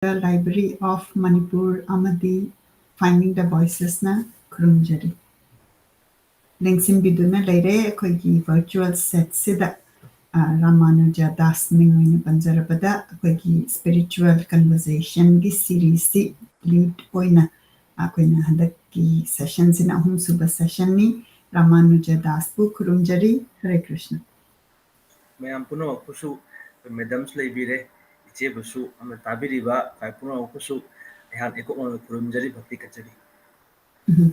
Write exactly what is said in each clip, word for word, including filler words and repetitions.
Library of Manipur ꯑꯃꯗꯤ Finding the Voicesꯅ ꯈꯨꯔꯨꯝꯖꯔꯤ꯫ ꯂꯦꯡꯁꯤꯟꯕꯤꯗꯨꯅ ꯂꯩꯔꯦ ꯑꯩꯈꯣꯏꯒꯤ virtual setꯁꯤꯗ꯫ ꯑ, ꯔꯥꯃꯥꯅꯨꯖ ꯗꯥꯁ ꯃꯤꯡ ꯑꯣꯏꯅ ꯄꯟꯖꯔꯕꯗ ꯑꯩꯈꯣꯏꯒꯤ spiritual conversationꯒꯤ seriesꯁꯤ lead ꯑꯣꯏꯅ ꯑꯩꯈꯣꯏꯅ ꯍꯟꯗꯛꯀꯤ sessionꯁꯤꯅ ꯑꯍꯨꯝꯁꯨꯕ sessionꯅꯤ꯫ ꯔꯥꯃꯥꯅꯨꯖ ꯗꯥꯁꯄꯨ ꯈꯨꯔꯨꯝꯖꯔꯤ꯫ ꯍꯔꯦ ꯀ꯭ꯔꯤꯁꯅ꯫ ꯃꯌꯥꯝ ꯄꯨꯝꯅꯃꯛꯄꯨꯁꯨ, madamꯁꯨ ꯂꯩꯕꯤꯔꯦ, ꯏꯆꯦꯕꯨꯁꯨ ꯑꯃ ꯇꯥꯕꯤꯔꯤꯕ ꯈ꯭ꯋꯥꯏ ꯄꯨꯝꯅꯃꯛꯄꯨꯁꯨ ꯑꯩꯍꯥꯛ ꯏꯀꯣꯛ ꯃꯉꯣꯟꯗ ꯈꯨꯔꯨꯝꯖꯔꯤ, ꯚꯛꯇꯤ ꯀꯠꯆꯔꯤ꯫ ꯎꯝ꯫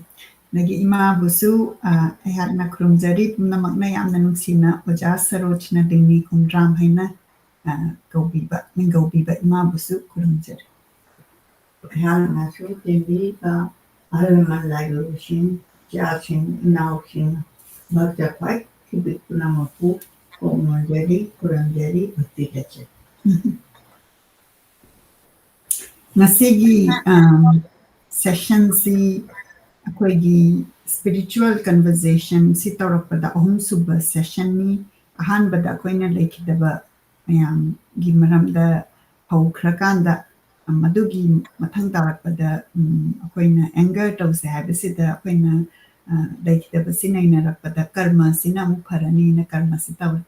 ꯑꯗꯒꯤ ꯏꯃꯥꯕꯨꯁꯨ, ꯑ, ꯑꯩꯍꯥꯛꯅ ꯈꯨꯔꯨꯝꯖꯔꯤ꯫ ꯄꯨꯝꯅꯃꯛꯅ ꯌꯥꯝꯅ ꯅꯨꯡꯁꯤꯅ ꯑꯣꯖꯥ ꯁꯔꯣꯖꯅ ꯗꯤꯡꯅꯤ ꯈꯣꯡꯗ꯭ꯔꯥꯝ ꯍꯥꯏꯅ, ꯑ, ꯀꯧꯕꯤꯕ, ꯃꯤꯡꯒꯧꯕꯤꯕ ꯏꯃꯥꯕꯨꯁꯨ ꯈꯨꯔꯨꯝꯖꯔꯤ꯫ ꯑꯩꯍꯥꯛꯅꯁꯨ ꯇꯤꯟꯕꯤꯔꯤꯕ ꯑꯍꯜ ꯂꯃꯟ ꯂꯥꯏꯒꯨꯔꯨꯁꯤꯡ, ꯏꯆꯥꯁꯤꯡ, ꯏꯅꯥꯎꯁꯤꯡ, ꯚꯛꯇ ꯈ꯭ꯋꯥꯏ ꯈꯤꯕꯤꯛ ꯄꯨꯝꯅꯃꯛꯄꯨ ꯀꯣꯛ ꯅꯣꯟꯖꯔꯤ, ꯈꯨꯔꯨꯝꯖꯔꯤ, ꯚꯛꯇꯤ ꯀꯠꯆꯔꯤ꯫ ꯉꯁꯤꯒꯤ, ꯑꯝ, sessionꯁꯤ ꯑꯩꯈꯣꯏꯒꯤ spiritual conversationꯁꯤ ꯇꯧꯔꯛꯄꯗ ꯑꯍꯨꯝꯁꯨꯕ sessionꯅꯤ꯫ ꯑꯍꯥꯟꯕꯗ ꯑꯩꯈꯣꯏꯅ ꯂꯩꯈꯤꯗꯕ ꯃꯌꯥꯝꯒꯤ ꯃꯔꯝꯗ ꯍꯧꯈ꯭ꯔꯀꯥꯟꯗ, ꯃꯗꯨꯒꯤ ꯃꯊꯪ ꯇꯥꯔꯛꯄꯗ, ꯎꯝ, ꯑꯩꯈꯣꯏꯅ anger ꯇꯧꯁꯦ ꯍꯥꯏꯕꯁꯤꯗ ꯑꯩꯈꯣꯏꯅ, ꯑ, ꯂꯩꯈꯤꯗꯕꯁꯤ ꯅꯩꯅꯔꯛꯄꯗ ꯀꯔꯃꯁꯤꯅ ꯑꯃꯨꯛ ꯐꯔꯅꯤꯅ ꯀꯔꯃꯁꯤ ꯇꯧꯔꯦ꯫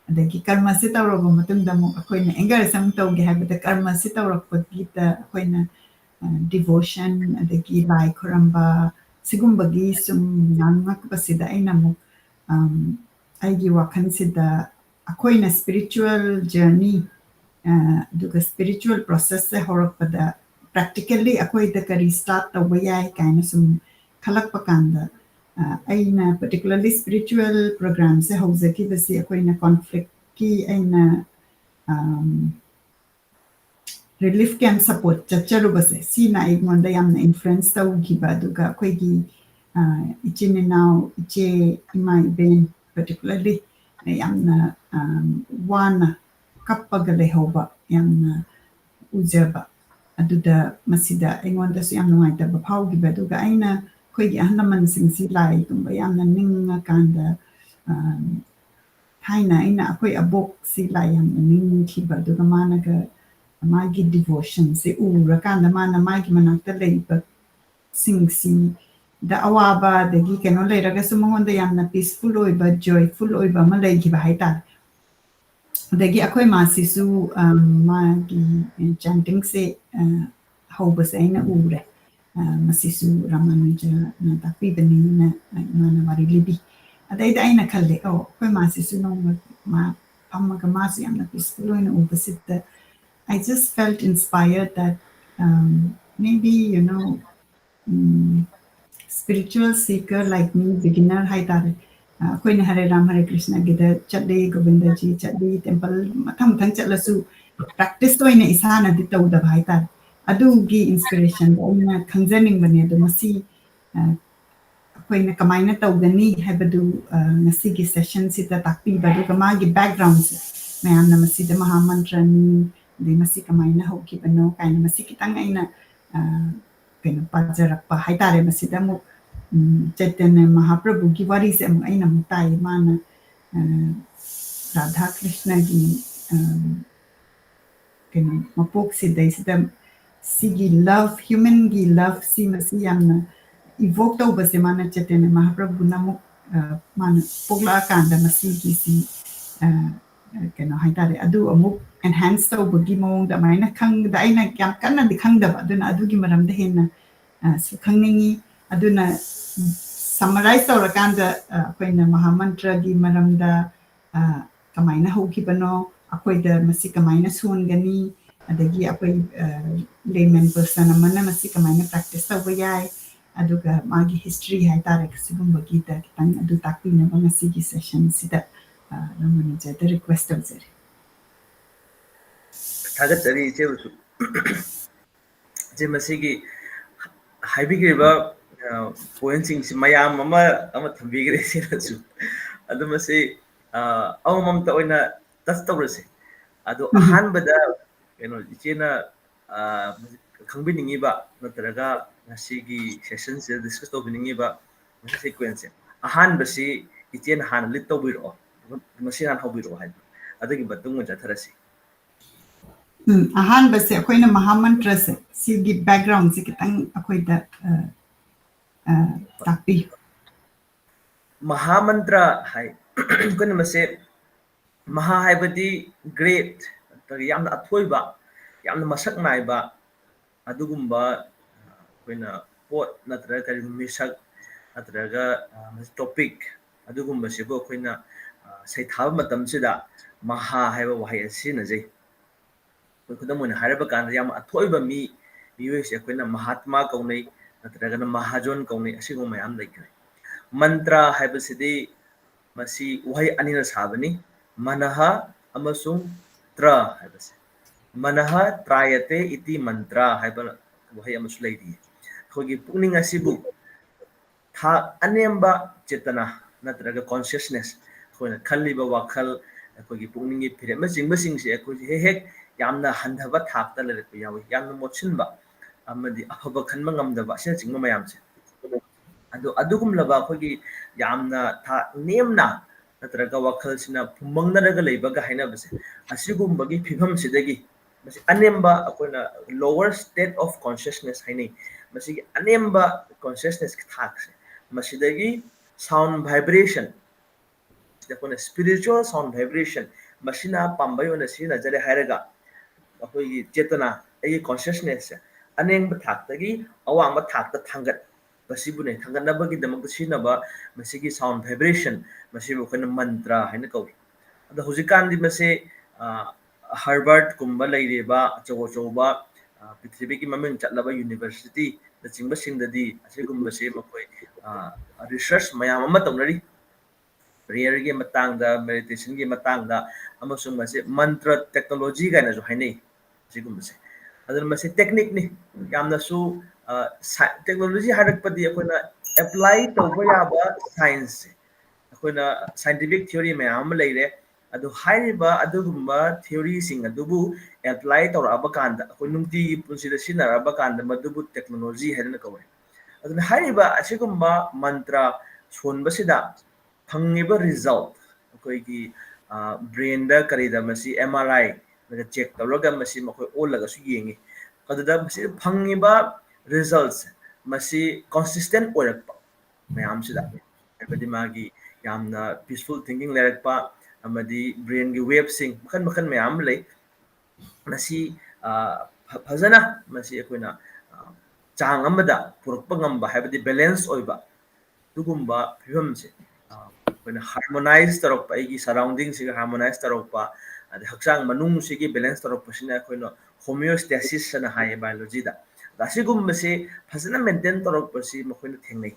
ꯑꯗꯒꯤ ꯀꯔꯃꯁꯤ ꯇꯧꯔꯕ ꯃꯇꯨꯡꯗ ꯑꯃꯨꯛ ꯑꯩꯈꯣꯏꯅ angerꯁꯦ ꯑꯃꯨꯛ ꯇꯧꯒꯦ ꯍꯥꯏꯕꯗ ꯀꯔꯃꯁꯤ ꯇꯧꯔꯛꯄꯒꯤꯗ ꯑꯩꯈꯣꯏꯅ, ꯑ, devotion ꯑꯗꯒꯤ ꯂꯥꯏ ꯈꯨꯔꯝꯕ ꯁꯤꯒꯨꯝꯕꯒꯤ ꯁꯨꯝ ꯉꯥꯡꯉꯛꯄꯁꯤꯗ ꯑꯩꯅ ꯑꯃꯨꯛ, ꯑꯝ, ꯑꯩꯒꯤ ꯋꯥꯈꯜꯁꯤꯗ ꯑꯩꯈꯣꯏꯅ spiritual journey, ꯑ, ꯑꯗꯨꯒ spiritual processꯁꯦ ꯍꯧꯔꯛꯄꯗ practically ꯑꯩꯈꯣꯏꯗ ꯀꯔꯤ start ꯇꯧꯕ ꯌꯥꯏ ꯀꯥꯏꯅ ꯁꯨꯝ ꯈꯜꯂꯛꯄ ꯀꯥꯟꯗ, ꯑ, ꯑꯩꯅ particularly spiritual programꯁꯦ ꯍꯧꯖꯈꯤꯕꯁꯤ ꯑꯩꯈꯣꯏꯅ conflictꯀꯤ ꯑꯩꯅ, ꯑꯝ, relief camp support ꯆꯠꯆꯔꯨꯕꯁꯦ, ꯁꯤꯅ ꯑꯩꯉꯣꯟꯗ ꯌꯥꯝꯅ influence ꯇꯧꯈꯤꯕ꯫ ꯑꯗꯨꯒ ꯑꯩꯈꯣꯏꯒꯤ, ꯑ, ꯏꯆꯤꯟ ꯏꯅꯥꯎ, ꯏꯆꯦ, ꯏꯃꯥ, ꯏꯕꯦꯟ particularly ꯌꯥꯝꯅ, ꯑꯝ, ꯋꯥꯅ ꯀꯞꯄꯒ ꯂꯩꯍꯧꯕ ꯌꯥꯝꯅ ꯎꯖꯕ꯫ ꯑꯗꯨꯗ ꯃꯁꯤꯗ ꯑꯩꯉꯣꯟꯗꯁꯨ ꯌꯥꯝ ꯅꯨꯡꯉꯥꯏꯇꯕ ꯐꯥꯎꯈꯤꯕ꯫ ꯑꯗꯨꯒ ꯑꯩꯅ ꯑꯩꯈꯣꯏꯒꯤ ꯑꯍꯜ ꯂꯃꯟꯁꯤꯡꯁꯤ ꯂꯥꯏꯒꯨꯝꯕ ꯌꯥꯝꯅ ꯅꯤꯡꯉꯀꯥꯟꯗ, ꯑꯝ, ꯊꯥꯏꯅ ꯑꯩꯅ ꯑꯩꯈꯣꯏ ꯑꯕꯣꯛꯁꯤ ꯂꯥꯏ ꯌꯥꯝꯅ ꯅꯤꯡꯈꯤꯕ, ꯑꯗꯨꯒ ꯃꯥꯅꯒ ꯃꯥꯒꯤ devotionꯁꯦ ꯎꯔꯀꯥꯟꯗ ꯃꯥꯅ ꯃꯥꯒꯤ ꯃꯅꯥꯛꯇ ꯂꯩꯕꯁꯤꯡꯁꯤꯗ ꯑꯋꯥꯕ ꯑꯗꯒꯤ ꯀꯩꯅꯣ ꯂꯩꯔꯒꯁꯨ ꯃꯉꯣꯟꯗ ꯌꯥꯝꯅ peaceful ꯑꯣꯏꯕ, joyful ꯑꯣꯏꯕ ꯑꯃ ꯂꯩꯈꯤꯕ ꯍꯥꯏꯇꯥꯔꯦ꯫ ꯑꯗꯒꯤ ꯑꯩꯈꯣꯏ ꯃꯥꯁꯤꯁꯨ, ꯑꯝ, ꯃꯥꯒꯤ chantingꯁꯦ, ꯑ, ꯍꯧꯕꯁꯦ ꯑꯩꯅ ꯎꯔꯦ꯫ ꯑ, ꯃꯁꯤꯁꯨ ꯔꯥꯃꯥꯅꯨꯖꯅ ꯇꯥꯛꯄꯤꯕꯅꯤꯅ ꯏꯃꯥꯅ ꯋꯥꯔꯤ ꯂꯤꯕꯤ꯫ ꯑꯗꯩꯗ ꯑꯩꯅ ꯈꯜꯂꯦ, "ꯑꯣ, ꯑꯩꯈꯣꯏ ꯃꯥꯁꯤꯁꯨ ꯅꯣꯡꯃ ꯃꯥ ꯐꯝꯃꯒ ꯃꯥꯁꯨ ꯌꯥꯝꯅ peaceful ꯑꯣꯏꯅ ꯎꯕꯁꯤꯗ, I just felt inspired that, um, maybe, you know, um, spiritual seeker like me, beginner ꯍꯥꯏꯇꯥꯔꯦ꯫ ꯑ, ꯑꯩꯈꯣꯏꯅ ꯍꯔꯦ ꯔꯥꯝ ꯍꯔꯦ ꯀ꯭ꯔꯤꯁꯅꯒꯤꯗ ꯆꯠꯂꯤ, ꯒꯣꯕꯤꯟꯗꯖꯤ ꯆꯠꯂꯤ, temple ꯃꯊꯪ ꯃꯊꯪ ꯆꯠꯂꯁꯨ practice ꯑꯣꯏꯅ ꯏꯁꯥꯅꯗꯤ ꯇꯧꯗꯕ ꯍꯥꯏꯇꯥꯔꯦ꯫ ꯑꯗꯨꯒꯤ inspirationꯗꯣ ꯑꯩꯅ ꯈꯪꯖꯅꯤꯡꯕꯅꯦ꯫ ꯑꯗꯣ ꯃꯁꯤ, ꯑ, ꯑꯩꯈꯣꯏꯅ ꯀꯃꯥꯏꯅ ꯇꯧꯒꯅꯤ ꯍꯥꯏꯕꯗꯨ, ꯑ, ꯉꯁꯤꯒꯤ sessionꯁꯤꯗ ꯇꯥꯛꯄꯤꯕ, ꯑꯗꯨꯒ ꯃꯥꯒꯤ backgroundꯁꯦ, ꯃꯌꯥꯝꯅ ꯃꯁꯤꯗ ꯃꯍꯥ ꯃꯟꯇ꯭ꯔꯅꯤ, ꯑꯗꯩ ꯃꯁꯤ ꯀꯃꯥꯏꯅ ꯍꯧꯈꯤꯕꯅꯣ ꯀꯥꯏꯅ ꯃꯁꯤ ꯈꯤꯇꯪ ꯑꯩꯅ, ꯑ, ꯀꯩꯅꯣ ꯄꯥꯖꯔꯛꯄ ꯍꯥꯏꯇꯥꯔꯦ꯫ ꯃꯁꯤꯗ ꯑꯃꯨꯛ, ꯎꯝ, ꯆꯩꯇꯟꯌ ꯃꯍꯥꯄ꯭ꯔꯚꯨꯒꯤ ꯋꯥꯔꯤꯁꯦ ꯑꯃꯨꯛ ꯑꯩꯅ ꯑꯃꯨꯛ ꯇꯥꯏ꯫ ꯃꯥꯅ, ꯑ, ꯔꯥꯙꯥ ꯀ꯭ꯔꯤꯁꯅꯒꯤ, ꯑ, ꯀꯩꯅꯣ ꯃꯄꯣꯛꯁꯤꯗꯩꯁꯤꯗ ꯁꯤꯒꯤ love, humanꯒꯤ loveꯁꯤ ꯃꯁꯤ ꯌꯥꯝꯅ evoke ꯇꯧꯕꯁꯦ ꯃꯥꯅ ꯆꯩꯇꯟꯌ ꯃꯍꯥꯄ꯭ꯔꯚꯨꯅ ꯑꯃꯨꯛ, ꯑ, ꯃꯥꯅ ꯄꯣꯛꯂꯛꯑꯀꯥꯟꯗ ꯃꯁꯤꯒꯤꯁꯤ, ꯑ, ꯀꯩꯅꯣ ꯍꯥꯏꯇꯥꯔꯦ, ꯑꯗꯨ ꯑꯃꯨꯛ enhance ꯇꯧꯕꯒꯤ ꯃꯑꯣꯡꯗ ꯑꯗꯨꯃꯥꯏꯅ ꯈꯪꯕꯗ ꯑꯩꯅ ꯌꯥꯝ ꯀꯟꯅꯗꯤ ꯈꯪꯗꯕ, ꯑꯗꯨꯅ ꯑꯗꯨꯒꯤ ꯃꯔꯝꯗ ꯍꯦꯟꯅ, ꯑ, ꯁꯨ ꯈꯪꯅꯤꯡꯉꯤ꯫ ꯑꯗꯨꯅ summarize ꯇꯧꯔꯀꯥꯟꯗ, ꯑ, ꯑꯩꯈꯣꯏꯅ ꯃꯍꯥ ꯃꯟꯇ꯭ꯔꯒꯤ ꯃꯔꯝꯗ, ꯑ, ꯀꯃꯥꯏꯅ ꯍꯧꯈꯤꯕꯅꯣ, ꯑꯩꯈꯣꯏꯗ ꯃꯁꯤ ꯀꯃꯥꯏꯅ ꯁꯣꯟꯒꯅꯤ, ꯑꯗꯒꯤ ꯑꯩꯈꯣꯏ, ꯑ, layman person ꯑꯃꯅ ꯃꯁꯤ ꯀꯃꯥꯏꯅ practice ꯇꯧꯕ ꯌꯥꯏ, ꯑꯗꯨꯒ ꯃꯥꯒꯤ history ꯍꯥꯏꯇꯥꯔꯦ, ꯁꯤꯒꯨꯝꯕꯒꯤꯗ ꯈꯤꯇꯪ ꯑꯗꯨ ꯇꯥꯛꯄꯤꯅꯕ ꯉꯁꯤꯒꯤ sessionꯁꯤꯗ, ꯑ, ꯔꯥꯃꯥꯅꯨꯖꯗ request ꯇꯧꯖꯔꯤ꯫ ꯊꯥꯒꯠꯆꯔꯤ ꯏꯆꯦꯕꯨꯁꯨ꯫ ꯏꯆꯦ ꯃꯁꯤꯒꯤ ꯍꯥꯏꯕꯤꯈ꯭ꯔꯤꯕ, ꯑ, pointꯁꯤꯡꯁꯤ ꯃꯌꯥꯝ ꯑꯃ, ꯑꯃ ꯊꯝꯕꯤꯈ꯭ꯔꯦ ꯏꯆꯦꯅꯁꯨ꯫ ꯑꯗꯨ ꯃꯁꯤ, ꯑ, ꯑꯃꯃꯝꯇ ꯑꯣꯏꯅ touch ꯇꯧꯔꯁꯦ꯫ ꯑꯗꯣ ꯎꯝ꯫ ꯑꯍꯥꯟꯕꯗ ꯀꯩꯅꯣ ꯏꯆꯦꯅ, ꯑ, ꯈꯪꯕꯤꯅꯤꯡꯉꯤꯕ ꯅꯠꯇ꯭ꯔꯒ ꯉꯁꯤꯒꯤ sessionꯁꯤꯗ discuss ꯇꯧꯕꯤꯅꯤꯡꯉꯤꯕ ꯃꯁꯤ sequenceꯁꯦ, ꯑꯍꯥꯟꯕꯁꯤ ꯏꯆꯦꯅ ꯍꯥꯟꯅ lead ꯇꯧꯕꯤꯔꯛꯑꯣ, ꯃꯁꯤ ꯍꯥꯟꯅ ꯍꯧꯕꯤꯔꯛꯑꯣ ꯍꯥꯏꯕ, ꯑꯗꯨꯒꯤ ꯃꯇꯨꯡ ꯑꯣꯏꯅ ꯆꯠꯊꯔꯁꯤ꯫ ꯎꯝ, ꯑꯍꯥꯟꯕꯁꯦ ꯑꯩꯈꯣꯏꯅ ꯃꯍꯥ ꯃꯟꯇ꯭ꯔꯁꯦ, ꯁꯤꯒꯤ backgroundꯁꯦ ꯈꯤꯇꯪ ꯑꯩꯈꯣꯏꯗ, ꯑ, ꯑ, ꯇꯥꯛꯄꯤꯌꯨ꯫ ꯃꯍꯥ ꯃꯟꯇ꯭ꯔ ꯍꯥꯏ, ꯑꯩꯈꯣꯏꯅ ꯃꯁꯦ, ꯃꯍꯥ ꯍꯥꯏꯕꯗꯤ great, ꯅꯠꯇ꯭ꯔꯒ ꯌꯥꯝꯅ ꯑꯊꯣꯏꯕ, ꯌꯥꯝꯅ ꯃꯁꯛ ꯅꯥꯏꯕ, ꯑꯗꯨꯒꯨꯝꯕ ꯑꯩꯈꯣꯏꯅ ꯄꯣꯠ ꯅꯠꯇ꯭ꯔꯒ ꯀꯔꯤꯒꯨꯝꯕ ꯃꯤꯁꯛ ꯅꯠꯇ꯭ꯔꯒ, ꯑ, topic ꯑꯗꯨꯒꯨꯝꯕꯁꯤꯕꯨ ꯑꯩꯈꯣꯏꯅ, ꯑ, ꯁꯩꯊꯥꯕ ꯃꯇꯝꯁꯤꯗ ꯃꯍꯥ ꯍꯥꯏꯕ ꯋꯥꯍꯩ ꯑꯁꯤ ꯁꯤꯖꯤꯟꯅꯖꯩ꯫ ꯑꯩꯈꯣꯏ ꯈꯨꯗꯝ ꯑꯣꯏꯅ ꯍꯥꯏꯔꯕ ꯀꯥꯟꯗ ꯌꯥꯝ ꯑꯊꯣꯏꯕ ꯃꯤ, ꯃꯤꯑꯣꯏꯁꯦ ꯑꯩꯈꯣꯏꯅ ꯃꯍꯥꯇꯃꯥ ꯀꯧꯅꯩ, ꯅꯠꯇ꯭ꯔꯒꯅ ꯃꯍꯥꯖꯣꯟ ꯀꯧꯅꯩ, ꯑꯁꯤꯒꯨꯝꯕ ꯃꯌꯥꯝ ꯂꯩꯈ꯭ꯔꯦ꯫ ꯃꯟꯇ꯭ꯔ ꯍꯥꯏꯕꯁꯤꯗꯤ ꯃꯁꯤ ꯋꯥꯍꯩ ꯑꯅꯤꯅ ꯁꯥꯕꯅꯤ, ꯃꯅꯍ ꯑꯃꯁꯨꯡ ꯇ꯭ꯔ ꯍꯥꯏꯕꯁꯦ꯫ ꯃꯅꯍ ꯇ꯭ꯔꯥꯌꯇꯦ ꯏꯇꯤ ꯃꯟꯇ꯭ꯔ ꯍꯥꯏꯕ ꯋꯥꯍꯩ ꯑꯃꯁꯨ ꯂꯩꯔꯤ꯫ ꯑꯩꯈꯣꯏꯒꯤ ꯄꯨꯛꯅꯤꯡ ꯑꯁꯤꯕꯨ ꯊꯥꯛ ꯑꯅꯦꯝꯕ ꯆꯦꯇꯅꯥ ꯅꯠꯇ꯭ꯔꯒ consciousness, ꯑꯩꯈꯣꯏꯅ ꯈꯜꯂꯤꯕ ꯋꯥꯈꯜ, ꯑꯩꯈꯣꯏꯒꯤ ꯄꯨꯛꯅꯤꯡꯒꯤ ꯐꯤꯔꯦꯞꯅꯆꯤꯡꯕꯁꯤꯡꯁꯦ ꯑꯩꯈꯣꯏꯁꯦ ꯍꯦꯛ ꯍꯦꯛ ꯌꯥꯝꯅ ꯍꯟꯊꯕ ꯊꯥꯛꯇ ꯂꯩꯔꯛꯄ ꯌꯥꯎꯏ, ꯌꯥꯝꯅ ꯃꯣꯠꯁꯤꯟꯕ ꯑꯃꯗꯤ ꯑꯐꯕ ꯈꯟꯕ ꯉꯝꯗꯕ ꯑꯁꯤꯅꯆꯤꯡꯕ ꯃꯌꯥꯝꯁꯦ꯫ ꯑꯗꯣ ꯑꯗꯨꯒꯨꯝꯂꯕ ꯑꯩꯈꯣꯏꯒꯤ ꯌꯥꯝꯅ ꯊꯥꯛ ꯅꯦꯝꯅ ꯅꯠꯇ꯭ꯔꯒ ꯋꯥꯈꯜꯁꯤꯅ ꯐꯨꯝꯕꯪꯅꯔꯒ ꯂꯩꯕꯒ ꯍꯥꯏꯅꯕꯁꯦ, ꯑꯁꯤꯒꯨꯝꯕꯒꯤ ꯐꯤꯕꯝꯁꯤꯗꯒꯤ, ꯃꯁꯤ ꯑꯅꯦꯝꯕ, ꯑꯩꯈꯣꯏꯅ lower state of consciousness ꯍꯥꯏꯅꯩ, ꯃꯁꯤꯒꯤ ꯑꯅꯦꯝꯕ consciousness ꯊꯥꯛꯁꯦ, ꯃꯁꯤꯗꯒꯤ sound vibration, ꯁꯤꯗ ꯑꯩꯈꯣꯏꯅ spiritual sound vibration, ꯃꯁꯤꯅ ꯄꯥꯝꯕꯩ ꯑꯣꯏꯅ ꯁꯤꯖꯤꯟꯅꯖꯔꯦ ꯍꯥꯏꯔꯒ, ꯑꯩꯈꯣꯏꯒꯤ ꯆꯦꯇꯅꯥ, ꯑꯩꯒꯤ consciousnessꯁꯦ ꯑꯅꯦꯝꯕ ꯊꯥꯛꯇꯒꯤ ꯑꯋꯥꯡꯕ ꯊꯥꯛꯇ ꯊꯥꯡꯒꯠꯄꯁꯤꯕꯨꯅꯦ, ꯊꯥꯡꯒꯠꯅꯕꯒꯤꯗꯃꯛꯇ ꯁꯤꯖꯤꯟꯅꯕ ꯃꯁꯤꯒꯤ sound vibration, ꯃꯁꯤꯕꯨ ꯑꯩꯈꯣꯏꯅ ꯃꯟꯇ꯭ꯔ ꯍꯥꯏꯅ ꯀꯧꯏ꯫ ꯑꯗꯣ ꯍꯧꯖꯤꯛꯀꯥꯟꯗꯤ ꯃꯁꯤ, ꯑ, ꯍꯥꯔꯕꯔꯠꯀꯨꯝꯕ ꯂꯩꯔꯤꯕ ꯑꯆꯧ ꯑꯆꯧꯕ, ꯑ, ꯄ꯭ꯔꯤꯊꯤꯕꯤꯒꯤ ꯃꯃꯤꯡ ꯆꯠꯂꯕ universityꯅꯆꯤꯡꯕꯁꯤꯡꯗꯗꯤ ꯑꯁꯤꯒꯨꯝꯕꯁꯦ ꯃꯈꯣꯏ, ꯑ, research ꯃꯌꯥꯝ ꯑꯃ ꯇꯧꯅꯔꯤ꯫ Prayerꯒꯤ ꯃꯇꯥꯡꯗ, meditationꯒꯤ ꯃꯇꯥꯡꯗ, ꯑꯃꯁꯨꯡ ꯃꯁꯤ ꯃꯟꯇ꯭ꯔ technology ꯀꯥꯏꯅꯁꯨ ꯍꯥꯏꯅꯩ ꯁꯤꯒꯨꯝꯕꯁꯦ꯫ ꯑꯗꯨꯅ ꯃꯁꯤ techniqueꯅꯤ, ꯌꯥꯝꯅꯁꯨ, ꯑ, sci-, technology ꯍꯥꯏꯔꯛꯄꯗꯤ ꯑꯩꯈꯣꯏꯅ apply ꯇꯧꯕ ꯌꯥꯕ scienceꯁꯦ, ꯑꯩꯈꯣꯏꯅ scientific theory ꯃꯌꯥꯝ ꯑꯃ ꯂꯩꯔꯦ꯫ ꯑꯗꯨ ꯍꯥꯏꯔꯤꯕ ꯑꯗꯨꯒꯨꯝꯕ theoryꯁꯤꯡ ꯑꯗꯨꯕꯨ apply ꯇꯧꯔꯛꯑꯕ ꯀꯥꯟꯗ, ꯑꯩꯈꯣꯏ ꯅꯨꯡꯇꯤꯒꯤ ꯄꯨꯟꯁꯤꯗ ꯁꯤꯖꯤꯟꯅꯔꯛꯑꯕ ꯀꯥꯟꯗ ꯃꯗꯨꯕꯨ technology ꯍꯥꯏꯗꯨꯅ ꯀꯧꯋꯦ꯫ ꯑꯗꯨꯅ ꯍꯥꯏꯔꯤꯕ ꯑꯁꯤꯒꯨꯝꯕ ꯃꯟꯇ꯭ꯔ ꯁꯣꯟꯕꯁꯤꯗ ꯐꯪꯉꯤꯕ result, ꯑꯩꯈꯣꯏꯒꯤ, ꯑ, brainꯗ ꯀꯔꯤꯗ ꯃꯁꯤ M R I ꯆꯦꯛ ꯇꯧꯔꯒ ꯃꯁꯤ ꯃꯈꯣꯏ ꯑꯣꯜꯂꯒꯁꯨ ꯌꯦꯡꯉꯤ꯫ ꯑꯗꯨꯗ ꯃꯁꯤꯗ ꯐꯪꯉꯤꯕ results ꯃꯁꯤ consistent ꯑꯣꯏꯔꯛꯄ ꯃꯌꯥꯝꯁꯤꯗ, ꯍꯥꯏꯕꯗꯤ ꯃꯥꯒꯤ ꯌꯥꯝꯅ peaceful thinking ꯂꯩꯔꯛꯄ ꯑꯃꯗꯤ brainꯒꯤ waveꯁꯤꯡ ꯃꯈꯜ ꯃꯈꯜ ꯃꯌꯥꯝ ꯑꯃ ꯂꯩ꯫ ꯃꯁꯤ, ꯑ, ꯐ-, ꯐꯖꯅ ꯃꯁꯤ ꯑꯩꯈꯣꯏꯅ, ꯑ, ꯆꯥꯡ ꯑꯃꯗ ꯄꯨꯔꯛꯄ ꯉꯝꯕ, ꯍꯥꯏꯕꯗꯤ balance ꯑꯣꯏꯕ ꯑꯗꯨꯒꯨꯝꯕ ꯐꯤꯕꯝꯁꯦ, ꯑ, ꯑꯩꯈꯣꯏꯅ harmonize ꯇꯧꯔꯛꯄ, ꯑꯩꯒꯤ surroundingꯁꯤꯒ harmonize ꯇꯧꯔꯛꯄ, ꯑꯗꯩ ꯍꯛꯆꯥꯡ ꯃꯅꯨꯡꯁꯤꯒꯤ balance ꯇꯧꯔꯛꯄꯁꯤꯅ ꯑꯩꯈꯣꯏꯅ homeostasis ꯍꯥꯏꯅ ꯍꯥꯏꯌꯦ biologyꯗ꯫ ꯑꯗ ꯑꯁꯤꯒꯨꯝꯕꯁꯦ ꯐꯖꯅ maintain ꯇꯧꯔꯛꯄꯁꯤ ꯃꯈꯣꯏꯅ ꯊꯦꯡꯅꯩ꯫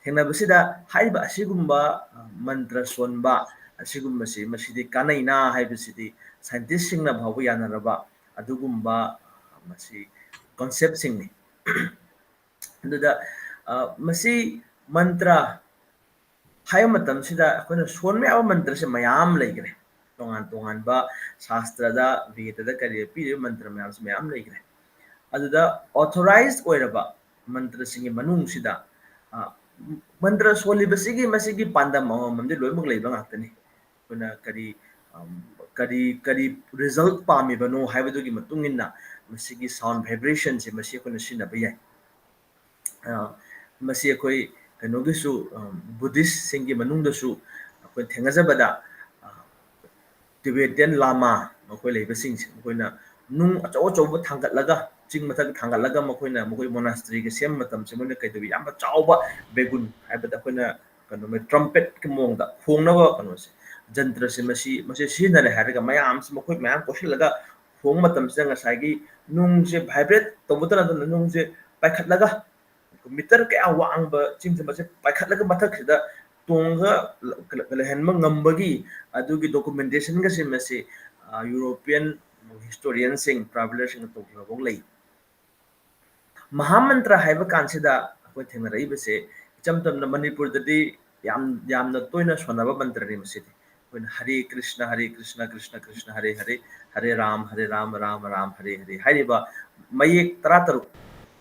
ꯊꯦꯡꯅꯕꯁꯤꯗ ꯍꯥꯏꯔꯤꯕ ꯑꯁꯤꯒꯨꯝꯕ, ꯑ, ꯃꯟꯇ꯭ꯔ ꯁꯣꯟꯕ ꯑꯁꯤꯒꯨꯝꯕꯁꯤ ꯃꯁꯤꯗꯤ ꯀꯥꯟꯅꯩꯅ ꯍꯥꯏꯕꯁꯤꯗꯤ scientistꯁꯤꯡꯅ ꯐꯥꯎꯕ ꯌꯥꯅꯔꯕ ꯑꯗꯨꯒꯨꯝꯕ, ꯑ, ꯃꯁꯤ conceptꯁꯤꯡꯅꯤ꯫ ꯑꯗꯨꯗ, ꯑ, ꯃꯁꯤ ꯃꯟꯇ꯭ꯔ ꯍꯥꯏꯕ ꯃꯇꯝꯁꯤꯗ ꯑꯩꯈꯣꯏꯅ ꯁꯣꯟꯕ ꯌꯥꯕ ꯃꯟꯇ꯭ꯔꯁꯦ ꯃꯌꯥꯝ ꯂꯩꯈ꯭ꯔꯦ꯫ ꯇꯣꯉꯥꯟ ꯇꯣꯉꯥꯟꯕ ꯁꯥꯁꯇ꯭ꯔꯗ, ꯕꯦꯗꯗ ꯀꯔꯤꯗ ꯄꯤꯔꯤꯕ ꯃꯟꯇ꯭ꯔ ꯃꯌꯥꯝꯁꯦ ꯃꯌꯥꯝ ꯂꯩꯈ꯭ꯔꯦ꯫ ꯑꯗꯨꯗ authorized ꯑꯣꯏꯔꯕ ꯃꯟꯇ꯭ꯔꯁꯤꯡꯒꯤ ꯃꯅꯨꯡꯁꯤꯗ, ꯑ, ꯃꯟꯇ꯭ꯔ ꯁꯣꯜꯂꯤꯕꯁꯤꯒꯤ ꯃꯁꯤꯒꯤ ꯄꯥꯟꯗꯝ ꯑꯃꯃꯝꯗꯤ ꯂꯣꯏꯅꯃꯛ ꯂꯩꯕ ꯉꯥꯛꯇꯅꯤ꯫ ꯑꯩꯈꯣꯏꯅ ꯀꯔꯤ, ꯑꯝ, ꯀꯔꯤ, ꯀꯔꯤ result ꯄꯥꯝꯃꯤꯕꯅꯣ ꯍꯥꯏꯕꯗꯨꯒꯤ ꯃꯇꯨꯡ ꯏꯟꯅ ꯃꯁꯤꯒꯤ sound vibrationꯁꯦ ꯃꯁꯤ ꯑꯩꯈꯣꯏꯅ ꯁꯤꯖꯤꯟꯅꯕ ꯌꯥꯏ꯫ ꯑ, ꯃꯁꯤ ꯑꯩꯈꯣꯏ ꯀꯩꯅꯣꯒꯤꯁꯨ, ꯑꯝ, Buddhistꯁꯤꯡꯒꯤ ꯃꯅꯨꯡꯗꯁꯨ ꯑꯩꯈꯣꯏ ꯊꯦꯡꯅꯖꯕꯗ, ꯑ, Tibetan Lama ꯃꯈꯣꯏ ꯂꯩꯕꯁꯤꯡꯁꯦ ꯃꯈꯣꯏꯅ ꯅꯨꯡ ꯑꯆꯧ ꯑꯆꯧꯕ ꯊꯥꯡꯒꯠꯂꯒ, ꯆꯤꯡ ꯃꯊꯛ ꯊꯥꯡꯒꯠꯂꯒ ꯃꯈꯣꯏꯅ ꯃꯈꯣꯏ monasteryꯒ ꯁꯦꯝꯕ ꯃꯇꯝꯁꯦ ꯃꯣꯏꯅ ꯀꯩꯗꯧꯏ, ꯌꯥꯝꯅ ꯆꯥꯎꯕ ꯕꯦꯒꯨꯟ ꯍꯥꯏꯕꯗ ꯑꯩꯈꯣꯏꯅ ꯀꯩꯅꯣ, trumpetꯀꯤ ꯃꯑꯣꯡꯗ ꯈꯣꯡꯅꯕ ꯀꯩꯅꯣꯁꯦ, ꯖꯟꯇ꯭ꯔꯁꯦ ꯃꯁꯤ, ꯃꯁꯤ ꯁꯤꯖꯤꯟꯅꯔꯦ ꯍꯥꯏꯔꯒ ꯃꯌꯥꯝꯁꯦ ꯃꯈꯣꯏ ꯃꯌꯥꯝ ꯀꯣꯏꯁꯤꯜꯂꯒ ꯈꯣꯡꯕ ꯃꯇꯝꯁꯤꯗ ꯉꯁꯥꯏꯒꯤ ꯅꯨꯡꯁꯦ vibrate ꯇꯧꯕꯇ ꯅꯠꯇꯅ ꯅꯨꯡꯁꯦ ꯄꯥꯏꯈꯠꯂꯒ meter ꯀꯌꯥ ꯋꯥꯡꯕ ꯆꯤꯡꯁꯦ ꯃꯁꯦ ꯄꯥꯏꯈꯠꯂꯒ ꯃꯊꯛꯁꯤꯗ ꯇꯣꯡꯉꯒ ꯂ-, ꯂ-, ꯂꯩꯍꯟꯕ ꯉꯝꯕꯒꯤ ꯑꯗꯨꯒꯤ documentationꯒꯁꯦ ꯃꯁꯤ, ꯑ, European historianꯁꯤꯡ, travellerꯁꯤꯡꯅ ꯇꯧꯈꯤꯕ ꯐꯥꯎ ꯂꯩ꯫ ꯃꯍꯥꯃꯟꯇ꯭ꯔ ꯍꯥꯏꯕ ꯀꯥꯟꯁꯤꯗ ꯑꯩꯈꯣꯏ ꯊꯦꯡꯅꯔꯛꯏꯕꯁꯦ ꯏꯆꯝ ꯆꯝꯅ ꯃꯅꯤꯄꯨꯔꯗꯗꯤ ꯌꯥꯝ, ꯌꯥꯝꯅ ꯇꯣꯏꯅ ꯁꯣꯟꯅꯕ ꯃꯟꯇ꯭ꯔꯅꯤ ꯃꯁꯤꯗꯤ꯫ ꯑꯩꯈꯣꯏꯅ ꯍꯔꯦ ꯀ꯭ꯔꯤꯁꯅ, ꯍꯔꯦ ꯀ꯭ꯔꯤꯁꯅ, ꯀ꯭ꯔꯤꯁꯅ ꯀ꯭ꯔꯤꯁꯅ, ꯍꯔꯦ ꯍꯔꯦ, ꯍꯔꯦ ꯔꯥꯝ, ꯍꯔꯦ ꯔꯥꯝ, ꯔꯥꯝ ꯔꯥꯝ, ꯍꯔꯦ ꯍꯔꯦ ꯍꯥꯏꯔꯤꯕ ꯃꯌꯦꯛ ꯇꯔꯥꯇꯔꯨꯛ,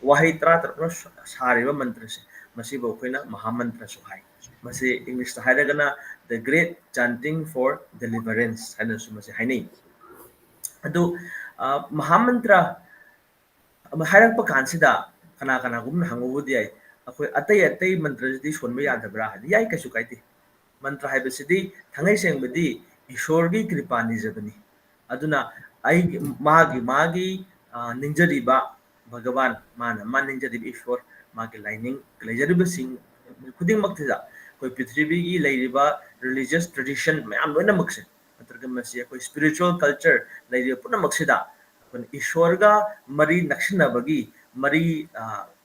ꯋꯥꯍꯩ ꯇꯔꯥꯇꯔꯨꯛꯅ ꯁꯥꯔꯤꯕ ꯃꯟꯇ꯭ꯔꯁꯦ, ꯃꯁꯤꯕꯨ ꯑꯩꯈꯣꯏꯅ ꯃꯍꯥꯃꯟꯇ꯭ꯔꯁꯨ ꯍꯥꯏ꯫ ꯃꯁꯤ Englishꯇ ꯍꯥꯏꯔꯒꯅ The Great Chanting for Deliverance ꯍꯥꯏꯅꯁꯨ ꯃꯁꯤ ꯍꯥꯏꯅꯩ꯫ ꯑꯗꯨ ꯃꯍꯥꯃꯟꯇ꯭ꯔ ꯍꯥꯏꯔꯛꯄ ꯀꯥꯟꯁꯤꯗ ꯀꯅꯥ ꯀꯅꯥꯒꯨꯝꯅ ꯍꯪꯕꯕꯨꯗꯤ ꯌꯥꯏ, ꯑꯩꯈꯣꯏ ꯑꯇꯩ ꯑꯇꯩ ꯃꯟꯇ꯭ꯔꯁꯤꯗꯤ ꯁꯣꯟꯕ ꯌꯥꯗꯕ꯭ꯔꯥ ꯍꯥꯏꯗꯤ ꯌꯥꯏ, ꯀꯩꯁꯨ ꯀꯥꯏꯗꯦ꯫ ꯃꯟꯇ꯭ꯔ ꯍꯥꯏꯕꯁꯤꯗꯤ ꯊꯥꯡꯉꯩ ꯁꯦꯡꯕꯗꯤ ꯏꯁꯣꯔꯒꯤ ꯀ꯭ꯔꯤꯄꯥ ꯅꯤꯖꯕꯅꯤ꯫ ꯑꯗꯨꯅ ꯑꯩꯒꯤ ꯃꯥꯒꯤ ꯃꯥꯒꯤ ꯅꯤꯡꯖꯔꯤꯕ ꯚꯒꯋꯥꯟ, ꯃꯥꯅ ꯃꯥ ꯅꯤꯡꯖꯔꯤꯕ ꯏꯁꯣꯔ, ꯃꯥꯒꯤ ꯂꯥꯏꯅꯤꯡ ꯂꯩꯖꯔꯤꯕꯁꯤꯡ ꯈꯨꯗꯤꯡꯃꯛꯁꯤꯗ ꯑꯩꯈꯣꯏ ꯄ꯭ꯔꯤꯊꯤꯕꯤꯒꯤ ꯂꯩꯔꯤꯕ religious tradition ꯃꯌꯥꯝ ꯂꯣꯏꯅꯃꯛꯁꯦ, ꯅꯠꯇ꯭ꯔꯒ ꯃꯁꯤ ꯑꯩꯈꯣꯏ spiritual culture ꯂꯩꯔꯤꯕ ꯄꯨꯝꯅꯃꯛꯁꯤꯗ ꯑꯩꯈꯣꯏꯅ ꯏꯁꯣꯔꯒ ꯃꯔꯤ ꯅꯛꯁꯤꯟꯅꯕꯒꯤ ꯃꯔꯤ,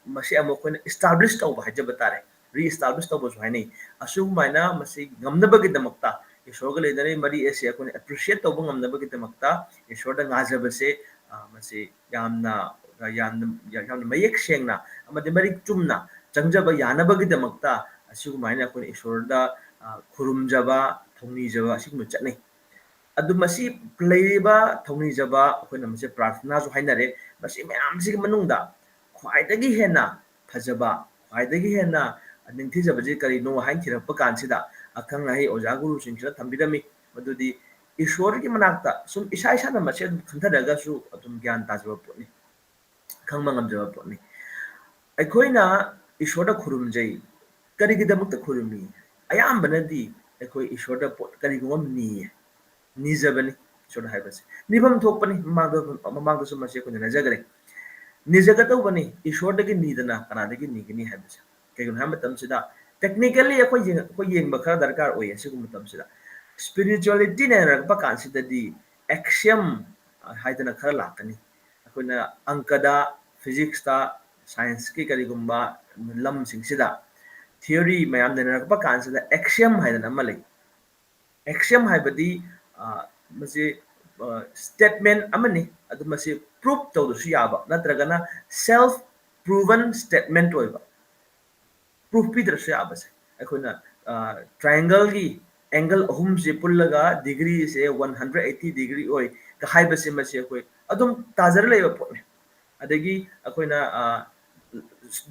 ꯃꯁꯤ ꯑꯃꯨꯛ ꯑꯩꯈꯣꯏꯅ establish ꯇꯧꯕ ꯍꯥꯏꯖꯕ ꯇꯥꯔꯦ, re-establish ꯇꯧꯕꯁꯨ ꯍꯥꯏꯅꯩ꯫ ꯑꯁꯨꯃꯥꯏꯅ ꯃꯁꯤ ꯉꯝꯅꯕꯒꯤꯗꯃꯛꯇ, ꯏꯁꯣꯔꯒ ꯂꯩꯅꯔꯤꯕ ꯃꯔꯤ ꯑꯁꯤ ꯑꯩꯈꯣꯏꯅ appreciate ꯇꯧꯕ ꯉꯝꯅꯕꯒꯤꯗꯃꯛꯇ ꯏꯁꯣꯔꯗ ꯉꯥꯖꯕꯁꯦ ꯃꯁꯤ ꯌꯥꯝꯅ ꯌꯥꯝꯅ ꯌꯥꯝꯅ ꯃꯌꯦꯛ ꯁꯦꯡꯅ ꯑꯃꯗꯤ ꯃꯔꯤꯛ ꯆꯨꯝꯅ ꯆꯪꯖꯕ ꯌꯥꯅꯕꯒꯤꯗꯃꯛꯇ ꯑꯁꯤꯒꯨꯝꯍꯥꯏꯅ ꯑꯩꯈꯣꯏꯅ ꯏꯁꯣꯔꯗ ꯈꯨꯔꯨꯝꯖꯕ, ꯊꯧꯅꯤꯖꯕ ꯑꯁꯤꯒꯨꯝꯕ ꯆꯠꯅꯩ꯫ ꯑꯗꯨ ꯃꯁꯤ ꯂꯩꯔꯤꯕ ꯊꯧꯅꯤꯖꯕ ꯑꯩꯈꯣꯏꯅ ꯃꯁꯤ ꯄ꯭ꯔꯥꯔꯊꯅꯥꯁꯨ ꯍꯥꯏꯅꯔꯦ꯫ ꯃꯁꯤ ꯃꯌꯥꯝꯁꯤꯒꯤ ꯃꯅꯨꯡꯗ ꯈ꯭ꯋꯥꯏꯗꯒꯤ ꯍꯦꯟꯅ ꯐꯖꯕ, ꯈ꯭ꯋꯥꯏꯗꯒꯤ ꯍꯦꯟꯅ ꯅꯤꯡꯊꯤꯖꯕꯁꯤ ꯀꯔꯤꯅꯣ ꯍꯥꯏꯅ ꯊꯤꯔꯛꯄ ꯀꯥꯟꯁꯤꯗ ꯑꯈꯪ ꯑꯍꯩ ꯑꯣꯖꯥ ꯒꯨꯔꯨꯁꯤꯡꯁꯤꯅ ꯊꯝꯕꯤꯔꯝꯃꯤ꯫ ꯃꯗꯨꯗꯤ ꯏꯁꯣꯔꯒꯤ ꯃꯅꯥꯛꯇ ꯁꯨꯝ ꯏꯁꯥ ꯏꯁꯥꯅ ꯃꯁꯦꯟ ꯈꯟꯊꯔꯒꯁꯨ ꯑꯗꯨꯝ ꯒ꯭ꯌꯥꯟ ꯇꯥꯖꯕ ꯄꯣꯠꯅꯤ, ꯈꯪꯕ ꯉꯝꯖꯕ ꯄꯣꯠꯅꯤ꯫ ꯑꯩꯈꯣꯏꯅ ꯏꯁꯣꯔꯗ ꯈꯨꯔꯨꯝꯖꯩ, ꯀꯔꯤꯒꯤꯗꯃꯛꯇ ꯈꯨꯔꯨꯝꯃꯤ? ꯑꯌꯥꯝꯕꯅꯗꯤ ꯑꯩꯈꯣꯏ ꯏꯁꯣꯔꯗ ꯄꯣꯠ ꯀꯔꯤꯒꯨꯝꯕ ꯑꯃ ꯅꯤꯌꯦ, ꯅꯤꯖꯕꯅꯤ꯫ ꯏꯁꯣꯔꯗ ꯍꯥꯏꯕꯁꯦ ꯅꯤꯐꯝ ꯊꯣꯛꯄꯅꯤ꯫ ꯃꯃꯥꯡꯗ ꯃꯃꯥꯡꯗꯁꯨ ꯃꯁꯤ ꯑꯩꯈꯣꯏꯅ ꯅꯩꯅꯖꯈ꯭ꯔꯦ꯫ ꯅꯤꯖꯒꯗꯧꯕꯅꯤ, ꯏꯁꯣꯔꯗꯒꯤ ꯅꯤꯗꯅ ꯀꯅꯥꯗꯒꯤ ꯅꯤꯒꯅꯤ ꯍꯥꯏꯕꯁꯦ꯫ ꯀꯩꯒꯤꯅꯣ ꯍꯥꯏꯕ ꯃꯇꯝꯁꯤꯗ technically ꯑꯩꯈꯣꯏ ꯌꯦꯡ-, ꯑꯩꯈꯣꯏ ꯌꯦꯡꯕ ꯈꯔ ꯗꯔꯀꯥꯔ ꯑꯣꯏꯌꯦ꯫ ꯑꯁꯤꯒꯨꯝꯕ ꯃꯇꯝꯁꯤꯗ spirituality ꯅꯩꯅꯔꯛꯄ ꯀꯥꯟꯁꯤꯗꯗꯤ axiom ꯍꯥꯏꯗꯅ ꯈꯔ ꯂꯥꯛꯀꯅꯤ꯫ ꯑꯩꯈꯣꯏꯅ ꯑꯪꯀꯗ, physics ꯇ, science ꯀꯤ ꯀꯔꯤꯒꯨꯝꯕ ꯂꯝꯁꯤꯡꯁꯤꯗ theory ꯃꯌꯥꯝ ꯅꯩꯅꯔꯛꯄ ꯀꯥꯟꯁꯤꯗ axiom ꯍꯥꯏꯗꯅ ꯑꯃ ꯂꯩ꯫ Axiom ꯍꯥꯏꯕꯗꯤ ꯃꯁꯤ statement ꯑꯃꯅꯤ, ꯑꯗꯨ ꯃꯁꯤ proof ꯇꯧꯗ꯭ꯔꯁꯨ ꯌꯥꯕ ꯅꯠꯇ꯭ꯔꯒꯅ self proven statement ꯑꯣꯏꯕ, proof ꯄꯤꯗ꯭ꯔꯁꯨ ꯌꯥꯕꯁꯦ꯫ ꯑꯩꯈꯣꯏꯅ triangle ꯒꯤ angle ꯑꯍꯨꯝꯁꯦ ꯄꯨꯜꯂꯒ degree ꯁꯦ one hundred eighty degree ꯑꯣꯏ ꯍꯥꯏꯕꯁꯦ ꯃꯁꯤ ꯑꯩꯈꯣꯏ ꯑꯗꯨꯝ ꯇꯥꯖꯔ ꯂꯩꯕ ꯄꯣꯠꯅꯤ꯫ ꯑꯗꯒꯤ ꯑꯩꯈꯣꯏꯅ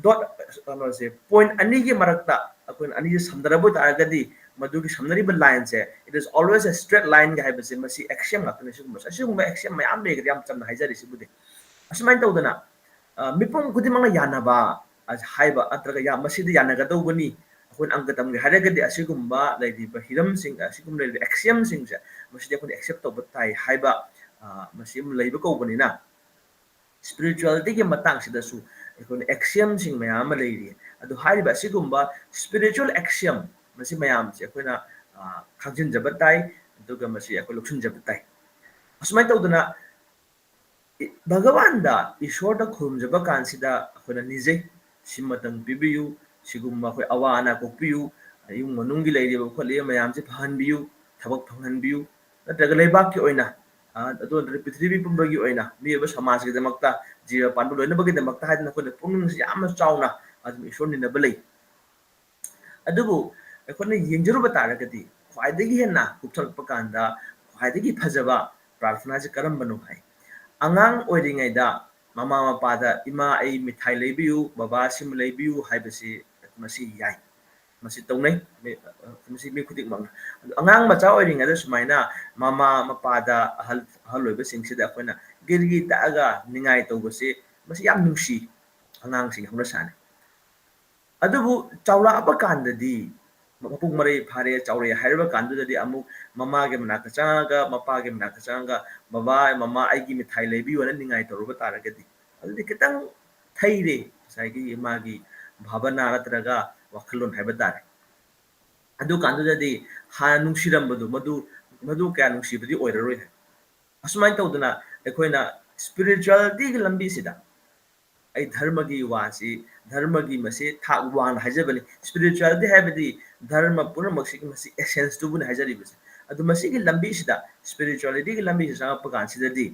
dot, ꯀꯩꯅꯣꯁꯦ, point ꯑꯅꯤꯒꯤ ꯃꯔꯛꯇ ꯑꯩꯈꯣꯏꯅ ꯑꯅꯤꯁꯦ ꯁꯝꯅꯔꯕ ꯑꯣꯏ ꯇꯥꯔꯒꯗꯤ ꯃꯗꯨꯒꯤ ꯁꯝꯅꯔꯤꯕ ꯂꯥꯏꯟꯁꯦ, it is always a straight line ꯒ ꯍꯥꯏꯕꯁꯦ, ꯃꯁꯤ ꯑꯦꯛꯁꯤꯌꯝ ꯉꯥꯛꯇꯅꯤ꯫ ꯁꯤꯒꯨꯝꯕꯁꯦ, ꯑꯁꯤꯒꯨꯝꯕ ꯑꯦꯛꯁꯤꯌꯝ ꯃꯌꯥꯝ ꯂꯩꯈ꯭ꯔꯦ, ꯌꯥꯝ ꯆꯝꯅ ꯍꯥꯏꯖꯔꯤꯁꯤꯕꯨꯗꯤ꯫ ꯑꯁꯨꯃꯥꯏꯅ ꯇꯧꯗꯅ, ꯑ, ꯃꯤꯄꯨꯝ ꯈꯨꯗꯤꯡꯃꯛꯅ ꯌꯥꯅꯕ, ꯑ, ꯍꯥꯏꯕ ꯅꯠꯇ꯭ꯔꯒ ꯌꯥ-, ꯃꯁꯤꯗ ꯌꯥꯅꯒꯗꯧꯕꯅꯤ, ꯑꯩꯈꯣꯏꯅ ꯑꯪꯀ ꯇꯝꯒꯦ ꯍꯥꯏꯔꯒꯗꯤ ꯑꯁꯤꯒꯨꯝꯕ ꯂꯩꯔꯤꯕ ꯍꯤꯔꯝꯁꯤꯡ, ꯑꯁꯤꯒꯨꯝꯕ ꯂꯩꯔꯤꯕ ꯑꯦꯛꯁꯤꯌꯝꯁꯤꯡꯁꯦ, ꯃꯁꯤꯗꯤ ꯑꯩꯈꯣꯏꯅ ꯑꯦꯛꯁꯦꯞ ꯇꯧꯕ ꯇꯥꯏ ꯍꯥꯏꯕ, ꯑ, ꯃꯁꯤ ꯑꯃ ꯂꯩꯕ ꯀꯧꯕꯅꯤꯅ, ꯁ꯭ꯄꯤꯔꯤꯆꯨꯋꯦꯂꯤꯇꯤꯒꯤ ꯃꯇꯥꯡꯁꯤꯗꯁꯨ ꯑꯩꯈꯣꯏꯅ ꯑꯦꯛꯁꯤꯌꯝꯁꯤꯡ ꯃꯌꯥꯝ ꯑꯃ ꯂꯩꯔꯤ꯫ ꯑꯗꯨ ꯍꯥꯏꯔꯤꯕ ꯑꯁꯤꯒꯨꯝꯕ ꯁ꯭ꯄꯤꯔꯤꯆꯨꯋꯦꯜ ꯑꯦꯛꯁꯤꯌꯝ ꯃꯁꯤ ꯃꯌꯥꯝꯁꯦ ꯑꯩꯈꯣꯏꯅ, ꯑ, ꯈꯪꯖꯤꯟꯖꯕ ꯇꯥꯏ, ꯑꯗꯨꯒ ꯃꯁꯤ ꯑꯩꯈꯣꯏ ꯂꯧꯁꯤꯟꯖꯕ ꯇꯥꯏ꯫ ꯑꯁꯨꯃꯥꯏꯅ ꯇꯧꯗꯅ ꯏ-, ꯚꯒꯋꯥꯟꯗ, ꯏꯁꯣꯔꯗ ꯈꯨꯔꯨꯝꯖꯕ ꯀꯥꯟꯁꯤꯗ ꯑꯩꯈꯣꯏꯅ ꯅꯤꯖꯩ, ꯁꯤꯃꯇꯪ ꯄꯤꯕꯤꯌꯨ, ꯁꯤꯒꯨꯝꯕ ꯑꯩꯈꯣꯏ ꯑꯋꯥ ꯑꯅꯥ ꯀꯣꯛꯄꯤꯌꯨ, ꯏꯃꯨꯡ ꯃꯅꯨꯡꯒꯤ ꯂꯩꯔꯤꯕ ꯈꯣꯠꯂꯤꯕ ꯃꯌꯥꯝꯁꯦ ꯐꯍꯟꯕꯤꯌꯨ, ꯊꯕꯛ ꯐꯪꯍꯟꯕꯤꯌꯨ, ꯅꯠꯇ꯭ꯔꯒ ꯂꯩꯕꯥꯛꯀꯤ ꯑꯣꯏꯅ, ꯑ, ꯑꯗꯨ ꯅꯠꯇ꯭ꯔꯒ ꯄ꯭ꯔꯤꯊꯤꯕꯤ ꯄꯨꯝꯕꯒꯤ ꯑꯣꯏꯅ ꯃꯤꯑꯣꯏꯕ ꯁꯃꯥꯖꯀꯤꯗꯃꯛꯇ, ꯖꯤꯕ ꯄꯥꯟꯕ ꯂꯣꯏꯅꯃꯛꯀꯤꯗꯃꯛꯇ ꯍꯥꯏꯗꯅ ꯑꯩꯈꯣꯏꯅ ꯄꯨꯛꯅꯤꯡꯁꯤ ꯌꯥꯝꯅ ꯆꯥꯎꯅ ꯑꯗꯨꯝ ꯏꯁꯣꯔ ꯅꯤꯅꯕ ꯂꯩ꯫ ꯑꯗꯨꯕꯨ ꯑꯩꯈꯣꯏꯅ ꯌꯦꯡꯖꯔꯨꯕ ꯇꯥꯔꯒꯗꯤ, ꯈ꯭ꯋꯥꯏꯗꯒꯤ ꯍꯦꯟꯅ ꯀꯨꯞꯊꯔꯛꯄ ꯀꯥꯟꯗ ꯈ꯭ꯋꯥꯏꯗꯒꯤ ꯐꯖꯕ ꯄ꯭ꯔꯥꯔꯊꯅꯥꯁꯤ ꯀꯔꯝꯕꯅꯣ ꯍꯥꯏ? ꯑꯉꯥꯡ ꯑꯣꯏꯔꯤꯉꯩꯗ ꯃꯃꯥ ꯃꯄꯥꯗ, "ꯏꯃꯥ, ꯑꯩ ꯃꯤꯊꯥꯏ ꯂꯩꯕꯤꯌꯨ, ꯕꯕꯥ, ꯁꯤꯃ ꯂꯩꯕꯤꯌꯨ" ꯍꯥꯏꯕꯁꯤ ꯃꯁꯤ ꯌꯥꯏ, ꯃꯁꯤ ꯇꯧꯅꯩ, ꯃꯤ-, ꯃꯁꯤ ꯃꯤ ꯈꯨꯗꯤꯡꯃꯛꯅ꯫ ꯑꯗꯨ ꯑꯉꯥꯡ ꯃꯆꯥ ꯑꯣꯏꯔꯤꯉꯩꯗ ꯁꯨꯃꯥꯏꯅ ꯃꯃꯥ ꯃꯄꯥꯗ, ꯑꯍꯜ, ꯑꯍꯜ ꯑꯣꯏꯕꯁꯤꯡꯁꯤꯗ ꯑꯩꯈꯣꯏꯅ ꯒꯤꯔꯒꯤ ꯇꯛꯑꯒ ꯅꯤꯡꯉꯥꯏ ꯇꯧꯕꯁꯦ, ꯃꯁꯤ ꯌꯥꯝ ꯅꯨꯡꯁꯤ, ꯑꯉꯥꯡꯁꯤꯡꯒꯤ ꯍꯧꯅꯁꯥꯅꯤ꯫ ꯑꯗꯨꯕꯨ ꯆꯥꯎꯔꯛꯑꯕ ꯀꯥꯟꯗꯗꯤ, ꯃꯄꯨꯡ ꯃꯔꯩ ꯐꯥꯔꯦ, ꯆꯥꯎꯔꯛꯑꯦ ꯍꯥꯏꯔꯕ ꯀꯥꯟꯗꯨꯗꯗꯤ ꯑꯃꯨꯛ ꯃꯃꯥꯒꯤ ꯃꯅꯥꯛꯇ ꯆꯪꯉꯒ, ꯃꯄꯥꯒꯤ ꯃꯅꯥꯛꯇ ꯆꯪꯉꯒ, "ꯕꯕꯥ, ꯃꯃꯥ, ꯑꯩꯒꯤ ꯃꯤꯊꯥꯏ ꯂꯩꯕꯤꯌꯨ" ꯍꯥꯏꯅ ꯅꯤꯡꯉꯥꯏ ꯇꯧꯔꯨꯕ ꯇꯥꯔꯒꯗꯤ, ꯑꯗꯨꯗꯤ ꯈꯤꯇꯪ ꯊꯩꯔꯦ, ꯉꯁꯥꯏꯒꯤ ꯃꯥꯒꯤ ꯚꯥꯕꯅꯥ ꯅꯠꯇ꯭ꯔꯒ ꯋꯥꯈꯜꯂꯣꯟ ꯍꯥꯏꯕ ꯇꯥꯔꯦ꯫ ꯑꯗꯨꯀꯥꯟꯗꯨꯗꯗꯤ ꯍꯥꯟꯅ ꯅꯨꯡꯁꯤꯔꯝꯕꯗꯨ, ꯃꯗꯨ, ꯃꯗꯨ ꯀꯌꯥ ꯅꯨꯡꯁꯤꯕꯗꯤ ꯑꯣꯏꯔꯔꯣꯏ꯫ ꯑꯁꯨꯃꯥꯏꯅ ꯇꯧꯗꯅ ꯑꯩꯈꯣꯏꯅ ꯁ꯭ꯄꯤꯔꯤꯆꯨꯋꯦꯂꯤꯇꯤꯒꯤ ꯂꯝꯕꯤꯁꯤꯗ, ꯑꯩ ꯙꯔꯃꯒꯤ ꯋꯥꯁꯤ, ꯙꯔꯃꯒꯤ ꯃꯁꯤ ꯊꯥꯛ ꯋꯥꯡꯅ ꯍꯥꯏꯖꯕꯅꯤ꯫ ꯁ꯭ꯄꯤꯔꯤꯆꯨꯋꯦꯂꯤꯇꯤ ꯍꯥꯏꯕꯗꯤ ꯙꯔꯃ ꯄꯨꯝꯅꯃꯛꯁꯤꯒꯤ ꯃꯁꯤ ꯑꯦꯁꯦꯟꯁꯇꯨꯕꯨꯅꯤ ꯍꯥꯏꯖꯔꯤꯕꯁꯦ꯫ ꯑꯗꯨ ꯃꯁꯤꯒꯤ ꯂꯝꯕꯤꯁꯤꯗ, ꯁ꯭ꯄꯤꯔꯤꯆꯨꯋꯦꯂꯤꯇꯤꯒꯤ ꯂꯝꯕꯤꯁꯤꯗ ꯆꯪꯉꯛꯄ ꯀꯥꯟꯁꯤꯗꯗꯤ,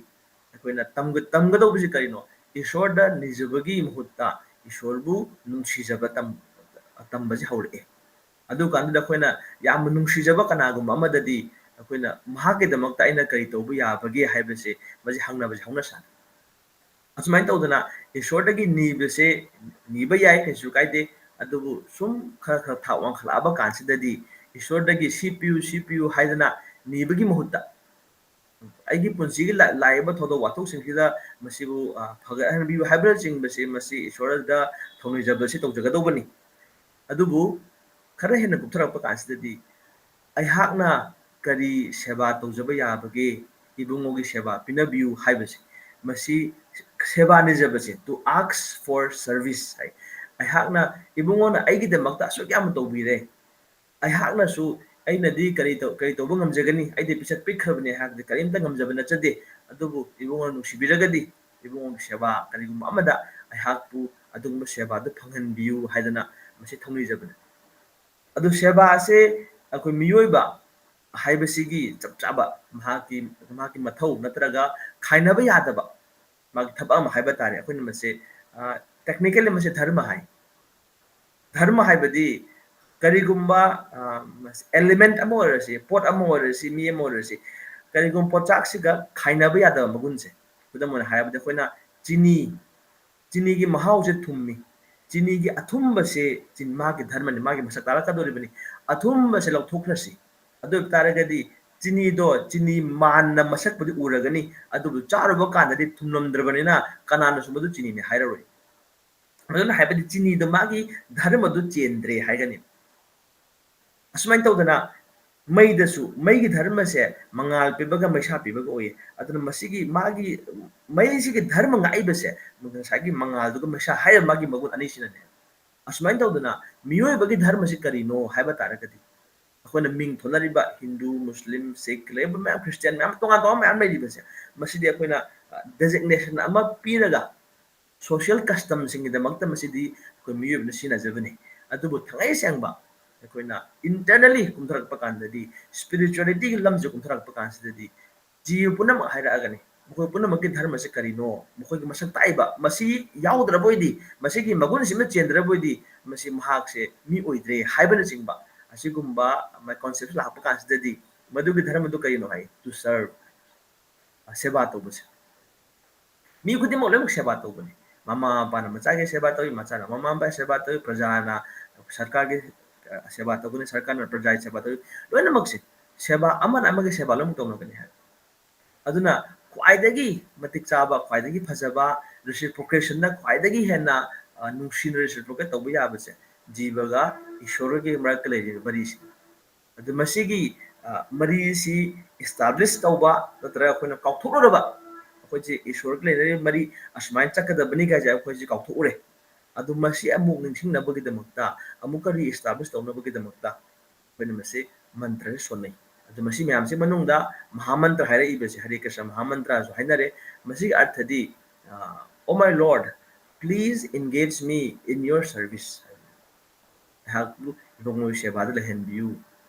ꯑꯩꯈꯣꯏꯅ ꯇꯝꯒ-, ꯇꯝꯒꯗꯧꯕꯁꯤ ꯀꯔꯤꯅꯣ? ꯏꯁꯣꯔꯗ ꯅꯤꯖꯕꯒꯤ ꯃꯍꯨꯠꯇ ꯏꯁꯣꯔꯕꯨ ꯅꯨꯡꯁꯤꯖꯕ ꯇꯝ-, ꯇꯝꯕꯁꯤ ꯍꯧꯔꯛꯑꯦ꯫ ꯑꯗꯨ ꯀꯥꯟꯗꯨꯗ ꯑꯩꯈꯣꯏꯅ ꯌꯥꯝꯅ ꯅꯨꯡꯁꯤꯖꯕ ꯀꯅꯥꯒꯨꯝꯕ ꯑꯃꯗꯗꯤ ꯑꯩꯈꯣꯏꯅ ꯃꯍꯥꯛꯀꯤꯗꯃꯛꯇ ꯑꯩꯅ ꯀꯔꯤ ꯇꯧꯕ ꯌꯥꯕꯒꯦ ꯍꯥꯏꯕꯁꯦ ꯃꯁꯤ ꯍꯪꯅꯕꯁꯦ ꯍꯧꯅ ꯁꯥꯅꯤ꯫ ꯑꯁꯨꯃꯥꯏꯅ ꯇꯧꯗꯅ ꯏꯁꯣꯔꯗꯒꯤ ꯅꯤꯕꯁꯦ ꯅꯤꯕ ꯌꯥꯏ, ꯀꯩꯁꯨ ꯀꯥꯏꯗꯦ꯫ ꯑꯗꯨꯕꯨ ꯁꯨꯝ ꯈꯔ ꯈꯔ ꯊꯥꯛ ꯋꯥꯡꯈꯠꯂꯛꯑꯕ ꯀꯥꯟꯁꯤꯗꯗꯤ ꯏꯁꯣꯔꯗꯒꯤ ꯁꯤ ꯄꯤꯌꯨ, ꯁꯤ ꯄꯤꯌꯨ ꯍꯥꯏꯗꯅ ꯅꯤꯕꯒꯤ ꯃꯍꯨꯠꯇ, ꯑꯩꯒꯤ ꯄꯨꯟꯁꯤꯒꯤ ꯂꯥ-, ꯂꯥꯛꯏꯕ ꯊꯧꯗꯣꯛ ꯋꯥꯊꯣꯛꯁꯤꯡꯁꯤꯗ ꯃꯁꯤꯕꯨ, ꯑ, ꯐꯒꯠꯍꯟꯕꯤꯌꯨ ꯍꯥꯏꯕꯅꯆꯤꯡꯕꯁꯦ ꯃꯁꯤ ꯏꯁꯣꯔꯗ ꯊꯧꯅꯤꯖꯕꯁꯤ ꯇꯧꯖꯒꯗꯧꯕꯅꯤ꯫ ꯑꯗꯨꯕꯨ ꯈꯔ ꯍꯦꯟꯅ ꯀꯨꯞꯊꯔꯛꯄ ꯀꯥꯟꯁꯤꯗꯗꯤ, ꯑꯩꯍꯥꯛꯅ ꯀꯔꯤ ꯁꯦꯕꯥ ꯇꯧꯖꯕ ꯌꯥꯕꯒꯦ? ꯏꯕꯨꯡꯉꯣꯒꯤ ꯁꯦꯕꯥ ꯄꯤꯅꯕꯤꯌꯨ ꯍꯥꯏꯕꯁꯦ, ꯃꯁꯤ ꯁꯦꯕꯥ ꯅꯤꯖꯕꯁꯦ, to ask for service ꯍꯥꯏ꯫ ꯑꯩꯍꯥꯛꯅ, ꯏꯕꯨꯡꯉꯣꯅ ꯑꯩꯒꯤꯗꯃꯛꯇ ꯑꯁꯨꯛ ꯌꯥꯝꯅ ꯇꯧꯕꯤꯔꯦ, ꯑꯩꯍꯥꯛꯅꯁꯨ, ꯑꯩꯅꯗꯤ ꯀꯔꯤ ꯇꯧ-, ꯀꯔꯤ ꯇꯧꯕ ꯉꯝꯖꯒꯅꯤ? ꯑꯩꯗꯤ ꯄꯤꯁꯛ ꯄꯤꯛꯈ꯭ꯔꯕꯅꯤ, ꯑꯩꯍꯥꯛꯇꯤ ꯀꯔꯤꯝꯇ ꯉꯝꯖꯕ ꯅꯠꯆꯗꯦ꯫ ꯑꯗꯨꯕꯨ ꯏꯕꯨꯡꯉꯣꯅ ꯅꯨꯡꯁꯤꯕꯤꯔꯒꯗꯤ, ꯏꯕꯨꯡꯉꯣꯒꯤ ꯁꯦꯕꯥ ꯀꯔꯤꯒꯨꯝꯕ ꯑꯃꯗ ꯑꯩꯍꯥꯛꯄꯨ ꯑꯗꯨꯒꯨꯝꯕ ꯁꯦꯕꯥꯗꯨ ꯐꯪꯍꯟꯕꯤꯌꯨ ꯍꯥꯏꯗꯅ ꯃꯁꯤ ꯊꯧꯅꯤꯖꯕꯅꯤ꯫ ꯑꯗꯨ ꯁꯦꯕꯥ ꯑꯁꯦ ꯑꯩꯈꯣꯏ ꯃꯤꯑꯣꯏꯕ ꯍꯥꯏꯕꯁꯤꯒꯤ ꯆꯞ ꯆꯥꯕ ꯃꯍꯥꯛꯀꯤ, ꯃꯍꯥꯛꯀꯤ ꯃꯊꯧ ꯅꯠꯇ꯭ꯔꯒ ꯈꯥꯏꯅꯕ ꯌꯥꯗꯕ ꯃꯥꯒꯤ ꯊꯕꯛ ꯑꯃ ꯍꯥꯏꯕ ꯇꯥꯔꯦ꯫ ꯑꯩꯈꯣꯏꯅ ꯃꯁꯦ, ꯑ, technically ꯃꯁꯦ ꯙꯔꯃ ꯍꯥꯏ꯫ ꯙꯔꯃ ꯍꯥꯏꯕꯗꯤ ꯀꯔꯤꯒꯨꯝꯕ, ꯑ, element ꯑꯃ ꯑꯣꯏꯔꯁꯤ, ꯄꯣꯠ ꯑꯃ ꯑꯣꯏꯔꯁꯤ, ꯃꯤ ꯑꯃ ꯑꯣꯏꯔꯁꯤ, ꯀꯔꯤꯒꯨꯝꯕ ꯄꯣꯠꯆꯥꯛꯁꯤꯒ ꯈꯥꯏꯅꯕ ꯌꯥꯗꯕ ꯃꯒꯨꯟꯁꯦ꯫ ꯈꯨꯗꯝ ꯑꯣꯏꯅ ꯍꯥꯏꯔꯕꯗ ꯑꯩꯈꯣꯏꯅ ꯆꯤꯅꯤ, ꯆꯤꯅꯤꯒꯤ ꯃꯍꯥꯎꯁꯦ ꯊꯨꯝꯃꯤ꯫ ꯆꯤꯅꯤꯒꯤ ꯑꯊꯨꯝꯕꯁꯦ ꯆꯤꯟ-, ꯃꯥꯒꯤ ꯙꯔꯃꯅꯤ, ꯃꯥꯒꯤ ꯃꯁꯛ ꯇꯥꯛꯂꯛꯀꯗꯧꯔꯤꯕꯅꯤ꯫ ꯑꯊꯨꯝꯕꯁꯦ ꯂꯧꯊꯣꯛꯈ꯭ꯔꯁꯤ꯫ ꯑꯗꯨ ꯑꯣꯏꯕ ꯇꯥꯔꯒꯗꯤ ꯆꯤꯅꯤꯗꯣ ꯆꯤꯅꯤ ꯃꯥꯟꯅ ꯃꯁꯛꯄꯨꯗꯤ ꯎꯔꯒꯅꯤ, ꯑꯗꯨꯕꯨ ꯆꯥꯔꯨꯕ ꯀꯥꯟꯗꯗꯤ ꯊꯨꯝꯂꯝꯗ꯭ꯔꯕꯅꯤꯅ ꯀꯅꯥꯅꯁꯨ ꯃꯗꯨ ꯆꯤꯅꯤꯅꯤ ꯍꯥꯏꯔꯔꯣꯏ꯫ ꯑꯗꯨꯅ ꯍꯥꯏꯕꯗꯤ ꯆꯤꯅꯤꯗꯣ ꯃꯥꯒꯤ ꯙꯔꯃꯗꯨ ꯆꯦꯟꯗ꯭ꯔꯦ ꯍꯥꯏꯒꯅꯤ꯫ ꯑꯁꯨꯃꯥꯏꯅ ꯇꯧꯗꯅ ꯃꯩꯗꯁꯨ, ꯃꯩꯒꯤ ꯙꯔꯃꯁꯦ ꯃꯉꯥꯜ ꯄꯤꯕꯒ ꯃꯩꯁꯥ ꯄꯤꯕꯒ ꯑꯣꯏꯌꯦ꯫ ꯑꯗꯨꯅ ꯃꯁꯤꯒꯤ ꯃꯥꯒꯤ ꯃꯩꯁꯤꯒꯤ ꯙꯔꯃ ꯉꯥꯛꯏꯕꯁꯦ ꯉꯁꯥꯏꯒꯤ ꯃꯉꯥꯜꯗꯨꯒ ꯃꯩꯁꯥ ꯍꯥꯏꯔꯤꯕ ꯃꯥꯒꯤ ꯃꯒꯨꯟ ꯑꯅꯤꯁꯤꯅꯅꯦ꯫ ꯑꯁꯨꯃꯥꯏꯅ ꯇꯧꯗꯅ ꯃꯤꯑꯣꯏꯕꯒꯤ ꯙꯔꯃꯁꯤ ꯀꯔꯤꯅꯣ ꯍꯥꯏꯕ ꯇꯥꯔꯒꯗꯤ, ꯑꯩꯈꯣꯏꯅ ꯃꯤꯡ ꯊꯣꯟꯅꯔꯤꯕ ꯍꯤꯟꯗꯨ, ꯃꯨꯁꯂꯤꯝ, ꯁꯤꯈ, ꯂꯩꯔꯤꯕ ꯃꯌꯥꯝ, ꯈ꯭ꯔꯤꯁꯇꯤꯌꯥꯟ ꯃꯌꯥꯝ, ꯇꯣꯉꯥꯟ ꯇꯣꯉꯥꯟꯕ ꯃꯌꯥꯝ ꯂꯩꯔꯤꯕꯁꯦ, ꯃꯁꯤꯗꯤ ꯑꯩꯈꯣꯏꯅ, ꯑ, designation ꯑꯃ ꯄꯤꯔꯒ social customꯁꯤꯡꯒꯤꯗꯃꯛꯇ ꯃꯁꯤꯗꯤ ꯑꯩꯈꯣꯏ ꯃꯤꯑꯣꯏꯕꯅ ꯁꯤꯖꯤꯟꯅꯖꯕꯅꯤ꯫ ꯑꯗꯨꯕꯨ ꯊꯥꯡꯉꯩ ꯁꯦꯡꯕ ꯑꯩꯈꯣꯏꯅ internally ꯀꯨꯝꯊꯔꯛꯄ ꯀꯥꯟꯗꯗꯤ, spiritualityꯒꯤ ꯂꯝꯁꯦ ꯀꯨꯝꯊꯔꯛꯄ ꯀꯥꯟꯁꯤꯗꯗꯤ, ꯖꯤꯕ ꯄꯨꯝꯅꯃꯛ ꯍꯥꯏꯔꯛꯑꯒꯅꯤ꯫ ꯃꯈꯣꯏ ꯄꯨꯝꯅꯃꯛꯀꯤ ꯙꯔꯃꯁꯦ ꯀꯔꯤꯅꯣ? ꯃꯈꯣꯏꯒꯤ ꯃꯁꯛ ꯇꯥꯛꯏꯕ, ꯃꯁꯤ ꯌꯥꯎꯗ꯭ꯔꯕ ꯑꯣꯏꯗꯤ, ꯃꯁꯤꯒꯤ ꯃꯒꯨꯟꯁꯤꯃ ꯆꯦꯟꯗ꯭ꯔꯕ ꯑꯣꯏꯗꯤ, ꯃꯁꯤ ꯃꯍꯥꯛꯁꯦ ꯃꯤ ꯑꯣꯏꯗ꯭ꯔꯦ ꯍꯥꯏꯕꯅꯆꯤꯡꯕ ꯑꯁꯤꯒꯨꯝꯕ ꯃ-, conceptꯁꯦ ꯂꯥꯛꯄ ꯀꯥꯟꯁꯤꯗꯗꯤ, ꯃꯗꯨꯒꯤ ꯙꯔꯃꯗꯨ ꯀꯔꯤꯅꯣ ꯍꯥꯏ? To serve, ꯁꯦꯕꯥ ꯇꯧꯕꯁꯦ꯫ ꯃꯤ ꯈꯨꯗꯤꯡꯃꯛ ꯂꯣꯏꯅꯃꯛ ꯁꯦꯕꯥ ꯇꯧꯕꯅꯤ꯫ ꯃꯃꯥ ꯃꯄꯥꯅ ꯃꯆꯥꯒꯤ ꯁꯦꯕꯥ ꯇꯧꯏ, ꯃꯆꯥꯅ ꯃꯃꯥ ꯃꯄꯥꯒꯤ ꯁꯦꯕꯥ ꯇꯧꯏ, ꯄ꯭ꯔꯖꯥꯅ ꯁꯔꯀꯥꯔꯒꯤ ꯑ, ꯁꯦꯕꯥ ꯇꯧꯒꯅꯤ, ꯁꯔꯀꯥꯔꯅ ꯄ꯭ꯔꯖꯥꯒꯤ ꯁꯦꯕꯥ ꯇꯧꯒꯅꯤ, ꯂꯣꯏꯅꯃꯛꯁꯦ ꯁꯦꯕꯥ ꯑꯃꯅ ꯑꯃꯒꯤ ꯁꯦꯕꯥ ꯂꯣꯏꯅꯃꯛ ꯇꯧꯅꯒꯅꯤ ꯍꯥꯏꯕ꯫ ꯑꯗꯨꯅ ꯈ꯭ꯋꯥꯏꯗꯒꯤ ꯃꯇꯤꯛ ꯆꯥꯕ, ꯈ꯭ꯋꯥꯏꯗꯒꯤ ꯐꯖꯕ reciprocationna ꯈ꯭ꯋꯥꯏꯗꯒꯤ ꯍꯦꯟꯅ, ꯑ, ꯅꯨꯡꯁꯤꯅ reciprocate ꯇꯧꯕ ꯌꯥꯕꯁꯦ ꯖꯤꯕꯒ ꯏꯁꯣꯔꯒꯤ ꯃꯔꯛꯇ ꯂꯩꯔꯤꯕ ꯃꯔꯤꯁꯤꯅꯤ꯫ ꯑꯗꯨ ꯃꯁꯤꯒꯤ, ꯑ, ꯃꯔꯤꯁꯤ establish ꯇꯧꯕ ꯅꯠꯇ꯭ꯔꯒ ꯑꯩꯈꯣꯏꯅ ꯀꯥꯎꯊꯣꯛꯂꯨꯔꯕ, ꯑꯩꯈꯣꯏꯁꯦ ꯏꯁꯣꯔꯒ ꯂꯩꯅꯔꯤꯕ ꯃꯔꯤ ꯑꯁꯨꯃꯥꯏꯅ ꯆꯠꯀꯗꯕꯅꯤ ꯀꯥꯏꯁꯦ ꯑꯩꯈꯣꯏꯁꯦ ꯀꯥꯎꯊꯣꯛꯎꯔꯦ꯫ ꯑꯗꯨ ꯃꯁꯤ ꯑꯃꯨꯛ ꯅꯤꯡꯁꯤꯡꯅꯕꯒꯤꯗꯃꯛꯇ, ꯑꯃꯨꯛꯀ re-establish ꯇꯧꯅꯕꯒꯤꯗꯃꯛꯇ ꯑꯩꯈꯣꯏꯅ ꯃꯁꯤ ꯃꯟꯇ꯭ꯔꯁꯦ ꯁꯣꯟꯅꯩ꯫ ꯑꯗꯨ ꯃꯁꯤ ꯃꯌꯥꯝꯁꯤ ꯃꯅꯨꯡꯗ ꯃꯍꯥꯃꯟꯇ꯭ꯔ ꯍꯥꯏꯔꯛꯏꯕꯁꯦ, ꯍꯔꯦ ꯀ꯭ꯔꯤꯁꯅ ꯃꯍꯥꯃꯟꯇ꯭ꯔꯁꯨ ꯍꯥꯏꯅꯔꯦ꯫ ꯃꯁꯤꯒꯤ ꯑꯔꯊꯗꯤ, ꯑ, "Oh my Lord, please engage me in your service." ꯑꯩꯍꯥꯛꯄꯨ ꯏꯕꯨꯡꯉꯣꯒꯤ ꯁꯦꯕꯥꯗ ꯂꯩꯍꯟꯕꯤꯌꯨ꯫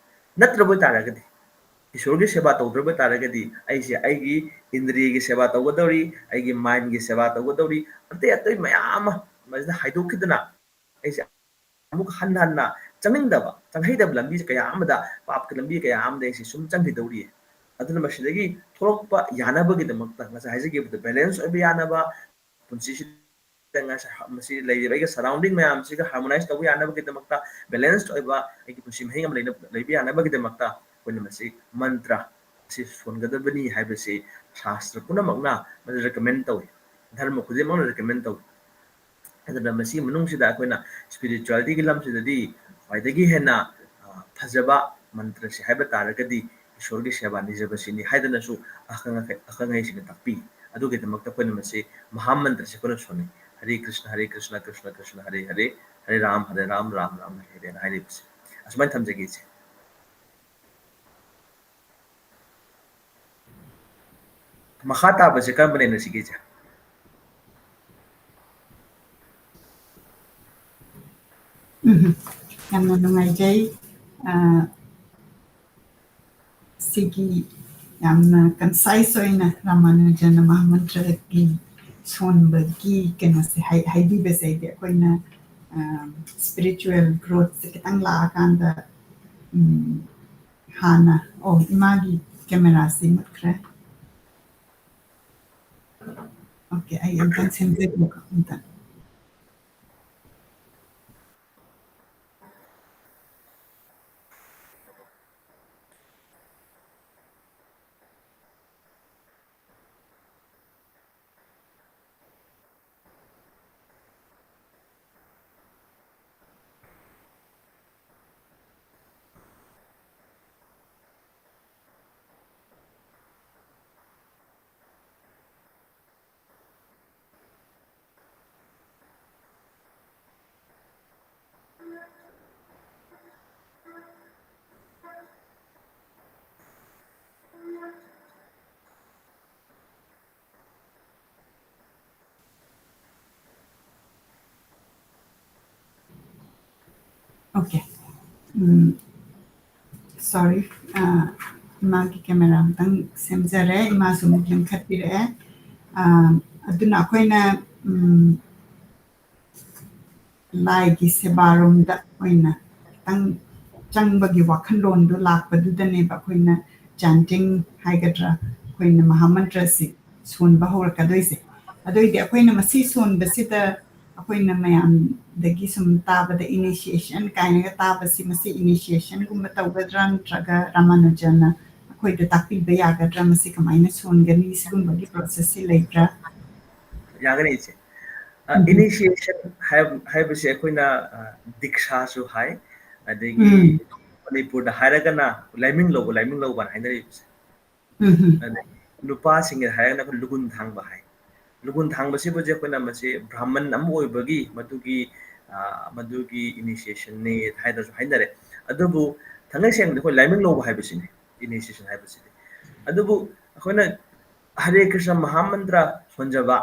ꯅꯠꯇ꯭ꯔꯕ ꯇꯥꯔꯒꯗꯤ, ꯏꯁꯣꯔꯒꯤ ꯁꯦꯕꯥ ꯇꯧꯗ꯭ꯔꯕ ꯇꯥꯔꯒꯗꯤ, ꯑꯩꯁꯦ ꯑꯩꯒꯤ ꯏꯟꯗ꯭ꯔꯤꯌꯒꯤ ꯁꯦꯕꯥ ꯇꯧꯒꯗꯧꯔꯤ, ꯑꯩꯒꯤ mindꯒꯤ ꯁꯦꯕꯥ ꯇꯧꯒꯗꯧꯔꯤ, ꯑꯇꯩ ꯑꯇꯩ ꯃꯌꯥꯝ ꯑꯃ ꯃꯁꯤꯗ ꯍꯥꯏꯗꯣꯛꯈꯤꯗꯅ, ꯑꯩꯁꯦ ꯑꯃꯨꯛ ꯍꯟꯅ ꯍꯟꯅ ꯆꯪꯅꯤꯡꯗꯕ, ꯆꯪꯍꯩꯗꯕ ꯂꯝꯕꯤꯁꯦ ꯀꯌꯥ ꯑꯃꯗ, ꯄꯥꯞꯀꯤ ꯂꯝꯕꯤ ꯀꯌꯥ ꯑꯃꯗ ꯑꯩꯁꯦ ꯁꯨꯝ ꯆꯪꯈꯤꯗꯧꯔꯤ꯫ ꯑꯗꯨꯅ ꯃꯁꯤꯗꯒꯤ ꯊꯣꯛꯂꯛꯄ ꯌꯥꯅꯕꯒꯤꯗꯃꯛꯇ, ꯉꯁꯥꯏ ꯍꯥꯏꯖꯈꯤꯕꯗ balance ꯑꯣꯏꯕ ꯌꯥꯅꯕ, ꯄꯨꯟꯁꯤꯁꯤꯗ ꯉꯁꯥꯏ ꯃꯁꯤ ꯂꯩꯔꯤꯕ ꯑꯩꯒꯤ surrounding ꯃꯌꯥꯝꯁꯤꯒ harmonize ꯇꯧꯕ ꯌꯥꯅꯕꯒꯤꯗꯃꯛꯇ, balanced ꯑꯣꯏꯕ ꯑꯩꯒꯤ ꯄꯨꯟꯁꯤ ꯃꯍꯤꯡ ꯑꯃ ꯂꯩꯅ-, ꯂꯩꯕ ꯌꯥꯅꯕꯒꯤꯗꯃꯛꯇ ꯑꯩꯈꯣꯏꯅ ꯃꯁꯤ ꯃꯟꯇ꯭ꯔ ꯑꯁꯤ ꯁꯣꯟꯒꯗꯕꯅꯤ ꯍꯥꯏꯕꯁꯤ ꯁꯥꯁꯇ꯭ꯔ ꯄꯨꯝꯅꯃꯛꯅ ꯃꯁꯤ recommend ꯇꯧꯏ, ꯙꯔꯃ ꯈꯨꯗꯤꯡꯃꯛꯅ recommend ꯇꯧꯏ꯫ ꯑꯗꯨꯅ ꯃꯁꯤꯒꯤ ꯃꯅꯨꯡꯁꯤꯗ ꯑꯩꯈꯣꯏꯅ spiritualityꯒꯤ ꯂꯝꯁꯤꯗꯗꯤ ꯈ꯭ꯋꯥꯏꯗꯒꯤ ꯍꯦꯟꯅ, ꯑ, ꯐꯖꯕ ꯃꯟꯇ꯭ꯔꯁꯤ ꯍꯥꯏꯕ ꯇꯥꯔꯒꯗꯤ ꯏꯁꯣꯔꯒꯤ ꯁꯦꯕꯥ ꯅꯤꯖꯕꯁꯤꯅꯤ ꯍꯥꯏꯗꯅꯁꯨ ꯑꯈꯪ ꯑꯈꯩ-, ꯑꯈꯪ ꯑꯍꯩꯁꯤꯡꯅ ꯇꯥꯛꯄꯤ꯫ ꯑꯗꯨꯒꯤꯗꯃꯛꯇ ꯑꯩꯈꯣꯏꯅ ꯃꯁꯤ ꯃꯍꯥꯃꯟꯇ꯭ꯔꯁꯤ ꯑꯩꯈꯣꯏꯅ ꯁꯣꯟꯅꯩ꯫ "ꯍꯔꯦ ꯀ꯭ꯔꯤꯁꯅ, ꯍꯔꯦ ꯀ꯭ꯔꯤꯁꯅ, ꯀ꯭ꯔꯤꯁꯅ ꯀ꯭ꯔꯤꯁꯅ, ꯍꯔꯦ ꯍꯔꯦ, ꯍꯔꯦ ꯔꯥꯝ, ꯍꯔꯦ ꯔꯥꯝ, ꯔꯥꯝ ꯔꯥꯝ, ꯍꯔꯦ ꯍꯔꯦꯅ" ꯍꯥꯏꯔꯤꯕꯁꯦ꯫ ꯑꯁꯨꯃꯥꯏꯅ ꯊꯝꯖꯒꯦ, ꯏꯆꯦ꯫ ꯃꯈꯥ ꯇꯥꯕꯁꯦ ꯀꯔꯝꯕ ꯅꯩꯅꯁꯤꯒꯦ, ꯏꯆꯦ? ꯎꯝ, ꯌꯥꯝꯅ ꯅꯨꯡꯉꯥꯏꯖꯩ꯫ ꯑ, ꯁꯤꯒꯤ ꯌꯥꯝꯅ concise ꯑꯣꯏꯅ ꯔꯥꯃꯥꯅꯨꯖꯅ ꯃꯍꯥꯃꯟꯇ꯭ꯔꯒꯤ ꯁꯣꯟꯕꯒꯤ ꯀꯩꯅꯣꯁꯦ ꯍꯥꯏ-, ꯍꯥꯏꯕꯤꯕꯁꯦ ꯑꯩꯗꯤ ꯑꯩꯈꯣꯏꯅ, ꯑ, spiritual growthꯁꯦ ꯈꯤꯇꯪ ꯂꯥꯛꯑꯀꯥꯟꯗ, ꯎꯝ, ꯍꯥꯟꯅ, ꯑꯣ, ꯏꯃꯥꯒꯤ cameraꯁꯤ ꯃꯨꯠꯈ꯭ꯔꯦ꯫ Okay, ꯑꯩ ꯑꯝꯇꯪ ꯁꯦꯝꯖꯒꯦꯀꯣ, ꯑꯝꯇꯪ꯫ Okay. ꯎꯝ, sorry, ꯑ, ꯏꯃꯥꯒꯤ camera ꯑꯝꯇꯪ ꯁꯦꯝꯖꯔꯦ, ꯏꯃꯥꯁꯨ ꯑꯃꯨꯛ ꯂꯤꯡꯈꯠꯄꯤꯔꯛꯑꯦ꯫ ꯑ, ꯑꯗꯨꯅ ꯑꯩꯈꯣꯏꯅ, ꯎꯝ, ꯂꯥꯏꯒꯤ ꯁꯦꯕꯥꯔꯣꯝꯗ ꯑꯣꯏꯅ ꯈꯤꯇꯪ ꯆꯪꯕꯒꯤ ꯋꯥꯈꯜꯂꯣꯟꯗꯣ ꯂꯥꯛꯄꯗꯨꯗꯅꯦꯕ ꯑꯩꯈꯣꯏꯅ chanting ꯍꯥꯏꯒꯗ꯭ꯔꯥ, ꯑꯩꯈꯣꯏꯅ ꯃꯍꯥꯃꯟꯇ꯭ꯔꯁꯤ ꯁꯣꯟꯕ ꯍꯧꯔꯛꯀꯗꯣꯏꯁꯦ꯫ ꯑꯗꯨꯏꯗꯤ ꯑꯩꯈꯣꯏꯅ ꯃꯁꯤ ꯁꯣꯟꯕꯁꯤꯗ ꯑꯩꯈꯣꯏꯅ ꯃꯌꯥꯝꯗꯒꯤ ꯁꯨꯝ ꯇꯥꯕꯗ initiation ꯀꯥꯏꯅꯒ ꯇꯥꯕꯁꯤ, ꯃꯁꯤ initiationꯒꯨꯝꯕ ꯇꯧꯒꯗ꯭ꯔꯥ, ꯅꯠꯇ꯭ꯔꯒ ꯔꯥꯃꯥꯅꯨꯖꯅ ꯑꯩꯈꯣꯏꯗ ꯇꯥꯛꯄꯤꯕ ꯌꯥꯒꯗ꯭ꯔꯥ, ꯃꯁꯤ ꯀꯃꯥꯏꯅ ꯁꯣꯟꯒꯅꯤ, ꯁꯤꯒꯨꯝꯕꯒꯤ processꯁꯤ ꯂꯩꯕ꯭ꯔꯥ? ꯌꯥꯒꯅꯤ, ꯏꯆꯦ꯫ ꯑ, ꯎꯝ꯫ Initiation ꯍꯥꯏꯕ, ꯍꯥꯏꯕꯁꯦ ꯑꯩꯈꯣꯏꯅ, ꯑ, ꯗꯤꯛꯁꯥꯁꯨ ꯍꯥꯏ, ꯑꯗꯒꯤ ꯎꯝ꯫ ꯃꯅꯤꯄꯨꯔꯗ ꯍꯥꯏꯔꯒꯅ ꯂꯥꯏꯃꯤꯡ ꯂꯧꯕ, ꯂꯥꯏꯃꯤꯡ ꯂꯧꯕ ꯍꯥꯏꯅ ꯍꯥꯏꯅꯔꯤꯕꯁꯦ꯫ ꯎꯝ꯫ ꯑꯗ ꯅꯨꯄꯥꯁꯤꯡꯒꯤ ꯍꯥꯏꯔꯒꯅ ꯑꯩꯈꯣꯏ ꯂꯨꯒꯨꯟ ꯊꯥꯡꯕ ꯍꯥꯏ꯫ ꯂꯨꯒꯨꯟ ꯊꯥꯡꯕꯁꯤꯕꯨꯁꯦ ꯑꯩꯈꯣꯏꯅ ꯃꯁꯤ ꯕ꯭ꯔꯥꯍꯃꯟ ꯑꯃ ꯑꯣꯏꯕꯒꯤ ꯃꯗꯨꯒꯤ, ꯑ, ꯃꯗꯨꯒꯤ initiationꯅꯤ ꯍꯥꯏꯗꯅꯁꯨ ꯍꯥꯏꯅꯔꯦ꯫ ꯑꯗꯨꯕꯨ ꯊꯥꯡꯒꯩ ꯁꯦꯡꯅꯗꯤ ꯑꯩꯈꯣꯏ ꯂꯥꯏꯃꯤꯡ ꯂꯧꯕ ꯍꯥꯏꯕꯁꯤꯅꯤ initiation ꯍꯥꯏꯕꯁꯤꯗꯤ꯫ ꯑꯗꯨꯕꯨ ꯑꯩꯈꯣꯏꯅ ꯍꯔꯦ ꯀ꯭ꯔꯤꯁꯅ ꯃꯍꯥꯃꯟꯇ꯭ꯔ ꯁꯣꯟꯖꯕ,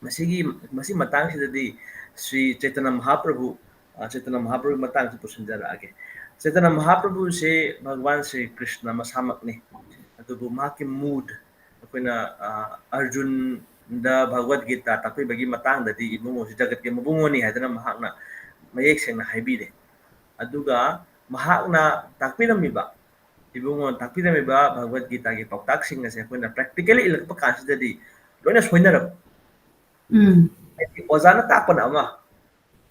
ꯃꯁꯤꯒꯤ, ꯃꯁꯤ ꯃꯇꯥꯡꯁꯤꯗꯗꯤ ꯁ꯭ꯔꯤ ꯆꯩꯇꯟꯌ ꯃꯍꯥꯄ꯭ꯔꯚꯨ, ꯑ, ꯆꯩꯇꯟꯌ ꯃꯍꯥꯄ꯭ꯔꯚꯨꯒꯤ ꯃꯇꯥꯡꯁꯤ ꯄꯨꯁꯤꯟꯖꯔꯛꯑꯒꯦ꯫ ꯆꯩꯇꯟꯌ ꯃꯍꯥꯄ꯭ꯔꯚꯨꯁꯤ ꯚꯒꯋꯥꯟ ꯁ꯭ꯔꯤ ꯀ꯭ꯔꯤꯁꯅ ꯃꯁꯥꯃꯛꯅꯤ꯫ ꯑꯗꯨꯕꯨ ꯃꯍꯥꯛꯀꯤ mood, ꯑꯩꯈꯣꯏꯅ, ꯑ, ꯑꯔꯖꯨꯟꯗ ꯚꯒꯋꯗ ꯒꯤꯇꯥ ꯇꯥꯛꯄꯤꯕꯒꯤ ꯃꯇꯥꯡꯗꯗꯤ ꯏꯕꯨꯡꯉꯣꯁꯤ ꯖꯒꯠꯀꯤ ꯃꯕꯨꯡꯉꯣꯅꯤ ꯍꯥꯏꯗꯅ ꯃꯍꯥꯛꯅ ꯃꯌꯦꯛ ꯁꯦꯡꯅ ꯍꯥꯏꯕꯤꯔꯦ꯫ ꯑꯗꯨꯒ ꯃꯍꯥꯛꯅ ꯇꯥꯛꯄꯤꯔꯝꯃꯤꯕ, ꯏꯕꯨꯡꯉꯣꯅ ꯇꯥꯛꯄꯤꯔꯝꯃꯤꯕ ꯚꯒꯋꯗ ꯒꯤꯇꯥꯒꯤ ꯄꯥꯎꯇꯥꯛꯁꯤꯡ ꯑꯁꯦ ꯑꯩꯈꯣꯏꯅ practically ꯏꯜꯂꯛꯄ ꯀꯥꯟꯁꯤꯗꯗꯤ ꯂꯣꯏꯅ ꯁꯣꯏꯅꯔꯕ꯫ ꯎꯝ꯫ ꯍꯥꯏꯗꯤ ꯑꯣꯖꯥꯅ ꯇꯥꯛꯄꯅ ꯑꯃ,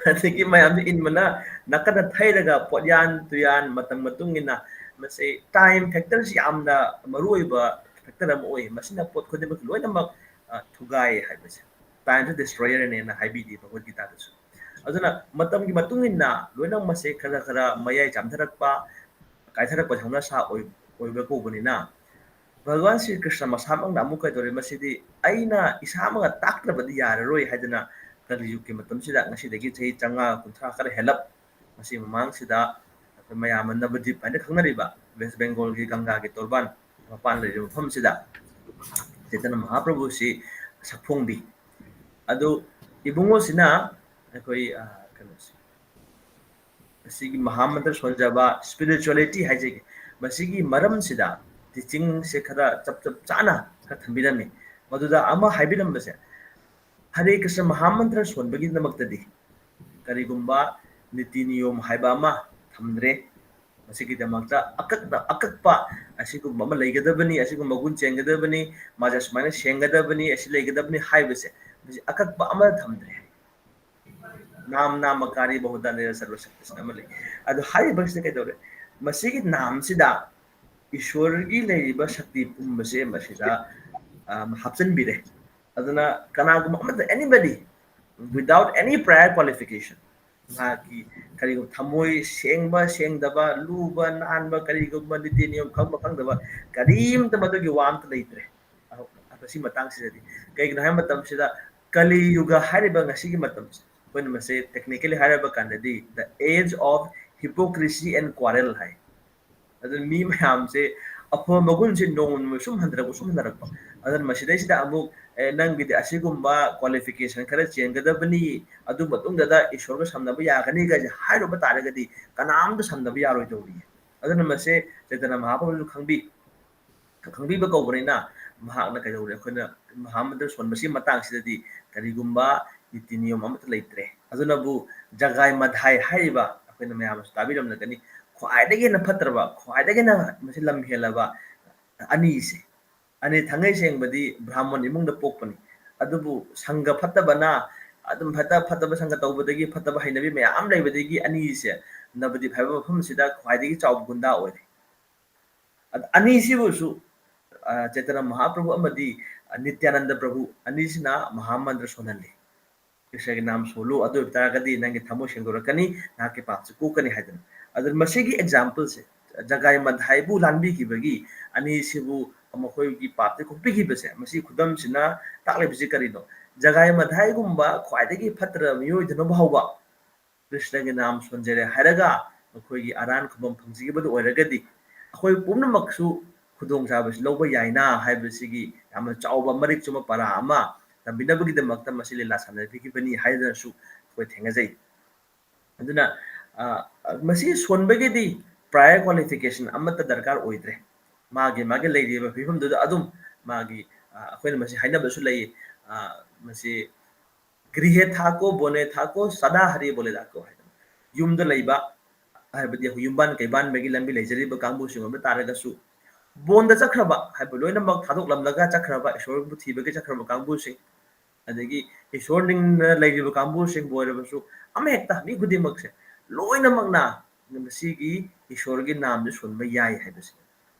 ꯑꯗꯒꯤ ꯃꯌꯥꯝꯁꯦ ꯏꯟꯕꯅ ꯅꯥꯀꯟꯗ ꯊꯩꯔꯒ ꯄꯣꯠꯌꯥꯟ ꯇꯨꯌꯥꯟ ꯃꯇꯝ ꯃꯇꯨꯡ ꯏꯟꯅ ꯃꯁꯤ time factorꯁꯤ ꯌꯥꯝꯅ ꯃꯔꯨꯑꯣꯏꯕ factor ꯑꯃ ꯑꯣꯏ꯫ ꯃꯁꯤꯅ ꯄꯣꯠ ꯈꯨꯗꯤꯡꯃꯛ ꯂꯣꯏꯅꯃꯛ, ꯑ, ꯊꯨꯒꯥꯏ ꯍꯥꯏꯕꯁꯦ꯫ Timeꯁꯤ destroyerꯅꯦꯅ ꯍꯥꯏꯕꯤꯗꯦ ꯚꯒꯋꯗ ꯒꯤꯇꯥꯗꯁꯨ꯫ ꯑꯗꯨꯅ ꯃꯇꯝꯒꯤ ꯃꯇꯨꯡ ꯏꯟꯅ ꯂꯣꯏꯅꯃꯛ ꯃꯁꯦ ꯈꯔ ꯈꯔ ꯃꯌꯥꯏ ꯆꯥꯝꯊꯔꯛꯄ, ꯀꯥꯏꯊꯔꯛꯄ ꯍꯧꯅ ꯁꯥ ꯑꯣꯏ-, ꯑꯣꯏꯕ ꯀꯧꯕꯅꯤꯅ, ꯚꯒꯋꯥꯟ ꯁ꯭ꯔꯤ ꯀ꯭ꯔꯤꯁꯅ ꯃꯁꯥꯃꯛꯅ ꯑꯃꯨꯛ ꯀꯩꯗꯧꯔꯦ, ꯃꯁꯤꯗꯤ ꯑꯩꯅ ꯏꯁꯥꯃꯛꯅ ꯇꯥꯛꯇ꯭ꯔꯕꯗꯤ ꯌꯥꯔꯔꯣꯏ ꯍꯥꯏꯗꯅ ꯀꯂꯤꯌꯨꯒꯀꯤ ꯃꯇꯝꯁꯤꯗ ꯉꯁꯤꯗꯒꯤ ꯆꯍꯤ ꯆꯥꯝꯃꯉꯥ ꯀꯨꯟꯊ꯭ꯔꯥ ꯈꯔ ꯍꯦꯜꯂꯞ ꯃꯁꯤ ꯃꯃꯥꯡꯁꯤꯗ ꯑꯩꯈꯣꯏ ꯃꯌꯥꯝꯅ ꯅꯕꯗꯤꯞ ꯍꯥꯏꯅ ꯈꯪꯅꯔꯤꯕ ꯋꯦꯁ ꯕꯦꯡꯒꯣꯜꯒꯤ ꯒꯪꯒꯥꯒꯤ ꯇꯣꯔꯕꯥꯟ ꯃꯄꯥꯟ ꯂꯩꯔꯤꯕ ꯃꯐꯝꯁꯤꯗ ꯆꯩꯇꯟꯌ ꯃꯍꯥꯄ꯭ꯔꯚꯨꯁꯤ ꯁꯛꯐꯣꯡꯕꯤ꯫ ꯑꯗꯨ ꯏꯕꯨꯡꯉꯣꯁꯤꯅ ꯑꯩꯈꯣꯏ, ꯑ, ꯀꯩꯅꯣꯁꯦ, ꯑꯁꯤꯒꯤ ꯃꯍꯥꯃꯟꯇ꯭ꯔ ꯁꯣꯟꯖꯕ, spirituality ꯍꯥꯏꯖꯒꯦ, ꯃꯁꯤꯒꯤ ꯃꯔꯝꯁꯤꯗ teachingꯁꯦ ꯈꯔ ꯆꯞ ꯆꯞ ꯆꯥꯅ ꯈꯔ ꯊꯝꯕꯤꯔꯝꯃꯤ꯫ ꯃꯗꯨꯗ ꯑꯃ ꯍꯥꯏꯕꯤꯔꯝꯕꯁꯦ, ꯍꯔꯦ ꯀ꯭ꯔꯤꯁꯅ ꯃꯍꯥꯃꯟꯇ꯭ꯔ ꯁꯣꯟꯕꯒꯤꯗꯃꯛꯇꯗꯤ ꯀꯔꯤꯒꯨꯝꯕ ꯅꯤꯇꯤ ꯅꯤꯌꯣꯝ ꯍꯥꯏꯕ ꯑꯃ ꯊꯝꯗ꯭ꯔꯦ꯫ ꯃꯁꯤꯒꯤꯗꯃꯛꯇ ꯑꯀꯛꯅ ꯑꯀꯛꯄ ꯑꯁꯤꯒꯨꯝꯕ ꯑꯃ ꯂꯩꯒꯗꯕꯅꯤ, ꯑꯁꯤꯒꯨꯝꯕ ꯒꯨꯟ ꯆꯦꯟꯒꯗꯕꯅꯤ, ꯃꯥꯁꯦ ꯁꯨꯃꯥꯏꯅ ꯁꯦꯡꯒꯗꯕꯅꯤ, ꯑꯁꯤ ꯂꯩꯒꯗꯕꯅꯤ ꯍꯥꯏꯕꯁꯦ ꯃꯁꯤ ꯑꯀꯛꯄ ꯑꯃ ꯊꯝꯗ꯭ꯔꯦ꯫ ꯅꯥꯝ ꯅꯥꯃꯀꯥꯔꯤ ꯕꯍꯨꯗꯥꯅꯤꯔ ꯁꯔꯕ ꯁꯛꯇꯤꯁꯅ ꯑꯃ ꯂꯩ꯫ ꯑꯗꯣ ꯍꯥꯏꯔꯤꯕꯁꯤꯗ ꯀꯩꯗꯧꯔꯦ? ꯃꯁꯤꯒꯤ ꯅꯥꯝꯁꯤꯗ ꯏꯁꯣꯔꯒꯤ ꯂꯩꯔꯤꯕ ꯁꯛꯇꯤ ꯄꯨꯝꯕꯁꯦ ꯃꯁꯤꯗ, ꯑ, ꯍꯥꯞꯆꯤꯟꯕꯤꯔꯦ꯫ ꯑꯗꯨꯅ ꯀꯅꯥꯒꯨꯝꯕ ꯑꯃꯠꯇ, anybody, without any prior qualification, ꯃꯍꯥꯛꯀꯤ ꯀꯔꯤꯒꯨꯝꯕ ꯊꯃꯣꯏ ꯁꯦꯡꯕ ꯁꯦꯡꯗꯕ, ꯂꯨꯕ ꯅꯥꯟꯕ, ꯀꯔꯤꯒꯨꯝꯕ ꯅꯤꯇꯤ ꯅꯤꯌꯣꯝ ꯈꯪꯕ ꯈꯪꯗꯕ, ꯀꯔꯤꯝꯇ ꯃꯗꯨꯒꯤ ꯋꯥ ꯑꯝꯇ ꯂꯩꯇ꯭ꯔꯦ꯫ ꯑ, ꯃꯁꯤ ꯃꯇꯥꯡꯁꯤꯗꯗꯤ ꯀꯩꯒꯤꯅꯣ ꯍꯥꯏꯕ ꯃꯇꯝꯁꯤꯗ ꯀꯂꯤ ꯌꯨꯒ ꯍꯥꯏꯔꯤꯕ ꯉꯁꯤꯒꯤ ꯃꯇꯝꯁꯦ, ꯑꯩꯈꯣꯏꯅ ꯃꯁꯤ technically ꯍꯥꯏꯔꯕ ꯀꯥꯟꯗꯗꯤ the age of hypocrisy and quarrel ꯍꯥꯏ꯫ ꯑꯗꯨꯅ ꯃꯤ ꯃꯌꯥꯝꯁꯦ ꯑꯐꯕ ꯃꯒꯨꯟꯁꯦ ꯅꯣꯡꯃ ꯅꯣꯡꯃ ꯁꯨꯝ ꯍꯟꯊꯔꯛꯄ, ꯁꯨꯝ ꯍꯟꯊꯔꯛꯄ꯫ ꯑꯗꯨꯅ ꯃꯁꯤꯗꯩꯁꯤꯗ ꯑꯃꯨꯛ, "ꯑꯦ, ꯅꯪꯒꯤꯗꯤ ꯑꯁꯤꯒꯨꯝꯕ qualification ꯈꯔ ꯆꯦꯟꯒꯗꯕꯅꯤ, ꯑꯗꯨ ꯃꯇꯨꯡꯗꯗ ꯏꯁꯣꯔꯒ ꯁꯝꯅꯕ ꯌꯥꯒꯅꯤ" ꯀꯥꯏꯁꯦ ꯍꯥꯏꯔꯨꯕ ꯇꯥꯔꯒꯗꯤ ꯀꯅꯥꯝꯇ ꯁꯝꯅꯕ ꯌꯥꯔꯣꯏꯗꯧꯔꯤ꯫ ꯑꯗꯨꯅ ꯃꯁꯦ ꯆꯩꯇꯟꯌ ꯃꯍꯥꯄ꯭ꯔꯚꯨꯁꯨ ꯈꯪꯕꯤ, ꯈꯪꯕꯤꯕ ꯀꯧꯕꯅꯤꯅ ꯃꯍꯥꯛꯅ ꯀꯩꯗꯧꯔꯦ? ꯑꯩꯈꯣꯏꯅ ꯃꯍꯥꯃꯟꯇ꯭ꯔ ꯁꯣꯟꯕꯁꯤꯒꯤ ꯃꯇꯥꯡꯁꯤꯗꯗꯤ ꯀꯔꯤꯒꯨꯝꯕ ꯅꯤꯇꯤ ꯅꯤꯌꯣꯝ ꯑꯃꯠꯇ ꯂꯩꯇ꯭ꯔꯦ꯫ ꯑꯗꯨꯅꯕꯨ ꯖꯒꯥꯏ ꯃꯙꯥꯏ ꯍꯥꯏꯔꯤꯕ ꯑꯩꯈꯣꯏꯅ ꯃꯌꯥꯝꯅꯁꯨ ꯇꯥꯕꯤꯔꯝꯂꯒꯅꯤ, ꯈ꯭ꯋꯥꯏꯗꯒꯤ ꯍꯦꯟꯅ ꯐꯠꯇ꯭ꯔꯕ, ꯈ꯭ꯋꯥꯏꯗꯒꯤ ꯍꯦꯟꯅ ꯃꯁꯤ ꯂꯝ ꯍꯦꯜꯂꯕ ꯑꯅꯤꯁꯦ, ꯑꯅꯤ ꯊꯥꯡꯉꯩ ꯁꯦꯡꯕꯗꯤ ꯕ꯭ꯔꯥꯍꯃꯟ ꯏꯃꯨꯡꯗ ꯄꯣꯛꯄꯅꯤ꯫ ꯑꯗꯨꯕꯨ ꯁꯪꯒ ꯐꯠꯇꯕꯅ ꯑꯗꯨꯝ ꯐꯠꯇ-, ꯐꯠꯇꯕ ꯁꯪꯒ ꯇꯧꯕꯗꯒꯤ, ꯐꯠꯇꯕ ꯍꯩꯅꯕꯤ ꯃꯌꯥꯝ ꯂꯩꯕꯗꯒꯤ ꯑꯅꯤꯁꯦ ꯅꯕꯗꯤꯞ ꯍꯥꯏꯕ ꯃꯐꯝꯁꯤꯗ ꯈ꯭ꯋꯥꯏꯗꯒꯤ ꯆꯥꯎꯕ ꯒꯨꯟꯗꯥ ꯑꯣꯏꯔꯦ꯫ ꯑꯗ ꯑꯅꯤꯁꯤꯕꯨꯁꯨ, ꯑ, ꯆꯩꯇꯟꯌ ꯃꯍꯥꯄ꯭ꯔꯚꯨ ꯑꯃꯗꯤ, ꯑ, ꯅꯤꯇ꯭ꯌꯥꯅꯟꯗ ꯄ꯭ꯔꯚꯨ ꯑꯅꯤꯁꯤꯅ ꯃꯍꯥꯃꯟꯇ꯭ꯔ ꯁꯣꯟꯍꯜꯂꯤ꯫ ꯀ꯭ꯔꯤꯁꯅꯒꯤ ꯅꯥꯝ ꯁꯣꯜꯂꯨ, ꯑꯗꯨ ꯑꯣꯏꯕ ꯇꯥꯔꯒꯗꯤ ꯅꯪꯒꯤ ꯊꯃꯣꯏ ꯁꯦꯡꯗꯣꯔꯛꯀꯅꯤ, ꯅꯍꯥꯛꯀꯤ ꯄꯥꯞꯁꯦ ꯀꯣꯛꯀꯅꯤ ꯍꯥꯏꯗꯅ꯫ ꯑꯗꯨ ꯃꯁꯤꯒꯤ exampleꯁꯦ, ꯖꯒꯥꯏ ꯃꯙꯥꯏꯕꯨ ꯂꯥꯟꯕꯤꯈꯤꯕꯒꯤ, ꯑꯅꯤꯁꯤꯕꯨ ꯃꯈꯣꯏꯒꯤ ꯄꯥꯞꯇꯒꯤ ꯀꯣꯛꯄꯤꯈꯤꯕꯁꯦ, ꯃꯁꯤ ꯈꯨꯗꯝꯁꯤꯅ ꯇꯥꯛꯂꯤꯕꯁꯤ ꯀꯔꯤꯅꯣ? ꯖꯒꯥꯏ ꯃꯙꯥꯏꯒꯨꯝꯕ ꯈ꯭ꯋꯥꯏꯗꯒꯤ ꯐꯠꯇ꯭ꯔꯕ ꯃꯤꯑꯣꯏꯗꯨꯅ ꯐꯥꯎꯕ ꯀ꯭ꯔꯤꯁꯅꯒꯤ ꯅꯥꯝ ꯁꯣꯟꯖꯔꯦ ꯍꯥꯏꯔꯒ ꯃꯈꯣꯏꯒꯤ ꯑꯔꯥꯟ ꯈꯨꯕꯝ ꯐꯪꯖꯈꯤꯕꯗꯨ ꯑꯣꯏꯔꯒꯗꯤ, ꯑꯩꯈꯣꯏ ꯄꯨꯝꯅꯃꯛꯁꯨ ꯈꯨꯗꯣꯡꯆꯥꯕꯁꯤ ꯂꯧꯕ ꯌꯥꯏꯅ ꯍꯥꯏꯕꯁꯤꯒꯤ ꯌꯥꯝꯅ ꯆꯥꯎꯕ ꯃꯔꯤꯛ ꯆꯨꯝꯕ ꯄꯔꯥ ꯑꯃ ꯇꯝꯕꯤꯅꯕꯒꯤꯗꯃꯛꯇ ꯃꯁꯤ ꯂꯤꯂꯥ ꯁꯥꯟꯅꯕꯤꯈꯤꯕꯅꯤ ꯍꯥꯏꯗꯨꯅꯁꯨ ꯑꯩꯈꯣꯏ ꯊꯦꯡꯅꯖꯩ꯫ ꯑꯗꯨꯅ ꯃꯁꯤ ꯁꯣꯟꯕꯒꯤꯗꯤ prior qualification ꯑꯃꯠꯇ ꯗꯔꯀꯥꯔ ꯑꯣꯏꯗ꯭ꯔꯦ꯫ ꯃꯥꯒꯤ ꯃꯥꯒꯤ ꯂꯩꯔꯤꯕ ꯐꯤꯕꯝꯗꯨꯗ ꯑꯗꯨꯝ ꯃꯥꯒꯤ ꯑꯩꯈꯣꯏꯅ ꯃꯁꯤ ꯍꯥꯏꯅꯕꯁꯨ ꯂꯩ꯫ ꯃꯁꯤ "गृहे थाको, बने थाको, सदा हरि बोले डाको" ꯍꯥꯏꯗꯅ, ꯌꯨꯝꯗ ꯂꯩꯕ ꯍꯥꯏꯕꯗꯤ ꯑꯩꯈꯣꯏ ꯌꯨꯝꯕꯥꯟ ꯀꯩꯕꯥꯟꯕꯒꯤ ꯂꯝꯕꯤ ꯂꯩꯖꯔꯤꯕ ꯀꯥꯡꯕꯨꯁꯤꯡ ꯑꯣꯏꯕ ꯇꯥꯔꯒꯁꯨ, ꯕꯣꯟꯗ ꯆꯠꯈ꯭ꯔꯕ ꯍꯥꯏꯕ ꯂꯣꯏꯅꯃꯛ ꯊꯥꯗꯣꯛꯂꯝꯂꯒ ꯆꯠꯈ꯭ꯔꯕ, ꯏꯁꯣꯔꯕꯨ ꯊꯤꯕꯒꯤ ꯆꯠꯈ꯭ꯔꯕ ꯀꯥꯡꯕꯨꯁꯤꯡ, ꯑꯗꯒꯤ ꯏꯁꯣꯔ ꯅꯤꯡꯅ ꯂꯩꯔꯤꯕ ꯀꯥꯡꯕꯨꯁꯤꯡꯕꯨ ꯑꯣꯏꯔꯕꯁꯨ, ꯑꯃ ꯍꯦꯛꯇ ꯃꯤ ꯈꯨꯗꯤꯡꯃꯛꯁꯦ ꯂꯣꯏꯅꯃꯛꯅ ꯃꯁꯤꯒꯤ ꯏꯁꯣꯔꯒꯤ ꯅꯥꯝꯁꯦ ꯁꯣꯟꯕ ꯌꯥꯏ ꯍꯥꯏꯕꯁꯤꯅꯤ꯫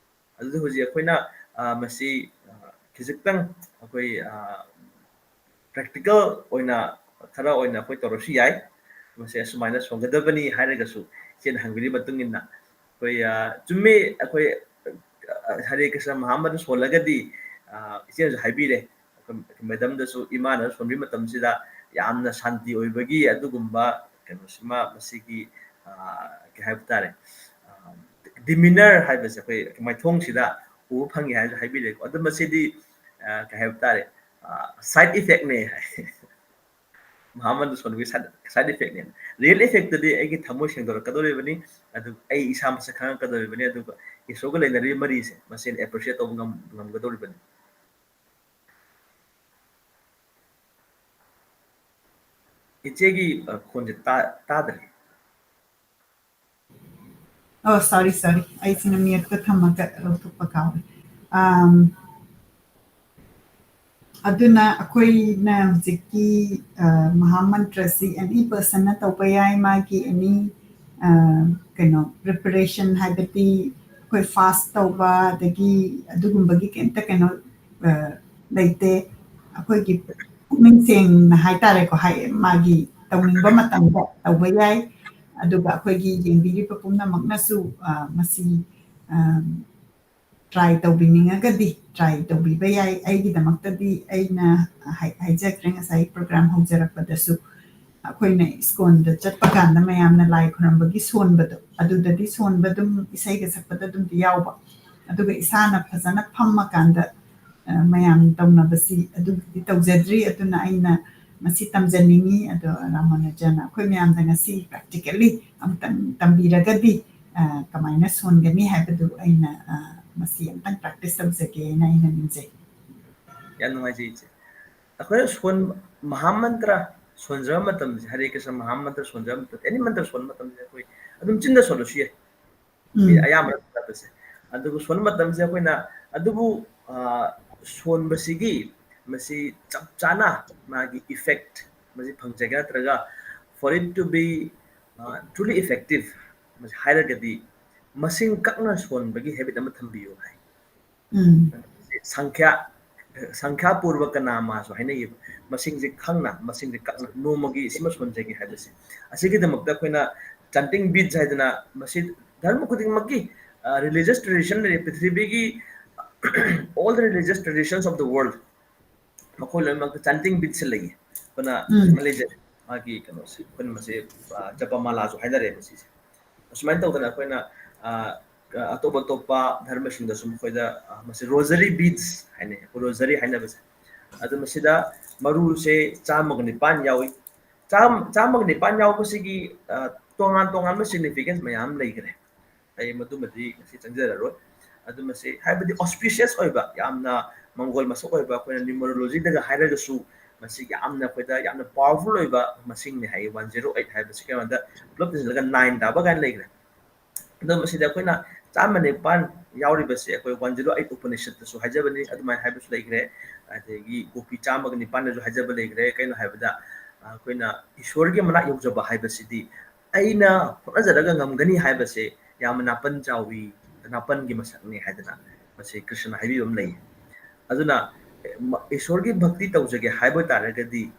ꯑꯗꯨꯗ ꯍꯧꯖꯤꯛ ꯑꯩꯈꯣꯏꯅ ꯃꯁꯤ ꯈꯤꯖꯤꯛꯇꯪ ꯑꯩꯈꯣꯏ practical ꯑꯣꯏꯅ ꯈꯔ ꯑꯣꯏꯅ ꯑꯩꯈꯣꯏ ꯇꯧꯔꯁꯨ ꯌꯥꯏ꯫ ꯃꯁꯤ ꯑꯁꯨꯃꯥꯏꯅ ꯁꯣꯟꯒꯗꯕꯅꯤ ꯍꯥꯏꯔꯒꯁꯨ, ꯏꯆꯦꯅ ꯍꯪꯕꯤꯔꯤꯕ ꯃꯇꯨꯡ ꯏꯟꯅ ꯑꯩꯈꯣꯏ ꯆꯨꯝꯃꯤ, ꯑꯩꯈꯣꯏ ꯍꯔꯦ ꯀ꯭ꯔꯤꯁꯅ ꯃꯍꯥꯃꯟ ꯁꯣꯜꯂꯒꯗꯤ, ꯏꯆꯦꯅꯁꯨ ꯍꯥꯏꯕꯤꯔꯦ, ꯃꯦꯗꯝꯗꯁꯨ ꯏꯃꯥꯅ ꯁꯣꯟꯕꯤ ꯃꯇꯝꯁꯤꯗ ꯌꯥꯝꯅ ꯁꯥꯟꯇꯤ ꯑꯣꯏꯕꯒꯤ ꯑꯗꯨꯒꯨꯝꯕ ꯀꯩꯅꯣꯁꯤꯃ ꯃꯁꯤꯒꯤ ꯀꯩ ꯍꯥꯏꯕ ꯇꯥꯔꯦ, demeanor ꯍꯥꯏꯕꯁꯦ ꯑꯩꯈꯣꯏ ꯃꯥꯏꯊꯣꯡꯁꯤꯗ ꯎꯕ ꯐꯪꯉꯤ ꯍꯥꯏꯅꯁꯨ ꯍꯥꯏꯕꯤꯔꯦꯀꯣ꯫ ꯑꯗꯨ ꯃꯁꯤꯗꯤ ꯀꯩ ꯍꯥꯏꯕ ꯇꯥꯔꯦ, side effectꯅꯦ ꯍꯥꯏ꯫ ꯃꯍꯥꯃꯟꯗ ꯁꯣꯟꯕꯒꯤ side effectꯅꯦ꯫ Real effectꯇꯗꯤ ꯑꯩꯒꯤ ꯊꯃꯣꯏ ꯁꯦꯡꯗꯣꯔꯛꯀꯗꯧꯔꯤꯕꯅꯤ, ꯑꯗꯨ ꯑꯩ ꯏꯁꯥ ꯃꯁꯛ ꯈꯪꯉꯛꯀꯗꯧꯔꯤꯕꯅꯤ, ꯑꯗꯨꯒ ꯏꯁꯣꯔꯒ ꯂꯩꯅꯔꯤꯕ ꯃꯔꯤꯁꯦ ꯃꯁꯦ appreciate ꯇꯧꯕ ꯉꯝꯒꯗꯧꯔꯤꯕꯅꯤ꯫ ꯏꯆꯦꯒꯤ ꯈꯣꯟꯁꯦ ꯇꯥꯗ꯭ꯔꯦ꯫ ꯑꯣ, sorry, sorry, ꯑꯩꯁꯤꯅ muteꯇ ꯊꯝꯃꯒ ꯂꯧꯊꯣꯛꯄ ꯀꯥꯎꯔꯦ꯫ ꯑꯗꯨꯅ ꯑꯩꯈꯣꯏꯅ ꯍꯧꯖꯤꯛꯀꯤ ꯃꯍꯥ ꯃꯟꯇ꯭ꯔꯁꯤ any personꯅ ꯇꯧꯕ ꯌꯥꯏ꯫ ꯃꯥꯒꯤ any ꯀꯩꯅꯣ preparation ꯍꯥꯏꯕꯗꯤ ꯑꯩꯈꯣꯏ fast ꯇꯧꯕ ꯑꯗꯒꯤ ꯑꯗꯨꯒꯨꯝꯕꯒꯤ ꯀꯩꯝꯇ ꯀꯩꯅꯣ ꯂꯩꯇꯦ꯫ ꯑꯩꯈꯣꯏꯒꯤ ꯄꯨꯛꯅꯤꯡ ꯁꯦꯡꯅ ꯍꯥꯏꯇꯥꯔꯦꯀꯣ, ꯃꯥꯒꯤ ꯇꯧꯅꯤꯡꯕ ꯃꯇꯝꯗ ꯇꯧꯕ ꯌꯥꯏ꯫ ꯑꯗꯨꯒ ꯑꯩꯈꯣꯏꯒꯤ ꯌꯦꯡꯕꯤꯔꯤꯕ ꯄꯨꯝꯅꯃꯛꯅꯁꯨ ꯃꯁꯤ try ꯇꯧꯕꯤꯅꯤꯡꯉꯒꯗꯤ try ꯇꯧꯕꯤꯕ ꯌꯥꯏ꯫ ꯑꯩꯒꯤꯗꯃꯛꯇꯗꯤ ꯑꯩꯅ ꯍꯥꯏꯖꯈ꯭ꯔꯦ, ꯉꯁꯥꯏ program ꯍꯧꯖꯔꯛꯄꯗꯁꯨ ꯑꯩꯈꯣꯏꯅ ꯏꯁꯀꯣꯟꯗ ꯆꯠꯄ ꯀꯥꯟꯗ ꯃꯌꯥꯝꯅ ꯂꯥꯏ ꯈꯨꯔꯝꯕꯒꯤ ꯁꯣꯟꯕꯗꯣ, ꯑꯗꯨꯗꯗꯤ ꯁꯣꯟꯕ ꯑꯗꯨꯝ ꯏꯁꯩꯒ ꯁꯛꯄꯗ ꯑꯗꯨꯝꯗꯤ ꯌꯥꯎꯕ, ꯑꯗꯨꯒ ꯏꯁꯥꯅ ꯐꯖꯅ ꯐꯝꯃꯀꯥꯟꯗ ꯃꯌꯥꯝ ꯇꯧꯅꯕꯁꯤ ꯑꯗꯨꯒꯤꯗꯤ ꯇꯧꯖꯗ꯭ꯔꯤ꯫ ꯑꯗꯨꯅ ꯑꯩꯅ ꯃꯁꯤ ꯇꯝꯖꯅꯤꯡꯉꯤ꯫ ꯑꯗꯣ ꯔꯥꯃꯥꯅꯨꯖꯟ, ꯑꯩꯈꯣꯏ ꯃꯌꯥꯝꯗ ꯉꯁꯤ practically ꯑꯃꯇꯪ ꯇꯝꯕꯤꯔꯒꯗꯤ, ꯑ, ꯀꯃꯥꯏꯅ ꯁꯣꯟꯒꯅꯤ ꯍꯥꯏꯕꯗꯨ ꯑꯩꯅ, ꯑ, ꯃꯁꯤ ꯑꯃꯇꯪ practice ꯇꯧꯖꯒꯦꯅ ꯑꯩꯅ ꯅꯤꯡꯖꯩ꯫ ꯌꯥꯝ ꯅꯨꯡꯉꯥꯏꯖꯩ, ꯏꯆꯦ꯫ ꯑꯩꯈꯣꯏꯅ ꯁꯣꯟ-, ꯃꯍꯥꯃꯟꯇ꯭ꯔ ꯁꯣꯟꯖꯕ ꯃꯇꯝꯁꯦ, ꯍꯔꯦ ꯀ꯭ꯔꯤꯁꯅ ꯃꯍꯥꯃꯟꯇ꯭ꯔ ꯁꯣꯟꯖꯕ ꯃꯇꯝ, any ꯃꯟꯇ꯭ꯔ ꯁꯣꯟꯕ ꯃꯇꯝꯁꯦ ꯑꯩꯈꯣꯏ ꯑꯗꯨꯝ ꯆꯤꯟꯗ ꯁꯣꯜꯂꯁꯨ ꯌꯥꯏ꯫ ꯎꯝ꯫ ꯑꯌꯥꯝꯕꯅ ꯁꯣꯟꯕꯁꯦ꯫ ꯑꯗꯨꯕꯨ ꯁꯣꯟꯕ ꯃꯇꯝꯁꯦ ꯑꯩꯈꯣꯏꯅ ꯑꯗꯨꯕꯨ, ꯑ, ꯁꯣꯟꯕꯁꯤꯒꯤ ꯃꯁꯤ ꯆꯞ ꯆꯥꯅ ꯃꯥꯒꯤ effect ꯃꯁꯤ ꯐꯪꯖꯒꯦ ꯅꯠꯇ꯭ꯔꯒ for it to be, ꯑ, truly effective ꯃꯁꯤ ꯍꯥꯏꯔꯒꯗꯤ ꯃꯁꯤꯡ ꯀꯛꯅ ꯁꯣꯟꯕꯒꯤ habit ꯑꯃ ꯊꯝꯕꯤꯌꯨ ꯍꯥꯏ꯫ ꯎꯝ꯫ ꯁꯪꯈ꯭ꯌꯥ, ꯁꯪꯈ꯭ꯌꯥ ꯄꯨꯔꯕ ꯀꯅꯥꯃꯥꯁꯨ ꯍꯥꯏꯅꯩꯌꯦꯕ꯫ ꯃꯁꯤꯡꯁꯦ ꯈꯪꯅ, ꯃꯁꯤꯡꯁꯦ ꯀꯛꯅ, ꯅꯣꯡꯃꯒꯤ ꯁꯤꯃ ꯁꯣꯟꯖꯒꯦ ꯍꯥꯏꯕꯁꯦ꯫ ꯑꯁꯤꯒꯤꯗꯃꯛꯇ ꯑꯩꯈꯣꯏꯅ chanting beads ꯍꯥꯏꯗꯅ ꯃꯁꯤ ꯙꯔꯃ ꯈꯨꯗꯤꯡꯃꯛꯀꯤ, ꯑ, religious tradition ꯂꯩꯔꯦ꯫ ꯄ꯭ꯔꯤꯊꯤꯕꯤꯒꯤ all the religious traditions of the world ꯃꯈꯣꯏ ꯂꯣꯏꯅꯃꯛꯇ chanting beadsꯁꯦ ꯂꯩꯌꯦ꯫ ꯑꯩꯈꯣꯏꯅ ꯎꯝ꯫ ꯑꯃ ꯂꯩꯖꯩ, ꯃꯥꯒꯤ ꯀꯩꯅꯣꯁꯦ, ꯑꯩꯈꯣꯏꯅ ꯃꯁꯤ, ꯑ, ꯖꯄꯃꯥꯂꯥꯁꯨ ꯍꯥꯏꯅꯔꯦ ꯃꯁꯤꯁꯦ꯫ ꯑꯁꯨꯃꯥꯏꯅ ꯇꯧꯗꯅ ꯑꯩꯈꯣꯏꯅ, ꯑ, ꯑꯇꯣꯞ ꯑꯇꯣꯞꯄ ꯙꯔꯃꯁꯤꯡꯗꯁꯨ ꯃꯈꯣꯏꯗ, ꯑ, ꯃꯁꯤ rosary beads ꯍꯥꯏꯅꯩ, rosary ꯍꯥꯏꯅꯕꯁꯦ꯫ ꯑꯗꯨ ꯃꯁꯤꯗ ꯃꯔꯨꯁꯦ ꯆꯥꯝꯃꯒ ꯅꯤꯄꯥꯟ ꯌꯥꯎꯏ꯫ ꯆꯥꯝ-, ꯆꯥꯝꯃꯒ ꯅꯤꯄꯥꯟ ꯌꯥꯎꯕꯁꯤꯒꯤ, ꯑ, ꯇꯣꯉꯥꯟ ꯇꯣꯉꯥꯟꯕ significance ꯃꯌꯥꯝ ꯂꯩꯈ꯭ꯔꯦ꯫ ꯑꯩ ꯃꯗꯨꯃꯗꯤ ꯉꯁꯤ ꯆꯪꯖꯔꯔꯣꯏ꯫ ꯑꯗꯨ ꯃꯁꯤ ꯍꯥꯏꯕꯗꯤ auspicious ꯑꯣꯏꯕ, ꯌꯥꯝꯅ ꯃꯪꯒꯣꯜ ꯃꯁꯛ ꯑꯣꯏꯕ, ꯑꯩꯈꯣꯏꯅ numerologyꯗꯒ ꯍꯥꯏꯔꯒꯁꯨ ꯃꯁꯤ ꯌꯥꯝꯅ ꯑꯩꯈꯣꯏꯗ ꯌꯥꯝꯅ powerful ꯑꯣꯏꯕ ꯃꯁꯤꯡꯅꯤ ꯍꯥꯏ꯫ One zero eight ꯍꯥꯏꯕꯁꯤ ꯀꯩꯅꯣꯗ ꯄꯨꯂꯞ ꯇꯤꯟꯁꯤꯜꯂꯒ nine ꯇꯥꯕ ꯀꯥꯏꯅ ꯂꯩꯈ꯭ꯔꯦ꯫ ꯑꯗꯣ ꯃꯁꯤꯗ ꯑꯩꯈꯣꯏꯅ ꯆꯥꯝꯃ ꯅꯤꯄꯥꯟ ꯌꯥꯎꯔꯤꯕꯁꯦ ꯑꯩꯈꯣꯏ one zero eight Upanishadꯇꯁꯨ ꯍꯥꯏꯖꯕꯅꯤ, ꯑꯗꯨꯃꯥꯏꯅ ꯍꯥꯏꯕꯁꯨ ꯂꯩꯈ꯭ꯔꯦ꯫ ꯑꯗꯒꯤ ꯒꯣꯄꯤ ꯆꯥꯝꯃꯒ ꯅꯤꯄꯥꯟꯗꯁꯨ ꯍꯥꯏꯖꯕ ꯂꯩꯈ꯭ꯔꯦ꯫ ꯀꯩꯅꯣ ꯍꯥꯏꯕꯗ, ꯑ, ꯑꯩꯈꯣꯏꯅ ꯏꯁꯣꯔꯒꯤ ꯃꯅꯥꯛ ꯌꯧꯖꯕ ꯍꯥꯏꯕꯁꯤꯗꯤ ꯑꯩꯅ ꯍꯣꯠꯅꯖꯔꯒ ꯉꯝꯒꯅꯤ ꯍꯥꯏꯕꯁꯦ ꯌꯥꯝꯅ ꯅꯥꯄꯟ ꯆꯥꯎꯏ, ꯅꯥꯄꯟꯒꯤ ꯃꯁꯛꯅꯤ ꯍꯥꯏꯗꯅ ꯃꯁꯤ ꯀ꯭ꯔꯤꯁꯅ ꯍꯥꯏꯕꯤꯕ ꯑꯃ ꯂꯩ꯫ ꯑꯗꯨꯅ, ꯃ-, ꯏꯁꯣꯔꯒꯤ ꯚꯛꯇꯤ ꯇꯧꯖꯒꯦ ꯍꯥꯏꯕ ꯇꯥꯔꯒꯗꯤ,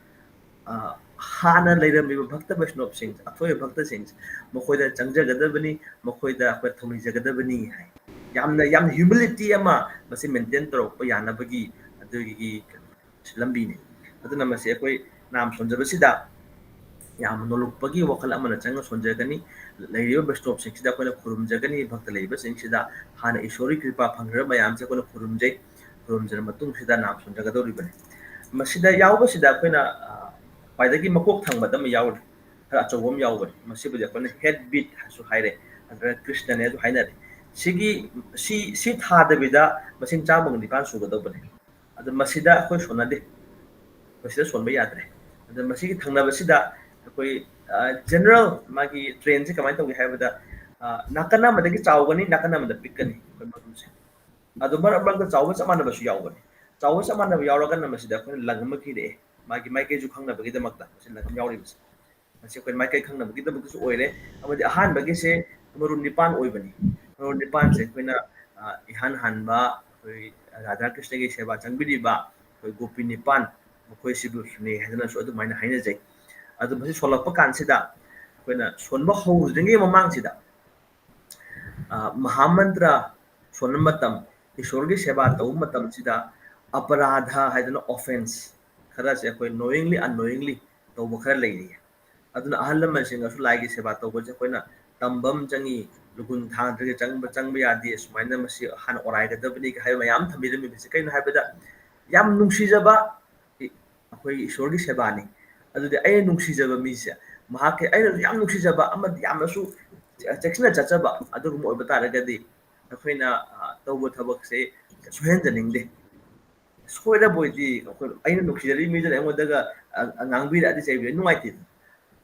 ꯑ, ꯍꯥꯟꯅ ꯂꯩꯔꯝꯃꯤꯕ ꯚꯛꯇ ꯕꯩꯁꯅꯣꯞꯁꯤꯡ, ꯑꯊꯣꯏꯕ ꯚꯛꯇꯁꯤꯡ, ꯃꯈꯣꯏꯗ ꯆꯪꯖꯒꯗꯕꯅꯤ, ꯃꯈꯣꯏꯗ ꯑꯩꯈꯣꯏ ꯊꯧꯅꯤꯖꯒꯗꯕꯅꯤ ꯍꯥꯏ꯫ ꯌꯥꯝꯅ, ꯌꯥꯝꯅ humility ꯑꯃ ꯃꯁꯤ maintain ꯇꯧꯔꯛꯄ ꯌꯥꯅꯕꯒꯤ ꯑꯗꯨꯒꯤ ꯂꯝꯕꯤꯅꯤ꯫ ꯑꯗꯨꯅ ꯃꯁꯤ ꯑꯩꯈꯣꯏ ꯅꯥꯝ ꯁꯣꯟꯖꯕꯁꯤꯗ ꯌꯥꯝꯅ ꯅꯣꯂꯨꯛꯄꯒꯤ ꯋꯥꯈꯜ ꯑꯃꯅ ꯆꯪꯅ ꯁꯣꯟꯖꯒꯅꯤ꯫ ꯂꯩꯔꯤꯕ ꯕꯩꯁꯅꯣꯞꯁꯤꯡꯁꯤꯗ ꯑꯩꯈꯣꯏꯅ ꯈꯨꯔꯨꯝꯖꯒꯅꯤ, ꯚꯛꯇ ꯂꯩꯔꯤꯕꯁꯤꯡꯁꯤꯗ ꯍꯥꯟꯅ ꯏꯁꯣꯔꯒꯤ ꯀ꯭ꯔꯤꯄꯥ ꯐꯪꯈ꯭ꯔꯕ ꯃꯌꯥꯝꯁꯦ ꯑꯩꯈꯣꯏꯅ ꯈꯨꯔꯨꯝꯖꯩ꯫ ꯈꯨꯔꯨꯝꯖꯔ ꯃꯇꯨꯡꯁꯤꯗ ꯅꯥꯝ ꯁꯣꯟꯖꯒꯗꯧꯔꯤꯕꯅꯤ꯫ ꯃꯁꯤꯗ ꯌꯥꯎꯕꯁꯤꯗ ꯑꯩꯈꯣꯏꯅ, ꯑ, ꯈ꯭ꯋꯥꯏꯗꯒꯤ ꯃꯀꯣꯛ ꯊꯪꯕꯗ ꯑꯃ ꯌꯥꯎꯔꯤ, ꯈꯔ ꯑꯆꯧꯕ ꯑꯃ ꯌꯥꯎꯕꯅꯤ꯫ ꯃꯁꯤꯕꯨꯗꯤ ꯑꯩꯈꯣꯏꯅ head beat ꯍꯥꯏꯁꯨ ꯍꯥꯏꯔꯦ, ꯅꯠꯇ꯭ꯔꯒ ꯀ꯭ꯔꯤꯁꯅꯅꯦꯁꯨ ꯍꯥꯏꯅꯔꯦ꯫ ꯁꯤꯒꯤ, ꯁꯤ, ꯁꯤ ꯊꯥꯗꯕꯤꯗ ꯃꯁꯤꯡ ꯆꯥꯝꯃꯒ ꯅꯤꯄꯥꯟ ꯁꯨꯒꯗꯧꯕꯅꯤ꯫ ꯑꯗꯨ ꯃꯁꯤꯗ ꯑꯩꯈꯣꯏ ꯁꯣꯟꯅꯗꯦ, ꯃꯁꯤꯗ ꯁꯣꯟꯕ ꯌꯥꯗ꯭ꯔꯦ꯫ ꯑꯗꯨ ꯃꯁꯤꯒꯤ ꯊꯪꯅꯕꯁꯤꯗ ꯑꯩꯈꯣꯏ, ꯑ, general ꯃꯥꯒꯤ trainꯁꯦ ꯀꯃꯥꯏꯅ ꯇꯧꯒꯦ ꯍꯥꯏꯕꯗ, ꯑ, ꯅꯥꯀꯟ ꯑꯃꯗꯒꯤ ꯆꯥꯎꯒꯅꯤ, ꯅꯥꯀꯟ ꯑꯃꯗ ꯄꯤꯛꯀꯅꯤ ꯑꯩꯈꯣꯏ ꯃꯔꯨꯁꯦ꯫ ꯑꯗꯨ ꯃꯔꯛ ꯃꯔꯛꯇ ꯆꯥꯎꯕ ꯆꯞ ꯃꯥꯟꯅꯕꯁꯨ ꯌꯥꯎꯕꯅꯤ꯫ ꯆꯥꯎꯕ ꯆꯞ ꯃꯥꯟꯅꯕ ꯌꯥꯎꯔꯒꯅ ꯃꯁꯤꯗ ꯑꯩꯈꯣꯏꯅ ꯂꯪ ꯑꯃ ꯀꯤꯔꯛꯑꯦ, ꯃꯥꯒꯤ ꯃꯥꯏꯀꯩꯁꯨ ꯈꯪꯅꯕꯒꯤꯗꯃꯛꯇ ꯃꯁꯤ ꯂꯪ ꯑꯃ ꯌꯥꯎꯔꯤꯕꯁꯦ꯫ ꯃꯁꯤ ꯑꯩꯈꯣꯏ ꯃꯥꯏꯀꯩ ꯈꯪꯅꯕꯒꯤꯗꯃꯛꯇꯁꯨ ꯑꯣꯏꯔꯦ꯫ ꯑꯃꯗꯤ ꯑꯍꯥꯟꯕꯒꯤꯁꯦ ꯃꯔꯨ ꯅꯤꯄꯥꯟ ꯑꯣꯏꯕꯅꯤ꯫ ꯃꯔꯨ ꯅꯤꯄꯥꯟꯁꯦ ꯑꯩꯈꯣꯏꯅ, ꯑ, ꯏꯍꯥꯟ ꯍꯥꯟꯕ ꯑꯩꯈꯣꯏ ꯔꯥꯙꯥ ꯀ꯭ꯔꯤꯁꯅꯒꯤ ꯁꯦꯕꯥ ꯆꯪꯕꯤꯔꯤꯕ ꯑꯩꯈꯣꯏ ꯒꯣꯄꯤ ꯅꯤꯄꯥꯟ, ꯃꯈꯣꯏꯁꯤꯕꯨꯅꯦ ꯍꯥꯏꯗꯅꯁꯨ ꯑꯗꯨꯃꯥꯏꯅ ꯍꯥꯏꯅꯖꯩ꯫ ꯑꯗꯨ ꯃꯁꯤ ꯁꯣꯜꯂꯛꯄ ꯀꯥꯟꯁꯤꯗ ꯑꯩꯈꯣꯏꯅ ꯁꯣꯟꯕ ꯍꯧꯗ꯭ꯔꯤꯉꯩ ꯃꯃꯥꯡꯁꯤꯗ, ꯑ, ꯃꯍꯥꯃꯟꯇ꯭ꯔ ꯁꯣꯟꯕ ꯃꯇꯝ, ꯏꯁꯣꯔꯒꯤ ꯁꯦꯕꯥ ꯇꯧꯕ ꯃꯇꯝꯁꯤꯗ ꯑꯄꯔꯥꯙ ꯍꯥꯏꯗꯅ offence ꯈꯔꯁꯦ ꯑꯩꯈꯣꯏ knowingly unknowingly ꯇꯧꯕ ꯈꯔ ꯂꯩꯔꯤ꯫ ꯑꯗꯨꯅ ꯑꯍꯜ ꯂꯃꯟꯁꯤꯡꯅꯁꯨ ꯂꯥꯏꯒꯤ ꯁꯦꯕꯥ ꯇꯧꯕꯁꯦ ꯑꯩꯈꯣꯏꯅ ꯇꯝꯕ ꯑꯃ ꯆꯪꯉꯤ, ꯂꯨꯒꯨꯟ ꯊꯥꯡꯗ꯭ꯔꯒ ꯆꯪꯕ, ꯆꯪꯕ ꯌꯥꯗꯦ, ꯁꯨꯃꯥꯏꯅ ꯃꯁꯤ ꯍꯥꯟꯅ ꯑꯣꯔꯥꯏꯒꯗꯕꯅꯤ ꯍꯥꯏꯕ ꯃꯌꯥꯝ ꯊꯝꯕꯤꯔꯝꯃꯤꯕꯁꯦ ꯀꯩꯅꯣ ꯍꯥꯏꯕꯗ ꯌꯥꯝ ꯅꯨꯡꯁꯤꯖꯕ ꯑꯩꯈꯣꯏꯒꯤ ꯏꯁꯣꯔꯒꯤ ꯁꯦꯕꯥꯅꯤ꯫ ꯑꯗꯨꯗꯤ ꯑꯩꯅ ꯅꯨꯡꯁꯤꯖꯕ ꯃꯤꯁꯦ, ꯃꯍꯥꯛꯀꯤ ꯑꯩꯅꯁꯨ ꯌꯥꯝ ꯅꯨꯡꯁꯤꯖꯕ ꯑꯃꯗꯤ ꯌꯥꯝꯅꯁꯨ ꯆꯦꯛꯁꯤꯟꯅ ꯆꯠꯆꯕ ꯑꯗꯨꯒꯨꯝꯕ ꯑꯣꯏꯕ ꯇꯥꯔꯒꯗꯤ ꯑꯩꯈꯣꯏꯅ, ꯑ, ꯇꯧꯕ ꯊꯕꯛꯁꯦ ꯁꯣꯏꯍꯟꯖꯅꯤꯡꯗꯦ꯫ ꯁꯣꯏꯔꯕꯣꯏꯗꯤ ꯑꯩꯈꯣꯏ, ꯑꯩꯅ ꯅꯨꯡꯁꯤꯖꯔꯤꯕ ꯃꯤꯗꯨꯅ ꯑꯩꯉꯣꯟꯗꯒ, ꯑ, ꯑ, ꯉꯥꯡꯕꯤꯔꯛꯑꯗꯤ ꯆꯩꯕꯤꯔꯛꯑꯗꯤ ꯅꯨꯡꯉꯥꯏꯇꯦꯗꯅ꯫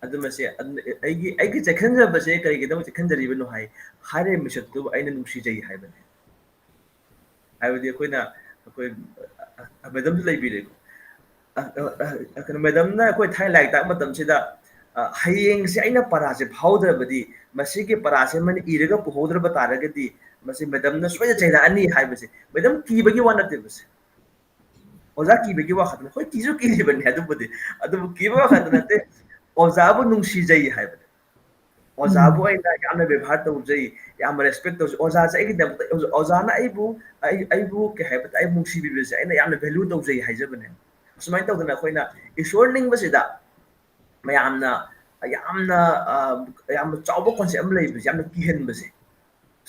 ꯑꯗꯨ ꯃꯁꯦ, ꯑꯗꯨ ꯑꯩꯒꯤ, ꯑꯩꯒꯤ ꯆꯦꯛꯁꯤꯟꯖꯕꯁꯦ ꯀꯔꯤꯒꯤꯗꯃꯛ ꯆꯦꯛꯁꯤꯟꯖꯔꯤꯕꯅꯣ ꯍꯥꯏ, ꯍꯥꯏꯔꯤꯕ ꯃꯤꯁꯛꯇꯨꯕꯨ ꯑꯩꯅ ꯅꯨꯡꯁꯤꯖꯩ ꯍꯥꯏꯕꯅꯤ꯫ ꯍꯥꯏꯕꯗꯤ ꯑꯩꯈꯣꯏꯅ, ꯑꯩꯈꯣꯏ, ꯑ, ꯑ, ꯃꯦꯗꯝꯁꯨ ꯂꯩꯕꯤꯔꯦꯀꯣ꯫ ꯑ, ꯑ, ꯑ, ꯀꯩꯅꯣ, ꯃꯦꯗꯝꯅ ꯑꯩꯈꯣꯏ ꯊꯥꯏꯅ ꯂꯥꯏꯔꯤꯛ ꯇꯥꯛꯄ ꯃꯇꯝꯁꯤꯗ, ꯑ, ꯍꯌꯦꯡꯁꯦ ꯑꯩꯅ ꯄꯔꯥꯁꯦ ꯐꯥꯎꯗ꯭ꯔꯕꯗꯤ ꯃꯁꯤꯒꯤ ꯄꯔꯥꯁꯦ ꯃꯣꯏꯅ ꯏꯔꯒ ꯄꯨꯍꯧꯗ꯭ꯔꯕ ꯇꯥꯔꯒꯗꯤ ꯃꯁꯤ ꯃꯦꯗꯝꯅ ꯁꯣꯏꯗꯅ ꯆꯩꯔꯛꯑꯅꯤ ꯍꯥꯏꯕꯁꯦ꯫ ꯃꯦꯗꯝ ꯀꯤꯕꯒꯤ ꯋꯥ ꯅꯠꯇꯦ ꯃꯁꯦ꯫ ꯑꯣꯖꯥ ꯀꯤꯕꯒꯤ ꯋꯥ ꯈꯛꯇꯅꯤ꯫ ꯍꯣꯏ, ꯀꯤꯁꯨ ꯀꯤꯔꯤꯕꯅꯤ ꯑꯗꯨꯕꯨꯗꯤ꯫ ꯑꯗꯨꯕꯨ ꯀꯤꯕ ꯋꯥ ꯈꯛꯇ ꯅꯠꯇꯦ, ꯑꯣꯖꯥꯕꯨ ꯅꯨꯡꯁꯤꯖꯩ ꯍꯥꯏꯕꯅꯤ꯫ ꯑꯣꯖꯥꯕꯨ ꯎꯝ꯫ ꯑꯩꯅ ꯌꯥꯝꯅ ꯕꯦꯕꯥꯔ ꯇꯧꯖꯩ, ꯌꯥꯝꯅ respect ꯇꯧꯖꯩ꯫ ꯑꯣꯖꯥꯁꯦ ꯑꯩꯒꯤꯗꯃꯛꯇ, ꯑꯣꯖꯥ-, ꯑꯣꯖꯥꯅ ꯑꯩꯕꯨ, ꯑꯩ, ꯑꯩꯕꯨ ꯀꯩ ꯍꯥꯏꯕ ꯇꯥꯏ, ꯑꯩꯕꯨ ꯅꯨꯡꯁꯤꯕꯤꯕꯁꯦ ꯑꯩꯅ ꯌꯥꯝꯅ value ꯇꯧꯖꯩ ꯍꯥꯏꯖꯕꯅꯦ꯫ ꯑꯁꯨꯃꯥꯏꯅ ꯇꯧꯗꯅ ꯑꯩꯈꯣꯏꯅ ꯏꯁꯣꯔ ꯅꯤꯡꯕꯁꯤꯗ ꯃꯌꯥꯝꯅ ꯌꯥꯝꯅ, ꯑ, ꯌꯥꯝꯅ ꯆꯥꯎꯕ concept ꯑꯃ ꯂꯩꯕꯁꯦ, ꯌꯥꯝꯅ ꯀꯤꯍꯟꯕꯁꯦ꯫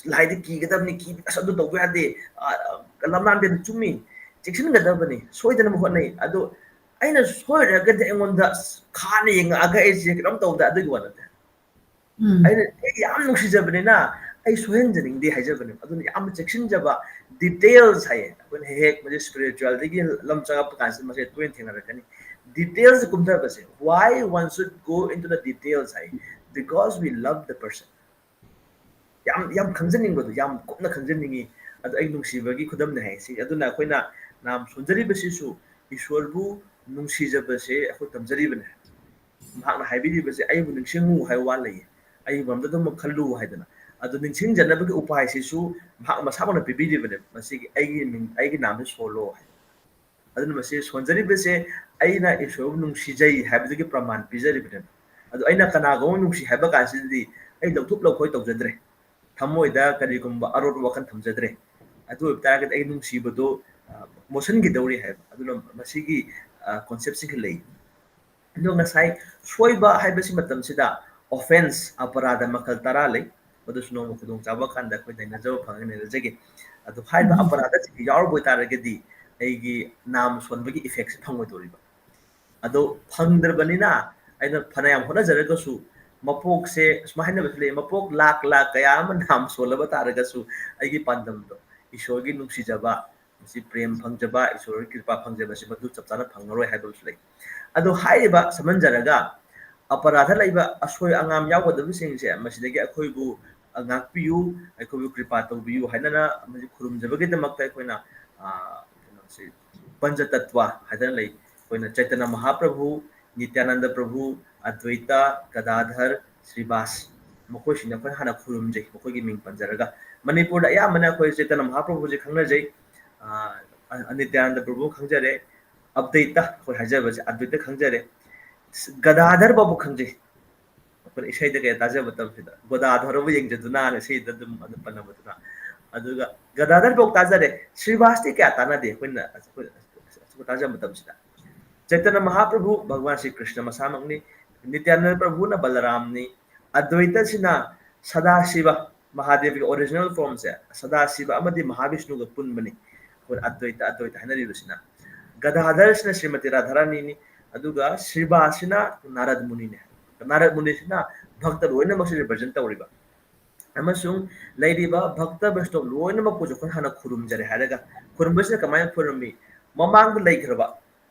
ꯂꯥꯏꯗꯤ ꯀꯤꯒꯗꯕꯅꯤ, ꯀꯤ-, ꯑꯁ, ꯑꯗꯨ ꯇꯧꯕ ꯌꯥꯗꯦ, ꯑ, ꯑ, ꯂꯝꯂꯥꯟꯗꯦ, ꯑꯗꯨ ꯆꯨꯝꯃꯤ, ꯆꯦꯛꯁꯤꯟꯒꯗꯕꯅꯤ, ꯁꯣꯏꯗꯅꯕ ꯍꯣꯠꯅꯩ꯫ ꯑꯗꯣ ꯑꯩꯅ ꯁꯣꯏꯔꯒꯗꯤ ꯑꯩꯉꯣꯟꯗ ꯑꯁ ꯈꯥꯅ ꯌꯦꯡꯉꯛꯑꯒ ꯑꯩꯁꯦ ꯀꯩꯅꯣꯝ ꯇꯧꯗ ꯑꯗꯨꯒꯤ ꯋꯥ ꯅꯠꯇꯦ꯫ ꯎꯝ. ꯑꯩꯅ ꯑꯩ ꯌꯥꯝ ꯅꯨꯡꯁꯤꯖꯕꯅꯤꯅ ꯑꯩ ꯁꯣꯏꯍꯟꯖꯅꯤꯡꯗꯦ ꯍꯥꯏꯖꯕꯅꯦꯕ꯫ ꯑꯗꯨꯅ ꯌꯥꯝꯅ ꯆꯦꯛꯁꯤꯟꯖꯕ, details ꯍꯥꯏꯌꯦ꯫ ꯑꯩꯈꯣꯏꯅ ꯍꯦꯛ ꯍꯦꯛ ꯃꯁꯤ spiritualꯗꯒꯤ ꯂꯝ ꯆꯪꯉꯛꯄ ꯀꯥꯟꯁꯤꯗ ꯃꯁꯤ ꯇꯣꯏꯅ ꯊꯦꯡꯅꯔꯛꯀꯅꯤ꯫ Details ꯀꯨꯝꯊꯕꯁꯦ, why one should go into the details high, because we love the person꯫ ꯌꯥꯝ ꯌꯥꯝ ꯈꯪꯖꯅꯤꯡꯕꯗꯣ, ꯌꯥꯝ ꯀꯨꯞꯅ ꯈꯪꯖꯅꯤꯡꯉꯤ꯫ ꯑꯗꯣ ꯑꯩ ꯅꯨꯡꯁꯤꯕꯒꯤ ꯈꯨꯗꯝꯅꯦ ꯍꯥꯏ ꯁꯤ꯫ ꯑꯗꯨꯅ ꯑꯩꯈꯣꯏꯅ ꯅꯥꯝ ꯁꯣꯟꯖꯔꯤꯕꯁꯤꯁꯨ ꯏꯁꯣꯔꯕꯨ ꯅꯨꯡꯁꯤꯖꯕꯁꯦ ꯑꯩꯈꯣꯏ ꯇꯝꯖꯔꯤꯕꯅꯦ꯫ ꯃꯍꯥꯛꯅ ꯍꯥꯏꯕꯤꯔꯤꯕꯁꯦ, "ꯑꯩꯕꯨ ꯅꯤꯡꯁꯤꯡꯉꯨ" ꯍꯥꯏꯕ ꯋꯥ ꯂꯩꯌꯦ, "ꯑꯩꯒꯤ ꯃꯔꯝꯗ ꯑꯗꯨꯃꯛ ꯈꯜꯂꯨ" ꯍꯥꯏꯗꯅ꯫ ꯑꯗꯨ ꯅꯤꯡꯁꯤꯡꯖꯅꯕꯒꯤ ꯎꯄꯥꯏꯁꯤꯁꯨ ꯃꯍꯥꯛ ꯃꯁꯥꯃꯛꯅ ꯄꯤꯕꯤꯔꯤꯕꯅꯦ꯫ ꯃꯁꯤꯒꯤ ꯑꯩꯒꯤ ꯃꯤꯡ, ꯑꯩꯒꯤ ꯅꯥꯝꯁꯦ ꯁꯣꯜꯂꯣ ꯍꯥꯏꯗꯅ꯫ ꯑꯗꯨꯅ ꯃꯁꯤ ꯁꯣꯟꯖꯔꯤꯕꯁꯦ ꯑꯩꯅ ꯏꯁꯣꯔꯕꯨ ꯅꯨꯡꯁꯤꯖꯩ ꯍꯥꯏꯕꯗꯨꯒꯤ ꯄ꯭ꯔꯃꯥꯟ ꯄꯤꯖꯔꯤꯕꯅꯦꯕ꯫ ꯑꯗꯣ ꯑꯩꯅ ꯀꯅꯥꯒꯨꯝꯕ ꯅꯨꯡꯁꯤ ꯍꯥꯏꯕ ꯀꯥꯟꯁꯤꯗꯗꯤ ꯑꯩ ꯂꯧꯊꯣꯛ ꯂꯧꯈꯣꯏ ꯇꯧꯖꯗ꯭ꯔꯦ, ꯊꯃꯣꯏꯗ ꯀꯔꯤꯒꯨꯝꯕ ꯑꯔꯣꯠꯄ ꯋꯥꯈꯜ ꯊꯝꯖꯗ꯭ꯔꯦ꯫ ꯑꯗꯨ ꯑꯣꯏꯕ ꯇꯥꯔꯒꯗꯤ ꯑꯩ ꯅꯨꯡꯁꯤꯕꯗꯣ, ꯑ, ꯃꯣꯠꯁꯤꯟꯈꯤꯗꯧꯔꯤ ꯍꯥꯏꯕ꯫ ꯑꯗꯨꯅ ꯃꯁꯤꯒꯤ, ꯑ, conceptꯁꯤꯡꯁꯤ ꯂꯩ꯫ ꯑꯗꯣ ꯉꯁꯥꯏ ꯁꯣꯏꯕ ꯍꯥꯏꯕꯁꯤ ꯃꯇꯝꯁꯤꯗ offence, ꯑꯄꯔꯥꯙ ꯃꯈꯜ ꯇꯔꯥ ꯂꯩ꯫ ꯃꯗꯨꯁꯨ ꯅꯣꯡꯃ ꯈꯨꯗꯣꯡ ꯆꯥꯕ ꯀꯥꯟꯗ ꯑꯩꯈꯣꯏ ꯅꯩꯅꯖꯕ ꯐꯪꯒꯅꯤ, ꯅꯩꯅꯖꯒꯦ꯫ ꯑꯗꯣ ꯍꯥꯏꯔꯤꯕ ꯎꯝ. ꯑꯄꯔꯥꯙꯁꯤꯡꯁꯤ ꯌꯥꯎꯔꯕ ꯑꯣꯏꯇꯥꯔꯒꯗꯤ ꯑꯩꯒꯤ ꯅꯥꯝ ꯁꯣꯟꯕꯒꯤ effectꯁꯤ ꯐꯪꯉꯣꯏꯗꯧꯔꯤꯕ꯫ ꯑꯗꯣ ꯐꯪꯗ꯭ꯔꯕꯅꯤꯅ ꯑꯩꯅ ꯐꯅꯌꯥꯝ ꯍꯣꯠꯅꯖꯔꯒꯁꯨ ꯃꯄꯣꯛꯁꯦ, ꯁꯨꯃꯥꯏꯅ ꯍꯥꯏꯅꯕꯁꯨ ꯂꯩ, ꯃꯄꯣꯛ ꯂꯥꯛ ꯂꯥꯛ ꯀꯌꯥ ꯑꯃ ꯅꯥꯝ ꯁꯣꯜꯂꯕ ꯇꯥꯔꯒꯁꯨ ꯑꯩꯒꯤ ꯄꯥꯟꯗꯝꯗꯣ, ꯏꯁꯣꯔꯒꯤ ꯅꯨꯡꯁꯤꯖꯕ, ꯃꯁꯤ ꯄ꯭ꯔꯦꯝ ꯐꯪꯖꯕ, ꯏꯁꯣꯔꯒꯤ ꯀ꯭ꯔꯤꯄꯥ ꯐꯪꯖꯕꯁꯤ ꯃꯗꯨ ꯆꯞ ꯆꯥꯅ ꯐꯪꯉꯔꯣꯏ ꯍꯥꯏꯕ ꯑꯃꯁꯨ ꯂꯩ꯫ ꯑꯗꯣ ꯍꯥꯏꯔꯤꯕ ꯁꯝꯍꯟꯖꯔꯒ ꯑꯄꯔꯥꯙ ꯂꯩꯕ ꯑꯁꯣꯏ ꯑꯉꯥꯝ ꯌꯥꯎꯒꯗꯕꯁꯤꯡꯁꯦ ꯃꯁꯤꯗꯒꯤ ꯑꯩꯈꯣꯏꯕꯨ, ꯑ, ꯉꯥꯛꯄꯤꯌꯨ, ꯑꯩꯈꯣꯏꯕꯨ ꯀ꯭ꯔꯤꯄꯥ ꯇꯧꯕꯤꯌꯨ ꯍꯥꯏꯅꯅ ꯃꯁꯤ ꯈꯨꯔꯨꯝꯖꯕꯒꯤꯗꯃꯛꯇ ꯑꯩꯈꯣꯏꯅ, ꯑ, ꯀꯩꯅꯣꯁꯤ ꯄꯟꯆ ꯇꯠꯋꯥ ꯍꯥꯏꯗꯅ ꯂꯩ꯫ ꯑꯩꯈꯣꯏꯅ ꯆꯩꯇꯟꯌ ꯃꯍꯥꯄ꯭ꯔꯚꯨ, ꯅꯤꯇ꯭ꯌꯥꯅꯟꯗ ꯄ꯭ꯔꯚꯨ, ꯑꯗ꯭ꯋꯩꯇ, ꯒꯗꯥꯙꯔ, ꯁ꯭ꯔꯤꯕꯥꯁ, ꯃꯈꯣꯏꯁꯤꯡꯅ ꯑꯩꯈꯣꯏ ꯍꯥꯟꯅ ꯈꯨꯔꯨꯝꯖꯩ, ꯃꯈꯣꯏꯒꯤ ꯃꯤꯡ ꯄꯟꯖꯔꯒ꯫ ꯃꯅꯤꯄꯨꯔꯗ ꯑꯌꯥꯝꯕꯅ ꯑꯩꯈꯣꯏ ꯆꯩꯇꯟꯌ ꯃꯍꯥꯄ꯭ꯔꯚꯨꯁꯦ ꯈꯪꯅꯖꯩ, ꯑ, ꯅꯤꯇ꯭ꯌꯥꯅꯟꯗ ꯄ꯭ꯔꯚꯨ ꯈꯪꯖꯔꯦ, ꯑꯗ꯭ꯋꯩꯇ ꯑꯩꯈꯣꯏ ꯍꯥꯏꯖꯕꯁꯦ ꯑꯗ꯭ꯋꯩꯇ ꯈꯪꯖꯔꯦ, ꯒꯗꯥꯙꯔ ꯐꯥꯎꯕ ꯈꯪꯖꯩ꯫ ꯑꯩꯈꯣꯏꯅ ꯏꯁꯩꯗ ꯀꯩ ꯇꯥꯖꯕ ꯃꯇꯝꯁꯤꯗ ꯒꯣꯗꯥꯙꯔꯕꯨ ꯌꯦꯡꯖꯗꯨꯅ ꯍꯥꯏꯅ ꯏꯁꯩꯗ ꯑꯗꯨꯝ, ꯑꯗꯨꯝ ꯄꯜꯂꯝꯕꯗꯨꯅ, ꯑꯗꯨꯒ ꯒꯗꯥꯙꯔ ꯐꯥꯎ ꯇꯥꯖꯔꯦ, ꯁ꯭ꯔꯤꯕꯥꯁꯇꯤ ꯀꯌꯥ ꯇꯥꯟꯅꯗꯦ꯫ ꯑꯩꯈꯣꯏꯅ, ꯑꯩꯈꯣꯏ, ꯑꯩꯈꯣꯏ ꯇꯥꯖꯕ ꯃꯇꯝꯁꯤꯗ ꯆꯩꯇꯟꯌ ꯃꯍꯥꯄ꯭ꯔꯚꯨ ꯚꯒꯋꯥꯟ ꯁ꯭ꯔꯤ ꯀ꯭ꯔꯤꯁꯅ ꯃꯁꯥꯃꯛꯅꯤ, ꯅꯤꯇ꯭ꯌꯥꯅꯟꯗ ꯄ꯭ꯔꯚꯨꯅ ꯕꯂꯔꯥꯝꯅꯤ, ꯑꯗ꯭ꯋꯩꯇꯁꯤꯅ ꯁꯗꯥꯁꯤꯕ ꯃꯍꯥꯗꯦꯕꯒꯤ original formꯁꯦ ꯁꯗꯥꯁꯤꯕ ꯑꯃꯗꯤ ꯃꯍꯥꯕꯤꯁꯅꯨꯒ ꯄꯨꯟꯕꯅꯤ꯫ ꯑꯩꯈꯣꯏ ꯑꯗ꯭ꯋꯩꯇ, ꯑꯗ꯭ꯋꯩꯇ ꯍꯥꯏꯅꯔꯤꯕꯁꯤꯅ ꯒꯗꯥꯙꯔꯁꯤꯅ ꯁ꯭ꯔꯤꯃꯇꯤ ꯔꯥꯙꯥꯔꯥꯅꯤꯅꯤ, ꯑꯗꯨꯒ ꯁ꯭ꯔꯤꯚꯥꯁꯁꯤꯅ ꯅꯥꯔꯗ ꯃꯨꯅꯤꯅꯦ꯫ ꯅꯥꯔꯗ ꯃꯨꯅꯤꯁꯤꯅ ꯚꯛꯇ ꯂꯣꯏꯅꯃꯛꯁꯤ represent ꯇꯧꯔꯤꯕ, ꯑꯃꯁꯨꯡ ꯂꯩꯔꯤꯕ ꯚꯛꯇ ꯕꯩꯁꯅꯕ ꯂꯣꯏꯅꯃꯛꯄꯨꯁꯨ ꯑꯩꯈꯣꯏ ꯍꯥꯟꯅ ꯈꯨꯔꯨꯝꯖꯔꯦ ꯍꯥꯏꯔꯒ, ꯈꯨꯔꯨꯝꯕꯁꯤꯅ ꯀꯃꯥꯏꯅ ꯈꯨꯔꯨꯝꯃꯤ? ꯃꯃꯥꯡꯗ ꯂꯩꯈ꯭ꯔꯕ,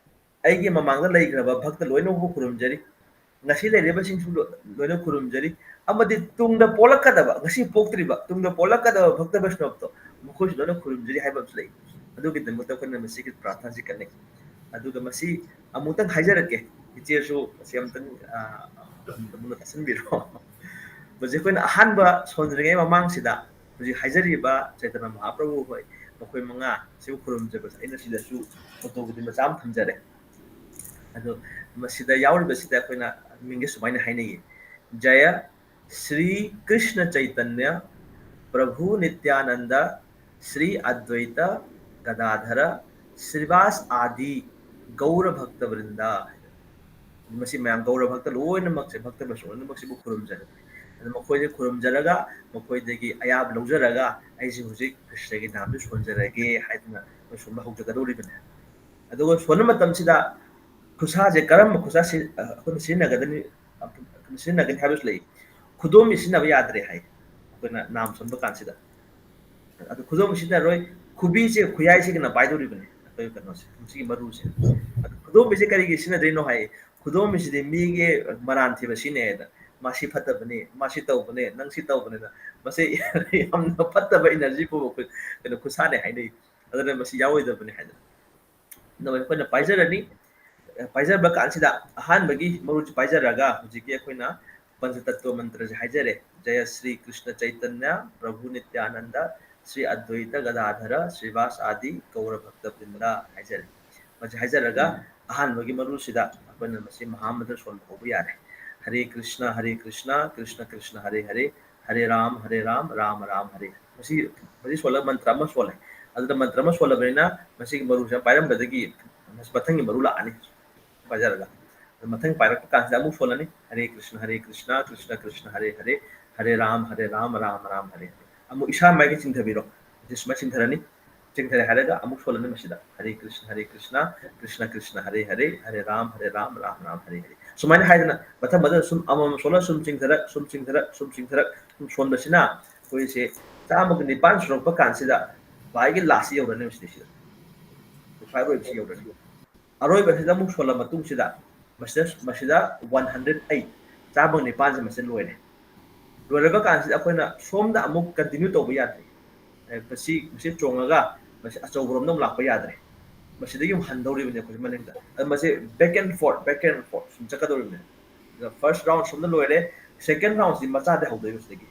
ꯑꯩꯒꯤ ꯃꯃꯥꯡꯗ ꯂꯩꯈ꯭ꯔꯕ ꯚꯛꯇ ꯂꯣꯏꯅꯃꯛꯄꯨ ꯈꯨꯔꯨꯝꯖꯔꯤ, ꯉꯁꯤ ꯂꯩꯔꯤꯕꯁꯤꯡꯁꯨ ꯂꯣ-, ꯂꯣꯏꯅ ꯈꯨꯔꯨꯝꯖꯔꯤ, ꯑꯃꯗꯤ ꯇꯨꯡꯗ ꯄꯣꯛꯂꯛꯀꯗꯕ, ꯉꯁꯤ ꯄꯣꯛꯇ꯭ꯔꯤꯕ, ꯇꯨꯡꯗ ꯄꯣꯛꯂꯛꯀꯗꯕ ꯚꯛꯇ ꯕꯩꯁꯅꯕꯗꯣ ꯃꯈꯣꯏꯁꯨ ꯂꯣꯏꯅ ꯈꯨꯔꯨꯝꯖꯔꯤ ꯍꯥꯏꯕ ꯑꯃꯁꯨ ꯂꯩ꯫ ꯑꯗꯨꯒꯤꯗꯃꯛꯇ ꯑꯩꯈꯣꯏꯅ ꯃꯁꯤꯒꯤ ꯄ꯭ꯔꯥꯔꯊꯅꯥꯁꯤ ꯀꯠꯅꯩ꯫ ꯑꯗꯨꯒ ꯃꯁꯤ ꯑꯃꯨꯛꯇꯪ ꯍꯥꯏꯖꯔꯛꯀꯦ, ꯏꯆꯦꯁꯨ ꯃꯁꯤ ꯑꯃꯨꯛꯇꯪ, ꯑ, ꯃꯨꯟꯅ ꯇꯥꯁꯟꯕꯤꯔꯣ꯫ ꯃꯁꯤ ꯑꯩꯈꯣꯏꯅ ꯑꯍꯥꯟꯕ ꯁꯣꯟꯗ꯭ꯔꯤꯉꯩ ꯃꯃꯥꯡꯁꯤꯗ ꯍꯧꯖꯤꯛ ꯍꯥꯏꯖꯔꯤꯕ ꯆꯩꯇꯟꯌ ꯃꯍꯥꯄ꯭ꯔꯚꯨ ꯍꯣꯏ, ꯃꯈꯣꯏ ꯃꯉꯥ ꯁꯤꯕꯨ ꯈꯨꯔꯨꯝꯖꯕꯁꯦ ꯑꯩꯅ ꯁꯤꯗꯁꯨ ꯐꯣꯇꯣꯕꯨꯗꯤ ꯃꯆꯥ ꯑꯃ ꯊꯝꯖꯔꯦ꯫ ꯑꯗꯣ ꯃꯁꯤꯗ ꯌꯥꯎꯔꯤꯕꯁꯤꯗ ꯑꯩꯈꯣꯏꯅ ꯃꯤꯡꯁꯦ ꯁꯨꯃꯥꯏꯅ ꯍꯥꯏꯅꯩꯌꯦ, "ꯖꯌ ꯁ꯭ꯔꯤ ꯀ꯭ꯔꯤꯁꯅ ꯆꯩꯇꯟꯌ ꯄ꯭ꯔꯚꯨ ꯅꯤꯇ꯭ꯌꯥꯅꯟꯗ ꯁ꯭ꯔꯤ ꯑꯗ꯭ꯋꯩꯇ ꯒꯗꯥꯙꯔ ꯁ꯭ꯔꯤꯚꯥꯁ ꯑꯥꯗꯤ ꯒꯧꯔ ꯚꯛꯇ ꯕ꯭ꯔꯤꯟꯗ" ꯍꯥꯏꯗꯅ꯫ ꯃꯁꯤ ꯃꯌꯥꯝ ꯒꯧꯔ ꯚꯛꯇ ꯂꯣꯏꯅꯃꯛꯁꯦ, ꯚꯛꯇ ꯕꯩꯁꯅꯕ ꯂꯣꯏꯅꯃꯛꯁꯤꯕꯨ ꯈꯨꯔꯨꯝꯖꯔꯦ꯫ ꯑꯗ ꯃꯈꯣꯏꯁꯦ ꯈꯨꯔꯨꯝꯖꯔꯒ ꯃꯈꯣꯏꯗꯒꯤ ꯑꯌꯥꯕ ꯂꯧꯖꯔꯒ ꯑꯩꯁꯦ ꯍꯧꯖꯤꯛ ꯀ꯭ꯔꯤꯁꯅꯒꯤ ꯅꯥꯝꯁꯦ ꯁꯣꯟꯖꯔꯒꯦ ꯍꯥꯏꯗꯅ ꯃꯣꯏ ꯁꯣꯟꯕ ꯍꯧꯖꯒꯗꯧꯔꯤꯕꯅꯦ꯫ ꯑꯗꯨꯒ ꯁꯣꯟꯕ ꯃꯇꯝꯁꯤꯗ ꯈꯨꯠꯁꯥꯁꯦ ꯀꯔꯝꯕ ꯈꯨꯠꯁꯥ ꯁꯤ-, ꯑ, ꯑꯩꯈꯣꯏꯅ ꯁꯤꯖꯤꯟꯅꯒꯗꯅꯤ, ꯑ, ꯁꯤꯖꯤꯟꯅꯒꯅꯤ ꯍꯥꯏꯕꯁꯨ ꯂꯩ꯫ ꯈꯨꯗꯣꯝꯕꯤ ꯁꯤꯖꯤꯟꯅꯕ ꯌꯥꯗ꯭ꯔꯦ ꯍꯥꯏ ꯑꯩꯈꯣꯏꯅ ꯅꯥꯝ ꯁꯣꯟꯕ ꯀꯥꯟꯁꯤꯗ꯫ ꯑꯗꯨ ꯈꯨꯗꯣꯝꯕꯤ ꯁꯤꯖꯤꯟꯅꯔꯣꯏ, ꯈꯨꯕꯤꯁꯦ ꯈꯨꯌꯥꯏꯁꯤꯒꯅ ꯄꯥꯏꯗꯧꯔꯤꯕꯅꯤ ꯑꯩꯈꯣꯏ ꯀꯩꯅꯣꯁꯦ, ꯁꯤꯒꯤ ꯃꯔꯨꯁꯦ꯫ ꯑꯗꯨ ꯈꯨꯗꯣꯝꯕꯤꯁꯦ ꯀꯔꯤꯒꯤ ꯁꯤꯖꯤꯟꯅꯗ꯭ꯔꯤꯅꯣ ꯍꯥꯏ, ꯈꯨꯗꯣꯝꯕꯤꯁꯤꯗꯤ ꯃꯤꯒꯤ ꯃꯔꯥꯟ ꯊꯤꯕ ꯁꯤꯖꯤꯟꯅꯩ ꯍꯥꯏꯅ, "ꯃꯥ ꯁꯤ ꯐꯠꯇꯕꯅꯤ, ꯃꯥ ꯁꯤ ꯇꯧꯕꯅꯦ, ꯅꯪ ꯁꯤ ꯇꯧꯕꯅꯦꯅ", ꯃꯁꯤ ꯌꯥꯝꯅ ꯐꯠꯇꯕ energy ꯄꯨꯕ ꯈꯨ-, ꯀꯩꯅꯣ ꯈꯨꯠꯁꯥꯅꯦ ꯍꯥꯏꯅꯩ꯫ ꯑꯗꯨꯅ ꯃꯁꯤ ꯌꯥꯎꯔꯣꯏꯗꯕꯅꯤ ꯍꯥꯏꯗꯅ꯫ ꯑꯗꯨꯃꯥꯏꯅ ꯑꯩꯈꯣꯏꯅ ꯄꯥꯏꯖꯔꯅꯤ꯫ ꯄꯥꯏꯖꯕ ꯀꯥꯟꯁꯤꯗ ꯑꯍꯥꯟꯕꯒꯤ ꯃꯔꯨꯁꯤ ꯄꯥꯏꯖꯔꯒ ꯍꯧꯖꯤꯛꯀꯤ ꯑꯩꯈꯣꯏꯅ ꯄꯟꯆꯇꯠꯇꯣ ꯃꯟꯇ꯭ꯔꯁꯦ ꯍꯥꯏꯖꯔꯦ, "ꯖꯌ ꯁ꯭ꯔꯤ ꯀ꯭ꯔꯤꯁꯅ ꯆꯩꯇꯟꯌ ꯄ꯭ꯔꯚꯨ ꯅꯤꯇ꯭ꯌꯥꯅꯟꯗ ꯁ꯭ꯔꯤ ꯑꯗ꯭ꯋꯩꯇ ꯒꯗꯥꯙꯔ ꯁ꯭ꯔꯤꯚꯥꯁ ꯑꯥꯗꯤ ꯒꯧꯔ ꯚꯛꯇ ꯕ꯭ꯔꯤꯟꯗ" ꯍꯥꯏꯖꯔꯦ꯫ ꯃꯁꯤ ꯍꯥꯏꯖꯔꯒ ꯑꯍꯥꯟꯕꯒꯤ ꯃꯔꯨꯁꯤꯗ ꯑꯩꯈꯣꯏꯅ ꯃꯁꯤ ꯃꯍꯥꯃꯟꯇ꯭ꯔ ꯁꯣꯟꯕ ꯍꯧꯕ ꯌꯥꯔꯦ꯫ "ꯍꯔꯦ ꯀ꯭ꯔꯤꯁꯅ, ꯍꯔꯦ ꯀ꯭ꯔꯤꯁꯅ, ꯀ꯭ꯔꯤꯁꯅ ꯀ꯭ꯔꯤꯁꯅ, ꯍꯔꯦ ꯍꯔꯦ, ꯍꯔꯦ ꯔꯥꯝ, ꯍꯔꯦ ꯔꯥꯝ, ꯔꯥꯝ ꯔꯥꯝ, ꯍꯔꯦ ꯍꯔꯦ"꯫ ꯃꯁꯤ, ꯃꯁꯤ ꯁꯣꯜꯂꯒ ꯃꯟꯇ꯭ꯔ ꯑꯃ ꯁꯣꯜꯂꯦ꯫ ꯑꯗꯨꯗ ꯃꯟꯇ꯭ꯔ ꯑꯃ ꯁꯣꯜꯂꯕꯅꯤꯅ ꯃꯁꯤꯒꯤ ꯃꯔꯨꯁꯦ ꯄꯥꯏꯔꯝꯕꯗꯒꯤ ꯃꯊꯪꯒꯤ ꯃꯔꯨ ꯂꯥꯛꯑꯅꯤ꯫ ꯄꯥꯏꯖꯔꯒ꯫ ꯑꯗꯨ ꯃꯊꯪ ꯄꯥꯏꯔꯛꯄ ꯀꯥꯟꯁꯤꯗ ꯑꯃꯨꯛ ꯁꯣꯜꯂꯅꯤ꯫ "ꯍꯔꯦ ꯀ꯭ꯔꯤꯁꯅ, ꯍꯔꯦ ꯀ꯭ꯔꯤꯁꯅ, ꯀ꯭ꯔꯤꯁꯅ ꯀ꯭ꯔꯤꯁꯅ, ꯍꯔꯦ ꯍꯔꯦ, ꯍꯔꯦ ꯔꯥꯝ, ꯍꯔꯦ ꯔꯥꯝ, ꯔꯥꯝ ꯔꯥꯝ, ꯍꯔꯦ ꯍꯔꯦ"꯫ ꯑꯃꯨꯛ ꯏꯁꯥ ꯃꯥꯏꯒ ꯆꯤꯡꯊꯕꯤꯔꯣ꯫ ꯁꯤ ꯁꯨꯃꯥꯏꯅ ꯆꯤꯡꯊꯔꯅꯤ꯫ ꯆꯤꯡꯊꯔꯦ ꯍꯥꯏꯔꯒ ꯑꯃꯨꯛ ꯁꯣꯜꯂꯅꯤ ꯃꯁꯤꯗ, ꯍꯔꯦ ꯀ꯭ꯔꯤꯁꯅ ꯍꯔꯦ ꯀ꯭ꯔꯤꯁꯅ, ꯀ꯭ꯔꯤꯁꯅ ꯀ꯭ꯔꯤꯁꯅ ꯍꯔꯦ ꯍꯔꯦ, ꯍꯔꯦ ꯔꯥꯝ ꯍꯔꯦ ꯔꯥꯝ, ꯔꯥꯝ ꯔꯥꯝ ꯍꯔꯦ ꯍꯔꯦ, ꯁꯨꯃꯥꯏꯅ ꯍꯥꯏꯗꯅ ꯃꯊꯪ ꯃꯊꯪ ꯁꯨꯝ ꯑꯃꯃꯝ ꯁꯣꯜꯂ ꯁꯨꯝ ꯆꯤꯡꯊꯔꯛ ꯁꯨꯝ ꯆꯤꯡꯊꯔꯛ ꯁꯨꯝ ꯆꯤꯡꯊꯔꯛ ꯁꯨꯝ ꯁꯣꯟꯕꯁꯤꯅ ꯑꯩꯈꯣꯏꯁꯦ ꯆꯥꯝꯃꯒ ꯅꯤꯄꯥꯟ ꯁꯨꯔꯛꯄ ꯀꯥꯟꯁꯤꯗ ꯈ꯭ꯋꯥꯏꯒꯤ ꯂꯥꯁꯁꯤ ꯌꯧꯔꯅꯤ ꯁꯤꯗꯩꯁꯤꯗ, ꯈ꯭ꯋꯥꯏ ꯑꯔꯣꯏꯕꯁꯤ ꯌꯧꯔꯅꯤ꯫ ꯑꯔꯣꯏꯕꯁꯤꯗ ꯑꯃꯨꯛ ꯁꯣꯜꯂ ꯃꯇꯨꯡꯁꯤꯗ ꯃꯁꯤꯗ ꯃꯁꯤꯗ ꯋꯥꯟ ꯍꯟꯗ꯭ꯔꯦꯠ ꯑꯩꯠ, ꯆꯥꯝꯃꯒ ꯅꯤꯄꯥꯟꯁꯦ ꯃꯁꯤꯗ ꯂꯣꯏꯔꯦ꯫ ꯂꯣꯏꯔꯕ ꯀꯥꯟꯁꯤꯗ ꯑꯩꯈꯣꯏꯅ ꯁꯣꯝꯗ ꯑꯃꯨꯛ ꯀꯟꯇꯤꯅ꯭ꯌꯨ ꯇꯧꯕ ꯌꯥꯗ꯭ꯔꯦ꯫ ꯑꯦ, ꯃꯁꯤ ꯃꯁꯤ ꯆꯣꯡꯉꯒ ꯃꯁꯤ ꯑꯆꯧꯕꯔꯣꯝꯗ ꯑꯃꯨꯛ ꯂꯥꯛꯄ ꯌꯥꯗ꯭ꯔꯦ꯫ ꯃꯁꯤꯗꯒꯤ ꯑꯃꯨꯛ ꯍꯟꯗꯧꯔꯤꯕꯅꯤ ꯑꯩꯈꯣꯏꯁꯦ ꯃꯅꯤꯡꯗ꯫ ꯑꯗ ꯃꯁꯤ back and forth, back and forth ꯁꯨꯝ ꯆꯠꯀꯗꯧꯔꯤꯕꯅꯤ꯫ ꯑꯗ first round ꯁꯣꯝꯗ ꯂꯣꯏꯔꯦ, second roundꯁꯤ ꯃꯆꯥꯗ ꯍꯧꯗꯣꯏꯕ ꯁꯤꯗꯒꯤ꯫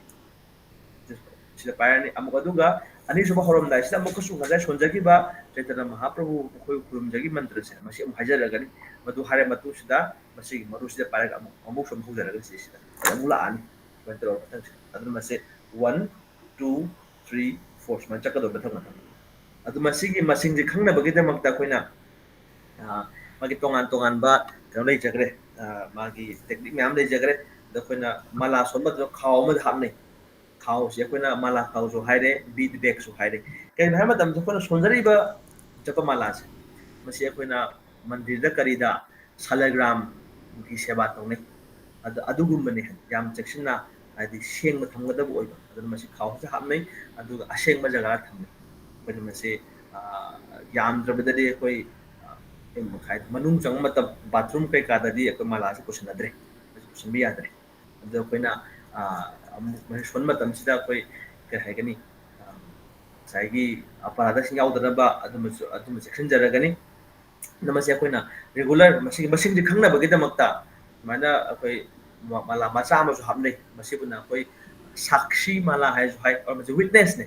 ꯁꯤꯗ ꯄꯥꯏꯔꯅꯤ ꯑꯃꯨꯛ, ꯑꯗꯨꯒ ꯑꯅꯤꯁꯨꯕ ꯍꯧꯔꯝꯗꯥꯏꯁꯤꯗ ꯑꯃꯨꯛꯀꯁꯨ ꯉꯁꯥꯏ ꯁꯣꯟꯖꯈꯤꯕ ꯆꯩꯇꯟꯌ ꯃꯍꯥꯄ꯭ꯔꯚꯨ ꯃꯈꯣꯏ ꯈꯨꯔꯨꯝꯖꯈꯤꯕ ꯃꯟꯇ꯭ꯔꯁꯦ ꯃꯁꯤ ꯑꯃꯨꯛ ꯍꯥꯏꯖꯔꯛꯀꯅꯤ꯫ ꯃꯗꯨ ꯍꯥꯏꯔ ꯃꯇꯨꯡꯁꯤꯗ ꯃꯁꯤꯒꯤ ꯃꯔꯨꯁꯤꯗ ꯄꯥꯏꯔꯒ ꯑꯃꯨꯛ, ꯑꯃꯨꯛꯁꯨ ꯑꯃꯨꯛ ꯍꯧꯖꯔꯒ ꯁꯤꯁꯤꯗ ꯑꯃꯨꯛ ꯂꯥꯛꯑꯅꯤ꯫ ꯁꯨꯃꯥꯏꯅ ꯇꯧꯔꯒ ꯃꯊꯪꯁꯦ ꯑꯗꯨꯅ ꯃꯁꯤ one, two, three, four ꯁꯨꯃꯥꯏꯅ ꯆꯠꯀꯗꯧꯕ ꯃꯊꯪ ꯃꯊꯪ꯫ ꯑꯗꯨ ꯃꯁꯤꯒꯤ ꯃꯁꯤꯡꯁꯦ ꯈꯪꯅꯕꯒꯤꯗꯃꯛꯇ ꯑꯩꯈꯣꯏꯅ, ꯑ, ꯃꯥꯒꯤ ꯇꯣꯉꯥꯟ ꯇꯣꯉꯥꯟꯕ ꯀꯩꯅꯣ ꯂꯩꯖꯈ꯭ꯔꯦ, ꯑ, ꯃꯥꯒꯤ technique ꯃꯌꯥꯝ ꯂꯩꯖꯈ꯭ꯔꯦ꯫ ꯑꯗꯣ ꯑꯩꯈꯣꯏꯅ ꯃꯥꯂꯥ ꯁꯣꯟꯕꯗꯨꯗ ꯈꯥꯎ ꯑꯃꯗ ꯍꯥꯞꯅꯩ꯫ ꯈꯥꯎꯁꯦ ꯑꯩꯈꯣꯏꯅ ꯃꯥꯂꯥ ꯈꯥꯎꯁꯨ ꯍꯥꯏꯔꯦ, bead bagꯁꯨ ꯍꯥꯏꯔꯦ꯫ ꯀꯩꯒꯤꯅꯣ ꯍꯥꯏꯕ ꯃꯇꯝꯗ ꯑꯩꯈꯣꯏꯅ ꯁꯣꯟꯖꯔꯤꯕ ꯖꯄ ꯃꯥꯂꯥꯁꯦ, ꯃꯁꯤ ꯑꯩꯈꯣꯏꯅ ꯃꯟꯗꯤꯔꯗ ꯀꯔꯤꯗ ꯁꯥꯂꯒ꯭ꯔꯥꯝꯒꯤ ꯁꯦꯕꯥ ꯇꯧꯅꯩ꯫ ꯑꯗ ꯑꯗꯨꯒꯨꯝꯕꯅꯤ, ꯌꯥꯝ ꯆꯦꯛꯁꯤꯟꯅ, ꯍꯥꯏꯗꯤ ꯁꯦꯡꯅ ꯊꯝꯒꯗꯕ ꯑꯣꯏꯕ꯫ ꯑꯗꯨꯅ ꯃꯁꯤ ꯈꯥꯎꯁꯤꯗ ꯍꯥꯞꯅꯩ, ꯑꯗꯨꯒ ꯑꯁꯦꯡꯕ ꯖꯒꯥꯗ ꯊꯝꯅꯩ꯫ ꯑꯩꯈꯣꯏꯅ ꯃꯁꯤ, ꯑ, ꯌꯥꯝꯗ꯭ꯔꯕꯗꯗꯤ ꯑꯩꯈꯣꯏ, ꯑ, ꯀꯩꯅꯣ ꯍꯥꯏ-, ꯃꯅꯨꯡ ꯆꯪꯕ ꯃꯇꯝ bathroom ꯀꯩꯀꯥꯗꯗꯤ ꯑꯩꯈꯣꯏ ꯃꯥꯂꯥꯁꯤ ꯄꯨꯁꯤꯟꯅꯗ꯭ꯔꯦ, ꯃꯁꯤ ꯄꯨꯁꯤꯟꯕ ꯌꯥꯗ꯭ꯔꯦ꯫ ꯑꯗꯣ ꯑꯩꯈꯣꯏꯅ, ꯑ, ꯑꯃꯨꯛ ꯃꯁꯤ ꯁꯣꯟꯕ ꯃꯇꯝꯁꯤꯗ ꯑꯩꯈꯣꯏ ꯀꯩ ꯍꯥꯏꯒꯅꯤ, ꯑ, ꯉꯁꯥꯏꯒꯤ ꯑꯄꯔꯥꯙꯁꯤꯡ ꯌꯥꯎꯗꯅꯕ ꯑꯗꯨꯃꯁꯨ, ꯑꯗꯨꯃ ꯆꯦꯛꯁꯤꯟꯖꯔꯒꯅꯤ꯫ ꯑꯗꯣ ꯃꯁꯤ ꯑꯩꯈꯣꯏꯅ regular ꯃꯁꯤꯒꯤ ꯃꯁꯤꯡꯁꯦ ꯈꯪꯅꯕꯒꯤꯗꯃꯛꯇ ꯁꯨꯃꯥꯏꯅ ꯑꯩꯈꯣꯏ ꯃ-, ꯃꯥꯂꯥ ꯃꯆꯥ ꯑꯃꯁꯨ ꯍꯥꯞꯅꯩ꯫ ꯃꯁꯤꯕꯨꯅ ꯑꯩꯈꯣꯏ ꯁꯥꯛꯁꯤ ꯃꯥꯂꯥ ꯍꯥꯏꯁꯨ ꯍꯥꯏ, ꯑꯣꯔ ꯃꯁꯤ witnessꯅꯦ꯫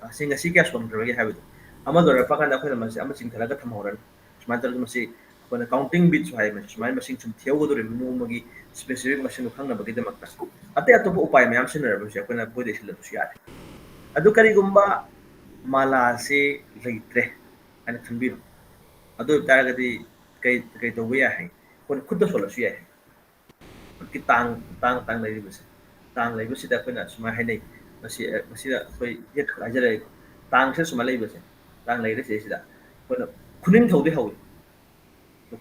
ꯑꯁꯤ ꯉꯁꯤ ꯀꯌꯥ ꯁꯣꯟꯈ꯭ꯔꯕꯒꯦ ꯍꯥꯏꯕꯗꯣ꯫ ꯑꯃ ꯂꯣꯏꯔꯛꯄ ꯀꯥꯟꯗ ꯑꯩꯈꯣꯏꯅ ꯃꯁꯤ ꯑꯃ ꯆꯤꯡꯊꯔꯒ ꯊꯝꯍꯧꯔꯅꯤ꯫ ꯁꯨꯃꯥꯏꯅ ꯇꯧꯔꯒ ꯃꯁꯤ ꯑꯩꯈꯣꯏꯅ counting beadꯁꯨ ꯍꯥꯏ, ꯃꯁꯤ ꯁꯨꯃꯥꯏꯅ ꯃꯁꯤꯡ ꯁꯨꯝ ꯊꯤꯍꯧꯒꯗꯧꯔꯤꯕ ꯅꯣꯡꯃꯒꯤ specific ꯃꯁꯤꯡꯗꯨ ꯈꯪꯅꯕꯒꯤꯗꯃꯛꯇ꯫ ꯑꯇꯩ ꯑꯇꯣꯞꯄ ꯎꯄꯥꯏ ꯃꯌꯥꯝ ꯁꯤꯖꯤꯟꯅꯔꯕꯁꯨ ꯑꯩꯈꯣꯏꯅ ꯕꯣꯏꯗ ꯏꯁꯤꯜꯂꯕꯁꯨ ꯌꯥꯔꯦ꯫ ꯑꯗꯨ ꯀꯔꯤꯒꯨꯝꯕ ꯃꯥꯂꯥꯁꯤ ꯂꯩꯇ꯭ꯔꯦ ꯍꯥꯏꯅ ꯈꯟꯕꯤꯔꯣ꯫ ꯑꯗꯨ ꯑꯣꯏꯕ ꯇꯥꯔꯒꯗꯤ ꯀꯩ, ꯀꯩ ꯇꯧꯕ ꯌꯥꯏ ꯍꯥꯏ? ꯑꯩꯈꯣꯏꯅ ꯈꯨꯠꯇ ꯁꯣꯜꯂꯁꯨ ꯌꯥꯏ꯫ ꯈꯨꯠꯀꯤ ꯇꯥꯡ, ꯇꯥꯡ, ꯇꯥꯡ ꯂꯩꯔꯤꯕꯁꯦ, ꯇꯥꯡ ꯂꯩꯕꯁꯤꯗ ꯑꯩꯈꯣꯏꯅ ꯁꯨꯃꯥꯏꯅ ꯍꯥꯏꯅꯩ, ꯃꯁꯤ, ꯃꯁꯤꯗ ꯑꯩꯈꯣꯏ ꯌꯦꯠ ꯍꯥꯏꯖꯔꯛꯏꯀꯣ, ꯇꯥꯡꯁꯦ ꯁꯨꯃꯥꯏꯅ ꯂꯩꯕꯁꯦ, ꯇꯥꯡ ꯂꯩꯔꯦ ꯁꯤꯗꯩꯁꯤꯗ ꯑꯩꯈꯣꯏꯅ ꯈꯨꯅꯤꯡꯊꯧꯗꯒꯤ ꯍꯧꯏ꯫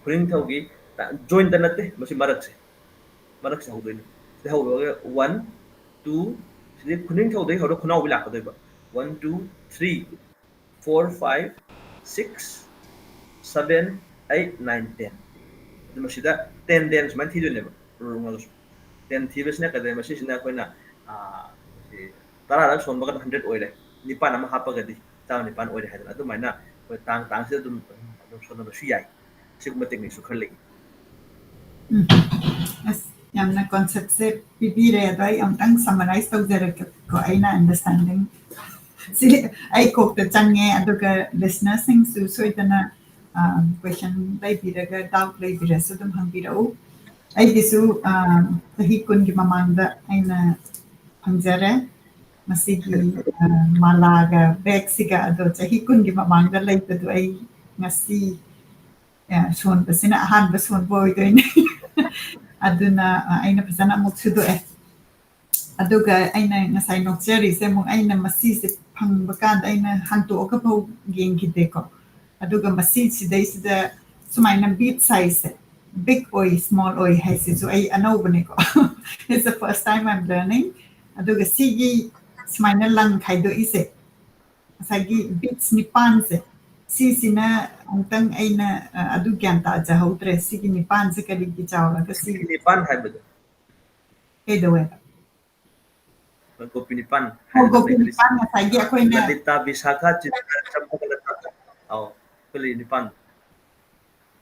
ꯈꯨꯅꯤꯡꯊꯧꯒꯤ ꯖꯣꯏꯟꯇ ꯅꯠꯇꯦ, ꯃꯁꯤ ꯃꯔꯛꯁꯦ, ꯃꯔꯛꯁꯦ ꯍꯧꯗꯣꯏꯅꯤ꯫ ꯁꯤꯗ ꯍꯧꯔꯒ ꯋꯥꯟ, ꯇꯨ, ꯁꯤꯗꯤ ꯈꯨꯅꯤꯡꯊꯧꯗꯒꯤ ꯍꯧꯔꯒ ꯈꯨꯅꯥꯎꯕꯤ ꯂꯥꯛꯀꯗꯣꯏꯕ꯫ One, two, three, four, five, six, seven, eight, nine, ten. ꯑꯗꯨ ꯃꯁꯤꯗ ꯇꯦꯟ, ꯇꯦꯟ ꯁꯨꯃꯥꯏꯅ ꯊꯤꯗꯣꯏꯅꯦꯕ, ꯔꯨꯡꯉꯒꯁꯨ꯫ ꯇꯦꯟ ꯊꯤꯕꯁꯤꯅ ꯀꯩꯗꯧꯔꯦ? ꯃꯁꯤꯁꯤꯅ ꯑꯩꯈꯣꯏꯅ, ꯑꯥ, ꯁꯤ ꯇꯔꯥꯗ ꯁꯣꯟꯕꯒ ꯍꯟꯗ꯭ꯔꯦꯠ ꯑꯣꯏꯔꯦ, ꯅꯤꯄꯥꯟ ꯑꯃ ꯍꯥꯞꯄꯒꯗꯤ ꯆꯥꯝꯃ ꯅꯤꯄꯥꯟ ꯑꯣꯏꯔꯦ ꯍꯥꯏꯗꯅ꯫ ꯑꯗꯨꯃꯥꯏꯅ ꯑꯩꯈꯣꯏ ꯇꯥꯡ, ꯇꯥꯡꯁꯤꯗ ꯑꯗꯨꯝ, ꯑꯗꯨꯝ ꯁꯣꯟꯅꯕꯁꯨ ꯌꯥꯏ꯫ ꯁꯤꯒꯨꯝꯕ ꯇꯦꯛꯅꯤꯛꯁꯨ ꯈꯔ ꯂꯩ꯫ ꯎꯝ꯫ ꯑꯁ, ꯌꯥꯝꯅ ꯀꯣꯟꯁꯦꯞꯁꯦ ꯄꯤꯕꯤꯔꯦ, ꯑꯗꯣ ꯑꯩ ꯑꯃꯨꯛꯇꯪ ꯁꯃꯔꯥꯏꯁ ꯇꯧꯖꯔꯛꯀꯦꯀꯣ, ꯑꯩꯅ ꯑꯟꯗꯔꯁꯇꯦꯟꯗꯤꯡ꯫ ꯁꯤ ꯑꯩ ꯀꯣꯛꯇ ꯆꯪꯉꯦ, ꯑꯗꯨꯒ ꯂꯤꯁꯅꯔꯁꯤꯡꯁꯨ ꯁꯣꯏꯗꯅ, ꯑ, ꯀ꯭ꯋꯦꯁꯟ ꯂꯩꯕꯤꯔꯒ, ꯗꯥꯎꯠ ꯂꯩꯕꯤꯔꯁꯨ ꯑꯗꯨꯝ ꯍꯪꯕꯤꯔꯛꯎ꯫ ꯑꯩꯒꯤꯁꯨ, ꯑ, ꯆꯍꯤ ꯀꯨꯟꯒꯤ ꯃꯃꯥꯡꯗ ꯑꯩꯅ ꯐꯪꯖꯔꯦ꯫ ꯃꯁꯤꯒꯤ, ꯑ, ꯃꯥꯂꯥꯒ ꯕꯦꯒꯁꯤꯒ, ꯑꯗꯣ ꯆꯍꯤ ꯀꯨꯟꯒꯤ ꯃꯃꯥꯡꯗ ꯂꯩꯕꯗꯣ ꯑꯩ ꯉꯁꯤ, ꯑ, ꯁꯣꯟꯕꯁꯤꯅ ꯑꯍꯥꯟꯕ ꯁꯣꯟꯕ ꯑꯣꯏꯗꯣꯏꯅꯦ꯫ ꯑꯗꯨꯅ, ꯑ, ꯑꯩꯅ ꯐꯖꯅ ꯑꯃꯨꯛ ꯁꯨꯗꯣꯛꯑꯦ꯫ ꯑꯗꯨꯒ ꯑꯩꯅ ꯉꯁꯥꯏ ꯅꯣꯛꯆꯔꯤꯁꯦ ꯑꯃꯨꯛ, ꯑꯩꯅ ꯃꯁꯤꯁꯦ ꯐꯪꯕ ꯀꯥꯟꯗ ꯑꯩꯅ ꯍꯥꯡꯇꯣꯛꯑꯒ ꯐꯥꯎ ꯌꯦꯡꯈꯤꯗꯦꯀꯣ꯫ ꯑꯗꯨꯒ ꯃꯁꯤ ꯁꯤꯗꯩꯁꯤꯗ ꯁꯨꯃꯥꯏꯅ ꯕꯤꯠ ꯁꯥꯏꯖꯁꯦ ꯕꯤꯛ ꯑꯣꯏ, ꯁ꯭ꯃꯣꯜ ꯑꯣꯏ ꯍꯥꯏꯁꯤꯁꯨ ꯑꯩ ꯑꯅꯧꯕꯅꯦꯀꯣ꯫ It's the first time I'm learning. ꯑꯗꯨꯒ ꯁꯤꯒꯤ ꯁꯨꯃꯥꯏꯅ ꯂꯪ ꯈꯥꯏꯗꯣꯛꯏꯁꯦ, ꯉꯁꯥꯏꯒꯤ ꯕꯤꯠꯁ ꯅꯤꯄꯥꯟꯁꯦ, ꯁꯤꯁꯤꯅ ꯑꯃꯨꯛꯇꯪ ꯑꯩꯅ, ꯑ, ꯑꯗꯨ ꯒ꯭ꯌꯥꯟ ꯇꯥꯖꯍꯧꯗ꯭ꯔꯦ꯫ ꯁꯤꯒꯤ ꯅꯤꯄꯥꯟꯁꯦ ꯀꯔꯤꯒꯤ ꯆꯥꯎꯔꯒ ꯁꯤ ꯅꯤꯄꯥꯟ ꯍꯥꯏꯕꯗꯣ ꯀꯩꯗꯧꯋꯦꯕ? ꯒꯣꯄꯤ ꯅꯤꯄꯥꯟ ꯑꯣ, ꯍꯥꯏꯗꯅ ꯒꯣꯄꯤ ꯂꯩꯕꯅꯤ꯫ ꯅꯤꯄꯥꯟ ꯉꯁꯥꯏꯒꯤ ꯑꯩꯈꯣꯏꯅ ꯂꯂꯤꯇꯥ, ꯕꯤꯁꯥꯈꯥ, ꯆꯤꯇ꯭ꯔ, ꯆꯝꯄꯀꯂꯇꯥ꯫ ꯑꯧ, ꯑꯩꯈꯣꯏ ꯂꯩ ꯅꯤꯄꯥꯟ꯫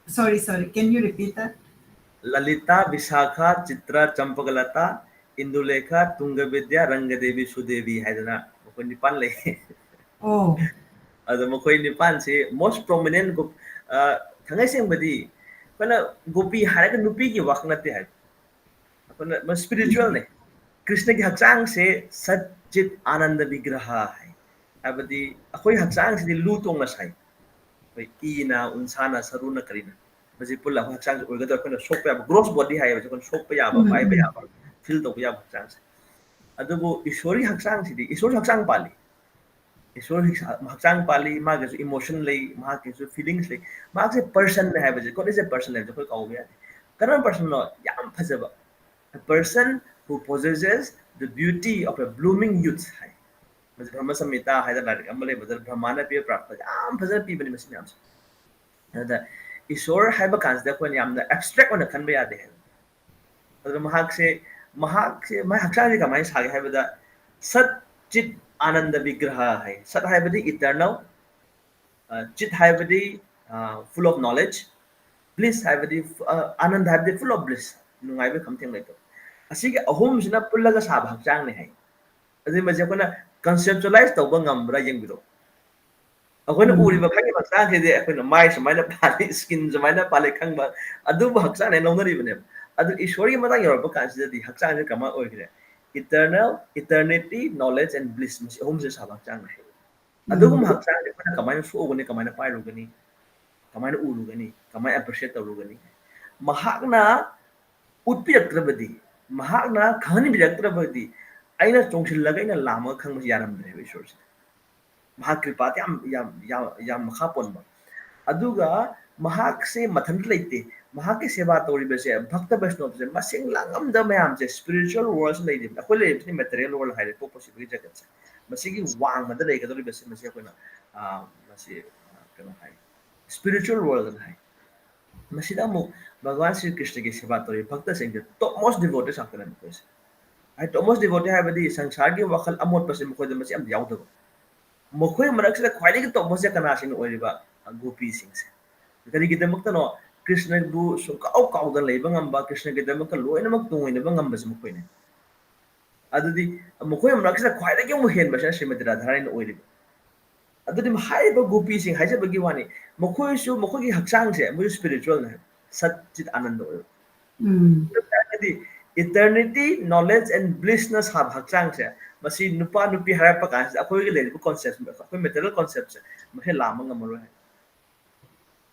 Sorry, sorry. Can you repeat that? ꯂꯂꯤꯇꯥ, ꯕꯤꯁꯥꯈꯥ, ꯆꯤꯇ꯭ꯔ, ꯆꯝꯄꯀꯂꯇꯥ, ꯏꯟꯗꯨꯂꯦꯈꯥ, ꯇꯨꯡꯒꯕꯤꯗ꯭ꯌꯥ, ꯔꯪꯒꯗꯦꯕꯤ, ꯁꯨꯗꯦꯕꯤ ꯍꯥꯏꯗꯅ ꯃꯈꯣꯏ ꯅꯤꯄꯥꯟ ꯂꯩ꯫ ꯑꯣ꯫ ꯑꯗꯣ ꯃꯈꯣꯏ ꯅꯤꯄꯥꯟꯁꯤ most prominent ꯒꯣꯞ-, ꯑ, ꯊꯥꯡꯉꯩ ꯁꯦꯡꯕꯗꯤ ꯑꯩꯈꯣꯏꯅ ꯒꯣꯄꯤ ꯍꯥꯏꯔꯒ ꯅꯨꯄꯤꯒꯤ ꯋꯥꯈꯛ ꯅꯠꯇꯦ ꯍꯥꯏꯕ꯫ ꯑꯩꯈꯣꯏꯅ ꯃ-, spiritualꯅꯦ꯫ ꯀ꯭ꯔꯤꯁꯅꯒꯤ ꯍꯛꯆꯥꯡꯁꯦ ꯁꯠ ꯆꯤꯠ ꯑꯥꯅꯟꯗ ꯕꯤꯒ꯭ꯔꯍ ꯍꯥꯏ꯫ ꯍꯥꯏꯕꯗꯤ ꯑꯩꯈꯣꯏ ꯍꯛꯆꯥꯡꯁꯤꯗꯤ ꯂꯨ ꯇꯣꯡꯅ ꯁꯥꯏ꯫ ꯑꯩꯈꯣꯏ ꯏꯅ, ꯎꯟꯁꯥꯅ, ꯁꯔꯨꯅ, ꯀꯔꯤꯅ꯫ ꯃꯁꯤ ꯄꯨꯜꯂ ꯑꯩꯈꯣꯏ ꯍꯛꯆꯥꯡꯁꯦ ꯑꯣꯏꯒꯗꯧꯔ ꯑꯩꯈꯣꯏꯅ ꯁꯣꯛꯄ ꯌꯥꯕ, gross body ꯍꯥꯏꯌꯦꯕ, ꯑꯩꯈꯣꯏꯅ ꯁꯣꯛꯄ ꯌꯥꯕ, ꯎꯝ, ꯄꯥꯏꯕ ꯎꯝ꯫ ꯌꯥꯕ, feel ꯇꯧꯕ ꯌꯥꯕ ꯍꯛꯆꯥꯡꯁꯦ꯫ ꯑꯗꯨꯕꯨ ꯏꯁꯣꯔꯒꯤ ꯍꯛꯆꯥꯡꯁꯤꯗꯤ, ꯏꯁꯣꯔꯁꯨ ꯍꯛꯆꯥꯡ ꯄꯥꯜꯂꯤ꯫ ꯏꯁꯣꯔ ꯍꯛꯆꯥꯡ ꯄꯥꯜꯂꯤ, ꯃꯥꯒꯤꯁꯨ emotion ꯂꯩ, ꯃꯍꯥꯛꯀꯤꯁꯨ feelings ꯂꯩ꯫ ꯃꯍꯥꯛꯁꯦ personꯅꯦ ꯍꯥꯏꯕꯁꯦ, God is a person ꯍꯥꯏꯕꯁꯦ ꯑꯩꯈꯣꯏ ꯀꯥꯎꯕ ꯌꯥꯗꯦ꯫ ꯀꯔꯝꯕ personꯅꯣ? ꯌꯥꯝ ꯐꯖꯕ, "A person who possesses the beauty of a blooming youth" ꯍꯥꯏ꯫ ꯃꯁꯤ ꯕ꯭ꯔꯍ꯭ꯃ ꯁꯝꯍꯤꯇꯥ ꯍꯥꯏꯗꯅ ꯂꯥꯏꯔꯤꯛ ꯑꯃ ꯂꯩꯕꯗ ꯕ꯭ꯔꯍ꯭ꯃꯥꯅ ꯄꯤꯕ ꯄ꯭ꯔꯥꯔꯊꯅꯥ ꯌꯥꯝ ꯐꯖꯅ ꯄꯤꯕꯅꯤ ꯃꯁꯤ ꯃꯌꯥꯝꯁꯦ꯫ ꯑꯗꯨꯗ ꯏꯁꯣꯔ ꯍꯥꯏꯕ ꯀꯥꯟꯁꯤꯗ ꯑꯩꯈꯣꯏꯅ ꯌꯥꯝꯅ abstract ꯑꯣꯏꯅ ꯈꯟꯕ ꯌꯥꯗꯦ ꯍꯥꯏꯕ꯫ ꯑꯗꯨꯅ ꯃꯍꯥꯛꯁꯦ, ꯃꯍꯥꯛꯁꯦ, ꯃꯥꯒꯤ ꯍꯛꯆꯥꯡꯁꯦ ꯀꯃꯥꯏꯅ ꯁꯥꯒꯦ ꯍꯥꯏꯕꯗ, "ꯁꯠ ꯆꯤꯠ ꯑꯥꯅꯟꯗ ꯕꯤꯒ꯭ꯔꯍ" ꯍꯥꯏ꯫ ꯁꯠ ꯍꯥꯏꯕꯗꯤ eternal, ꯑ, ꯆꯤꯠ ꯍꯥꯏꯕꯗꯤ, ꯑ, full of knowledge, bliss ꯍꯥꯏꯕꯗꯤ, ꯑ, ꯑꯥꯅꯟꯗ ꯍꯥꯏꯕꯗꯤ full of bliss, ꯅꯨꯡꯉꯥꯏꯕ ꯈꯝ ꯊꯦꯡ ꯂꯩꯇꯕ꯫ ꯑꯁꯤꯒꯤ ꯑꯍꯨꯝꯁꯤꯅ ꯄꯨꯜꯂꯒ ꯁꯥꯕ ꯍꯛꯆꯥꯡꯅꯤ ꯍꯥꯏ꯫ ꯑꯗꯨꯗꯤ ꯃꯁꯤ ꯑꯩꯈꯣꯏꯅ conceptualize ꯇꯧꯕ ꯉꯝꯕ꯭ꯔꯥ ꯌꯦꯡꯕꯤꯔꯣ꯫ ꯑꯩꯈꯣꯏꯅ ꯎꯝ꯫ ꯎꯔꯤꯕ ꯈꯪꯉꯤꯕ ꯍꯛꯆꯥꯡꯁꯤꯗꯤ ꯑꯩꯈꯣꯏꯅ ꯃꯥꯏ ꯁꯨꯃꯥꯏꯅ ꯄꯥꯜꯂꯤ, skin ꯁꯨꯃꯥꯏꯅ ꯄꯥꯜꯂꯤ ꯈꯪꯕ, ꯑꯗꯨꯕꯨ ꯍꯛꯆꯥꯡꯅꯦ ꯂꯧꯅꯔꯤꯕꯅꯦꯕ꯫ ꯑꯗꯨ ꯏꯁꯣꯔꯒꯤ ꯃꯇꯥꯡ ꯌꯧꯔꯛꯄ ꯀꯥꯟꯁꯤꯗꯗꯤ ꯍꯛꯆꯥꯡꯁꯦ ꯀꯃꯥꯏꯅ ꯑꯣꯏꯈ꯭ꯔꯦ? Eternal, eternity, knowledge and bliss, ꯃꯁꯤ ꯑꯍꯨꯝꯁꯦ ꯁꯥꯕ ꯍꯛꯆꯥꯡꯅꯦ ꯍꯥꯏꯕ꯫ ꯎꯝ꯫ ꯑꯗꯨꯒꯨꯝꯕ ꯍꯛꯆꯥꯡꯁꯦ ꯑꯩꯈꯣꯏꯅ ꯀꯃꯥꯏꯅ ꯁꯣꯛꯎꯒꯅꯤ, ꯀꯃꯥꯏꯅ ꯄꯥꯏꯔꯨꯒꯅꯤ, ꯀꯃꯥꯏꯅ ꯎꯔꯨꯒꯅꯤ, ꯀꯃꯥꯏꯅ appreciate ꯇꯧꯔꯨꯒꯅꯤ? ꯃꯍꯥꯛꯅ ꯎꯠꯄꯤꯔꯛꯇ꯭ꯔꯕꯗꯤ, ꯃꯍꯥꯛꯅ ꯈꯪꯍꯟꯕꯤꯔꯛꯇ꯭ꯔꯕꯗꯤ, ꯑꯩꯅ ꯆꯣꯡꯁꯤꯜꯂꯒ ꯑꯩꯅ ꯂꯥꯝꯃꯒ ꯈꯪꯕꯁꯤ ꯌꯥꯔꯝꯗ꯭ꯔꯦꯕ ꯏꯁꯣꯔꯁꯦ꯫ ꯃꯍꯥꯛ ꯀ꯭ꯔꯤꯄꯥꯗꯤ ꯌꯥꯝ, ꯌꯥꯝ, ꯌꯥꯝ, ꯌꯥꯝ ꯃꯈꯥ ꯄꯣꯟꯕ꯫ ꯑꯗꯨꯒ ꯃꯍꯥꯛꯁꯦ ꯃꯊꯟꯇ ꯂꯩꯇꯦ꯫ ꯃꯍꯥꯛꯀꯤ ꯁꯦꯕꯥ ꯇꯧꯔꯤꯕꯁꯦ ꯚꯛꯇ ꯕꯩꯁꯅꯣꯞꯁꯦ ꯃꯁꯤꯡ ꯂꯥꯡꯉꯝꯗ ꯃꯌꯥꯝꯁꯦ spiritual worldꯁꯦ ꯂꯩꯔꯤꯕꯅꯤ꯫ ꯑꯩꯈꯣꯏ ꯂꯩꯔꯤꯕꯁꯤꯅ material world ꯍꯥꯏꯔꯦ, ꯄꯣꯛꯄ ꯁꯤꯕꯒꯤ ꯖꯒꯠꯁꯦ꯫ ꯃꯁꯤꯒꯤ ꯋꯥꯡꯃꯗ ꯂꯩꯒꯗꯧꯔꯤꯕꯁꯦ ꯃꯁꯤ ꯑꯩꯈꯣꯏꯅ, ꯑ, ꯃꯁꯤ, ꯑ, ꯀꯩꯅꯣ ꯍꯥꯏ, spiritual world ꯍꯥꯏ꯫ ꯃꯁꯤꯗ ꯑꯃꯨꯛ ꯚꯒꯋꯥꯟ ꯁ꯭ꯔꯤ ꯀ꯭ꯔꯤꯁꯅꯒꯤ ꯁꯦꯕꯥ ꯇꯧꯔꯤꯕ ꯚꯛꯇꯁꯤꯡꯁꯦ top most devotees ꯉꯥꯛꯇꯅꯦ ꯃꯈꯣꯏꯁꯦ꯫ ꯍꯥꯏ, top most devotee ꯍꯥꯏꯕꯗꯤ ꯁꯪꯁꯥꯔꯒꯤ ꯋꯥꯈꯜ ꯑꯃꯣꯠꯄꯁꯦ ꯃꯈꯣꯏꯗ ꯃꯆꯦꯠ ꯑꯃ ꯌꯥꯎꯗꯕ꯫ ꯃꯈꯣꯏ ꯃꯔꯛꯁꯤꯗ ꯈ꯭ꯋꯥꯏꯗꯒꯤ top most ꯁꯦ ꯀꯅꯥꯁꯤꯡꯅ ꯑꯣꯏꯔꯤꯕ? ꯒꯣꯄꯤꯁꯤꯡꯁꯦ꯫ ꯀꯔꯤꯒꯤꯗꯃꯛꯇꯅꯣ? ꯀ꯭ꯔꯤꯁꯅꯕꯨ ꯁꯨꯡꯀꯥꯎ ꯀꯥꯎꯗꯅ ꯂꯩꯕ ꯉꯝꯕ, ꯀ꯭ꯔꯤꯁꯅꯒꯤꯗꯃꯛꯇ ꯂꯣꯏꯅꯃꯛ ꯇꯣꯡꯉꯣꯏꯅꯕ ꯉꯝꯕꯁꯦ ꯃꯈꯣꯏꯅꯦ꯫ ꯑꯗꯨꯗꯤ ꯃꯈꯣꯏ ꯃꯔꯛꯁꯤꯗ ꯈ꯭ꯋꯥꯏꯗꯒꯤ ꯑꯃꯨꯛ ꯍꯦꯟꯕꯁꯤꯅ ꯁ꯭ꯔꯤꯃꯇꯤ ꯔꯥꯙꯥꯔꯥꯅꯤꯅ ꯑꯣꯏꯔꯤꯕ꯫ ꯑꯗꯨꯗꯤ ꯍꯥꯏꯔꯤꯕ ꯒꯣꯄꯤꯁꯤꯡ ꯍꯥꯏꯖꯕꯒꯤ ꯋꯥꯅꯤ, ꯃꯈꯣꯏꯁꯨ, ꯃꯈꯣꯏꯒꯤ ꯍꯛꯆꯥꯡꯁꯦ ꯃꯣꯏꯁꯨ spiritualꯅꯦ ꯍꯥꯏꯕ, ꯁꯠ ꯆꯤꯠ ꯑꯥꯅꯟꯗ ꯑꯣꯏꯕ꯫ ꯎꯝ꯫ ꯑꯗꯨ ꯇꯥꯔꯒꯗꯤ eternity, knowledge and blissꯅ ꯁꯥꯕ ꯍꯛꯆꯥꯡꯁꯦ, ꯃꯁꯤ ꯅꯨꯄꯥ ꯅꯨꯄꯤ ꯍꯥꯏꯔꯛꯄ ꯀꯥꯟꯁꯤꯗ ꯑꯩꯈꯣꯏꯒꯤ ꯂꯩꯔꯤꯕ concept, ꯑꯩꯈꯣꯏ material conceptꯁꯦ ꯃꯁꯤ ꯂꯥꯝꯕ ꯉꯝꯃꯔꯣꯏ ꯍꯥꯏ꯫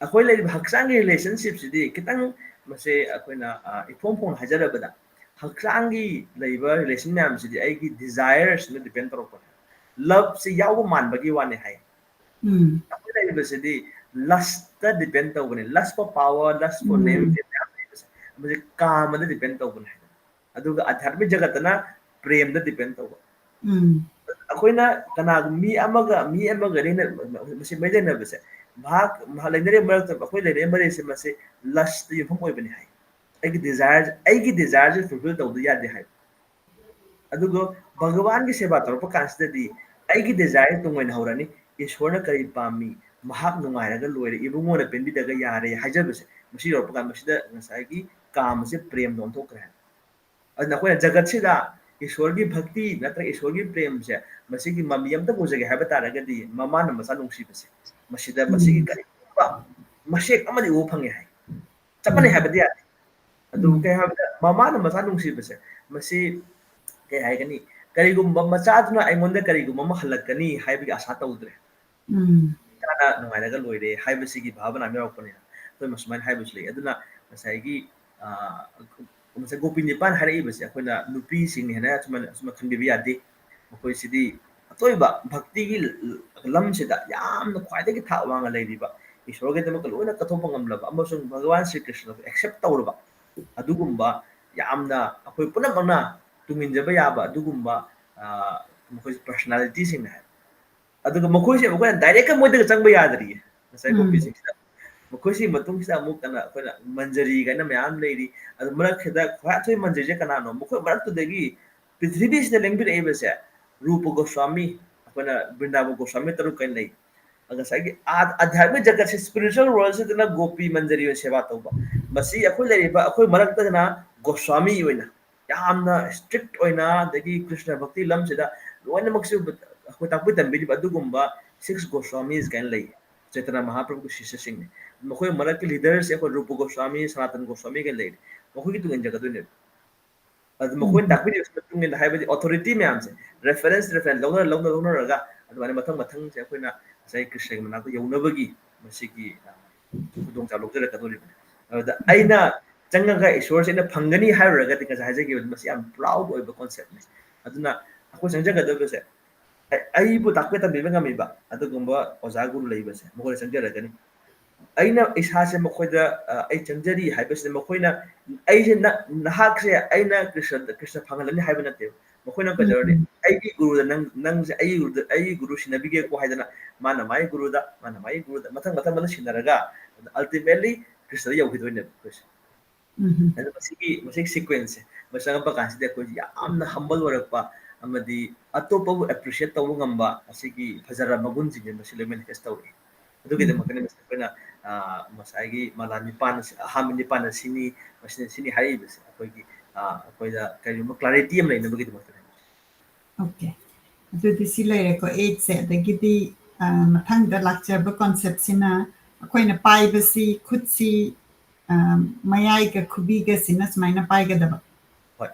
ꯑꯩꯈꯣꯏ ꯂꯩꯔꯤꯕ ꯍꯛꯆꯥꯡꯒꯤ relationshipꯁꯤꯗꯤ ꯈꯤꯇꯪ ꯃꯁꯦ ꯑꯩꯈꯣꯏꯅ, ꯑ, ꯏꯐꯣꯡ ꯐꯣꯡꯅ ꯍꯥꯏꯖꯔꯕꯗ, ꯍꯛꯆꯥꯡꯒꯤ ꯂꯩꯕ relation ꯃꯌꯥꯝꯁꯤꯗꯤ ꯑꯩꯒꯤ desireꯁꯤꯅ depend ꯇꯧꯔꯛꯄꯅꯦ꯫ ꯂꯚꯁꯤ ꯌꯥꯎꯕ ꯃꯥꯟꯕꯒꯤ ꯋꯥꯅꯤ ꯍꯥꯏ꯫ ꯎꯝ ꯑꯩꯈꯣꯏ ꯂꯩꯔꯤꯕꯁꯤꯗꯤ ꯂꯁꯇ ꯗꯤꯄꯦꯟ ꯇꯧꯕꯅꯤ꯫ Lust for power, lust for name, ꯃꯌꯥꯝ ꯂꯩꯕꯁꯦ, ꯃꯁꯤ ꯀꯥꯃꯗ ꯗꯤꯄꯦꯟ ꯇꯧꯕꯅꯤ ꯍꯥꯏ꯫ ꯑꯗꯨꯒ ꯑꯙ꯭ꯌꯥꯠꯃꯤꯛ ꯖꯒꯠꯇꯅ ꯄ꯭ꯔꯦꯝꯗ ꯗꯤꯄꯦꯟ ꯇꯧꯕ꯫ ꯎꯝ ꯑꯩꯈꯣꯏꯅ ꯀꯅꯥꯒꯨꯝꯕ ꯃꯤ ꯑꯃꯒ ꯃꯤ ꯑꯃꯒ ꯂꯩꯅ-, ꯃꯁꯤ ꯃꯩ ꯂꯩꯅꯕꯁꯦ, ꯃꯍꯥꯛ, ꯃꯍꯥꯛ ꯂꯩꯅꯔꯤꯕ ꯃꯔꯛꯇ ꯑꯩꯈꯣꯏ ꯂꯩꯅꯔꯤꯕ ꯃꯔꯤꯁꯦ, ꯃꯁꯤ ꯂꯁꯇ ꯌꯨꯝꯐꯝ ꯑꯣꯏꯕꯅꯤ ꯍꯥꯏ꯫ ꯑꯩꯒꯤ ꯗꯤꯖꯥꯌꯔ, ꯑꯩꯒꯤ ꯗꯤꯖꯥꯌꯔꯁꯦ ꯐꯨꯜꯐꯤꯜ ꯇꯧꯗ ꯌꯥꯗꯦ ꯍꯥꯏ꯫ ꯑꯗꯨꯒ ꯚꯒꯋꯥꯟꯒꯤ ꯁꯦꯕꯥ ꯇꯧꯔꯛꯄ ꯀꯥꯟꯁꯤꯗꯗꯤ ꯑꯩꯒꯤ ꯗꯤꯖꯥꯌꯔ ꯇꯨꯡ ꯑꯣꯏꯅ ꯍꯧꯔꯅꯤ꯫ ꯏꯁꯣꯔꯅ ꯀꯔꯤ ꯄꯥꯝꯃꯤ? ꯃꯍꯥꯛ ꯅꯨꯡꯉꯥꯏꯔꯒ ꯂꯣꯏꯔꯦ, ꯏꯕꯨꯡꯉꯣꯅ ꯄꯦꯟꯕꯤꯗ꯭ꯔꯒ ꯌꯥꯔꯦ ꯍꯥꯏꯖꯕꯁꯦ, ꯃꯁꯤ ꯌꯧꯔꯛꯄ ꯀꯥꯟꯗ ꯃꯁꯤꯗ ꯉꯁꯥꯏꯒꯤ ꯀꯥꯝ ꯑꯁꯦ ꯄ꯭ꯔꯦꯝꯗ ꯑꯣꯟꯊꯣꯛꯈ꯭ꯔꯦ꯫ ꯑꯗꯨꯅ ꯑꯩꯈꯣꯏꯅ ꯖꯒꯠꯁꯤꯗ ꯏꯁꯣꯔꯒꯤ ꯚꯛꯇꯤ ꯅꯠꯇ꯭ꯔꯒ ꯏꯁꯣꯔꯒꯤ ꯄ꯭ꯔꯦꯝꯁꯦ, ꯃꯁꯤꯒꯤ ꯃꯃꯤ ꯑꯝꯇ ꯎꯖꯒꯦ ꯍꯥꯏꯕ ꯇꯥꯔꯒꯗꯤ, ꯃꯃꯥꯅ ꯃꯆꯥ ꯅꯨꯡꯁꯤꯕꯁꯦ, ꯃꯁꯤꯗ ꯃꯁꯤꯒꯤ ꯎꯝ ꯀꯔꯤꯒꯨꯝꯕ ꯃꯁꯦꯛ ꯑꯃꯗꯤ ꯎꯕ ꯐꯪꯉꯦ ꯍꯥꯏ꯫ ꯆꯞ ꯃꯥꯟꯅꯩ ꯎꯝ ꯍꯥꯏꯕꯗꯤ ꯌꯥꯗꯦ꯫ ꯑꯗꯨꯕꯨ ꯎꯝ ꯀꯩ ꯍꯥꯏꯕꯗ, ꯃꯃꯥꯅ ꯃꯆꯥ ꯅꯨꯡꯁꯤꯕꯁꯦ, ꯃꯁꯤ ꯀꯩ ꯍꯥꯏꯒꯅꯤ, ꯀꯔꯤꯒꯨꯝꯕ ꯃꯆꯥꯗꯨꯅ ꯑꯩꯉꯣꯟꯗ ꯀꯔꯤꯒꯨꯝꯕ ꯑꯃ ꯍꯜꯂꯛꯀꯅꯤ ꯍꯥꯏꯕꯒꯤ ꯑꯁꯥ ꯇꯧꯗ꯭ꯔꯦ꯫ ꯎꯝ ꯏꯆꯥꯅ ꯅꯨꯡꯉꯥꯏꯔꯒ ꯂꯣꯏꯔꯦ ꯍꯥꯏꯕꯁꯤꯒꯤ ꯚꯥꯕꯅꯥ ꯑꯃ ꯌꯥꯎꯔꯛꯄꯅꯤꯅ, ꯑꯩꯈꯣꯏ ꯃꯁꯨꯃꯥꯏꯅ ꯍꯥꯏꯕꯁꯨ ꯂꯩ꯫ ꯑꯗꯨꯅ ꯉꯁꯥꯏꯒꯤ, ꯑ, ꯉꯁꯥꯏ ꯒꯣꯄꯤ ꯅꯤꯄꯥꯟ ꯍꯥꯏꯔꯛꯏꯕꯁꯦ, ꯑꯩꯈꯣꯏꯅ ꯅꯨꯄꯤꯁꯤꯡꯅ ꯍꯦꯟꯅ ꯑꯁꯨꯃꯥꯏꯅ, ꯑꯁꯨꯃꯥꯏꯅ ꯈꯟꯕꯤꯕ ꯌꯥꯗꯦ꯫ ꯃꯈꯣꯏꯁꯤꯗꯤ ꯑꯇꯣꯏꯕ ꯚꯛꯇꯤꯒꯤ ꯂꯝꯁꯤꯗ ꯌꯥꯝꯅ ꯈ꯭ꯋꯥꯏꯗꯒꯤ ꯊꯥꯛ ꯋꯥꯡꯅ ꯂꯩꯔꯤꯕ, ꯏꯁꯣꯔꯒꯤꯗꯃꯛꯇ ꯂꯣꯏꯅ ꯀꯠꯊꯣꯛꯄ ꯉꯝꯂꯕ ꯑꯃꯁꯨꯡ ꯚꯒꯋꯥꯟ ꯁ꯭ꯔꯤ ꯀ꯭ꯔꯤꯁꯅꯕꯨ ꯑꯦꯛꯁꯦꯞ ꯇꯧꯔꯕ, ꯑꯗꯨꯒꯨꯝꯕ ꯌꯥꯝꯅ ꯑꯩꯈꯣꯏ ꯄꯨꯝꯅꯃꯛꯅ ꯇꯨꯡꯏꯟꯖꯕ ꯌꯥꯕ ꯑꯗꯨꯒꯨꯝꯕ, ꯑ, ꯃꯈꯣꯏ ꯄꯔꯁꯅꯥꯂꯤꯇꯤꯁꯤꯡꯅꯦ ꯍꯥꯏꯕ꯫ ꯑꯗꯨꯒ ꯃꯈꯣꯏꯁꯦ ꯑꯩꯈꯣꯏꯅ ꯗꯥꯏꯔꯦꯛꯀ ꯃꯣꯏꯗꯒ ꯆꯪꯕ ꯌꯥꯗ꯭ꯔꯤꯌꯦ꯫ ꯉꯁꯥꯏ ꯎꯝ ꯒꯣꯄꯤꯁꯤꯡꯁꯤꯗ, ꯃꯈꯣꯏꯁꯤꯒꯤ ꯃꯇꯨꯡꯁꯤꯗ ꯑꯃꯨꯛ ꯀꯟꯅ ꯑꯩꯈꯣꯏꯅ ꯃꯟꯖꯔꯤ ꯀꯥꯏꯅ ꯃꯌꯥꯝ ꯂꯩꯔꯤ꯫ ꯑꯗꯨ ꯃꯔꯛꯁꯤꯗ ꯈ꯭ꯋꯥꯏ ꯑꯊꯣꯏ ꯃꯟꯖꯔꯤꯁꯦ ꯀꯅꯥꯅꯣ? ꯃꯈꯣꯏ ꯃꯔꯛꯇꯨꯗꯒꯤ ꯄ꯭ꯔꯤꯊꯤꯕꯤꯁꯤꯗ ꯂꯦꯡꯕꯤꯔꯛꯏꯕꯁꯦ ꯔꯨꯄ ꯒꯣꯁ꯭ꯋꯥꯃꯤ, ꯑꯩꯈꯣꯏꯅ ꯕ꯭ꯔꯤꯟꯗꯥꯕꯟ ꯒꯣꯁ꯭ꯋꯥꯃꯤ ꯇꯔꯨꯛ ꯀꯥꯏꯅ ꯂꯩ꯫ ꯑꯗ ꯉꯁꯥꯏꯒꯤ ꯑꯥ-, ꯑꯙ꯭ꯌꯥꯠꯃꯤꯛ ꯖꯒꯠꯁꯦ, ꯁ꯭ꯄꯤꯔꯤꯆꯨꯋꯦꯜ ꯋꯥꯔꯜꯁꯤꯗꯅ ꯒꯣꯄꯤ ꯃꯟꯖꯔꯤ ꯑꯣꯏꯅ ꯁꯦꯕꯥ ꯇꯧꯕ, ꯃꯁꯤ ꯑꯩꯈꯣꯏ ꯂꯩꯔꯤꯕ ꯑꯩꯈꯣꯏ ꯃꯔꯛꯇꯅ ꯒꯣꯁ꯭ꯋꯥꯃꯤ ꯑꯣꯏꯅ ꯌꯥꯝꯅ ꯏꯁꯇ꯭ꯔꯤꯛ ꯑꯣꯏꯅ, ꯑꯗꯒꯤ ꯀ꯭ꯔꯤꯁꯅ ꯚꯛꯇꯤ ꯂꯝꯁꯤꯗ ꯂꯣꯏꯅꯃꯛꯁꯨ ꯑꯩꯈꯣꯏ ꯇꯥꯛꯄꯤ ꯇꯝꯕꯤꯔꯤꯕ ꯑꯗꯨꯒꯨꯝꯕ ꯁꯤꯛꯁ ꯒꯣꯁ꯭ꯋꯥꯃꯤꯁ ꯀꯥꯏꯅ ꯂꯩ꯫ ꯆꯩꯇꯟꯌ ꯃꯍꯥꯄ꯭ꯔꯚꯨꯒꯤ ꯁꯤꯁ꯭ꯌꯁꯤꯡꯅꯤ꯫ ꯃꯈꯣꯏ ꯃꯔꯛꯀꯤ ꯂꯤꯗꯔꯁꯦ ꯑꯩꯈꯣꯏ ꯔꯨꯄ ꯒꯣꯁ꯭ꯋꯥꯃꯤ, ꯁꯅꯥꯇꯟ ꯒꯣꯁ꯭ꯋꯥꯃꯤ ꯀꯥꯏꯅ ꯂꯩꯔꯤ꯫ ꯃꯈꯣꯏꯒꯤ ꯇꯨꯡ ꯏꯟꯖꯒꯗꯣꯏꯅꯦꯕ꯫ ꯑꯗꯨ ꯃꯈꯣꯏꯅ ꯎꯝ ꯇꯥꯛꯄꯤꯔꯤꯕꯁꯤ ꯃꯇꯨꯡ ꯏꯟꯅ, ꯍꯥꯏꯕꯗꯤ ꯑꯣꯊꯣꯔꯤꯇꯤ ꯃꯌꯥꯝꯁꯦ, ꯔꯦꯐꯔꯦꯟꯁ, ꯔꯦꯐꯔꯦꯟꯁ ꯂꯧꯅꯔ, ꯂꯧꯅ, ꯂꯧꯅꯔꯒ ꯑꯗꯨꯃꯥꯏꯅ ꯃꯊꯪ ꯃꯊꯪꯁꯦ ꯑꯩꯈꯣꯏꯅ ꯉꯁꯥꯏ ꯀ꯭ꯔꯤꯁꯅꯒꯤ ꯃꯅꯥꯛꯇ ꯌꯧꯅꯕꯒꯤ ꯃꯁꯤꯒꯤ, ꯑ, ꯈꯨꯗꯣꯡꯆꯥꯕ ꯂꯧꯖꯔꯛꯀꯗꯧꯔꯤꯕꯅꯤ꯫ ꯑꯗꯨꯗ ꯑꯩꯅ ꯆꯪꯉꯒ ꯏꯁꯣꯔꯁꯦ ꯑꯩꯅ ꯐꯪꯒꯅꯤ ꯍꯥꯏꯔꯨꯔꯒꯗꯤ, ꯉꯁꯥꯏ ꯍꯥꯏꯖꯈꯤꯕꯗꯨ, ꯃꯁꯤ ꯌꯥꯝ ꯄ꯭ꯔꯥꯎꯗ ꯑꯣꯏꯕ ꯀꯣꯟꯁꯦꯞꯅꯤ꯫ ꯑꯗꯨꯅ ꯑꯩꯈꯣꯏ ꯆꯪꯖꯒꯗꯕꯁꯦ, ꯑꯩꯕꯨ ꯇꯥꯛꯄꯤ ꯇꯝꯕꯤꯕ ꯉꯝꯃꯤꯕ ꯑꯗꯨꯒꯨꯝꯕ ꯑꯣꯖꯥ ꯒꯨꯔꯨ ꯂꯩꯕꯁꯦ ꯃꯈꯣꯏꯗ ꯆꯪꯖꯔꯒꯅꯤ꯫ ꯑꯩꯅ ꯏꯁꯥꯁꯦ ꯃꯈꯣꯏꯗ ꯑ, ꯑꯩ ꯆꯪꯖꯔꯤ ꯍꯥꯏꯕꯁꯤꯗ ꯃꯈꯣꯏꯅ ꯑꯩꯁꯦ ꯅ- ꯅꯍꯥꯛꯁꯦ ꯑꯩꯅ ꯀ꯭ꯔꯤꯁꯅ ꯀ꯭ꯔꯤꯁꯅ ꯐꯪꯍꯜꯂꯅꯤ ꯍꯥꯏꯕ ꯅꯠꯇꯦꯕ꯫ ꯃꯈꯣꯏꯅ ꯎꯝ, ꯀꯩꯗꯧꯔꯅꯤ? ꯎꯝ꯫ ꯑꯩꯒꯤ ꯒꯨꯔꯨꯗ ꯅꯪ ꯅꯪꯁꯦ ꯑꯩꯒꯤ ꯒꯨꯔꯨꯗ ꯑꯩꯒꯤ ꯒꯨꯔꯨ ꯁꯤꯟꯅꯕꯤꯒꯦꯀꯣ ꯍꯥꯏꯗꯅ ꯃꯥꯅ ꯃꯥꯒꯤ ꯒꯨꯔꯨꯗ ꯃꯥꯅ ꯃꯥꯒꯤ ꯒꯨꯔꯨꯗ ꯃꯊꯪ ꯃꯊꯪ ꯃꯊꯪ ꯁꯤꯟꯅꯔꯒ ultimately ꯀ꯭ꯔꯤꯁꯅꯗ ꯌꯧꯈꯤꯗꯣꯏꯅꯦꯕ ꯑꯩꯈꯣꯏꯁꯦ꯫ ꯎꯝ꯫ ꯑꯗꯣ ꯃꯁꯤꯒꯤ ꯃꯁꯤꯒꯤ ꯁꯤꯀ꯭ꯋꯦꯟꯁꯁꯦ ꯃꯁꯤ ꯆꯪꯉꯛꯄ ꯀꯥꯟꯁꯤꯗ ꯑꯩꯈꯣꯏꯁꯦ ꯌꯥꯝꯅ ꯍꯝꯕꯜ ꯑꯣꯏꯔꯛꯄ ꯑꯃꯗꯤ ꯑꯇꯣꯞꯄꯕꯨ ꯑꯦꯄ꯭ꯔꯤꯁꯤꯌꯦꯠ ꯇꯧꯕ ꯉꯝꯕ ꯑꯁꯤꯒꯤ ꯐꯖꯔꯕ ꯃꯒꯨꯟꯁꯤꯡꯁꯦ ꯃꯁꯤ ꯂꯣꯏ ꯃꯦꯅꯤꯐꯦꯁ ꯇꯧꯔꯛꯏ꯫ ꯑꯗꯨꯒꯤꯗꯃꯛꯇꯅꯤ ꯃꯁꯤ ꯑꯩꯈꯣꯏꯅ ꯑ, ꯉꯁꯥꯏꯒꯤ ꯃꯂꯥ ꯅꯤꯄꯥꯟ ꯑꯁꯤ ꯑꯍꯥꯟꯕ ꯅꯤꯄꯥꯟ ꯑꯁꯤꯅꯤ, ꯃꯁꯤꯅ ꯁꯤꯅꯤ ꯍꯥꯏꯔꯛꯏꯕꯁꯦ ꯑꯩꯈꯣꯏꯒꯤ ꯑ, ꯑꯩꯈꯣꯏꯗ ꯀꯔꯤꯒꯨꯝꯕ ꯀ꯭ꯂꯥꯔꯤꯇꯤ ꯑꯃ ꯂꯩꯅꯕꯒꯤꯗꯃꯛꯇꯅꯤ꯫ ꯑꯣꯀꯦ, ꯑꯗꯨꯗꯤ ꯁꯤ ꯂꯩꯔꯦꯀꯣ ꯑꯩꯠꯁꯦ꯫ ꯑꯗꯒꯤꯗꯤ ꯑ, ꯃꯊꯪꯗ ꯂꯥꯛꯆꯕ ꯀꯣꯟꯁꯦꯞꯁꯤꯅ ꯑꯩꯈꯣꯏꯅ ꯄꯥꯏꯕꯁꯤ ꯈꯨꯠꯁꯤ ꯑ, ꯃꯌꯥꯏꯒ ꯈꯨꯕꯤꯒꯁꯤꯅ ꯁꯨꯃꯥꯏꯅ ꯄꯥꯏꯒꯗꯕ꯫ ꯍꯣꯏ꯫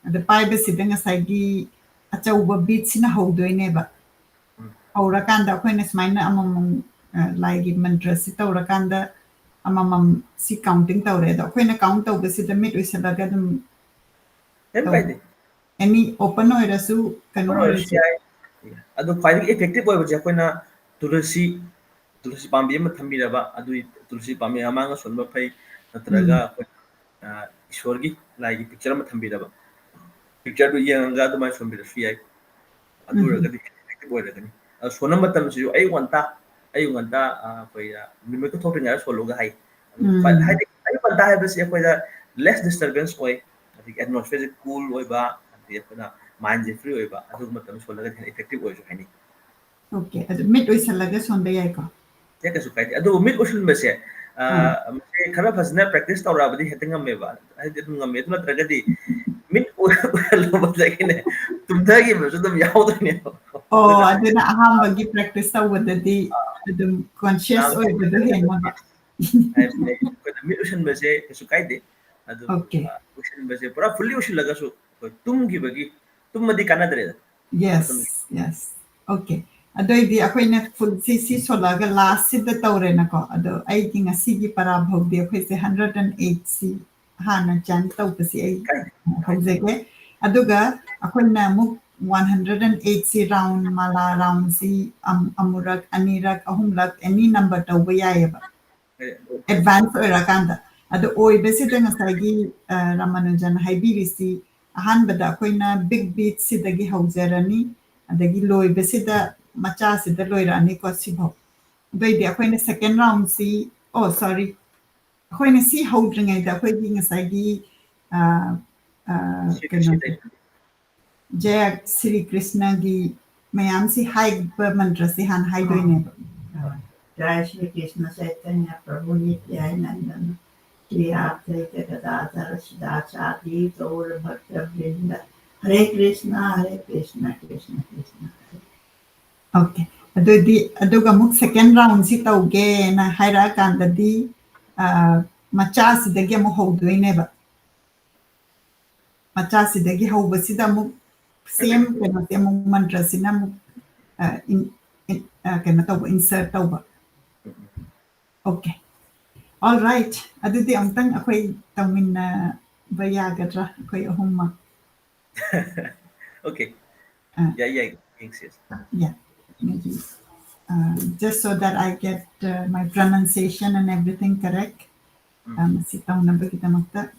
ꯑꯗ ꯄꯥꯏꯕꯁꯤꯗ ꯉꯁꯥꯏꯒꯤ ꯑꯆꯧꯕ ꯕꯤꯠꯁꯤꯅ ꯍꯧꯗꯣꯏꯅꯦꯕ꯫ ꯎꯝ꯫ ꯍꯧꯔꯀꯥꯟꯗ ꯑꯩꯈꯣꯏꯅ ꯁꯨꯃꯥꯏꯅ ꯑꯃꯃꯝ ꯑ, ꯂꯥꯏꯒꯤ ꯃꯟꯇ꯭ꯔꯁꯤ ꯇꯧꯔꯀꯥꯟꯗ ꯑꯃꯃꯝ ꯁꯤ ꯀꯥꯎꯟꯇꯤꯡ ꯇꯧꯔꯦ꯫ ꯑꯗꯣ ꯑꯩꯈꯣꯏꯅ ꯀꯥꯎꯟ ꯇꯧꯕꯁꯤꯗ ꯃꯤꯠ ꯎꯏꯁꯜꯂꯒ ꯑꯗꯨꯝ ꯀꯩꯝ ꯇꯧ- ꯀꯥꯏꯗꯦ꯫ ꯑꯦꯅꯤ ꯑꯣꯄꯟ ꯑꯣꯏꯔꯁꯨ ꯀꯩꯅꯣ ꯑꯣꯄꯟ ꯑꯣꯏꯔꯁꯨ ꯑꯣꯏꯔꯁꯨ꯫ ꯌꯥꯏ꯫ ꯑꯗꯣ ꯈ꯭ꯋꯥꯏꯗꯒꯤ ꯏꯐꯦꯛꯇꯤꯚ ꯑꯣꯏꯕꯁꯦ ꯑꯩꯈꯣꯏꯅ ꯇꯨꯂꯁꯤ ꯇꯨꯂꯁꯤ ꯄꯥꯝꯕꯤ ꯑꯃ ꯊꯝꯕꯤꯔꯕ ꯑꯗꯨꯒꯤ ꯇꯨꯂꯁꯤ ꯄꯥꯝꯕꯤ ꯃꯃꯥꯡꯗ ꯁꯣꯟꯕ ꯐꯩ ꯅꯠꯇ꯭ꯔꯒ ꯎꯝ꯫ ꯑꯩꯈꯣꯏ ꯑ, ꯏꯁꯣꯔꯒꯤ ꯂꯥꯏꯒꯤ ꯄꯤꯛꯆꯔ ꯑꯃ ꯊꯝꯕꯤꯔꯕ ꯄꯤꯛꯆꯔꯗꯨ ꯌꯦꯡꯉꯒ ꯑꯗꯨꯃꯥꯏꯅ ꯁꯣꯟꯕꯤꯔꯁꯨ ꯌꯥꯏ꯫ ꯑꯗꯨ ꯎꯝ꯫ ꯑꯣꯏꯔꯒꯗꯤ ꯏꯐꯦꯛꯇꯤꯚ ꯑꯣꯏꯔꯒꯅꯤ꯫ ꯑꯗꯣ ꯁꯣꯟꯕ ꯃꯇꯝꯁꯤꯁꯨ ꯑꯌꯨꯛ ꯉꯟꯇꯥ ꯑꯌꯨꯛ ꯉꯟꯇꯥ ꯑ, ꯑꯩꯈꯣꯏ ꯑ, ꯅꯨꯃꯤꯠꯀ ꯊꯣꯛꯇ꯭ꯔꯤꯉꯩꯗ ꯁꯣꯜꯂꯨꯒ ꯍꯥꯏ꯫ ꯑꯗꯨ ꯎꯝ꯫ ꯐ- ꯍꯥꯏꯗꯤ ꯑꯌꯨꯛ ꯉꯟꯇꯥ ꯍꯥꯏꯕꯁꯤ ꯑꯩꯈꯣꯏꯗ ꯂꯦꯁ ꯗꯤꯁꯇꯔꯕꯦꯟꯁ ꯑꯣꯏ, ꯑꯗꯒꯤ ꯑꯦꯠꯃꯣꯁꯐꯤꯌꯔꯁꯦ ꯀꯨꯜ ꯑꯣꯏꯕ, ꯑꯗꯒꯤ ꯑꯩꯈꯣꯏꯅ ꯃꯥꯏꯟꯁꯦ ꯐ꯭ꯔꯤ ꯑꯣꯏꯕ ꯑꯗꯨꯒꯨꯝꯕ ꯃꯇꯝꯗ ꯁꯣꯜꯂꯒꯗꯤ ꯍꯦꯟꯅ ꯏꯐꯦꯛꯇꯤꯚ ꯑꯣꯏꯔꯁꯨ ꯍꯥꯏꯅꯤꯡꯉꯤ꯫ ꯑꯣꯀꯦ, ꯑꯗꯨ ꯃꯤꯠ ꯎꯏꯁꯜꯂꯒ ꯁꯣꯟꯕ ꯌꯥꯏꯀꯣ? ꯌꯥꯏ, ꯀꯩꯁꯨ ꯀꯥꯏꯗꯦ꯫ ꯑꯗꯨꯕꯨ ꯃꯤꯠ ꯎꯏꯁꯤꯟꯕꯁꯦ ꯑ, ꯑꯥ꯫ ꯃꯁꯤ ꯈꯔ ꯐꯖꯅ ꯄ꯭ꯔꯦꯛꯇꯤꯁ ꯇꯧꯔꯛꯑꯕꯗꯤ ꯍꯦꯛꯇ ꯉꯝꯃꯦꯕ꯫ ꯍꯥꯏꯗꯤ ꯑꯗꯨꯝ ꯉꯝꯃꯦ꯫ ꯑꯗꯨ ꯅꯠꯇ꯭ꯔꯒꯗꯤ ꯃꯤꯠ ꯎ- ꯎꯏꯁꯜꯂꯨꯕꯗꯒꯤꯅꯦ ꯇꯨꯝꯊꯈꯤꯕꯁꯨ ꯑꯗꯨꯝ ꯌꯥꯎꯗꯣꯏꯅꯦꯕ꯫ ꯑꯣ, ꯑꯗꯨꯅ ꯑꯗꯨꯅ ꯑꯍꯥꯟꯕꯒꯤ ꯄ꯭ꯔꯦꯛꯇꯤꯁ ꯇꯧꯕꯗꯗꯤ ꯑꯗꯨꯝ ꯀꯣꯟꯁꯤꯌꯁ ꯌꯥꯝ ꯑꯣꯏꯕꯗꯣ ꯍꯦꯟꯅꯕ꯫ ꯍꯥꯏꯕꯗꯤ ꯑꯩꯈꯣꯏꯅ ꯃꯤꯠ ꯎꯏꯁꯤꯟꯕꯁꯦ ꯀꯩꯁꯨ ꯀꯥꯏꯗꯦ꯫ ꯑꯗꯨꯕꯨ ꯑꯣꯀꯦ꯫ ꯑ, ꯎꯏꯁꯤꯟꯕꯁꯦ ꯄꯨꯔꯥ ꯐꯨꯜꯂꯤ ꯎꯏꯁꯤꯜꯂꯒꯁꯨ ꯑꯩꯈꯣꯏ ꯇꯨꯝꯈꯤꯕꯒꯤ ꯇꯨꯝꯃꯗꯤ ꯀꯥꯟꯅꯗ꯭ꯔꯦꯗ꯫ ꯃꯇꯝ ꯌꯦꯁ, ꯌꯦꯁ꯫ ꯑꯣꯀꯦ꯫ ꯑꯗꯨꯑꯣꯏꯗꯤ ꯑꯩꯈꯣꯏꯅ ꯐꯨꯜꯁꯤ ꯁꯤ ꯁꯣꯜꯂꯛꯑꯒ ꯂꯥꯁꯁꯤꯗ ꯇꯧꯔꯦꯅꯀꯣ꯫ ꯑꯗꯣ ꯑꯩꯒꯤ ꯉꯁꯤꯒꯤ ꯄꯔꯥ ꯐꯥꯎꯗꯤ ꯑꯩꯈꯣꯏꯁꯦ ꯍꯟꯗ꯭ꯔꯦꯠ ꯑꯦꯟ ꯑꯩꯠꯁꯤ ꯍꯥꯟꯅ ꯆꯦꯟ ꯇꯧꯕꯁꯤ ꯑꯩ ꯀꯥꯏꯗꯦ꯫ ꯍꯧꯖꯒꯦ꯫ ꯑꯗꯨꯒ ꯑꯩꯈꯣꯏꯅ ꯑꯃꯨꯛ one hundred and eight ꯁꯤ round, ꯃꯥꯂꯥ round ꯁꯤ ꯑꯃꯨꯔꯛ, ꯑꯅꯤꯔꯛ, ꯑꯍꯨꯝꯂꯛ, any number ꯇꯧꯕ ꯌꯥꯏꯑꯕ, advance ꯑꯣꯏꯔꯀꯥꯟꯗ꯫ ꯑꯗꯣ ꯑꯣꯏꯕꯁꯤꯗ ꯉꯁꯥꯏꯒꯤ ꯔꯥꯃꯥꯅꯨꯖꯟ ꯍꯥꯏꯕꯤꯔꯤꯁꯤ, ꯑꯍꯥꯟꯕꯗ ꯑꯩꯈꯣꯏꯅ big beat ꯁꯤꯗꯒꯤ ꯍꯧꯖꯔꯅꯤ, ꯑꯗꯒꯤ ꯂꯣꯏꯕꯁꯤꯗ ꯃꯆꯥꯁꯤꯗ ꯂꯣꯏꯔꯛꯑꯅꯤꯀꯣ, ꯁꯤꯐꯥꯎ꯫ ꯑꯗꯨꯑꯣꯏꯗꯤ ꯑꯩꯈꯣꯏꯅ second round ꯁꯤ, oh sorry, ꯑꯩꯈꯣꯏꯅ ꯁꯤ ꯍꯧꯗ꯭ꯔꯤꯉꯩꯗ ꯑꯩꯈꯣꯏꯒꯤ ꯉꯁꯥꯏꯒꯤ ꯀꯩꯅꯣ, ꯖꯌ ꯁ꯭ꯔꯤ ꯀ꯭ꯔꯤꯁꯅꯒꯤ ꯃꯌꯥꯝꯁꯤ ꯍꯥꯏꯕ ꯃꯟꯇ꯭ꯔꯁꯤ ꯍꯥꯟꯅ ꯍꯥꯏꯗꯣꯏꯅꯦꯕ꯫ जय श्री कृष्ण चैतन्य प्रभु नित्यानंदन श्री अद्वैत गदाधर श्रीवासादि गौर भक्त वृंद। हरे कृष्णा हरे कृष्णा कृष्ण कृष्ण हरे। Okay, ꯑꯗꯨꯗꯤ ꯑꯗꯨꯒ ꯑꯃꯨꯛ second round ꯁꯤ ꯇꯧꯒꯦꯅ ꯍꯥꯏꯔꯛꯑꯀꯥꯟꯗꯗꯤ ꯃꯆꯥꯁꯤꯗꯒꯤ ꯑꯃꯨꯛ ꯍꯧꯗꯣꯏꯅꯦꯕ꯫ ꯃꯆꯥꯁꯤꯗꯒꯤ ꯍꯧꯕꯁꯤꯗ ꯑꯃꯨꯛ same ꯀꯩꯅꯣꯁꯦ ꯑꯃꯨꯛ ꯃꯟꯇ꯭ꯔꯁꯤꯅ ꯑꯃꯨꯛ ꯀꯩꯅꯣ ꯇꯧꯕ, insert ꯇꯧꯕ꯫ Okay, all right, ꯑꯗꯨꯗꯤ ꯑꯃꯨꯛꯇꯪ ꯑꯩꯈꯣꯏ ꯇꯧꯃꯤꯟꯅꯕ ꯌꯥꯒꯗ꯭ꯔꯥ, ꯑꯩꯈꯣꯏ ꯑꯍꯨꯝꯃꯛ? Okay. Uh, yeah, yeah, thanks, yes. Yeah, maybe. Uh, just so that I get uh, my pronunciation and everything correct. ꯃꯁꯤ ꯇꯧꯅꯕꯒꯤꯗꯃꯛꯇ꯫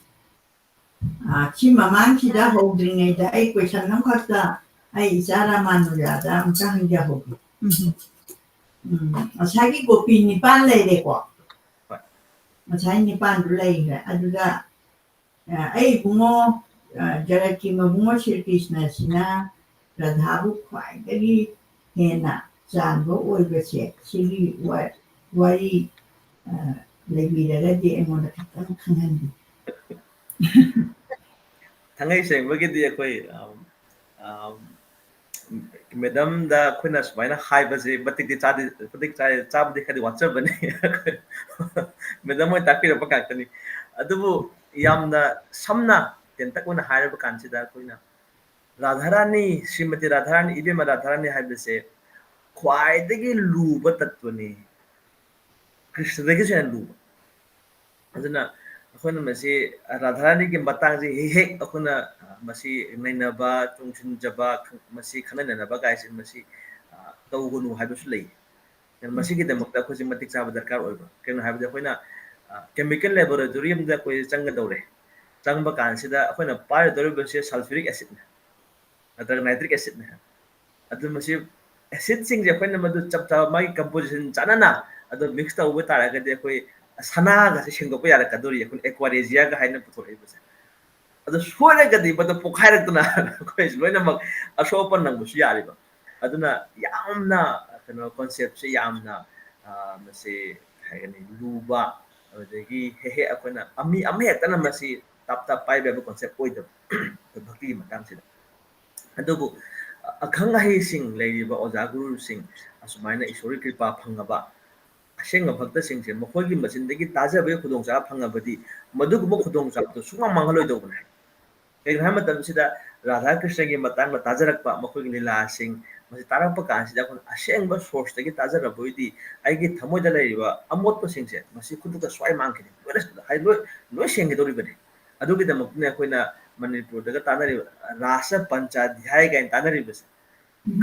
ꯁꯤ ꯃꯃꯥꯡꯁꯤꯗ ꯍꯧꯗ꯭ꯔꯤꯉꯩꯗ ꯑꯩ question ꯑꯃꯈꯛꯇ ꯑꯩ ꯏꯆꯥ ꯔꯥꯃꯥꯅꯨꯖꯥꯗ ꯑꯃꯨꯛꯇ ꯍꯪꯖꯍꯧꯒꯦ꯫ ꯎꯝ, ꯉꯁꯥꯏꯒꯤ ꯒꯣꯄꯤ ꯅꯤꯄꯥꯟ ꯂꯩꯔꯦꯀꯣ꯫ ꯉꯁꯥꯏ ꯅꯤꯄꯥꯟꯗꯨ ꯂꯩꯈ꯭ꯔꯦ꯫ ꯑꯗꯨꯗ ꯑꯩ ꯏꯕꯨꯡꯉꯣ, ꯖꯒꯠꯀꯤ ꯃꯕꯨꯡꯉꯣ ꯁ꯭ꯔꯤ ꯀ꯭ꯔꯤꯁꯅꯁꯤꯅ ꯔꯥꯙꯥꯕꯨ ꯈ꯭ꯋꯥꯏꯗꯒꯤ ꯍꯦꯟꯅ ꯆꯥꯟꯕ ꯑꯣꯏꯕꯁꯦ ꯁꯤꯒꯤ ꯋꯥꯔꯤ ꯂꯩꯕꯤꯔꯒꯗꯤ ꯑꯩꯉꯣꯟꯗ ꯈꯤꯇꯪ ꯈꯪꯍꯟꯕꯤꯌꯨ꯫ ꯊꯥꯡꯉꯩ ꯁꯦꯡꯕꯒꯤꯗꯤ ꯑꯩꯈꯣꯏ ꯃꯦꯗꯝꯗ ꯑꯩꯈꯣꯏꯅ ꯁꯨꯃꯥꯏꯅ ꯍꯥꯏꯕꯁꯦ ꯃꯇꯤꯛꯇꯤ ꯆꯥꯗꯤ ꯃꯇꯤꯛ ꯆꯥꯏ, ꯆꯥꯕꯗꯤ ꯈꯔꯗꯤ ꯋꯥꯠꯆꯕꯅꯤ꯫ ꯃꯦꯗꯝ ꯍꯣꯏ ꯇꯥꯛꯄꯤꯔꯛꯄ ꯉꯥꯛꯇꯅꯤ꯫ ꯑꯗꯨꯕꯨ ꯌꯥꯝꯅ ꯁꯝꯅ ꯇꯦꯟꯇꯛ ꯑꯣꯏꯅ ꯍꯥꯏꯔꯕ ꯀꯥꯟꯁꯤꯗ ꯑꯩꯈꯣꯏꯅ ꯔꯥꯙꯥꯔꯥꯅꯤ, ꯁ꯭ꯔꯤꯃꯇꯤ ꯔꯥꯙꯥꯔꯥꯅꯤ, ꯏꯕꯦꯝꯃ ꯔꯥꯙꯥꯔꯥꯅꯤ ꯍꯥꯏꯕꯁꯦ ꯈ꯭ꯋꯥꯏꯗꯒꯤ ꯂꯨꯕ ꯇꯠꯇꯨꯅꯤ, ꯀ꯭ꯔꯤꯁꯅꯗꯒꯤꯁꯨ ꯍꯦꯟꯅ ꯂꯨꯕ꯫ ꯑꯗꯨꯅ ꯑꯩꯈꯣꯏꯅ ꯃꯁꯤ ꯔꯥꯙꯥꯔꯥꯅꯤꯒꯤ ꯃꯇꯥꯡꯁꯤ ꯍꯦꯛ ꯍꯦꯛ ꯑꯩꯈꯣꯏꯅ ꯃꯁꯤ ꯅꯩꯅꯕ, ꯆꯣꯡꯁꯤꯟꯖꯕ, ꯈꯪ-, ꯃꯁꯤ ꯈꯟꯅ ꯅꯩꯅꯕ ꯀꯥꯏꯁꯦ ꯃꯁꯤ, ꯑ, ꯇꯧꯒꯅꯨ ꯍꯥꯏꯕꯁꯨ ꯂꯩ꯫ ꯃꯁꯤꯒꯤꯗꯃꯛꯇ ꯑꯩꯈꯣꯏꯁꯦ ꯃꯇꯤꯛ ꯆꯥꯕ ꯗꯔꯀꯥꯔ ꯑꯣꯏꯕ꯫ ꯀꯩꯅꯣ ꯍꯥꯏꯕꯗ ꯑꯩꯈꯣꯏꯅ, ꯑ, chemical laboratory ꯑꯃꯗ ꯑꯩꯈꯣꯏ ꯆꯪꯒꯗꯧꯔꯦ꯫ ꯆꯪꯕ ꯀꯥꯟꯁꯤꯗ ꯑꯩꯈꯣꯏꯅ ꯄꯥꯏꯔꯨꯗꯧꯔꯤꯕꯁꯦ sulfuric acidꯅꯦ, ꯅꯠꯇ꯭ꯔꯒ nitric acidꯅꯦ꯫ ꯑꯗꯨ ꯃꯁꯤ acidꯁꯤꯡꯁꯦ ꯑꯩꯈꯣꯏꯅ ꯃꯗꯨ ꯆꯞ ꯆꯥꯕ ꯃꯥꯒꯤ composition ꯆꯥꯅꯅ ꯑꯗꯨ mix ꯇꯧꯕ ꯇꯥꯔꯒꯗꯤ ꯑꯩꯈꯣꯏ ꯁꯅꯥꯒꯁꯦ ꯁꯦꯡꯗꯣꯛꯄ ꯌꯥꯔꯛꯀꯗꯧꯔꯤ, ꯑꯩꯈꯣꯏꯅ aquaregia ꯒ ꯍꯥꯏꯅ ꯄꯨꯊꯣꯔꯛꯏꯕꯁꯦ꯫ ꯑꯗꯨ ꯁꯣꯏꯔꯒꯗꯤ ꯃꯗꯨ ꯄꯣꯛꯈꯥꯏꯔꯛꯇꯅ ꯑꯩꯈꯣꯏꯁꯨ ꯂꯣꯏꯅꯃꯛ ꯑꯁꯣꯛ ꯑꯄꯟ ꯅꯪꯕꯁꯨ ꯌꯥꯔꯤꯕ꯫ ꯑꯗꯨꯅ ꯌꯥꯝꯅ, ꯀꯩꯅꯣ, concept ꯁꯦ ꯌꯥꯝꯅ, ꯑ, ꯃꯁꯤ ꯀꯩ ꯍꯥꯏꯒꯅꯤ, ꯂꯨꯕ, ꯑꯗꯨꯗꯒꯤ ꯍꯦꯛ ꯍꯦꯛ ꯑꯩꯈꯣꯏꯅ ꯑꯃꯤ-, ꯑꯃ ꯍꯦꯛꯇꯅ ꯃꯁꯤ ꯇꯞ ꯇꯞ ꯄꯥꯏꯕ ꯌꯥꯕ concept ꯑꯣꯏꯗꯕ, ꯚꯛꯇꯤꯒꯤ ꯃꯇꯥꯡꯁꯤꯗ꯫ ꯑꯗꯨꯕꯨ ꯑꯈꯪ ꯑꯍꯩꯁꯤꯡ ꯂꯩꯔꯤꯕ ꯑꯣꯖꯥ ꯒꯨꯔꯨꯁꯤꯡ, ꯑꯁꯨꯃꯥꯏꯅ ꯏꯁꯣꯔꯒꯤ ꯀ꯭ꯔꯤꯄꯥ ꯐꯪꯉꯕ ꯑꯁꯦꯡꯕ ꯚꯛꯇꯁꯤꯡꯁꯦ ꯃꯈꯣꯏꯒꯤ ꯃꯆꯤꯟꯗꯒꯤ ꯇꯥꯖꯕꯒꯤ ꯈꯨꯗꯣꯡꯆꯥꯕ ꯐꯪꯉꯕꯗꯤ ꯃꯗꯨꯒꯨꯝꯕ ꯈꯨꯗꯣꯡꯆꯥꯕꯗꯨ ꯁꯨꯡꯃꯥꯡ ꯃꯥꯡꯍꯜꯂꯣꯏꯗꯧꯕꯅꯦ꯫ ꯀꯩꯒꯤꯅꯣ ꯍꯥꯏꯕ ꯃꯇꯝꯁꯤꯗ ꯔꯥꯙꯥ ꯀ꯭ꯔꯤꯁꯅꯒꯤ ꯃꯇꯥꯡꯗ ꯇꯥꯖꯔꯛꯄ ꯃꯈꯣꯏꯒꯤ ꯂꯤꯂꯥꯁꯤꯡ ꯃꯁꯤ ꯇꯥꯔꯛꯄ ꯀꯥꯟꯁꯤꯗ ꯑꯩꯈꯣꯏꯅ ꯑꯁꯦꯡꯕ source ꯇꯒꯤ ꯇꯥꯖꯔꯕ ꯑꯣꯏꯗꯤ ꯑꯩꯒꯤ ꯊꯃꯣꯏꯗ ꯂꯩꯔꯤꯕ ꯑꯃꯣꯠꯄꯁꯤꯡꯁꯦ ꯃꯁꯤ ꯈꯨꯗꯛꯇ ꯁ꯭ꯋꯥꯏ ꯃꯥꯡꯈꯤꯅꯤ, ꯂꯣꯏꯅ, ꯍꯥꯏ-, ꯂꯣꯏ, ꯂꯣꯏ ꯁꯦꯡꯒꯗꯧꯔꯤꯕꯅꯤ꯫ ꯑꯗꯨꯒꯤꯗꯃꯛꯇꯅꯦ ꯑꯩꯈꯣꯏꯅ ꯃꯅꯤꯄꯨꯔꯗꯒ ꯇꯥꯅꯔꯤꯕ ꯔꯥꯁ ꯄꯟꯆꯥꯙ꯭ꯌꯥꯏ ꯀꯥꯏꯅ ꯇꯥꯅꯔꯤꯕꯁꯦ꯫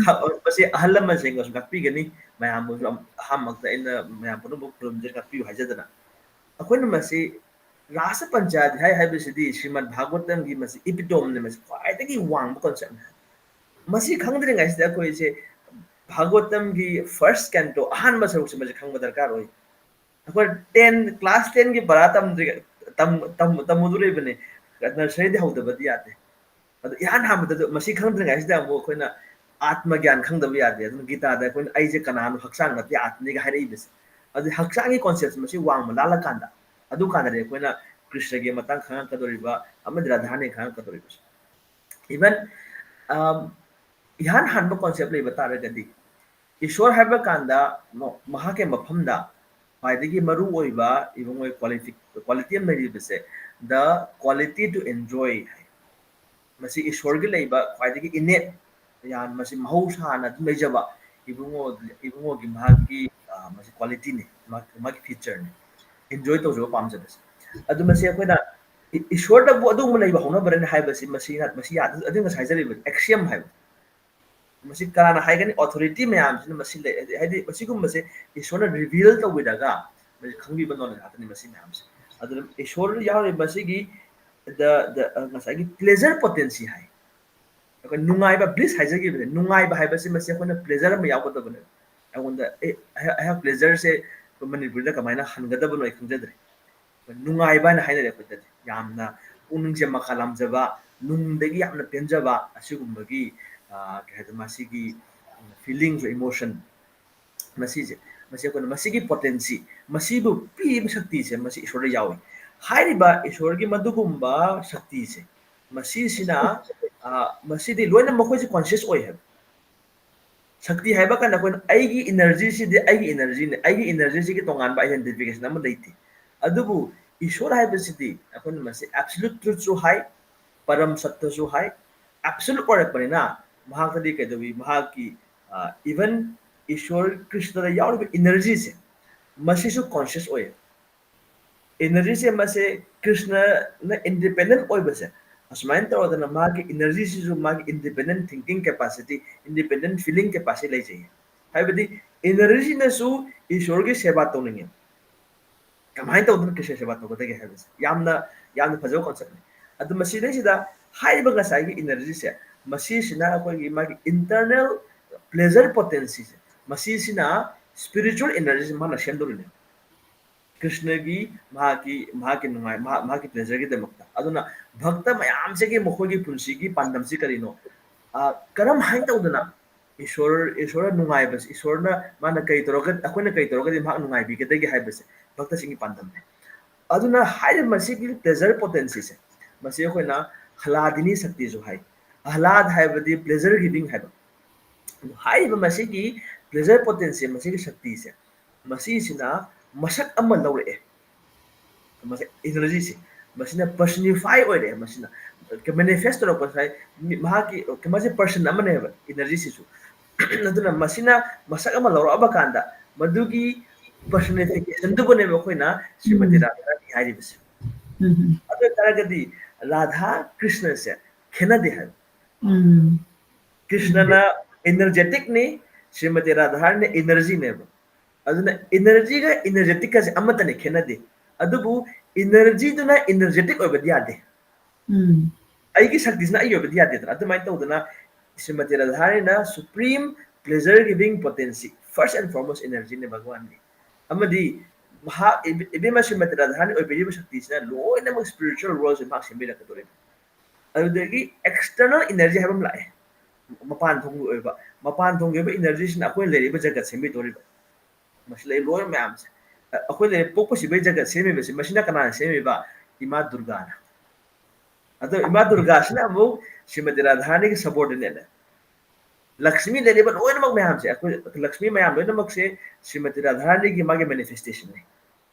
ꯈ-, ꯃꯁꯤ ꯑꯍꯜ ꯂꯃꯟꯁꯤꯡꯅꯁꯨ ꯉꯥꯛꯄꯤꯒꯅꯤ, ꯃꯌꯥꯝꯕꯨꯁꯨ ꯑꯝ-, ꯑꯍꯥꯟꯕꯃꯛꯇ ꯑꯩꯅ ꯃꯌꯥꯝ ꯄꯨꯝꯅꯃꯛ ꯈꯨꯔꯨꯝꯖꯔꯤ, ꯉꯥꯛꯄꯤꯌꯨ ꯍꯥꯏꯖꯗꯅ꯫ ꯑꯩꯈꯣꯏꯅ ꯃꯁꯤ ꯔꯥꯁ ꯄꯟꯆꯥꯙ꯭ꯌꯥꯏ ꯍꯥꯏꯕꯁꯤꯗꯤ ꯁ꯭ꯔꯤꯃꯗ ꯚꯥꯒꯋꯇꯝꯒꯤ ꯃꯁꯤ epitome ꯅꯤ, ꯃꯁꯤ ꯈ꯭ꯋꯥꯏꯗꯒꯤ ꯋꯥꯡꯕ concept ꯅꯤ꯫ ꯃꯁꯤ ꯈꯪꯗ꯭ꯔꯤꯉꯩꯁꯤꯗ ꯑꯩꯈꯣꯏꯁꯦ ꯚꯥꯒꯋꯇꯝꯒꯤ first canto, ꯑꯍꯥꯟꯕ ꯁꯔꯨꯛꯁꯦ ꯃꯁꯤ ꯈꯪꯕ ꯗꯔꯀꯥꯔ ꯑꯣꯏ꯫ ꯑꯩꯈꯣꯏ ten, class ten ꯒꯤ ꯄꯔꯥ ꯇꯝꯗ꯭ꯔꯤ-, ꯇꯝ-, ꯇꯝ-, ꯇꯝꯃꯨꯗꯣꯔꯤꯕꯅꯤ, nursery ꯗꯤ ꯍꯧꯗꯕꯗꯤ ꯌꯥꯗꯦ꯫ ꯑꯗꯨ ꯏꯍꯥꯟ ꯍꯥꯟꯕꯗ ꯃꯁꯤ ꯈꯪꯗ꯭ꯔꯤꯉꯩꯁꯤꯗ ꯑꯃꯨꯛ ꯑꯩꯈꯣꯏꯅ ꯑꯥꯠꯃ ꯒ꯭ꯌꯥꯟ ꯈꯪꯗꯕ ꯌꯥꯗꯦ꯫ ꯑꯗꯨꯅ ꯒꯤꯇꯥꯗ ꯑꯩꯈꯣꯏꯅ "ꯑꯩꯁꯦ ꯀꯅꯥꯅꯣ? ꯍꯛꯆꯥꯡ ꯅꯠꯇꯦ, ꯑꯥꯠꯃꯅꯤꯒ" ꯍꯥꯏꯔꯛꯏꯕꯁꯦ꯫ ꯑꯗꯨ ꯍꯛꯆꯥꯡꯒꯤ concept ꯁꯦ ꯃꯁꯤ ꯋꯥꯡꯃ ꯂꯥꯜꯂꯀꯥꯟꯗ, ꯑꯗꯨ ꯀꯥꯟꯗꯗꯤ ꯑꯩꯈꯣꯏꯅ ꯀ꯭ꯔꯤꯁꯅꯒꯤ ꯃꯇꯥꯡ ꯈꯪꯉꯛꯀꯗꯧꯔꯤꯕ ꯑꯃꯗꯤ ꯔꯥꯙꯥꯅꯤ ꯈꯪꯉꯛꯀꯗꯧꯔꯤꯕꯁꯦ꯫ Even, ꯑꯝ, ꯏꯍꯥꯟ ꯍꯥꯟꯕ concept ꯂꯩꯕ ꯇꯥꯔꯒꯗꯤ, ꯏꯁꯣꯔ ꯍꯥꯏꯕ ꯀꯥꯟꯗ ꯃ-, ꯃꯍꯥꯛꯀꯤ ꯃꯐꯝꯗ ꯈ꯭ꯋꯥꯏꯗꯒꯤ ꯃꯔꯨ ꯑꯣꯏꯕ ꯏꯕꯨꯡꯉꯣ quality, quality ꯑꯃ ꯂꯩꯔꯤꯕꯁꯦ, "The quality to enjoy" ꯍꯥꯏ꯫ ꯃꯁꯤ ꯏꯁꯣꯔꯒꯤ ꯂꯩꯕ ꯈ꯭ꯋꯥꯏꯗꯒꯤ innate, ꯌꯥꯝ ꯃꯁꯤ ꯃꯍꯧꯁꯥꯅ ꯑꯗꯨꯝ ꯂꯩꯖꯕ ꯏꯕꯨꯡꯉꯣ, ꯏꯕꯨꯡꯉꯣꯒꯤ ꯃꯍꯥꯛꯀꯤ, ꯑ, ꯃꯁꯤ quality ꯅꯤ, ꯃꯥ-, ꯃꯥꯒꯤ feature ꯅꯤ, enjoy ꯇꯧꯖꯕ ꯄꯥꯝꯖꯕꯁꯦ꯫ ꯑꯗꯨ ꯃꯁꯤ ꯑꯩꯈꯣꯏꯅ ꯏꯁꯣꯔꯗꯕꯨ ꯑꯗꯨꯒꯨꯝꯕ ꯂꯩꯕ ꯍꯧꯅꯕ꯭ꯔꯅ ꯍꯥꯏꯕꯁꯤ ꯃꯁꯤ ꯃꯁꯤ ꯑꯗꯨ ꯉꯁꯥꯏ ꯍꯥꯏꯖꯔꯤꯕ ꯑꯦꯛꯁꯤꯌꯝ ꯍꯥꯏꯕ꯫ ꯃꯁꯤ ꯀꯅꯥꯅ ꯍꯥꯏꯒꯅꯤ? ꯑꯣꯊꯣꯔꯤꯇꯤ ꯃꯌꯥꯝꯁꯤꯅ ꯃꯁꯤ ꯂꯩ꯫ ꯍꯥꯏꯗꯤ ꯃꯁꯤꯒꯨꯝꯕꯁꯦ ꯏꯁꯣꯔꯅ ꯔꯤꯚꯤꯜ ꯇꯧꯕꯤꯔꯒ ꯃꯁꯤ ꯈꯪꯕꯤꯕ ꯅꯣꯂꯦꯖ ꯉꯥꯛꯇꯅꯤ ꯃꯁꯤ ꯃꯌꯥꯝꯁꯦ꯫ ꯑꯗꯨꯅ ꯏꯁꯣꯔ ꯌꯥꯎꯔꯤꯕ ꯃꯁꯤꯒꯤ ꯉꯁꯥꯏꯒꯤ ꯄ꯭ꯂꯦꯖꯔ ꯄꯣꯇꯦꯟꯁꯤ ꯍꯥꯏ, ꯑꯩꯈꯣꯏ ꯅꯨꯡꯉꯥꯏꯕ, ꯕ꯭ꯂꯤꯁ ꯍꯥꯏꯖꯈꯤꯕꯅꯦ꯫ ꯅꯨꯡꯉꯥꯏꯕ ꯍꯥꯏꯕꯁꯤ ꯃꯁꯤ ꯑꯩꯈꯣꯏꯅ ꯄ꯭ꯂꯦꯖꯔ ꯑꯃ ꯌꯥꯎꯒꯗꯕꯅꯦꯕ꯫ ꯑꯩꯉꯣꯟꯗ ꯑꯦ ꯑꯩꯍꯥꯛ ꯄ꯭ꯂꯦꯖꯔꯁꯦ ꯑꯩꯈꯣꯏ ꯃꯅꯤꯄꯨꯔꯤꯗ ꯀꯃꯥꯏꯅ ꯍꯟꯒꯗꯕꯅꯣ ꯑꯩ ꯈꯪꯖꯗ꯭ꯔꯦ꯫ ꯅꯨꯡꯉꯥꯏꯕ ꯍꯥꯏꯅ ꯍꯥꯏꯅꯔꯦ ꯑꯩꯈꯣꯏꯗꯗꯤ꯫ ꯌꯥꯝꯅ ꯄꯨꯛꯅꯤꯡꯁꯦ ꯃꯈꯥ ꯂꯥꯝꯖꯕ, ꯅꯨꯡꯗꯒꯤ ꯌꯥꯝꯅ ꯄꯦꯟꯖꯕ, ꯑꯁꯤꯒꯨꯝꯕꯒꯤ ꯀꯩ ꯍꯥꯏꯗꯣꯏꯅꯣ, ꯃꯁꯤꯒꯤ ꯐꯤꯂꯤꯡꯁ, ꯏꯃꯣꯁꯟ ꯃꯁꯤꯁꯦ, ꯃꯁꯤ ꯑꯩꯈꯣꯏꯅ ꯃꯁꯤꯒꯤ ꯄꯣꯇꯦꯟꯁꯤ, ꯃꯁꯤꯕꯨ ꯄꯤꯔꯤꯕ ꯁꯛꯇꯤꯁꯦ ꯃꯁꯤ ꯏꯁꯣꯔꯗ ꯌꯥꯎꯏ꯫ ꯍꯥꯏꯔꯤꯕ ꯏꯁꯣꯔꯒꯤ ꯃꯗꯨꯒꯨꯝꯕ ꯁꯛꯇꯤꯁꯦ ꯃꯁꯤꯁꯤꯅ ꯃꯁꯤꯗꯤ ꯂꯣꯏꯅ ꯃꯈꯣꯏꯁꯦ ꯀꯣꯟꯁꯤꯌꯁ ꯑꯣꯏ ꯍꯥꯏꯕ꯫ ꯁꯛꯇꯤ ꯍꯥꯏꯕ ꯀꯥꯟꯗ ꯑꯩꯈꯣꯏꯅ ꯑꯩꯒꯤ ꯏꯅꯔꯖꯤꯁꯤꯗꯤ ꯑꯩꯒꯤ ꯏꯅꯔꯖꯤꯅꯤ, ꯑꯩꯒꯤ ꯏꯅꯔꯖꯤꯁꯤꯒꯤ ꯇꯣꯉꯥꯟꯕ ꯑꯥꯏꯗꯦꯟꯇꯤꯐꯤꯀꯦꯁꯟ ꯑꯃ ꯂꯩꯇꯦ꯫ ꯑꯗꯨꯕꯨ ꯏꯁꯣꯔ ꯍꯥꯏꯕꯁꯤꯗꯤ ꯑꯩꯈꯣꯏꯅ ꯃꯁꯤ ꯑꯦꯕꯁꯣꯂꯨꯠ ꯇ꯭ꯔꯨꯠꯁꯨ ꯍꯥꯏ, ꯄꯔꯝ ꯁꯠꯇꯁꯨ ꯍꯥꯏ꯫ ꯑꯦꯕꯁꯣꯂꯨꯠ ꯑꯣꯏꯔꯛꯄꯅꯤꯅ ꯃꯍꯥꯛꯇꯗꯤ ꯀꯩꯗꯧꯏ? ꯃꯍꯥꯛꯀꯤ ꯏꯚꯟ ꯏꯁꯣꯔ ꯀ꯭ꯔꯤꯁꯅꯗ ꯌꯥꯎꯔꯤꯕ ꯏꯅꯔꯖꯤꯁꯦ ꯃꯁꯤꯁꯨ ꯀꯣꯟꯁꯤꯌꯁ ꯑꯣꯏꯌꯦ꯫ ꯏꯅꯔꯖꯤꯁꯦ ꯃꯁꯦ ꯀ꯭ꯔꯤꯁꯅꯅ ꯏꯟꯗꯤꯄꯦꯟꯗꯦꯟ ꯑꯣꯏꯕꯁꯦ ꯑꯁꯨꯃꯥꯏꯅ ꯇꯧꯔꯗꯅ ꯃꯥꯒꯤ ꯏꯅꯔꯖꯤꯁꯤꯁꯨ ꯃꯥꯒꯤ independent thinking capacity, independent feeling capacity ꯂꯩꯖꯩ꯫ ꯍꯥꯏꯕꯗꯤ ꯏꯅꯔꯖꯤꯅꯁꯨ ꯏꯁꯣꯔꯒꯤ ꯁꯦꯕꯥ ꯇꯧꯅꯤꯡꯉꯦ꯫ ꯀꯃꯥꯏꯅ ꯇꯧꯗꯅ ꯀ꯭ꯔꯤꯁꯅ ꯁꯦꯕꯥ ꯇꯧꯒꯗꯒꯦ ꯍꯥꯏꯕꯁꯦ ꯌꯥꯝꯅ ꯌꯥꯝꯅ ꯐꯖꯕ ꯀꯣꯟꯁꯦꯞꯅꯤ꯫ ꯑꯗꯨ ꯃꯁꯤꯗꯩꯁꯤꯗ ꯍꯥꯏꯔꯤꯕ ꯉꯁꯥꯏꯒꯤ ꯏꯅꯔꯖꯤꯁꯦ ꯃꯁꯤꯁꯤꯅ ꯑꯩꯈꯣꯏꯒꯤ ꯃꯥꯒꯤ ꯏꯟꯇꯔꯅꯦꯜ ꯄ꯭ꯂꯦꯖꯔ ꯄꯣꯇꯦꯟꯁꯤꯁꯦ ꯃꯁꯤꯁꯤꯅ ꯁ꯭ꯄꯤꯔꯤꯆꯨꯋꯦꯜ ꯏꯅꯔꯖꯤꯁꯦ ꯃꯥꯅ ꯁꯦꯝꯗꯧꯔꯤꯅꯦ꯫ ꯀ꯭ꯔꯤꯁꯅꯒꯤ ꯃꯍꯥꯛꯀꯤ ꯃꯍꯥꯛꯀꯤ ꯅꯨꯡꯉꯥꯏ ꯃꯍꯥꯛ ꯃꯍꯥꯛꯀꯤ ꯄ꯭ꯂꯦꯖꯔꯒꯤꯗꯃꯛꯇ꯫ ꯑꯗꯨꯅ ꯚꯛꯇ ꯃꯌꯥꯝꯁꯤꯒꯤ ꯃꯈꯣꯏꯒꯤ ꯄꯨꯟꯁꯤꯒꯤ ꯄꯥꯟꯗꯝꯁꯤ ꯀꯔꯤꯅꯣ? ꯀꯔꯝ ꯍꯥꯏꯅ ꯇꯧꯗꯅ ꯏꯁꯣꯔ ꯏꯁꯣꯔꯅ ꯅꯨꯡꯉꯥꯏꯕꯁꯤ, ꯏꯁꯣꯔꯅ ꯃꯥꯅ ꯀꯔꯤ ꯇꯧꯔꯒ ꯑꯩꯈꯣꯏꯅ ꯀꯔꯤ ꯇꯧꯔꯒꯗꯤ ꯃꯍꯥꯛ ꯅꯨꯡꯉꯥꯏꯕꯤꯒꯗꯒꯦ ꯍꯥꯏꯕꯁꯦ ꯚꯛꯇꯁꯤꯡꯒꯤ ꯄꯥꯟꯗꯝꯅꯤ꯫ ꯑꯗꯨꯅ ꯍꯥꯏꯔꯤꯕ ꯃꯁꯤꯒꯤ ꯄ꯭ꯂꯦꯖꯔ ꯄꯣꯇꯦꯟꯁꯤꯁꯦ ꯃꯁꯤ ꯑꯩꯈꯣꯏꯅ ꯑꯍ꯭ꯂꯥꯗꯤꯅꯤ ꯁꯛꯇꯤꯁꯨ ꯍꯥꯏ꯫ ꯑꯍ꯭ꯂꯥꯗ ꯍꯥꯏꯕꯗꯤ ꯄ꯭ꯂꯦꯖꯔ ꯒꯤꯚꯤꯡ ꯍꯥꯏꯕ꯫ ꯑꯗꯨ ꯍꯥꯏꯔꯤꯕ ꯃꯁꯤꯒꯤ ꯄ꯭ꯂꯦꯖꯔ ꯄꯣꯇꯦꯟꯁꯤ, ꯃꯁꯤꯒꯤ ꯁꯛꯇꯤꯁꯦ ꯃꯁꯤꯁꯤꯅ ꯃꯁꯛ ꯑꯃ ꯂꯧꯔꯛꯑꯦ꯫ ꯃꯁꯤ ꯏꯅꯔꯖꯤꯁꯦ ꯃꯁꯤꯅ ꯄꯔꯁꯅꯤꯐꯥꯏ ꯑꯣꯏꯔꯛꯑꯦ꯫ ꯃꯁꯤꯅ ꯃꯦꯅꯤꯐꯦꯁ ꯇꯧꯔꯛꯄ ꯉꯁꯥꯏ ꯃꯍꯥꯛꯀꯤ ꯃꯁꯤ ꯄꯔꯁꯟ ꯑꯃꯅꯦꯕ ꯏꯅꯔꯖꯤꯁꯤꯁꯨ꯫ ꯑꯗꯨꯅ ꯃꯁꯤꯅ ꯃꯁꯛ ꯑꯃ ꯂꯧꯔꯛꯑꯕ ꯀꯥꯟꯗ ꯃꯗꯨꯒꯤ ꯄꯔꯁꯅꯤꯐꯤꯀꯦꯁꯟꯗꯨꯕꯨꯅꯦꯕ ꯑꯩꯈꯣꯏꯅ ꯁ꯭ꯔꯤꯃꯇꯤ ꯔꯥꯙꯥꯔꯥꯅꯤ ꯍꯥꯏꯔꯤꯕꯁꯦ꯫ ꯎꯝ꯫ ꯑꯗꯨ ꯑꯣꯏꯇꯥꯔꯒꯗꯤ ꯔꯥꯙꯥ ꯀ꯭ꯔꯤꯁꯅꯁꯦ ꯈꯦꯠꯅꯗꯦ ꯍꯥꯏꯕ꯫ ꯎꯝ꯫ ꯀ꯭ꯔꯤꯁꯅꯅ energeticꯅꯤ, ꯁ꯭ꯔꯤꯃꯇꯤ ꯔꯥꯙꯥꯔꯥꯅꯤꯅ energyꯅꯦꯕ꯫ ꯑꯗꯨꯅ energyꯒ energeticꯀꯁꯦ ꯑꯃꯠꯇꯅꯦ, ꯈꯦꯠꯅꯗꯦ꯫ ꯑꯗꯨꯕꯨ energyꯗꯨꯅ energetic ꯑꯣꯏꯕꯗꯤ ꯌꯥꯗꯦ꯫ ꯎꯝ꯫ ꯑꯩꯒꯤ ꯁꯛꯇꯤꯁꯤꯅ ꯑꯩꯒꯤ ꯑꯣꯏꯕꯗꯤ ꯌꯥꯗꯦꯗꯅ꯫ ꯑꯗꯨꯃꯥꯏꯅ ꯇꯧꯗꯅ Shrimati ꯔꯥꯙꯥꯔꯥꯅꯤꯅ supreme pleasure giving potency, first and foremost energyꯅꯦ ꯚꯒꯋꯥꯟꯒꯤ꯫ ꯑꯃꯗꯤ ꯃꯍꯥꯛ ꯏꯕꯦꯝꯃ ꯁ꯭ꯔꯤꯃꯇꯤ ꯔꯥꯙꯥꯔꯥꯅꯤ ꯑꯣꯏꯕꯤꯔꯤꯕ ꯁꯛꯇꯤꯁꯤꯅ ꯂꯣꯏꯅꯃꯛ spiritual worldꯁꯦ ꯃꯍꯥꯛ ꯁꯦꯝꯕꯤꯔꯛꯀꯗꯧꯔꯤꯕ꯫ ꯑꯗꯨꯗꯒꯤ external energy ꯍꯥꯏꯕ ꯑꯃ ꯂꯥꯛꯑꯦ꯫ ꯃꯄꯥꯟ ꯊꯣꯡꯒꯤ ꯑꯣꯏꯕ, ꯃꯄꯥꯟ ꯊꯣꯡꯒꯤ ꯑꯣꯏꯕ energyꯁꯤꯅ ꯑꯩꯈꯣꯏꯅ ꯂꯩꯔꯤꯕ ꯖꯒꯠ ꯁꯦꯝꯕꯤꯗꯧꯔꯤꯕ꯫ ꯃꯁꯤ ꯂꯩ ꯂꯣꯏ ꯃꯌꯥꯝꯁꯦ꯫ ꯑ-, ꯑꯩꯈꯣꯏ ꯂꯩ ꯄꯣꯛꯄ ꯁꯤꯕꯩ ꯖꯒꯠ ꯁꯦꯝꯃꯤꯕꯁꯤ, ꯃꯁꯤꯅ ꯀꯅꯥꯅ ꯁꯦꯝꯃꯤꯕ? ꯏꯃꯥ ꯗꯨꯔꯒꯥꯅ꯫ ꯑꯗꯣ ꯏꯃꯥ ꯗꯨꯔꯒꯥꯁꯤꯅ ꯑꯃꯨꯛ ꯁ꯭ꯔꯤꯃꯇꯤ ꯔꯥꯙꯥꯔꯥꯅꯤꯒꯤ subordinateꯅꯦ꯫ ꯂꯛꯁꯃꯤ ꯂꯩꯔꯤꯕ ꯂꯣꯏꯅꯃꯛ ꯃꯌꯥꯝꯁꯦ, ꯑꯩꯈꯣꯏ ꯂꯛꯁꯃꯤ ꯃꯌꯥꯝ ꯂꯣꯏꯅꯃꯛꯁꯦ ꯁ꯭ꯔꯤꯃꯇꯤ ꯔꯥꯙꯥꯔꯥꯅꯤꯒꯤ ꯃꯥꯒꯤ manifestationꯅꯦ꯫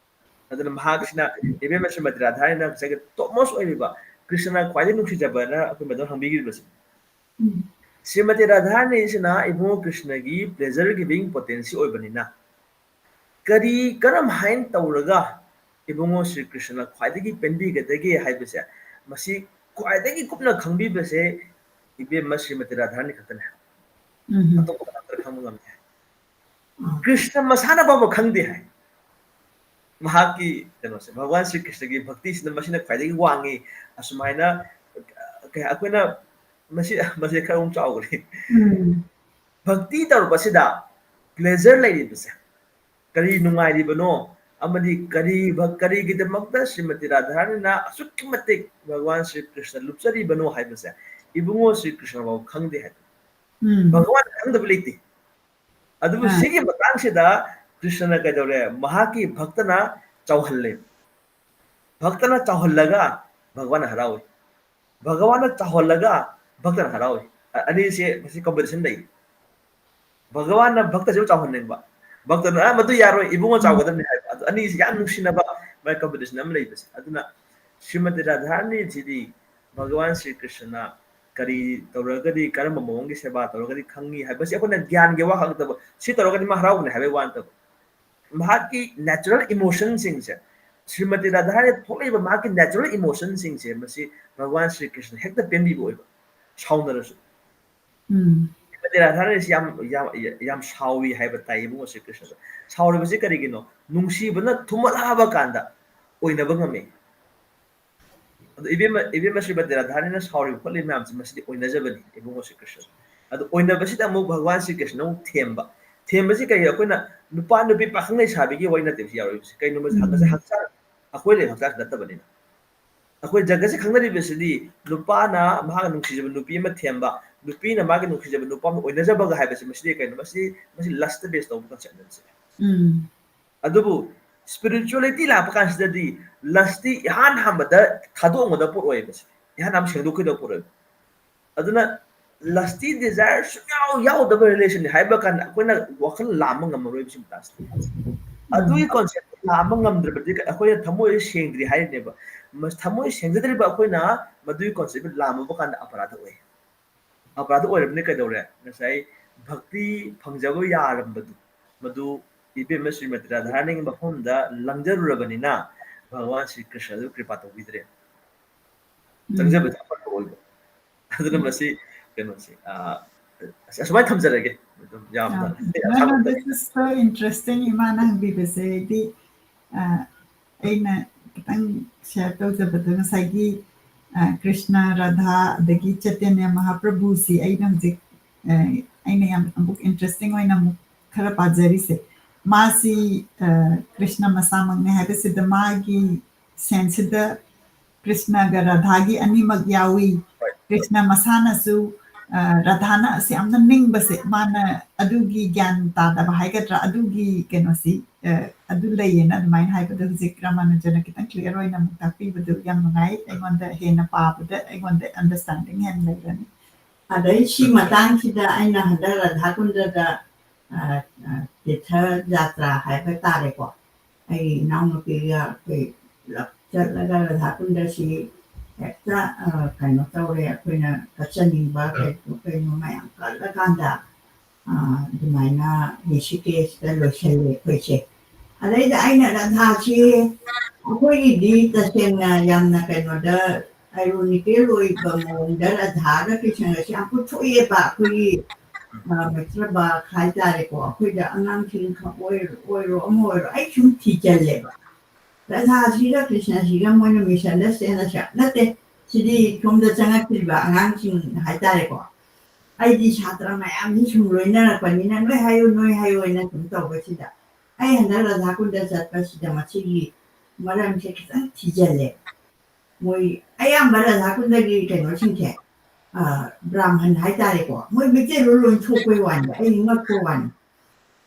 ꯑꯗꯨꯅ ꯃꯍꯥꯛꯁꯤꯅ, ꯏꯕꯦꯝꯃ ꯁ꯭ꯔꯤꯃꯇꯤ ꯔꯥꯙꯥꯔꯥꯅꯤꯅ ꯉꯁꯥꯏꯒꯤ topmost ꯑꯣꯏꯔꯤꯕ ꯀ꯭ꯔꯤꯁꯅ ꯈ꯭ꯋꯥꯏꯗꯒꯤ ꯅꯨꯡꯁꯤꯖꯕꯅ ꯑꯩꯈꯣꯏ ꯃꯦꯗꯝ ꯍꯪꯕꯤꯈꯤꯕꯁꯦ꯫ ꯎꯝ꯫ ꯁ꯭ꯔꯤꯃꯇꯤ ꯔꯥꯙꯥꯔꯥꯅꯤꯁꯤꯅ ꯏꯕꯨꯡꯉꯣ ꯀ꯭ꯔꯤꯁꯅꯒꯤ pleasure giving potency ꯑꯣꯏꯕꯅꯤꯅ, ꯀꯔꯤ, ꯀꯔꯝ ꯍꯥꯏꯅ ꯇꯧꯔꯒ ꯏꯕꯨꯡꯉꯣ ꯁ꯭ꯔꯤ ꯀ꯭ꯔꯤꯁꯅ ꯈ꯭ꯋꯥꯏꯗꯒꯤ ꯄꯦꯟꯕꯤꯒꯗꯒꯦ ꯍꯥꯏꯕꯁꯦ, ꯃꯁꯤ ꯈ꯭ꯋꯥꯏꯗꯒꯤ ꯀꯨꯞꯅ ꯈꯪꯕꯤꯕꯁꯦ ꯏꯕꯦꯝꯃ ꯁ꯭ꯔꯤꯃꯇꯤ ꯔꯥꯙꯥꯔꯥꯅꯤ ꯈꯛꯇꯅꯦ꯫ ꯎꯝ꯫ ꯑꯇꯣꯞꯄ ꯀꯅꯥꯝꯇꯅ ꯈꯪꯕ ꯉꯝꯗꯦ ꯍꯥꯏ꯫ ꯑꯥ꯫ ꯀ꯭ꯔꯤꯁꯅ ꯃꯁꯥꯅ ꯐꯥꯎꯕ ꯈꯪꯗꯦ ꯍꯥꯏ꯫ ꯃꯍꯥꯛꯀꯤ ꯀꯩꯅꯣꯁꯦ, ꯚꯒꯋꯥꯟ ꯁ꯭ꯔꯤ ꯀ꯭ꯔꯤꯁꯅꯒꯤ ꯚꯛꯇꯤꯁꯤꯅ ꯃꯁꯤꯅ ꯈ꯭ꯋꯥꯏꯗꯒꯤ ꯋꯥꯡꯉꯤ꯫ ꯑꯁꯨꯃꯥꯏꯅ, ꯑ, ꯀꯩ-, ꯑꯩꯈꯣꯏꯅ ꯃꯁꯤ, ꯃꯁꯤ ꯈꯔ ꯑꯃꯨꯛ ꯆꯥꯎꯈ꯭ꯔꯦ꯫ ꯎꯝ꯫ ꯚꯛꯇꯤ ꯇꯧꯔꯛꯄꯁꯤꯗ pleasure ꯂꯩꯔꯤꯕꯁꯦ, ꯀꯔꯤ ꯅꯨꯡꯉꯥꯏꯔꯤꯕꯅꯣ, ꯑꯃꯗꯤ ꯀꯔꯤ ꯚ-, ꯀꯔꯤꯒꯤꯗꯃꯛꯇ ꯁ꯭ꯔꯤꯃꯇꯤ ꯔꯥꯙꯥꯔꯥꯅꯤꯅ ꯑꯁꯨꯛꯀꯤ ꯃꯇꯤꯛ ꯚꯒꯋꯥꯟ ꯁ꯭ꯔꯤ ꯀ꯭ꯔꯤꯁꯅ ꯂꯨꯞꯆꯔꯤꯕꯅꯣ ꯍꯥꯏꯕꯁꯦ ꯏꯕꯨꯡꯉꯣ ꯁ꯭ꯔꯤ ꯀ꯭ꯔꯤꯁꯅ ꯐꯥꯎ ꯈꯪꯗꯦ ꯍꯥꯏ꯫ ꯎꯝ꯫ ꯚꯒꯋꯥꯟ ꯈꯪꯗꯕ ꯂꯩꯇꯦ꯫ ꯑꯗꯨꯕꯨ ꯑꯥ꯫ ꯁꯤꯒꯤ ꯃꯇꯥꯡꯁꯤꯗ ꯀ꯭ꯔꯤꯁꯅꯅ ꯀꯩꯗꯧꯔꯦ? ꯃꯍꯥꯛꯀꯤ ꯚꯛꯇꯅ ꯆꯥꯎꯍꯜꯂꯦ꯫ ꯚꯛꯇꯅ ꯆꯥꯎꯍꯜꯂꯒ ꯚꯒꯋꯥꯟ ꯍꯔꯥꯎꯏ꯫ ꯚꯒꯋꯥꯟꯅ ꯆꯥꯎꯍꯜꯂꯒ ꯚꯛꯇꯅ ꯍꯔꯥꯎꯏ꯫ ꯑ-, ꯑꯅꯤꯁꯦ ꯃꯁꯤ competition ꯂꯩ꯫ ꯚꯒꯋꯥꯟꯅ ꯚꯛꯇꯁꯦ ꯆꯥꯎꯍꯟꯅꯤꯡꯕ, ꯚꯛꯇꯅ, "ꯑ, ꯃꯗꯨ ꯌꯥꯔꯣꯏ, ꯏꯕꯨꯡꯉꯣ ꯎꯝ꯫ ꯆꯥꯎꯒꯗꯕꯅꯤ" ꯍꯥꯏꯕ꯫ ꯑꯗꯨ ꯑꯅꯤꯁꯤ ꯌꯥꯝ ꯎꯝ꯫ ꯅꯨꯡꯁꯤꯅꯕ ꯃꯥꯏ competition ꯑꯃ ꯂꯩꯕꯁꯦ꯫ ꯑꯗꯨꯅ ꯁ꯭ꯔꯤꯃꯇꯤ ꯔꯥꯙꯥꯔꯥꯅꯤꯁꯤꯗꯤ ꯚꯒꯋꯥꯟ ꯁ꯭ꯔꯤ ꯀ꯭ꯔꯤꯁꯅꯅ ꯀꯔꯤ ꯇꯧꯔꯒꯗꯤ, ꯀꯔꯝꯕ ꯃꯑꯣꯡꯒꯤ ꯁꯦꯕꯥ ꯇꯧꯔꯒꯗꯤ ꯈꯪꯉꯤ ꯍꯥꯏꯕꯁꯤ ꯑꯩꯈꯣꯏꯅ ꯒ꯭ꯌꯥꯟꯒꯤ ꯋꯥ ꯈꯛ ꯅꯠꯇꯕ, ꯁꯤ ꯇꯧꯔꯒꯗꯤ ꯃꯥ ꯍꯔꯥꯎꯒꯅꯤ ꯍꯥꯏꯕꯒꯤ ꯋꯥ ꯅꯠꯇꯕ, ꯃꯍꯥꯛꯀꯤ natural emotionꯁꯤꯡꯁꯦ, ꯁ꯭ꯔꯤꯃꯇꯤ ꯔꯥꯙꯥꯔꯥꯅꯤ ꯊꯣꯛꯂꯛꯏꯕ ꯃꯍꯥꯛꯀꯤ natural emotionꯁꯤꯡꯁꯦ ꯃꯁꯤ ꯚꯒꯋꯥꯟ ꯁ꯭ꯔꯤ ꯀ꯭ꯔꯤꯁꯅ ꯍꯦꯛꯇ ꯄꯦꯟꯕꯤꯕ ꯑꯣꯏꯕ, ꯁꯥꯎꯅꯔꯁꯨ꯫ ꯎꯝ꯫ ꯁ꯭ꯔꯤꯃꯇꯤ ꯔꯥꯙꯥꯔꯥꯅꯤꯁꯤ ꯌꯥꯝ, ꯌꯥꯝ, ꯌꯥꯝ ꯁꯥꯎꯏ ꯍꯥꯏꯕ ꯇꯥꯏ ꯏꯕꯨꯡꯉꯣ ꯁ꯭ꯔꯤ ꯀ꯭ꯔꯤꯁꯅꯗ꯫ ꯁꯥꯎꯔꯤꯕꯁꯤ ꯀꯔꯤꯒꯤꯅꯣ? ꯅꯨꯡꯁꯤꯕꯅ ꯊꯨꯝꯍꯠꯂꯛꯑꯕ ꯀꯥꯟꯗ ꯑꯣꯏꯅꯕ ꯉꯝꯃꯤ꯫ ꯑꯗꯣ ꯏꯕꯦꯝꯃ, ꯏꯕꯦꯝꯃ ꯁ꯭ꯔꯤꯃꯇꯤ ꯔꯥꯙꯥꯔꯥꯅꯤꯅ ꯁꯥꯎꯔꯤꯕ ꯈꯣꯠꯂꯤꯕ ꯃꯌꯥꯝꯁꯦ ꯃꯁꯤꯗꯤ ꯑꯣꯏꯅꯖꯕꯅꯤ ꯏꯕꯨꯡꯉꯣ ꯁ꯭ꯔꯤ ꯀ꯭ꯔꯤꯁꯅ꯫ ꯑꯗꯣ ꯑꯣꯏꯅꯕꯁꯤꯗ ꯑꯃꯨꯛ ꯚꯒꯋꯥꯟ ꯁ꯭ꯔꯤ ꯀ꯭ꯔꯤꯁꯅ ꯑꯃꯨꯛ ꯊꯦꯝꯕ꯫ ꯊꯦꯝꯕꯁꯤ ꯀꯩ? ꯑꯩꯈꯣꯏꯅ ꯅꯨꯄꯥ ꯅꯨꯄꯤ ꯄꯥꯈꯪ ꯂꯩꯁꯥꯕꯤꯒꯤ ꯋꯥꯔꯤ ꯅꯠꯇꯦꯕ ꯁꯤ ꯌꯥꯎꯔꯤꯕꯁꯦ꯫ ꯀꯩꯅꯣ ꯃꯁꯤ ꯎꯝ꯫ ꯉꯁꯥꯏ ꯍꯛꯆꯥꯡ, ꯑꯩꯈꯣꯏ ꯂꯩꯕ ꯍꯛꯆꯥꯡꯁꯤ ꯅꯠꯇꯕꯅꯤꯅ꯫ ꯑꯩꯈꯣꯏ ꯖꯒꯠꯁꯦ ꯈꯪꯅꯔꯤꯕꯁꯤꯗꯤ ꯅꯨꯄꯥꯅ ꯃꯍꯥꯛꯅ ꯅꯨꯡꯁꯤꯖꯕ ꯅꯨꯄꯤ ꯑꯃ ꯊꯦꯝꯕ, ꯅꯨꯄꯤꯅ ꯃꯥꯒꯤ ꯅꯨꯡꯁꯤꯖꯕ ꯅꯨꯄꯥ ꯑꯃ ꯑꯣꯏꯅꯖꯕꯒ ꯍꯥꯏꯕꯁꯤ ꯃꯁꯤꯗꯤ ꯀꯩꯅꯣ? ꯃꯁꯤ, ꯃꯁꯤ lust base ꯇꯧꯕ conceptꯅꯦ ꯃꯁꯤ꯫ ꯎꯝ꯫ ꯑꯗꯨꯕꯨ spirituality ꯂꯥꯛꯄ ꯀꯥꯟꯁꯤꯗꯗꯤ lustꯇꯤ ꯏꯍꯥꯟ ꯍꯥꯟꯕꯗ ꯊꯥꯗꯣꯛꯑꯝꯒꯗꯕ ꯄꯣꯠ ꯑꯣꯏꯌꯦꯕ ꯁꯤ꯫ ꯏꯍꯥꯟ ꯍꯥꯟꯕ ꯁꯦꯡꯗꯣꯛꯈꯤꯗꯕ ꯄꯣꯠ ꯑꯣꯏꯕ꯫ ꯑꯗꯨꯅ lustꯀꯤ desire ꯁꯨꯡꯌꯥꯎ ꯌꯥꯎꯗꯕ relationꯅꯤ ꯍꯥꯏꯕ ꯀꯥꯟꯗ ꯑꯩꯈꯣꯏꯅ ꯋꯥꯈꯜ ꯂꯥꯝꯕ ꯉꯝꯃꯔꯣꯏꯕ ꯁꯤ ꯃꯇꯥꯡꯁꯤꯗ꯫ ꯑꯗꯨꯒꯤ concept ꯂꯥꯝꯕ ꯉꯝꯗ꯭ꯔꯕꯗꯤ ꯑꯩꯈꯣꯏꯅ ꯊꯃꯣꯏꯁꯦ ꯁꯦꯡꯗ꯭ꯔꯤ ꯍꯥꯏꯔꯤꯅꯦꯕ꯫ ꯃ-, ꯊꯃꯣꯏ ꯁꯦꯡꯖꯗ꯭ꯔꯤꯕ ꯑꯩꯈꯣꯏꯅ ꯃꯗꯨꯒꯤ conceptꯇꯨ ꯂꯥꯝꯃꯨꯕ ꯀꯥꯟꯗ ꯑꯄꯔꯥꯙ ꯑꯣꯏ꯫ ꯑꯄꯔꯥꯙ ꯑꯣꯏꯔꯕꯅꯤꯅ ꯀꯩꯗꯧꯔꯦ? ꯉꯁꯥꯏ ꯚꯛꯇꯤ ꯐꯪꯖꯕ ꯌꯥꯔꯝꯕꯗꯨ, ꯃꯗꯨ ꯏꯕꯦꯝꯃ ꯁ꯭ꯔꯤꯃꯇꯤ ꯔꯥꯙꯥꯔꯥꯅꯤꯒꯤ ꯃꯐꯝꯗ ꯂꯪꯖꯔꯨꯔꯕꯅꯤꯅ ꯚꯒꯋꯥꯟ ꯁ꯭ꯔꯤ ꯀ꯭ꯔꯤꯁꯅꯗꯨ ꯀ꯭ꯔꯤꯄꯥ ꯇꯧꯕꯤꯗ꯭ꯔꯦ꯫ ꯎꯝ꯫ ꯆꯪꯖꯕꯗ ꯑꯄꯔꯥꯙ ꯑꯣꯏꯕ꯫ ꯑꯗꯨꯅ ꯎꯝ꯫ ꯃꯁꯤ ꯀꯩꯅꯣꯁꯦ, ꯑ, ꯑꯁ-, ꯑꯁꯨꯃꯥꯏꯅ ꯊꯝꯖꯔꯒꯦ꯫ ꯑꯗꯨꯝ ꯌꯥꯝꯅ, ꯑ, ꯌꯥꯝ no, no, ꯁꯥꯡꯗꯣꯛꯇꯕꯤꯗ꯫ This is so interesting, ꯏꯃꯥꯅ ꯍꯪꯕꯤꯕꯁꯦ꯫ ꯍꯥꯏꯗꯤ, ꯑ, ꯑꯩꯅ ꯈꯤꯇꯪ share ꯇꯧꯖꯕꯗ ꯉꯁꯥꯏꯒꯤ, ꯑ, ꯀ꯭ꯔꯤꯁꯅ, ꯔꯥꯙꯥ, ꯑꯗꯒꯤ ꯆꯩꯇꯟꯌ ꯃꯍꯥꯄ꯭ꯔꯚꯨꯁꯤ ꯑꯩꯅ ꯍꯧꯖꯤꯛ, ꯑ, ꯑꯩꯅ ꯌꯥꯝ ꯑꯃꯨꯛ interesting ꯑꯣꯏꯅ ꯑꯃꯨꯛ ꯈꯔ ꯄꯥꯖꯔꯤꯁꯦ꯫ ꯃꯥꯁꯤ, ꯑ, ꯀ꯭ꯔꯤꯁꯅ ꯃꯁꯥꯃꯛꯅꯦ ꯍꯥꯏꯕꯁꯤꯗ ꯃꯥꯒꯤ senseꯁꯤꯗ ꯀ꯭ꯔꯤꯁꯅꯒ ꯔꯥꯙꯥꯒꯤ ꯑꯅꯤꯃꯛ ꯌꯥꯎꯏ꯫ ꯍꯣꯏ꯫ ꯀ꯭ꯔꯤꯁꯅ ꯃꯁꯥꯅꯁꯨ, ꯑ, ꯔꯥꯙꯥꯅ ꯑꯁꯤ ꯌꯥꯝꯅ ꯅꯤꯡꯕꯁꯦ, ꯃꯥꯅ ꯑꯗꯨꯒꯤ ꯒ꯭ꯌꯥꯟ ꯇꯥꯗꯕ ꯍꯥꯏꯒꯗ꯭ꯔꯥ, ꯑꯗꯨꯒꯤ ꯀꯩꯅꯣꯁꯤ, ꯑ, ꯑꯗꯨ ꯂꯩꯌꯦꯅ ꯑꯗꯨꯃꯥꯏꯅ ꯍꯥꯏꯕꯗꯣ ꯍꯧꯖꯤꯛ ꯔꯥꯃꯥꯅꯨꯖꯅ ꯈꯤꯇꯪ clear ꯑꯣꯏꯅ ꯑꯃꯨꯛ ꯇꯥꯛꯄꯤꯕꯗꯨ ꯌꯥꯝ ꯅꯨꯡꯉꯥꯏ꯫ ꯑꯩꯉꯣꯟꯗ ꯍꯦꯟꯅ ꯄꯥꯕꯗ ꯑꯩꯉꯣꯟꯗ understanding ꯍꯦꯟꯅ ꯂꯩꯔꯅꯤ꯫ ꯑꯗꯩ ꯁꯤ ꯃꯇꯥꯡꯁꯤꯗ ꯑꯩꯅ ꯍꯟꯗꯛ ꯔꯥꯙꯥꯀꯨꯟꯗꯗ, ꯑ, ꯑ, ꯇꯤꯔꯊ ꯖꯥꯇ꯭ꯔꯥ ꯍꯥꯏꯕ ꯇꯥꯔꯦꯀꯣ꯫ ꯑꯩ ꯏꯅꯥꯎꯅꯨꯄꯤꯒ ꯑꯩꯈꯣꯏ ꯄꯨꯂꯞ ꯆꯠꯂꯒ ꯔꯥꯙꯥꯀꯨꯟꯗꯁꯤ ꯍꯦꯛꯇ, ꯑ, ꯀꯩꯅꯣ ꯇꯧꯔꯦ, ꯑꯩꯈꯣꯏꯅ ꯀꯠꯆꯅꯤꯡꯕ ꯀꯩꯅꯣ, ꯀꯩꯅꯣ ꯃꯌꯥꯝ ꯀꯠꯂꯀꯥꯟꯗ, ꯑ, ꯑꯗꯨꯃꯥꯏꯅ ꯔꯤꯁꯤꯀꯦꯁꯇ ꯂꯣꯏꯁꯜꯂꯦ ꯑꯩꯈꯣꯏꯁꯦ꯫ ꯑꯗꯩꯗ ꯑꯩꯅ ꯔꯥꯙꯥꯁꯤ ꯑꯩꯈꯣꯏꯒꯤꯗꯤ ꯇꯁꯦꯡꯅ ꯌꯥꯝꯅ ꯀꯩꯅꯣꯗ ironical ꯑꯣꯏꯕ ꯃꯑꯣꯡꯗ ꯔꯥꯙꯥꯒ ꯀ꯭ꯔꯤꯁꯅꯒꯁꯦ ꯌꯥꯝ ꯄꯨꯊꯣꯛꯑꯦꯕ꯫ ꯑꯩꯈꯣꯏꯒꯤ, ꯑ, ꯃꯩꯇ꯭ꯔꯕꯥꯛ ꯍꯥꯏꯇꯥꯔꯦꯀꯣ, ꯑꯩꯈꯣꯏꯗ ꯑꯉꯥꯡꯁꯤꯡꯈꯛ ꯑꯣꯏꯔꯣ, ꯑꯣꯏꯔꯣ, ꯑꯃ ꯑꯣꯏꯔꯣ, ꯑꯩ ꯁꯨꯝ ꯊꯤꯖꯜꯂꯦꯕ꯫ ꯔꯥꯙꯥꯁꯤꯒ ꯀ꯭ꯔꯤꯁꯅꯁꯤꯒ ꯃꯣꯏꯅ misunderstandꯁꯦ ꯅꯠꯇꯦ, ꯁꯤꯗꯤ ꯁꯣꯝꯗ ꯆꯪꯉꯛꯇ꯭ꯔꯤꯕ ꯑꯉꯥꯡꯁꯤꯡ ꯍꯥꯏꯇꯥꯔꯦꯀꯣ꯫ ꯑꯩꯗꯤ ꯁꯥꯇ꯭ꯔ ꯃꯌꯥꯝꯁꯤ ꯁꯨꯝ ꯂꯣꯏꯅꯔꯛꯄꯅꯤꯅ, "ꯅꯣꯏ ꯍꯥꯏꯌꯨ, ꯅꯣꯏ ꯍꯥꯏꯌꯨ" ꯍꯥꯏꯅ ꯁꯨꯝ ꯇꯧꯕꯁꯤꯗ, ꯑꯩ ꯍꯟꯗꯛ ꯔꯥꯙꯥꯀꯨꯟꯗ ꯆꯠꯄꯁꯤꯗ ꯃꯁꯤꯒꯤ ꯃꯔꯝꯁꯦ ꯈꯤꯇꯪ ꯊꯤꯖꯜꯂꯦ꯫ ꯃꯣꯏ ꯑꯌꯥꯝꯕ ꯔꯥꯙꯥꯀꯨꯟꯗꯒꯤ ꯀꯩꯅꯣꯁꯤꯡꯁꯦ, ꯑ, ꯕ꯭ꯔꯥꯍꯃꯟ ꯍꯥꯏꯇꯥꯔꯦꯀꯣ, ꯃꯣꯏ ꯃꯩꯇꯩꯂꯣꯟ ꯂꯣꯏ ꯊꯣꯛꯄꯩ ꯋꯥꯅꯤꯗ, ꯑꯩ ꯉꯛꯄ ꯋꯥꯅꯤ꯫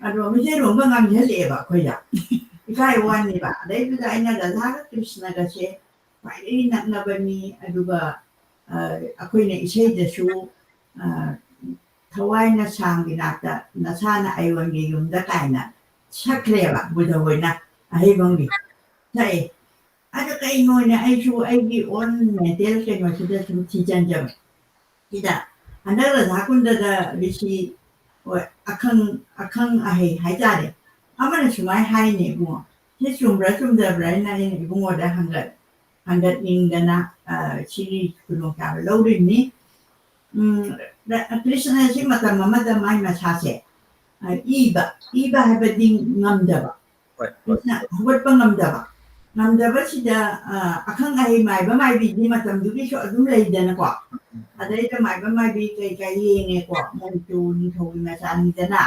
ꯑꯗꯣ ꯃꯩꯇꯩꯂꯣꯟꯒ ꯉꯥꯡꯁꯤꯜꯂꯛꯑꯦꯕ ꯑꯩꯈꯣꯏꯗ꯫ ꯏꯀꯥꯏ ꯋꯥꯅꯦꯕ꯫ ꯑꯗꯩꯗꯨꯗ ꯑꯩꯅ ꯔꯥꯙꯥꯒ ꯀ꯭ꯔꯤꯁꯅꯒꯁꯦ ꯈ꯭ꯋꯥꯏꯗꯒꯤ ꯅꯛꯅꯕꯅꯤ, ꯑꯗꯨꯒ, ꯑ, ꯑꯩꯈꯣꯏꯅ ꯏꯁꯩꯗꯁꯨ, ꯑ, "ꯊꯋꯥꯏꯅ ꯁꯥꯝꯒꯤ ꯅꯥꯛꯇ, ꯅꯁꯥꯅ ꯑꯌꯣꯟꯒꯤ ꯌꯨꯝꯗ" ꯀꯥꯏꯅ ꯁꯛꯈ꯭ꯔꯦꯕ ꯕꯨꯙ ꯍꯣꯏꯅ, ꯑꯍꯩꯕꯝꯒꯤ ꯁꯛꯑꯦ꯫ ꯑꯗꯣ ꯀꯩꯅꯣꯅꯦ, ꯑꯩꯁꯨ ꯑꯩꯒꯤ own mental ꯀꯩꯅꯣꯁꯤꯗ ꯁꯨꯝ ꯊꯤꯖꯤꯟꯖꯕ꯫ ꯁꯤꯗ ꯍꯟꯗꯛ ꯔꯥꯙꯥꯀꯨꯟꯗꯗ ꯔꯤꯁꯤ, ꯍꯣꯏ, ꯑꯈꯪ, ꯑꯈꯪ ꯑꯍꯩ ꯍꯥꯏꯇꯥꯔꯦ, ꯑꯃꯅ ꯁꯨꯃꯥꯏꯅ ꯍꯥꯏꯅꯦ ꯏꯕꯨꯡꯉꯣ, ꯁꯤ ꯆꯨꯝꯕ꯭ꯔꯥ ꯆꯨꯝꯗꯕ꯭ꯔꯥ ꯍꯥꯏꯅ ꯑꯩꯅ ꯏꯕꯨꯡꯉꯣꯗ ꯍꯪꯒꯠ-, ꯍꯪꯒꯠꯅꯤꯡꯗꯅ, ꯑ, ꯁꯤꯒꯤ ꯈꯨꯗꯣꯡꯆꯥꯕ ꯂꯧꯔꯤꯕꯅꯤ꯫ ꯎꯝ, ꯔ-, ꯀ꯭ꯔꯤꯁꯅꯁꯤ ꯃꯇꯝ ꯑꯃꯗ ꯃꯥꯏ ꯃꯁꯥꯁꯦ, ꯑ, ꯏꯕ, ꯏꯕ ꯍꯥꯏꯕꯗꯤ ꯉꯝꯗꯕ, ꯍꯣꯏ, ꯍꯣꯏ꯫ ꯀ꯭ꯔꯤꯁꯅ ꯍꯧꯒꯠꯄ ꯉꯝꯗꯕ, ꯉꯝꯗꯕꯁꯤꯗ, ꯑ, ꯑꯈꯪ ꯑꯍꯩ ꯃꯥꯏꯕ ꯃꯥꯏꯕꯤꯗꯤ ꯃꯇꯝꯗꯨꯒꯤꯁꯨ ꯑꯗꯨꯝ ꯂꯩꯗꯅꯀꯣ꯫ ꯎꯝ, ꯎꯝ꯫ ꯑꯗꯩꯗ ꯃꯥꯏꯕ ꯃꯥꯏꯕꯤ ꯀꯩꯀꯥ ꯌꯦꯡꯉꯦꯀꯣ, ꯃꯣꯏꯁꯨ ꯅꯤꯡꯊꯧꯒꯤ ꯃꯆꯥꯅꯤꯗꯅ꯫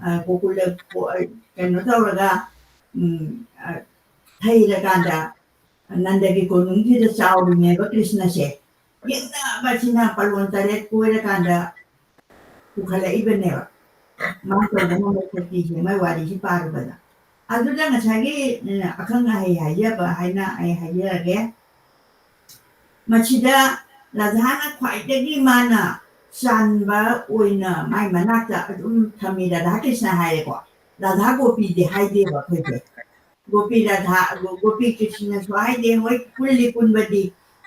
ꯑ, ꯒꯣꯀꯨꯜꯗ ꯀꯣ-, ꯑ, ꯀꯩꯅꯣ ꯇꯧꯔꯒ, ꯎꯝ, ꯑ, ꯊꯩꯔꯀꯥꯟꯗ ꯅꯟꯗꯒꯤ ꯀꯣꯅꯨꯡꯁꯤꯗ ꯆꯥꯎꯔꯤꯅꯦꯕ ꯀ꯭ꯔꯤꯁꯅꯁꯦ꯫ ꯌꯦꯡꯅꯕꯁꯤꯅ ꯄꯂꯣꯟ ꯇꯔꯦꯠ ꯀꯣꯏꯔꯀꯥꯟꯗ ꯄꯨꯈꯠꯂꯛꯏꯕꯅꯦꯕ꯫ ꯃꯥ ꯇꯧꯕ ꯉꯝꯕ ꯁꯛꯇꯤꯁꯦ ꯃꯥꯏ ꯋꯥꯔꯤꯁꯤ ꯄꯥꯔꯨꯕꯗ꯫ ꯑꯗꯨꯗ ꯉꯁꯥꯏꯒꯤ, ꯑ, ꯑꯈꯪ ꯑꯍꯩ ꯍꯥꯏꯖꯕ ꯍꯥꯏꯅ ꯑꯩ ꯍꯥꯏꯖꯔꯒꯦ꯫ ꯃꯁꯤꯗ ꯔꯥꯙꯥꯅ ꯈ꯭ꯋꯥꯏꯗꯒꯤ ꯃꯥꯅ ꯆꯥꯟꯕ ꯑꯣꯏꯅ ꯃꯥꯏ ꯃꯅꯥꯛꯇ ꯑꯗꯨꯝ ꯊꯝꯃꯤ, ꯔꯥꯙꯥ ꯀ꯭ꯔꯤꯁꯅ ꯍꯥꯏꯔꯦꯀꯣ꯫ ꯔꯥꯙꯥ ꯒꯣꯄꯤꯗꯤ ꯍꯥꯏꯗꯦꯕ ꯑꯩꯈꯣꯏꯁꯦ꯫ ꯒꯣꯄꯤ ꯔꯥꯙꯥ, ꯒꯣ-, ꯒꯣꯄꯤ ꯀ꯭ꯔꯤꯁꯅꯁꯨ ꯍꯥꯏꯗꯦ, ꯍꯣꯏ, ꯄꯨꯜꯂꯤ ꯄꯨꯟꯕꯗꯤ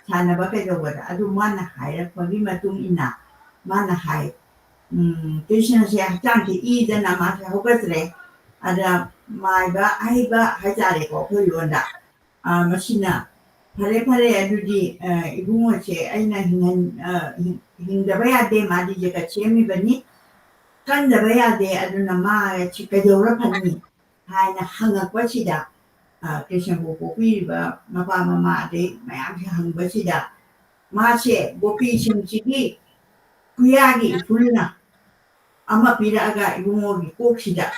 ꯁꯥꯟꯅꯕ ꯀꯩꯗꯧꯕꯗ꯫ ꯑꯗꯨ ꯃꯥꯅ ꯍꯥꯏꯔꯛꯄꯒꯤ ꯃꯇꯨꯡ ꯏꯟꯅ ꯃꯥꯅ ꯍꯥꯏ, ꯎꯝ, ꯀ꯭ꯔꯤꯁꯅꯁꯦ ꯍꯛꯆꯥꯡꯁꯦ ꯏꯗꯅ ꯃꯥꯁꯦ ꯍꯧꯒꯠꯇ꯭ꯔꯦ꯫ ꯑꯗ ꯃꯥꯏꯕ ꯑꯍꯩꯕ ꯍꯥꯏꯇꯥꯔꯦꯀꯣ, ꯑꯩꯈꯣꯏ ꯂꯣꯟꯗ, ꯑ, ꯃꯁꯤꯅ, "ꯐꯔꯦ, ꯐꯔꯦ, ꯑꯗꯨꯗꯤ, ꯑ, ꯏꯕꯨꯡꯉꯣꯁꯦ ꯑꯩꯅ ꯍꯤꯡꯍꯟ-, ꯑ, ꯍꯤꯡ-, ꯍꯤꯡꯗꯕ ꯌꯥꯗꯦ, ꯃꯥꯗꯤ ꯖꯒꯠ ꯁꯦꯝꯃꯤꯕꯅꯤ, ꯀꯟꯗꯕ ꯌꯥꯗꯦ, ꯑꯗꯨꯅ ꯃꯥ ꯁꯤ ꯀꯩꯗꯧꯔ ꯐꯅꯤ?" ꯍꯥꯏꯅ ꯍꯪꯉꯛꯄꯁꯤꯗ, ꯑ, ꯀ꯭ꯔꯤꯁꯅꯕꯨ ꯄꯣꯛꯄꯤꯔꯤꯕ ꯃꯄꯥ ꯃꯃꯥ ꯑꯗꯩ ꯃꯌꯥꯝꯁꯦ ꯍꯪꯕꯁꯤꯗ, ꯃꯥꯁꯦ ꯒꯣꯄꯤꯁꯤꯡꯁꯤꯒꯤ ꯈꯨꯌꯥꯒꯤ ꯏꯐꯨꯜꯅ ꯑꯃ ꯄꯤꯔꯛꯑꯒ ꯏꯕꯨꯡꯉꯣꯒꯤ ꯀꯣꯛꯁꯤꯗ,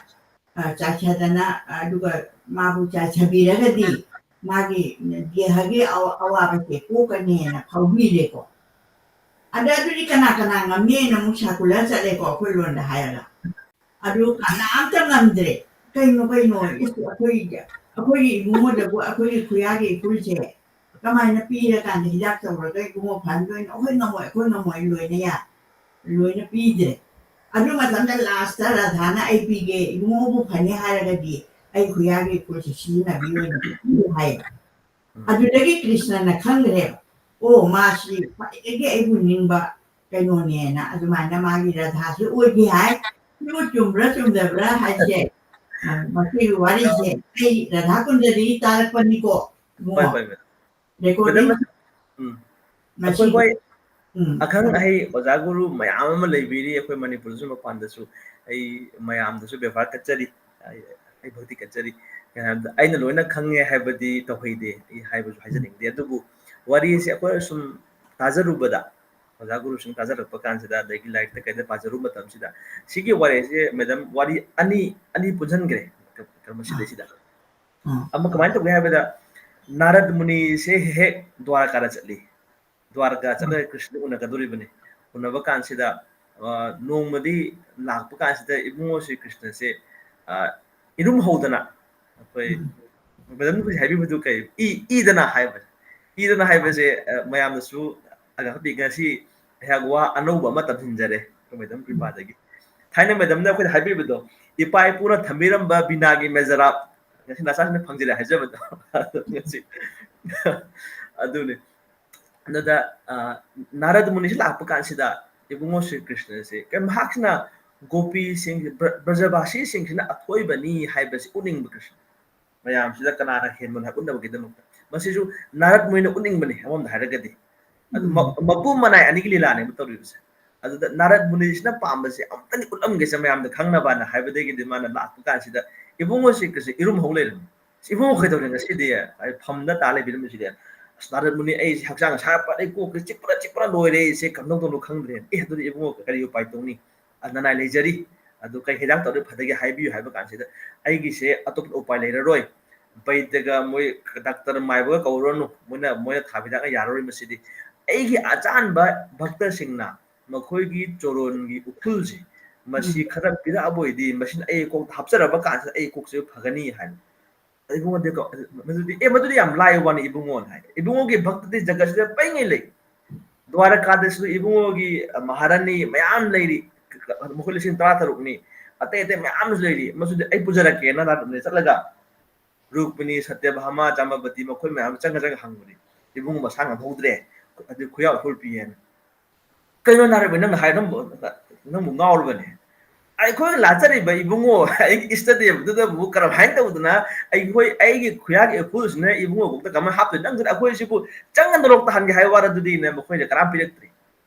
ꯑ, ꯆꯥꯏꯁꯗꯅ, ꯑꯗꯨꯒ ꯃꯥꯕꯨ ꯆꯥꯏꯁꯕꯤꯔꯒꯗꯤ ꯃꯥꯒꯤ ꯗꯦꯍꯒꯤ ꯑꯋꯥ-, ꯑꯋꯥꯕꯁꯦ ꯀꯣꯛꯀꯅꯤꯅ ꯐꯥꯎꯕꯤꯔꯦꯀꯣ꯫ ꯑꯗ ꯑꯗꯨꯗꯤ ꯀꯅꯥ ꯀꯅꯥ ꯉꯝꯅꯤꯅ ꯑꯃꯨꯛ circular ꯆꯠꯂꯦꯀꯣ, ꯑꯩꯈꯣꯏ ꯂꯣꯟꯗ ꯍꯥꯏꯔꯒ꯫ ꯑꯗꯨ ꯀꯅꯥꯝꯇ ꯉꯝꯗ꯭ꯔꯦ꯫ ꯀꯩꯅꯣ, ꯀꯩꯅꯣ, ꯏꯁ, ꯑꯩꯈꯣꯏ, ꯑꯩꯈꯣꯏꯒꯤ ꯏꯕꯨꯡꯉꯣꯗꯕꯨ ꯑꯩꯈꯣꯏꯒꯤ ꯈꯨꯌꯥꯒꯤ ꯏꯐꯨꯜꯁꯦ ꯀꯃꯥꯏꯅ ꯄꯤꯔꯀꯥꯟꯗ ꯍꯤꯗꯥꯛ ꯇꯧꯔꯒ ꯏꯕꯨꯡꯉꯣ ꯐꯍꯟꯗꯣꯏꯅꯣ? "ꯑꯩꯈꯣꯏ ꯉꯝꯃꯣꯏ, ꯑꯩꯈꯣꯏ ꯉꯝꯃꯣꯏ, ꯂꯣꯏꯅ ꯌꯥ-, ꯂꯣꯏꯅ ꯄꯤꯗ꯭ꯔꯦ"꯫ ꯑꯗꯨ ꯃꯇꯝꯗ last ꯔꯥꯙꯥꯅ "ꯑꯩ ꯄꯤꯒꯦ, ꯏꯕꯨꯡꯉꯣꯕꯨ ꯐꯅꯤ ꯍꯥꯏꯔꯒꯗꯤ ꯑꯩ ꯈꯨꯌꯥꯒꯤ ꯏꯐꯨꯜꯁꯦ ꯁꯤꯖꯤꯟꯅꯕꯤꯌꯨ" ꯍꯥꯏꯌꯦ꯫ ꯎꯝ꯫ ꯑꯗꯨꯗꯒꯤ ꯀ꯭ꯔꯤꯁꯅꯅ ꯈꯪꯈ꯭ꯔꯦꯕ, "ꯑꯣ, ꯃꯥꯁꯤ ꯈ꯭ꯋꯥꯏꯗꯒꯤ ꯑꯩꯕꯨ ꯅꯤꯡꯕ ꯀꯩꯅꯣꯅꯦꯅ", ꯑꯗꯨꯃꯥꯏꯅ ꯃꯥꯒꯤ ꯔꯥꯙꯥꯁꯨ ꯑꯣꯏꯈꯤ ꯍꯥꯏ꯫ ꯁꯤꯕꯨ ꯆꯨꯝꯕ꯭ꯔꯥ ꯆꯨꯝꯗꯕ꯭ꯔꯥ ꯍꯥꯏꯁꯦ, ꯑ, ꯃꯁꯤꯒꯤ ꯋꯥꯔꯤꯁꯦ ꯑꯩ ꯔꯥꯙꯥ ꯀꯨꯟꯖꯗꯒꯤ ꯇꯥꯔꯛꯄꯅꯤꯀꯣ, ꯍꯣꯏ, ꯏꯕꯨꯡꯉꯣ꯫ ꯍꯣꯏ, ꯃꯦꯗꯥꯝ꯫ ꯃꯦꯗꯥꯝ, recording ꯃꯁꯤ-, ꯎꯝ꯫ ꯉꯁꯤ-, ꯑꯩꯈꯣꯏ ꯍꯣꯏ, ꯎꯝ꯫ ꯑꯈꯪ ꯑꯍꯩ ꯑꯣꯖꯥ ꯒꯨꯔꯨ ꯃꯌꯥꯝ ꯑꯃ ꯂꯩꯕꯤꯔꯤ ꯑꯩꯈꯣꯏ ꯃꯅꯤꯄꯨꯔꯗꯁꯨ, ꯃꯄꯥꯟꯗꯁꯨ꯫ ꯑꯩ ꯃꯌꯥꯝꯗꯁꯨ ꯕꯦꯕꯥꯔ ꯀꯠꯆꯔꯤ꯫ ꯑꯩ, ꯑꯩ ꯚꯛꯇꯤ ꯀꯠꯆꯔꯤ꯫ ꯀꯩꯅꯣ ꯍꯥꯏꯕꯗ, ꯑꯩꯅ ꯂꯣꯏꯅ ꯈꯪꯉꯦ ꯍꯥꯏꯕꯗꯤ ꯇꯧꯍꯩꯗꯦ, ꯑꯩ ꯍꯥꯏꯕꯁꯨ ꯍꯥꯏꯖꯅꯤꯡꯗꯦ꯫ ꯑꯗꯨꯕꯨ ꯋꯥꯔꯤꯁꯦ ꯑꯩꯈꯣꯏꯅ ꯁꯨꯝ ꯇꯥꯖꯔꯨꯕꯗ, ꯑꯣꯖꯥ ꯒꯨꯔꯨꯁꯤꯡ ꯇꯥꯖꯔꯛꯄ ꯀꯥꯟꯁꯤꯗ, ꯑꯗꯒꯤ ꯂꯥꯏꯔꯤꯛꯇ ꯀꯩꯗ ꯄꯥꯖꯔꯨꯕ ꯃꯇꯝꯁꯤꯗ, ꯁꯤꯒꯤ ꯋꯥꯔꯤꯁꯦ, ꯃꯦꯗꯥꯝ, ꯋꯥꯔꯤ ꯑꯅꯤ, ꯑꯅꯤ ꯄꯨꯟꯁꯤꯟꯈ꯭ꯔꯦ ꯀ-, ꯀ-, ꯃꯁꯤꯗꯩꯁꯤꯗ꯫ ꯑꯥ꯫ ꯑꯃ ꯀꯃꯥꯏꯅ ꯇꯧꯒꯦ ꯍꯥꯏꯕꯗ, ꯅꯥꯔꯗ ꯃꯨꯅꯤꯁꯦ ꯍꯦꯛ ꯍꯦꯛ ꯗ꯭ꯋꯥꯔꯀꯥꯗ ꯆꯠꯂꯤ꯫ ꯗ꯭ꯋꯥꯔꯀꯥ ꯆꯠꯂꯒ ꯀ꯭ꯔꯤꯁꯅ ꯎꯅꯒꯗꯧꯔꯤꯕꯅꯤ꯫ ꯎꯅꯕ ꯀꯥꯟꯁꯤꯗ, ꯑ, ꯅꯣꯡꯃꯗꯤ ꯂꯥꯛꯄ ꯀꯥꯟꯁꯤꯗ ꯏꯕꯨꯡꯉꯣ ꯁ꯭ꯔꯤ ꯀ꯭ꯔꯤꯁꯅꯁꯦ, ꯑ, ꯏꯔꯨꯝ ꯍꯧꯗꯅ, ꯑꯩꯈꯣꯏ, ꯎꯝ꯫ ꯃꯦꯗꯥꯝꯅ ꯍꯧꯖꯤꯛ ꯍꯥꯏꯕꯤꯕꯗꯨ ꯀꯩ? ꯏ-, ꯏꯗꯅ ꯍꯥꯏꯕ꯫ ꯏꯗꯅ ꯍꯥꯏꯕꯁꯦ, ꯑ, ꯃꯌꯥꯝꯅꯁꯨ ꯑꯉꯥꯡꯕꯤ ꯉꯁꯤ ꯑꯩꯍꯥꯛ ꯋꯥ ꯑꯅꯧꯕ ꯑꯃ ꯇꯝꯁꯤꯟꯖꯔꯦ, ꯑꯩꯈꯣꯏ ꯃꯦꯗꯥꯝ ꯀ꯭ꯔꯤꯄꯥꯗꯒꯤ꯫ ꯊꯥꯏꯅ ꯃꯦꯗꯥꯝꯅ ꯑꯩꯈꯣꯏꯗ ꯍꯥꯏꯕꯤꯕꯗꯣ, "ꯏꯄꯥ ꯏꯄꯨꯅ ꯊꯝꯕꯤꯔꯝꯕ ꯕꯤꯅꯥꯒꯤ ꯃꯦꯖꯔꯥꯞ ꯉꯁꯤ ꯅꯆꯥꯁꯤꯡꯅ ꯐꯪꯖꯔꯦ" ꯍꯥꯏꯖꯕꯗꯣ꯫ ꯉꯁꯤ꯫ ꯑꯗꯨꯅꯤ꯫ ꯑꯗꯨꯗ, ꯑ, ꯅꯥꯔꯗ ꯃꯨꯅꯤꯁꯤ ꯂꯥꯛꯄ ꯀꯥꯟꯁꯤꯗ ꯏꯕꯨꯡꯉꯣ ꯁ꯭ꯔꯤ ꯀ꯭ꯔꯤꯁꯅꯁꯦ ꯀꯩ-, ꯃꯍꯥꯛꯁꯤꯅ ꯒꯣꯄꯤꯁꯤꯡ, ꯕ꯭ꯔ-, ꯕ꯭ꯔꯖꯕꯥꯁꯤꯁꯤꯡꯁꯤꯅ ꯑꯊꯣꯏꯕꯅꯤ ꯍꯥꯏꯕꯁꯤ ꯎꯠꯅꯤꯡꯕ ꯀ꯭ꯔꯤꯁꯅ꯫ ꯃꯌꯥꯝꯁꯤꯗ ꯀꯅꯥꯅ ꯍꯦꯟꯕꯅꯣ ꯍꯥꯏꯕ ꯎꯠꯅꯕꯒꯤꯗꯃꯛꯇ꯫ ꯃꯁꯤꯁꯨ ꯅꯥꯔꯗ ꯃꯨꯅꯤꯅ ꯎꯠꯅꯤꯡꯕꯅꯤ ꯑꯃꯔꯣꯝꯗ ꯍꯥꯏꯔꯒꯗꯤ꯫ ꯑꯗꯨ ꯃ-, ꯎꯝ꯫ ꯃꯄꯨ ꯃꯅꯥꯏ ꯑꯅꯤꯒꯤ ꯂꯤꯂꯥꯅꯦꯕ ꯇꯧꯔꯤꯕꯁꯦ꯫ ꯑꯗꯨꯗ ꯅꯥꯔꯗ ꯃꯨꯅꯤꯁꯤꯅ ꯄꯥꯝꯕꯁꯦ ꯑꯃꯨꯛꯇꯪꯗꯤ ꯎꯠꯂꯝꯒꯦꯁꯦ ꯃꯌꯥꯝꯗ ꯈꯪꯅꯕꯅ ꯍꯥꯏꯕꯗꯒꯤꯗꯤ ꯃꯥꯅ ꯂꯥꯛꯄ ꯀꯥꯟꯁꯤꯗ ꯏꯕꯨꯡꯉꯣ ꯁꯤꯀ꯭ꯔꯤꯁꯅꯁꯦ ꯏꯔꯨꯝ ꯍꯧ ꯂꯩꯔꯝꯃꯤ꯫ "ꯏꯕꯨꯡꯉꯣ ꯀꯩꯗꯧꯔꯦ ꯉꯁꯤꯗꯤ? ꯑꯩ ꯐꯝꯗ ꯇꯥ ꯂꯩꯕꯤꯔꯝꯃꯤꯁꯤꯗꯤ?" "ꯑꯁ ꯅꯥꯔꯗ ꯃꯨꯅꯤ, ꯑꯩꯁꯦ ꯍꯛꯆꯥꯡ ꯁꯥꯒꯠꯄ, ꯑꯩ ꯀꯣꯛꯁꯦ ꯆꯤꯛꯄꯅ ꯆꯤꯛꯄꯅ ꯂꯣꯏꯔꯦ, ꯑꯩꯁꯦ ꯀꯝꯗꯧꯗꯧꯅꯣ ꯈꯪꯗ꯭ꯔꯦ"꯫ "ꯑꯦ ꯑꯗꯨꯗꯤ ꯏꯕꯨꯡꯉꯣ ꯀꯔꯤ ꯎꯄꯥꯏ ꯇꯧꯅꯤ? ꯑ, ꯅꯅꯥꯏ ꯂꯩꯖꯔꯤ꯫ ꯑꯗꯨ ꯀꯩ ꯍꯤꯗꯥꯛ ꯇꯧꯔꯗꯤ ꯐꯗꯒꯦ ꯍꯥꯏꯕꯤꯌꯨ" ꯍꯥꯏꯕ ꯀꯥꯟꯁꯤꯗ "ꯑꯩꯒꯤꯁꯦ ꯑꯇꯣꯞꯄ ꯎꯄꯥꯏ ꯂꯩꯔꯔꯣꯏ꯫ ꯕꯩꯗꯒ ꯃꯣꯏ ꯗꯥꯛꯇꯔ ꯃꯥꯏꯕꯒ ꯀꯧꯔꯨꯔꯅꯨ꯫ ꯃꯣꯏꯅ, ꯃꯣꯏꯅ ꯊꯥꯕ ꯍꯤꯗꯥꯛꯅ ꯌꯥꯔꯔꯣꯏ ꯃꯁꯤꯗꯤ꯫ ꯑꯩꯒꯤ ꯑꯆꯥꯟꯕ ꯚꯛꯇꯁꯤꯡꯅ ꯃꯈꯣꯏꯒꯤ ꯆꯣꯔꯣꯟꯒꯤ ꯎꯐꯨꯜꯁꯦ ꯃꯁꯤ ꯎꯝ꯫ ꯈꯔ ꯄꯤꯔꯛꯑꯕ ꯑꯣꯏꯗꯤ, ꯃꯁꯤꯅ ꯑꯩ ꯀꯣꯛꯇ ꯍꯥꯞꯆꯔꯕ ꯀꯥꯟꯁꯤꯗ ꯑꯩ ꯀꯣꯛꯁꯦ ꯐꯒꯅꯤ" ꯍꯥꯏꯅ꯫ ꯏꯕꯨꯡꯉꯣꯗꯤ ꯀꯣ-, ꯃꯗꯨꯗꯤ, "ꯑꯦ, ꯃꯗꯨꯗꯤ ꯌꯥꯝ ꯂꯥꯏꯕ ꯋꯥꯅꯤ ꯏꯕꯨꯡꯉꯣꯅ" ꯍꯥꯏ꯫ ꯏꯕꯨꯡꯉꯣꯒꯤ ꯚꯛꯇꯗꯤ ꯖꯒꯠꯁꯤꯗ ꯄꯩꯉꯩ ꯂꯩ꯫ ꯗ꯭ꯋꯥꯔꯀꯥꯗꯁꯨ ꯏꯕꯨꯡꯉꯣꯒꯤ, ꯑ, ꯃꯍꯥꯔꯥꯅꯤ ꯃꯌꯥꯝ ꯂꯩꯔꯤ꯫ ꯃꯈꯣꯏ ꯂꯤꯁꯤꯡ ꯇꯔꯥ ꯇꯔꯨꯛꯅꯤ꯫ ꯑꯇꯩ ꯑꯇꯩ ꯃꯌꯥꯝꯁꯨ ꯂꯩꯔꯤ꯫ ꯃꯁꯤꯗꯤ ꯑꯩ ꯄꯨꯖꯔꯛꯀꯦꯅ ꯅꯥꯔꯗꯅ ꯆꯠꯂꯒ ꯔꯨꯛꯃꯤꯅꯤ, ꯁꯇ꯭ꯌꯚꯥꯃꯥ, ꯖꯥꯃꯕꯇꯤ ꯃꯈꯣꯏ ꯃꯌꯥꯝ ꯆꯪꯉ ꯆꯪꯉ ꯍꯪꯕꯅꯤ꯫ "ꯏꯕꯨꯡꯉꯣ ꯃꯁꯥ ꯉꯝꯍꯧꯗ꯭ꯔꯦ꯫ ꯑꯗꯨ ꯈꯨꯌꯥꯎ ꯏꯐꯨꯜ ꯄꯤꯌꯦꯅ"꯫ "ꯀꯩꯅꯣ ꯅꯥꯔꯗ ꯃꯨꯅꯤ ꯅꯪꯅ ꯍꯥꯏ? ꯅꯪꯕꯨ, ꯅꯪꯕꯨ ꯉꯥꯎꯔꯕꯅꯦ? ꯑꯩꯈꯣꯏ ꯂꯥꯠꯆꯔꯤꯕ ꯏꯕꯨꯡꯉꯣ, ꯑꯩꯒꯤ ꯏꯁꯇ ꯗꯦꯕꯗꯨꯗꯕꯨ ꯀꯔꯝꯍꯥꯏꯅ ꯇꯧꯗꯅ ꯑꯩꯈꯣꯏ, ꯑꯩꯒꯤ ꯈꯨꯌꯥꯒꯤ ꯏꯐꯨꯜꯁꯤꯅ ꯏꯕꯨꯡꯉꯣ ꯀꯣꯛꯇ ꯀꯃꯥꯏꯅ ꯍꯥꯞꯇꯣꯏꯅꯣ? ꯅꯪꯁꯤꯅ ꯑꯩꯈꯣꯏꯁꯤꯕꯨ ꯆꯪꯉ ꯅꯔꯣꯛ ꯇꯥꯍꯟꯒꯦ ꯍꯥꯏꯕ ꯋꯥꯔꯗꯨꯗꯤꯅ ꯃꯈꯣꯏꯅ ꯀꯅꯥꯝ ꯄꯤꯔꯛꯇ꯭ꯔꯤ"꯫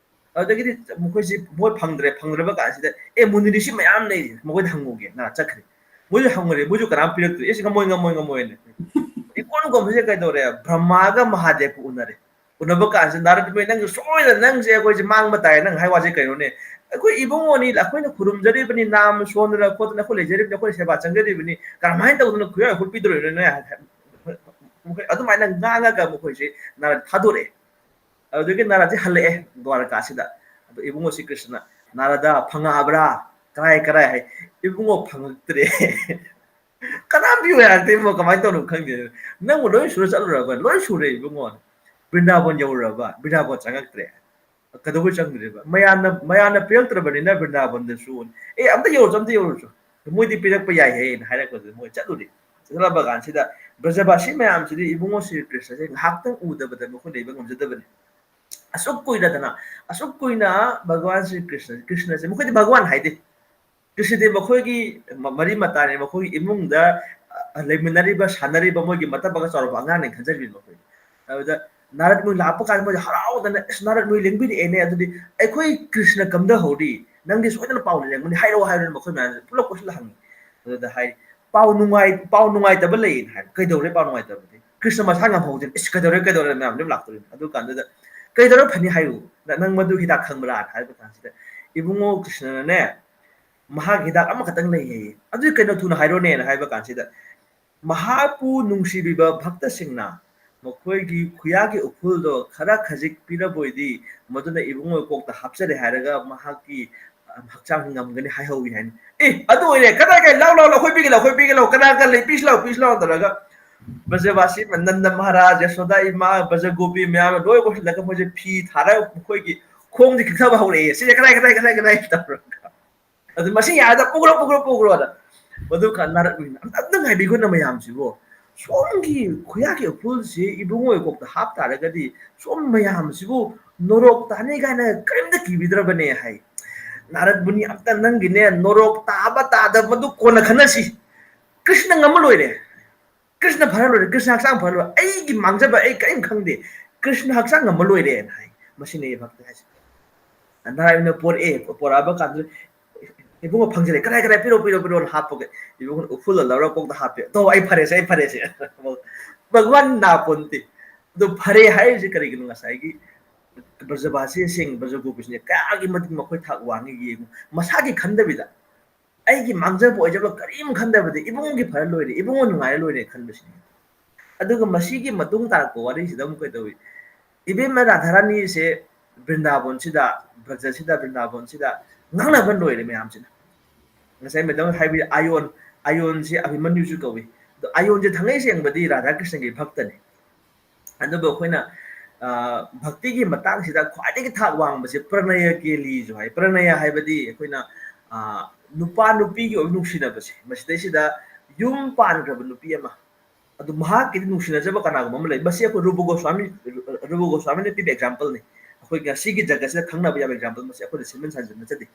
ꯑꯗꯨꯗꯒꯤꯗꯤ ꯃꯈꯣꯏꯁꯤ ꯃꯣꯏ ꯐꯪꯗ꯭ꯔꯦ꯫ ꯐꯪꯗ꯭ꯔꯕ ꯀꯥꯟꯁꯤꯗ, "ꯑꯦ, ꯃꯨꯅꯤ ꯔꯤꯁꯤ ꯃꯌꯥꯝ ꯂꯩꯔꯤ, ꯃꯈꯣꯏꯗ ꯍꯪꯉꯨꯒꯦ"ꯅ ꯆꯠꯈ꯭ꯔꯦ꯫ ꯃꯣꯏꯁꯨ ꯍꯪꯉꯨꯔꯦ, ꯃꯣꯏꯁꯨ ꯀꯅꯥꯝ ꯄꯤꯔꯛꯇ꯭ꯔꯤ꯫ "ꯑꯦ, ꯁꯤ ꯉꯝꯃꯣꯏ, ꯉꯝꯃꯣꯏ, ꯉꯝꯃꯣꯏꯅ꯫ ꯏꯀꯣꯟ ꯀꯣꯟꯕꯁꯦ ꯀꯩꯗꯧꯔꯦ? ꯕ꯭ꯔꯍ꯭ꯃꯥꯒ ꯃꯍꯥꯗꯦꯕꯀ ꯎꯅꯔꯦ꯫ ꯎꯅꯕ ꯀꯥꯟꯁꯤꯗ, "ꯅꯥꯔꯗ ꯃꯨꯅꯤ, ꯅꯪꯁꯦ ꯁꯣꯏꯗꯅ ꯅꯪꯁꯦ ꯑꯩꯈꯣꯏꯁꯦ ꯃꯥꯡꯕ ꯇꯥꯏ, ꯅꯪ ꯍꯥꯏ ꯋꯥꯁꯦ ꯀꯩꯅꯣꯅꯦ? ꯑꯩꯈꯣꯏ ꯏꯕꯨꯡꯉꯣꯅꯤ, ꯑꯩꯈꯣꯏꯅ ꯈꯨꯔꯨꯝꯖꯔꯤꯕꯅꯤ, ꯅꯥꯝ ꯁꯣꯟꯗꯅ ꯈꯣꯠꯇꯅ ꯑꯩꯈꯣꯏ ꯂꯩꯖꯔꯤꯕꯅꯤ, ꯑꯩꯈꯣꯏꯅ ꯁꯦꯕꯥ ꯆꯪꯖꯔꯤꯕꯅꯤ, ꯀꯔꯝꯍꯥꯏꯅ ꯇꯧꯗꯅ ꯈꯨꯌꯥ ꯍꯨꯠꯄꯤꯗꯣꯔꯤꯅꯣꯅꯦ?" ꯃꯈꯣꯏ ꯑꯗꯨꯃꯥꯏꯅ ꯉꯥꯡꯉꯒ ꯃꯈꯣꯏꯁꯦ ꯅꯥꯔꯗ ꯊꯥꯗꯣꯔꯛꯑꯦ꯫ ꯑꯗꯨꯗꯒꯤ ꯅꯥꯔꯗꯁꯦ ꯍꯜꯂꯛꯑꯦ ꯗ꯭ꯋꯥꯔꯀꯥꯁꯤꯗ꯫ ꯑꯗꯣ ꯏꯕꯨꯡꯉꯣ ꯁ꯭ꯔꯤ ꯀ꯭ꯔꯤꯁꯅ, "ꯅꯥꯔꯗ, ꯐꯪꯉꯛꯑꯕ꯭ꯔꯥ? ꯀꯔꯥꯏ, ꯀꯔꯥꯏ?" ꯍꯥꯏ꯫ "ꯏꯕꯨꯡꯉꯣ, ꯐꯪꯉꯛꯇ꯭ꯔꯦ꯫ ꯀꯅꯥꯝ ꯄꯤꯌꯨ ꯌꯥꯔꯛꯇꯦ ꯏꯕꯨꯡꯉꯣ, ꯀꯃꯥꯏꯅ ꯇꯧꯔꯤꯅꯣ ꯈꯪꯗꯦ꯫ ꯅꯪꯕꯨ ꯂꯣꯏ ꯁꯨꯔ ꯆꯠꯂꯨꯔꯕ?" "ꯂꯣꯏ ꯁꯨꯔꯦ ꯏꯕꯨꯡꯉꯣ꯫" "ꯕ꯭ꯔꯤꯟꯗꯥꯕꯟ ꯌꯧꯔꯨꯔꯕ?" "ꯕ꯭ꯔꯤꯟꯗꯥꯕꯟ ꯆꯪꯉꯛꯇ꯭ꯔꯦ꯫" "ꯀꯩꯗꯧꯕꯩ ꯆꯪꯗ꯭ꯔꯤꯕ?" "ꯃꯌꯥꯝꯅ, ꯃꯌꯥꯝꯅ ꯄꯤꯔꯛꯇ꯭ꯔꯕꯅꯤꯅ ꯕ꯭ꯔꯤꯟꯗꯥꯕꯟꯗꯁꯨ꯫" "ꯑꯦ, ꯑꯝꯇ ꯌꯧꯔꯨꯆꯣ, ꯑꯝꯇ ꯌꯧꯔꯨꯆꯣ꯫ ꯃꯣꯏꯗꯤ ꯄꯤꯔꯛꯄ ꯌꯥꯏꯍꯦꯅ" ꯍꯥꯏꯔꯛꯄꯗꯨꯗ ꯃꯣꯏ ꯆꯠꯂꯨꯔꯦ꯫ ꯆꯠꯂꯕ ꯀꯥꯟꯁꯤꯗ ꯕ꯭ꯔꯖꯕꯥꯁꯤ ꯃꯌꯥꯝꯁꯤꯗꯤ ꯏꯕꯨꯡꯉꯣ ꯁ꯭ꯔꯤ ꯀ꯭ꯔꯤꯁꯅꯁꯦ ꯉꯥꯏꯍꯥꯛꯇꯪ ꯎꯗꯕꯗ ꯃꯈꯣꯏ ꯂꯩꯕ ꯉꯝꯖꯗꯕꯅꯤ꯫ ꯑꯁꯨꯛ ꯀꯨꯏꯔꯗꯅ, ꯑꯁꯨꯛ ꯀꯨꯏꯅ ꯚꯒꯋꯥꯟ ꯁ꯭ꯔꯤ ꯀ꯭ꯔꯤꯁꯅ, ꯀ꯭ꯔꯤꯁꯅꯁꯦ ꯃꯈꯣꯏꯗꯤ ꯚꯒꯋꯥꯟ ꯍꯥꯏꯗꯦ꯫ ꯀ꯭ꯔꯤꯁꯅꯗꯤ ꯃꯈꯣꯏꯒꯤ ꯃ-, ꯃꯔꯤ ꯃꯇꯥꯅꯦ, ꯃꯈꯣꯏꯒꯤ ꯏꯃꯨꯡꯗ, ꯑ, ꯂꯩꯃꯤꯟꯅꯔꯤꯕ, ꯁꯥꯟꯅꯔꯤꯕ ꯃꯣꯏꯒꯤ ꯃꯇꯝ ꯃꯒ ꯆꯥꯎꯔꯕ ꯑꯉꯥꯡꯅꯦ ꯈꯟꯖꯔꯤꯕ ꯃꯈꯣꯏ꯫ ꯑꯗꯨꯗ ꯅꯥꯔꯗ ꯃꯣꯏ ꯂꯥꯛꯄ ꯀꯥꯟꯗ ꯃꯣꯏꯁꯦ ꯍꯔꯥꯎꯗꯅ, "ꯑꯁ, ꯅꯥꯔꯗ ꯃꯣꯏ ꯂꯦꯡꯕꯤꯔꯛꯑꯦꯅꯦ, ꯑꯗꯨꯗꯤ ꯑꯩꯈꯣꯏ ꯀ꯭ꯔꯤꯁꯅ ꯀꯝꯗꯧꯍꯧꯔꯤ? ꯅꯪꯗꯤ ꯁꯣꯏꯗꯅ ꯄꯥꯎ ꯂꯩꯔꯝꯒꯅꯤ, ꯍꯥꯏꯔꯛꯑꯣ, ꯍꯥꯏꯔꯣꯅ" ꯃꯈꯣꯏ ꯃꯌꯥꯝꯁꯦ ꯄꯨꯂꯞ ꯀꯣꯏꯁꯤꯜꯂ ꯍꯪꯉꯤ꯫ ꯑꯗꯨꯗ ꯍꯥꯏ, "ꯄꯥꯎ ꯅꯨꯡꯉꯥꯏ-, ꯄꯥꯎ ꯅꯨꯡꯉꯥꯏꯇꯕ ꯂꯩꯌꯦꯅ" ꯍꯥꯏ꯫ "ꯀꯩꯗꯧꯔꯦ ꯄꯥꯎ ꯅꯨꯡꯉꯥꯏꯇꯕꯗꯤ?" "ꯀ꯭ꯔꯤꯁꯅ ꯃꯁꯥ ꯉꯝꯍꯧꯗꯦ"꯫ "ꯏꯁ, ꯀꯩꯗꯧꯔꯦ, ꯀꯩꯗꯧꯔꯦ?" ꯃꯌꯥꯝ ꯑꯗꯨꯝ ꯂꯥꯛꯇꯣꯔꯤꯅꯤ꯫ ꯑꯗꯨ ꯀꯥꯟꯗꯨꯗ, "ꯀꯩꯗꯧꯔ ꯐꯅꯤ ꯍꯥꯏꯌꯨ, ꯅ-, ꯅꯪ ꯃꯗꯨ ꯍꯤꯗꯥꯛ ꯈꯪꯕ꯭ꯔꯥꯅ?" ꯍꯥꯏꯕ ꯀꯥꯟꯁꯤꯗ, ꯏꯕꯨꯡꯉꯣ ꯀ꯭ꯔꯤꯁꯅꯅꯅꯦ, ꯃꯍꯥꯛ ꯍꯤꯗꯥꯛ ꯑꯃꯈꯛꯇꯪ ꯂꯩ ꯍꯥꯏꯌꯦ꯫ "ꯑꯗꯨꯗꯤ ꯀꯩꯅꯣ, ꯊꯨꯅ ꯍꯥꯏꯔꯣꯅꯦꯅ" ꯍꯥꯏꯕ ꯀꯥꯟꯁꯤꯗ, "ꯃꯍꯥꯛꯄꯨ ꯅꯨꯡꯁꯤꯕꯤꯕ ꯚꯛꯇꯁꯤꯡꯅ ꯃꯈꯣꯏꯒꯤ ꯈꯨꯌꯥꯒꯤ ꯎꯐꯨꯜꯗꯣ ꯈꯔ ꯈꯖꯤꯛ ꯄꯤꯔꯕ ꯑꯣꯏꯗꯤ, ꯃꯗꯨꯅ ꯏꯕꯨꯡꯉꯣ ꯀꯣꯛꯇ ꯍꯥꯞꯆꯔꯦ ꯍꯥꯏꯔꯒ ꯃꯍꯥꯛꯀꯤ, ꯑ, ꯍꯛꯆꯥꯡ ꯉꯝꯒꯅꯤ" ꯍꯥꯏꯍꯧꯋꯤ ꯍꯥꯏꯅ꯫ "ꯑꯦ, ꯑꯗꯨ ꯑꯣꯏꯔꯦ, ꯀꯗꯥꯏ, ꯀꯗꯥꯏ, ꯂꯥꯎ, ꯂꯥꯎ, ꯂꯥꯎ, ꯑꯩꯈꯣꯏ ꯄꯤꯒꯦ ꯂꯥꯎ, ꯑꯩꯈꯣꯏ ꯄꯤꯒꯦ ꯂꯥꯎ, ꯀꯅꯥ ꯀꯅꯥ ꯂꯩ, ꯄꯤꯁꯤ ꯂꯥꯎ, ꯄꯤꯁꯤ ꯂꯥꯎ" ꯇꯧꯔꯒ ꯕ꯭ꯔꯖꯕꯥꯁꯤ, ꯅꯟꯗ ꯃꯍꯥꯔꯥꯖ, ꯌꯁꯣꯗꯥ ꯏꯃꯥ, ꯕ꯭ꯔꯖꯒꯣꯄꯤ ꯃꯌꯥꯝ ꯂꯣꯏ ꯀꯣꯏꯁꯤꯜꯂꯒ ꯃꯣꯏꯁꯦ ꯐꯤ ꯊꯥꯔꯒ ꯃꯈꯣꯏꯒꯤ ꯈꯣꯡꯁꯦ ꯈꯤꯛꯊꯕ ꯍꯧꯔꯛꯑꯦ꯫ "ꯁꯤꯁꯦ ꯀꯗꯥꯏ, ꯀꯗꯥꯏ, ꯀꯗꯥꯏ, ꯀꯗꯥꯏ?" ꯇꯧꯔꯒ꯫ ꯑꯗꯨ ꯃꯁꯤ ꯌꯥꯗ, "ꯄꯨꯈ꯭ꯔꯣ, ꯄꯨꯈ꯭ꯔꯣ, ꯄꯨꯈ꯭ꯔꯣꯅ"꯫ ꯃꯗꯨ ꯀꯥꯟ ꯅꯥꯔꯛ ꯃꯤꯅ, "ꯑꯝꯇꯪ ꯉꯥꯏꯕꯤꯈꯣꯅ ꯃꯌꯥꯝꯁꯤꯕꯨ, ꯁꯣꯝꯒꯤ ꯈꯨꯌꯥꯒꯤ ꯎꯐꯨꯜꯁꯤ ꯏꯕꯨꯡꯉꯣꯒꯤ ꯀꯣꯛꯇ ꯍꯥꯞ ꯇꯥꯔꯒꯗꯤ ꯁꯣꯝ ꯃꯌꯥꯝꯁꯤꯕꯨ ꯅꯣꯔꯣꯛ ꯇꯥꯅꯤ ꯀꯥꯏꯅ ꯀꯔꯤꯝꯇ ꯀꯤꯕꯤꯗ꯭ꯔꯕꯅꯦ" ꯍꯥꯏ꯫ "ꯅꯥꯔꯗ ꯃꯨꯅꯤ, ꯑꯝꯇ ꯅꯪꯒꯤꯅꯦ ꯅꯣꯔꯣꯛ ꯇꯥꯕ ꯇꯥꯗꯕ ꯃꯗꯨ ꯀꯣꯟꯅ ꯈꯟꯅꯁꯤ꯫ ꯀ꯭ꯔꯤꯁꯅ ꯉꯝꯃ ꯂꯣꯏꯔꯦ꯫ ꯀ꯭ꯔꯤꯁꯅ ꯐꯔ ꯂꯣꯏꯔꯦ, ꯀ꯭ꯔꯤꯁꯅ ꯍꯛꯆꯥꯡ ꯐꯔ ꯂꯣꯏꯔꯦ, ꯑꯩꯒꯤ ꯃꯥꯡꯖꯕ ꯑꯩ ꯀꯔꯤꯝ ꯈꯪꯗꯦ, ꯀ꯭ꯔꯤꯁꯅ ꯍꯛꯆꯥꯡ ꯉꯝꯃ ꯂꯣꯏꯔꯦꯅ" ꯍꯥꯏ꯫ ꯃꯁꯤꯅꯦ ꯚꯛꯇ ꯍꯥꯏꯁꯦ꯫ ꯅꯥꯔꯥꯌꯅ ꯄꯣꯔꯛꯑꯦ, ꯄꯣꯔꯛꯑꯕ ꯀꯥꯟꯗ, ꯏꯕꯨꯡꯉꯣ ꯐꯪꯖꯔꯦ, "ꯀꯗꯥꯏ, ꯀꯗꯥꯏ, ꯄꯤꯔꯣ, ꯄꯤꯔꯣ, ꯄꯤꯔꯣꯅ" ꯍꯥꯞꯄꯒ, ꯏꯕꯨꯡꯉꯣꯅ ꯎꯐꯨꯜꯂ ꯂꯧꯔ ꯀꯣꯛꯇ ꯍꯥꯞꯄꯦ꯫ "ꯇꯣ, ꯑꯩ ꯐꯔꯦꯁꯦ, ꯑꯩ ꯐꯔꯦꯁꯦ"꯫ ꯚꯒꯋꯥꯟ ꯅꯥꯄꯣꯟꯇꯦ꯫ ꯑꯗꯣ ꯐꯔꯦ ꯍꯥꯏꯔꯤꯁꯦ ꯀꯔꯤꯒꯤꯅꯣ? ꯉꯁꯥꯏꯒꯤ ꯕ꯭ꯔꯖꯕꯥꯁꯤꯁꯤꯡ, ꯕ꯭ꯔꯖꯒꯣꯄꯤꯁꯤꯡꯁꯦ ꯀꯌꯥꯒꯤ ꯃꯇꯤꯛ ꯃꯈꯣꯏ ꯊꯥꯛ ꯋꯥꯡꯉꯤ ꯌꯦꯡꯉꯨ꯫ ꯃꯁꯥꯒꯤ ꯈꯟꯗꯕꯤꯗ, ꯑꯩꯒꯤ ꯃꯥꯡꯖꯕ ꯑꯣꯏꯖꯕ ꯀꯔꯤꯝ ꯈꯟꯗꯕꯗ, ꯏꯕꯨꯡꯒꯤ ꯐꯔ ꯂꯣꯏꯔꯦ, ꯏꯕꯨꯡꯉꯣ ꯅꯨꯡꯉꯥꯏꯔ ꯂꯣꯏꯔꯦ ꯈꯟꯕꯁꯤꯅꯤ꯫ ꯑꯗꯨꯒ ꯃꯁꯤꯒꯤ ꯃꯇꯨꯡ ꯇꯥꯔꯛꯄ ꯋꯥꯔꯤꯁꯤꯗ ꯑꯃꯨꯛ ꯀꯩꯗꯧꯏ? ꯏꯕꯦꯝꯃ ꯔꯥꯙꯥꯔꯥꯅꯤꯁꯦ ꯕ꯭ꯔꯤꯟꯗꯥꯕꯣꯟꯁꯤꯗ, ꯕ꯭ꯔꯖꯁꯤꯗ, ꯕ꯭ꯔꯤꯟꯗꯥꯕꯣꯟꯁꯤꯗ ꯉꯥꯡꯅꯕ ꯂꯣꯏꯔꯦ ꯃꯌꯥꯝꯁꯤꯅ꯫ ꯉꯁꯥꯏ ꯃꯦꯗꯥꯝ ꯍꯥꯏꯕꯤ ꯑꯥꯌꯣꯟ, ꯑꯥꯌꯣꯟꯁꯦ ꯑꯚꯤꯃꯟꯌꯨꯁꯨ ꯀꯧꯏ꯫ ꯑꯗꯣ ꯑꯥꯌꯣꯟꯁꯦ ꯊꯥꯡꯉꯩ ꯁꯦꯡꯕꯗꯤ ꯔꯥꯙꯥ ꯀ꯭ꯔꯤꯁꯅꯒꯤ ꯚꯛꯇꯅꯤ꯫ ꯑꯗꯨꯕꯨ ꯑꯩꯈꯣꯏꯅ, ꯑ, ꯚꯛꯇꯤꯒꯤ ꯃꯇꯥꯡꯁꯤꯗ ꯈ꯭ꯋꯥꯏꯗꯒꯤ ꯊꯥꯛ ꯋꯥꯡꯕꯁꯦ ꯄ꯭ꯔꯅꯌ ꯀꯦꯂꯤꯁꯨ ꯍꯥꯏ꯫ ꯄ꯭ꯔꯅꯌ ꯍꯥꯏꯕꯗꯤ ꯑꯩꯈꯣꯏꯅ, ꯑ, ꯅꯨꯄꯥ ꯅꯨꯄꯤꯒꯤ ꯑꯣꯏꯕ ꯅꯨꯡꯁꯤꯅꯕꯁꯦ꯫ ꯃꯁꯤꯗꯩꯁꯤꯗ ꯌꯨꯝ ꯄꯥꯟꯈ꯭ꯔꯕ ꯅꯨꯄꯤ ꯑꯃ, ꯑꯗꯨ ꯃꯍꯥꯛꯀꯤꯗꯤ ꯅꯨꯡꯁꯤꯅꯖꯕ ꯀꯅꯥꯒꯨꯝꯕ ꯑꯃ ꯂꯩ꯫ ꯃꯁꯤ ꯑꯩꯈꯣꯏ ꯔꯨꯕ ꯒꯣꯁ꯭ꯋꯥꯃꯤ, ꯔꯨꯕ ꯒꯣꯁ꯭ꯋꯥꯃꯤꯅ ꯄꯤꯕ example ꯅꯤ꯫ ꯑꯩꯈꯣꯏ ꯉꯁꯤꯒꯤ ꯖꯒꯠꯁꯤꯗ ꯈꯪꯅꯕ ꯌꯥꯕ example, ꯃꯁꯤ ꯑꯩꯈꯣꯏꯅ ꯁꯦꯝꯖꯤꯟ ꯁꯥꯖꯤꯟꯕ ꯅꯠꯆꯗꯦ꯫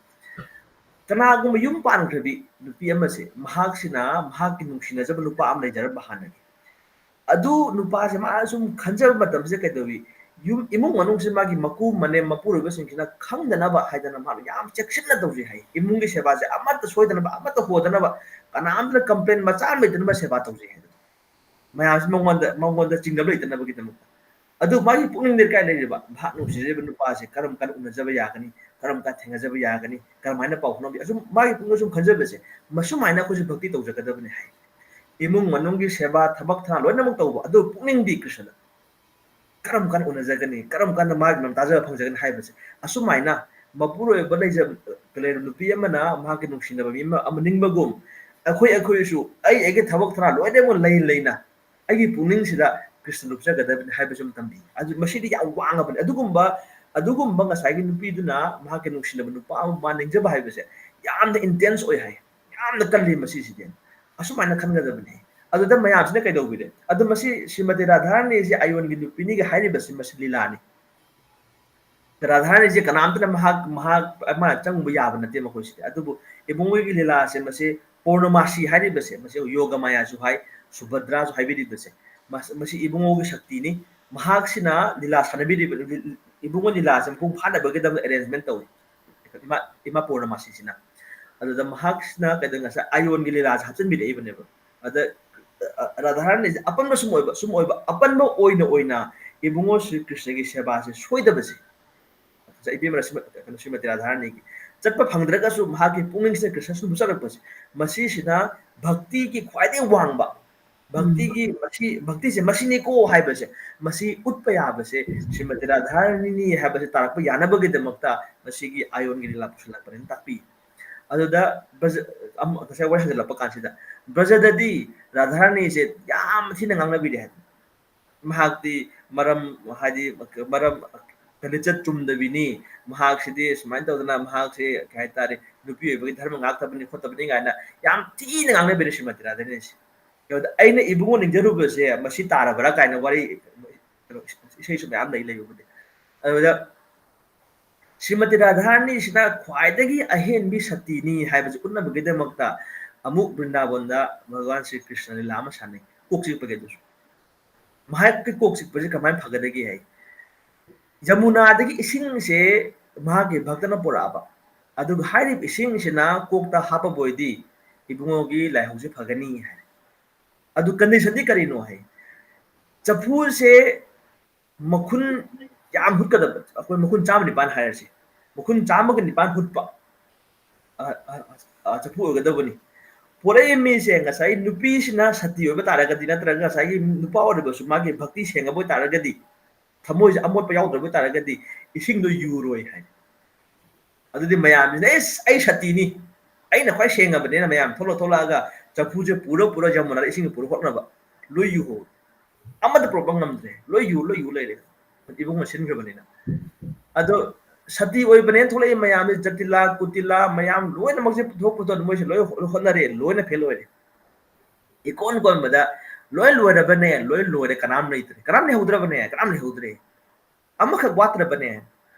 ꯀꯅꯥꯒꯨꯝꯕ ꯌꯨꯝ ꯄꯥꯟꯈ꯭ꯔꯕꯤ ꯅꯨꯄꯤ ꯑꯃꯁꯦ, ꯃꯍꯥꯛꯁꯤꯅ ꯃꯍꯥꯛꯀꯤ ꯅꯨꯡꯁꯤꯅꯖꯕ ꯅꯨꯄꯥ ꯑꯃ ꯂꯩꯖꯔꯝꯕ ꯍꯥꯟꯅꯒꯤ꯫ ꯑꯗꯨ ꯅꯨꯄꯥꯁꯦ ꯃꯥꯅ ꯁꯨꯝ ꯈꯟꯖꯕ ꯃꯇꯝꯁꯤꯗ ꯀꯩꯗꯧꯏ? ꯌꯨꯝ, ꯏꯃꯨꯡ ꯃꯅꯨꯡꯁꯦ ꯃꯥꯒꯤ ꯃꯀꯨ ꯃꯅꯦꯝ ꯃꯄꯨꯔꯣꯏꯕꯁꯤꯡꯁꯤꯅ ꯈꯪꯗꯅꯕ ꯍꯥꯏꯗꯅ ꯃꯥꯅ ꯌꯥꯝ ꯆꯦꯛꯁꯤꯟꯅ ꯇꯧꯖꯩ ꯍꯥꯏ꯫ ꯏꯃꯨꯡꯒꯤ ꯁꯦꯕꯥꯁꯦ ꯑꯃꯠꯇ ꯁꯣꯏꯗꯅꯕ, ꯑꯃꯠꯇ ꯍꯣꯗꯅꯕ, ꯀꯅꯥꯝꯇꯅ complain ꯃꯆꯥ ꯑꯃ ꯂꯩꯇꯅꯕ ꯁꯦꯕꯥ ꯇꯧꯖꯩ ꯍꯥꯏ꯫ ꯃꯌꯥꯝꯁꯤ ꯃꯉꯣꯟꯗ, ꯃꯉꯣꯟꯗ ꯆꯤꯡꯅꯕ ꯂꯩꯇꯅꯕꯒꯤꯗꯃꯛꯇ꯫ ꯑꯗꯨ ꯃꯥꯒꯤ ꯄꯨꯛꯅꯤꯡꯗ ꯀꯥꯏ ꯂꯩꯔꯤꯕ? ꯃꯍꯥꯛ ꯅꯨꯡꯁꯤꯖꯔꯤꯕ ꯅꯨꯄꯥꯁꯦ ꯀꯔꯝ ꯀꯥꯟꯗ ꯎꯅꯖꯕ ꯌꯥꯒꯅꯤ? ꯀꯔꯝ ꯀꯥꯟꯗ ꯊꯦꯡꯅꯖꯕ ꯌꯥꯒꯅꯤ? ꯀꯔꯝꯍꯥꯏꯅ ꯄꯥꯎ ꯐꯥꯎꯅꯕꯤ? ꯑꯁꯨꯝ ꯃꯥꯒꯤ ꯄꯨꯛꯅꯤꯡꯗ ꯁꯨꯝ ꯈꯟꯖꯕꯁꯦ, ꯃꯁꯨꯃꯥꯏꯅ ꯑꯩꯈꯣꯏꯁꯨ ꯚꯛꯇꯤ ꯇꯧꯖꯒꯗꯕꯅꯤ ꯍꯥꯏ꯫ ꯏꯃꯨꯡ ꯃꯅꯨꯡꯒꯤ ꯁꯦꯕꯥ, ꯊꯕꯛ ꯊꯧꯔꯥꯡ ꯂꯣꯏꯅꯃꯛ ꯇꯧꯕ, ꯑꯗꯨ ꯄꯨꯛꯅꯤꯡꯗꯤ ꯀ꯭ꯔꯤꯁꯅꯗ꯫ ꯀꯔꯝ ꯀꯥꯟꯗ ꯎꯅꯖꯒꯅꯤ? ꯀꯔꯝ ꯀꯥꯟꯗ ꯃꯥꯒꯤ ꯃꯔꯝ ꯇꯥꯖꯕ ꯐꯪꯖꯒꯅꯤ ꯍꯥꯏꯕꯁꯦ꯫ ꯑꯁꯨꯃꯥꯏꯅ ꯃꯄꯨꯔꯣꯏꯕ ꯂꯩꯖ-, ꯂꯩꯔꯕ ꯅꯨꯄꯤ ꯑꯃꯅ ꯃꯍꯥꯛꯀꯤ ꯅꯨꯡꯁꯤꯅꯕ ꯃꯤ ꯑꯃ, ꯑꯃ ꯅꯤꯡꯕꯒꯨꯝ, ꯑꯩꯈꯣꯏ, ꯑꯩꯈꯣꯏꯁꯨ ꯑꯩ ꯑꯩꯒꯤ ꯊꯕꯛ ꯊꯧꯔꯥꯡ ꯂꯣꯏꯅꯃꯛ ꯂꯩ ꯂꯩꯅ ꯑꯩꯒꯤ ꯄꯨꯛꯅꯤꯡꯁꯤꯗ ꯀ꯭ꯔꯤꯁꯅ ꯂꯨꯞꯆꯒꯗꯕꯅꯤ ꯍꯥꯏꯕꯁꯤ ꯑꯃ ꯇꯝꯕꯤ꯫ ꯑꯗꯨ ꯃꯁꯤꯗꯤ ꯌꯥꯝ ꯋꯥꯡꯉꯕꯅꯤ꯫ ꯑꯗꯨꯒꯨꯝꯕ, ꯑꯗꯨꯒꯨꯝꯕ ꯉꯁꯥꯏꯒꯤ ꯅꯨꯄꯤꯗꯨꯅ ꯃꯍꯥꯛꯀꯤ ꯅꯨꯡꯁꯤꯅꯕ ꯅꯨꯄꯥ ꯑꯃ ꯃꯥ ꯅꯤꯡꯖꯕ ꯍꯥꯏꯕꯁꯦ ꯌꯥꯝꯅ intense ꯑꯣꯏ ꯍꯥꯏ, ꯌꯥꯝꯅ ꯀꯜꯂꯤ ꯃꯁꯤꯁꯤꯗꯤ꯫ ꯑꯁꯨꯃꯥꯏꯅ ꯈꯟꯒꯗꯕꯅꯤ꯫ ꯑꯗꯨꯗ ꯃꯌꯥꯝꯁꯤꯅ ꯀꯩꯗꯧꯕꯤꯔꯦ? ꯑꯗꯨ ꯃꯁꯤ ꯁ꯭ꯔꯤꯃꯇꯤ ꯔꯥꯙꯥꯔꯥꯅꯤꯁꯤ ꯑꯌꯣꯟꯒꯤ ꯅꯨꯄꯤꯅꯤꯒ ꯍꯥꯏꯔꯤꯕꯁꯤ ꯃꯁꯤ ꯂꯤꯂꯥꯅꯤ꯫ ꯔꯥꯙꯥꯔꯥꯅꯤꯁꯦ ꯀꯅꯥꯝꯇꯅ ꯃꯍꯥꯛ, ꯃꯍꯥꯛ, ꯃꯥ ꯆꯪꯕ ꯌꯥꯕ ꯅꯠꯇꯦ ꯃꯈꯣꯏꯁꯤꯗꯤ꯫ ꯑꯗꯨꯕꯨ ꯏꯕꯨꯡꯉꯣꯒꯤ ꯂꯤꯂꯥꯁꯦ ꯃꯁꯤ ꯄꯧꯔꯅꯃꯥꯁꯤ ꯍꯥꯏꯔꯤꯕꯁꯦ, ꯃꯁꯤ ꯌꯣꯒ ꯃꯥꯌꯥꯁꯨ ꯍꯥꯏ, ꯁꯨꯚꯗ꯭ꯔꯥꯁꯨ ꯍꯥꯏꯕꯤꯔꯤꯕꯁꯦ, ꯃꯁ-, ꯃꯁꯤ ꯏꯕꯨꯡꯉꯣꯒꯤ ꯁꯛꯇꯤꯅꯤ꯫ ꯃꯍꯥꯛꯁꯤꯅ ꯂꯤꯂꯥ ꯁꯥꯟꯅꯕꯤꯔꯤꯕ, ꯏꯕꯨꯡꯉꯣ ꯂꯤꯂꯥꯁꯦ ꯃꯄꯨꯡ ꯐꯥꯅꯕꯒꯤꯗꯃꯛ arrangement ꯇꯧꯏ꯫ ꯏꯃꯥ, ꯏꯃꯥ ꯄꯧꯔꯅꯃꯥꯁꯤꯁꯤꯅ꯫ ꯑꯗꯨꯗ ꯃꯍꯥꯛꯁꯤꯅ ꯀꯩꯗꯧ-, ꯉꯁꯥꯏ ꯑꯌꯣꯟꯒꯤ ꯂꯤꯂꯥꯁꯦ ꯍꯥꯞꯆꯤꯟꯕꯤꯔꯛꯏꯕꯅꯦꯕ꯫ ꯑꯗ, ꯑ, ꯔꯥꯙꯥꯔꯥꯅꯤꯁꯦ ꯑꯄꯟꯕ ꯁꯨꯝ ꯑꯣꯏꯕ, ꯁꯨꯝ ꯑꯣꯏꯕ, ꯑꯄꯟꯕ ꯑꯣꯏꯅ ꯑꯣꯏꯅ ꯏꯕꯨꯡꯉꯣ ꯁ꯭ꯔꯤ ꯀ꯭ꯔꯤꯁꯅꯒꯤ ꯁꯦꯕꯥꯁꯦ ꯁꯣꯏꯗꯕꯁꯦ꯫ ꯉꯁꯥꯏ ꯏꯕꯦꯝꯃ ꯁ꯭ꯔꯤꯃ-, ꯀꯩꯅꯣ, ꯁ꯭ꯔꯤꯃꯇꯤ ꯔꯥꯙꯥꯔꯥꯅꯤꯒꯤ ꯆꯠꯄ ꯐꯪꯗ꯭ꯔꯒꯁꯨ ꯃꯍꯥꯛꯀꯤ ꯄꯨꯛꯅꯤꯡꯁꯤꯅ ꯀ꯭ꯔꯤꯁꯅ ꯁꯨꯝ ꯆꯠꯂꯛꯄꯁꯦ, ꯃꯁꯤꯁꯤꯅ ꯚꯛꯇꯤꯒꯤ ꯈ꯭ꯋꯥꯏꯗꯒꯤ ꯋꯥꯡꯕ, ꯎꯝ꯫ ꯚꯛꯇꯤꯒꯤ ꯃꯁꯤ, ꯚꯛꯇꯤꯁꯦ ꯃꯁꯤꯅꯤꯀꯣ ꯍꯥꯏꯕꯁꯦ, ꯃꯁꯤ ꯎꯠꯄ ꯌꯥꯕꯁꯦ ꯁ꯭ꯔꯤꯃꯇꯤ ꯔꯥꯙꯥꯔꯥꯅꯤꯅꯤ ꯍꯥꯏꯕꯁꯦ ꯇꯥꯔꯛꯄ ꯌꯥꯅꯕꯒꯤꯗꯃꯛꯇ ꯃꯁꯤꯒꯤ ꯑꯌꯣꯟꯒꯤ ꯂꯤꯂꯥ ꯄꯨꯁꯤꯜꯂꯛꯄꯅꯦꯅ ꯇꯥꯛꯄꯤ꯫ ꯑꯗꯨꯗ ꯕ꯭ꯔꯖ-, ꯑꯃ-, ꯉꯁꯥꯏ ꯋꯥꯔꯤ ꯍꯟꯖꯤꯜꯂꯛꯄ ꯀꯥꯟꯁꯤꯗ ꯕ꯭ꯔꯖꯗꯗꯤ ꯔꯥꯙꯥꯔꯥꯅꯤꯁꯦ ꯌꯥꯝ ꯊꯤꯅ ꯉꯥꯡꯅꯕꯤꯔꯦ ꯍꯥꯏ꯫ ꯃꯍꯥꯛꯇꯤ ꯃꯔꯝ, ꯍꯥꯏꯗꯤ ꯃꯔꯝ ꯂꯤꯆꯠ ꯆꯨꯝꯗꯕꯤꯅꯤ, ꯃꯍꯥꯛꯁꯤꯗꯤ ꯁꯨꯃꯥꯏꯅ ꯇꯧꯗꯅ ꯃꯍꯥꯛꯁꯤ ꯀꯩ ꯍꯥꯏꯇꯥꯔꯦ, ꯅꯨꯄꯤ ꯑꯣꯏꯕꯒꯤ ꯙꯔꯃ ꯉꯥꯛꯇꯕꯅꯤ ꯈꯣꯠꯇꯕꯅꯤ ꯀꯥꯏꯅ ꯌꯥꯝ ꯊꯤꯅ ꯉꯥꯡꯅꯕꯤꯔꯦ ꯁ꯭ꯔꯤꯃꯇꯤ ꯔꯥꯙꯥꯔꯥꯅꯤꯁꯦ꯫ ꯀꯩꯅꯣꯗ ꯑꯩꯅ ꯏꯕꯨꯡꯉꯣ ꯅꯤꯡꯖꯔꯨꯕꯁꯦ ꯃꯁꯤ ꯇꯥꯔꯕ꯭ꯔꯥ ꯀꯥꯏꯅ ꯋꯥꯔꯤ, ꯀꯩꯅꯣ, ꯏꯁꯩꯁꯨ ꯃꯌꯥꯝ ꯂꯩ ꯂꯩꯕꯕꯨꯗꯤ꯫ ꯑꯗꯨꯗ ꯁ꯭ꯔꯤꯃꯇꯤ ꯔꯥꯙꯥꯔꯥꯅꯤꯁꯤꯅ ꯈ꯭ꯋꯥꯏꯗꯒꯤ ꯑꯍꯦꯟꯕꯤ ꯁꯇꯤꯅꯤ ꯍꯥꯏꯕꯁꯤ ꯎꯠꯅꯕꯒꯤꯗꯃꯛꯇ ꯑꯃꯨꯛ ꯕ꯭ꯔꯤꯟꯗꯥꯕꯟꯗ ꯚꯒꯋꯥꯟ ꯁ꯭ꯔꯤ ꯀ꯭ꯔꯤꯁꯅ ꯂꯤꯂꯥ ꯑꯃ ꯁꯥꯟꯅꯩ, ꯀꯣꯛ ꯆꯤꯛꯄꯒꯤ꯫ ꯑꯗꯨꯁꯨ ꯃꯍꯥꯛꯀꯤ ꯀꯣꯛ ꯆꯤꯛꯄꯁꯦ ꯀꯃꯥꯏꯅ ꯐꯒꯗꯒꯦ ꯍꯥꯏ, ꯌꯃꯨꯅꯥꯗꯒꯤ ꯏꯁꯤꯡꯁꯦ ꯃꯍꯥꯛꯀꯤ ꯚꯛꯇꯅ ꯄꯨꯔꯛꯑꯕ, ꯑꯗꯨꯒ ꯍꯥꯏꯔꯤꯕ ꯏꯁꯤꯡꯁꯤꯅ ꯀꯣꯛꯇ ꯍꯥꯞꯄꯕ ꯑꯣꯏꯗꯤ ꯏꯕꯨꯡꯉꯣꯒꯤ ꯂꯥꯏꯍꯧꯁꯦ ꯐꯒꯅꯤ ꯍꯥꯏ꯫ ꯑꯗꯨ ꯀꯟꯗꯤꯁꯟꯗꯤ ꯀꯔꯤꯅꯣ ꯍꯥꯏ, ꯆꯐꯨꯁꯦ ꯃꯈꯨꯟ ꯌꯥꯝ ꯍꯨꯠꯀꯗꯕ, ꯑꯩꯈꯣꯏ ꯃꯈꯨꯟ ꯆꯥꯝꯃ ꯅꯤꯄꯥꯟ ꯍꯥꯏꯔꯁꯤ, ꯃꯈꯨꯟ ꯆꯥꯝꯃꯒ ꯅꯤꯄꯥꯟ ꯍꯨꯠꯄ, ꯑ, ꯑ, ꯑ, ꯆꯐꯨ ꯑꯣꯏꯒꯗꯕꯅꯤ꯫ ꯄꯣꯔꯛꯏ ꯃꯤꯁꯦ ꯉꯁꯥꯏ ꯅꯨꯄꯤꯁꯤꯅ ꯁꯇꯤ ꯑꯣꯏꯕ ꯇꯥꯔꯒꯗꯤ, ꯅꯠꯇ꯭ꯔꯒ ꯉꯁꯥꯏꯒꯤ ꯅꯨꯄꯥ ꯑꯣꯏꯔꯕꯁꯨ ꯃꯥꯒꯤ ꯚꯛꯇꯤ ꯁꯦꯡꯉꯕ ꯑꯣꯏꯇꯥꯔꯒꯗꯤ, ꯊꯃꯣꯏꯁꯦ ꯑꯃꯣꯠꯄ ꯌꯥꯎꯗ꯭ꯔꯕ ꯑꯣꯏꯇꯥꯔꯒꯗꯤ, ꯏꯁꯤꯡꯗꯣ ꯌꯨꯔꯣꯏ ꯍꯥꯏ꯫ ꯑꯗꯨꯗꯤ ꯃꯌꯥꯝꯁꯤꯅ, "ꯑꯦꯁ, ꯑꯩ ꯁꯇꯤꯅꯤ, ꯑꯩꯅ ꯈ꯭ꯋꯥꯏ ꯁꯦꯡꯉꯕꯅꯤꯅ ꯃꯌꯥꯝ ꯊꯣꯛꯂꯛ ꯊꯣꯛꯂꯛꯑꯒ ꯆꯐꯨꯁꯦ ꯄꯨꯔ ꯄꯨꯔ ꯌꯃꯨꯅꯥꯗ ꯏꯁꯤꯡ ꯄꯨꯔ ꯈꯣꯠꯅꯕ ꯂꯣꯏ ꯌꯨꯍꯧ, ꯑꯃꯠꯇ ꯄꯨꯔꯛꯄ ꯉꯝꯗ꯭ꯔꯦ, ꯂꯣꯏ ꯌꯨ ꯂꯣꯏ ꯌꯨ ꯂꯩꯔꯦ, ꯏꯕꯨꯡꯉꯣ ꯁꯤꯟꯈ꯭ꯔꯕꯅꯤꯅ꯫ ꯑꯗꯣ ꯁꯇꯤ ꯑꯣꯏꯕꯅꯦꯅ ꯊꯣꯛꯂꯛꯏ ꯃꯌꯥꯝꯁꯦ, ꯖꯇꯤꯂꯥ ꯀꯨꯇꯤꯂꯥ ꯃꯌꯥꯝ ꯂꯣꯏꯅꯃꯛꯁꯦ ꯄꯨꯊꯣꯛ ꯄꯨꯊꯣꯛ ꯃꯣꯏꯁꯦ ꯂꯣꯏ ꯍꯣꯠꯅꯔꯦ, ꯂꯣꯏꯅ ꯐꯦꯜ ꯑꯣꯏꯔꯦ꯫ ꯏꯀꯣꯟ ꯀꯣꯟꯕꯗ ꯂꯣꯏ ꯂꯣꯏꯔꯕꯅꯦ, ꯂꯣꯏ ꯂꯣꯏꯔꯦ, ꯀꯅꯥꯝ ꯂꯩꯇ꯭ꯔꯦ, ꯀꯅꯥꯝ ꯂꯩꯍꯧꯗ꯭ꯔꯕꯅꯦ, ꯀꯅꯥꯝ ꯂꯩꯍꯧꯗ꯭ꯔꯦ, ꯑꯃꯈꯛ ꯋꯥꯠꯇ꯭ꯔꯕꯅꯦ,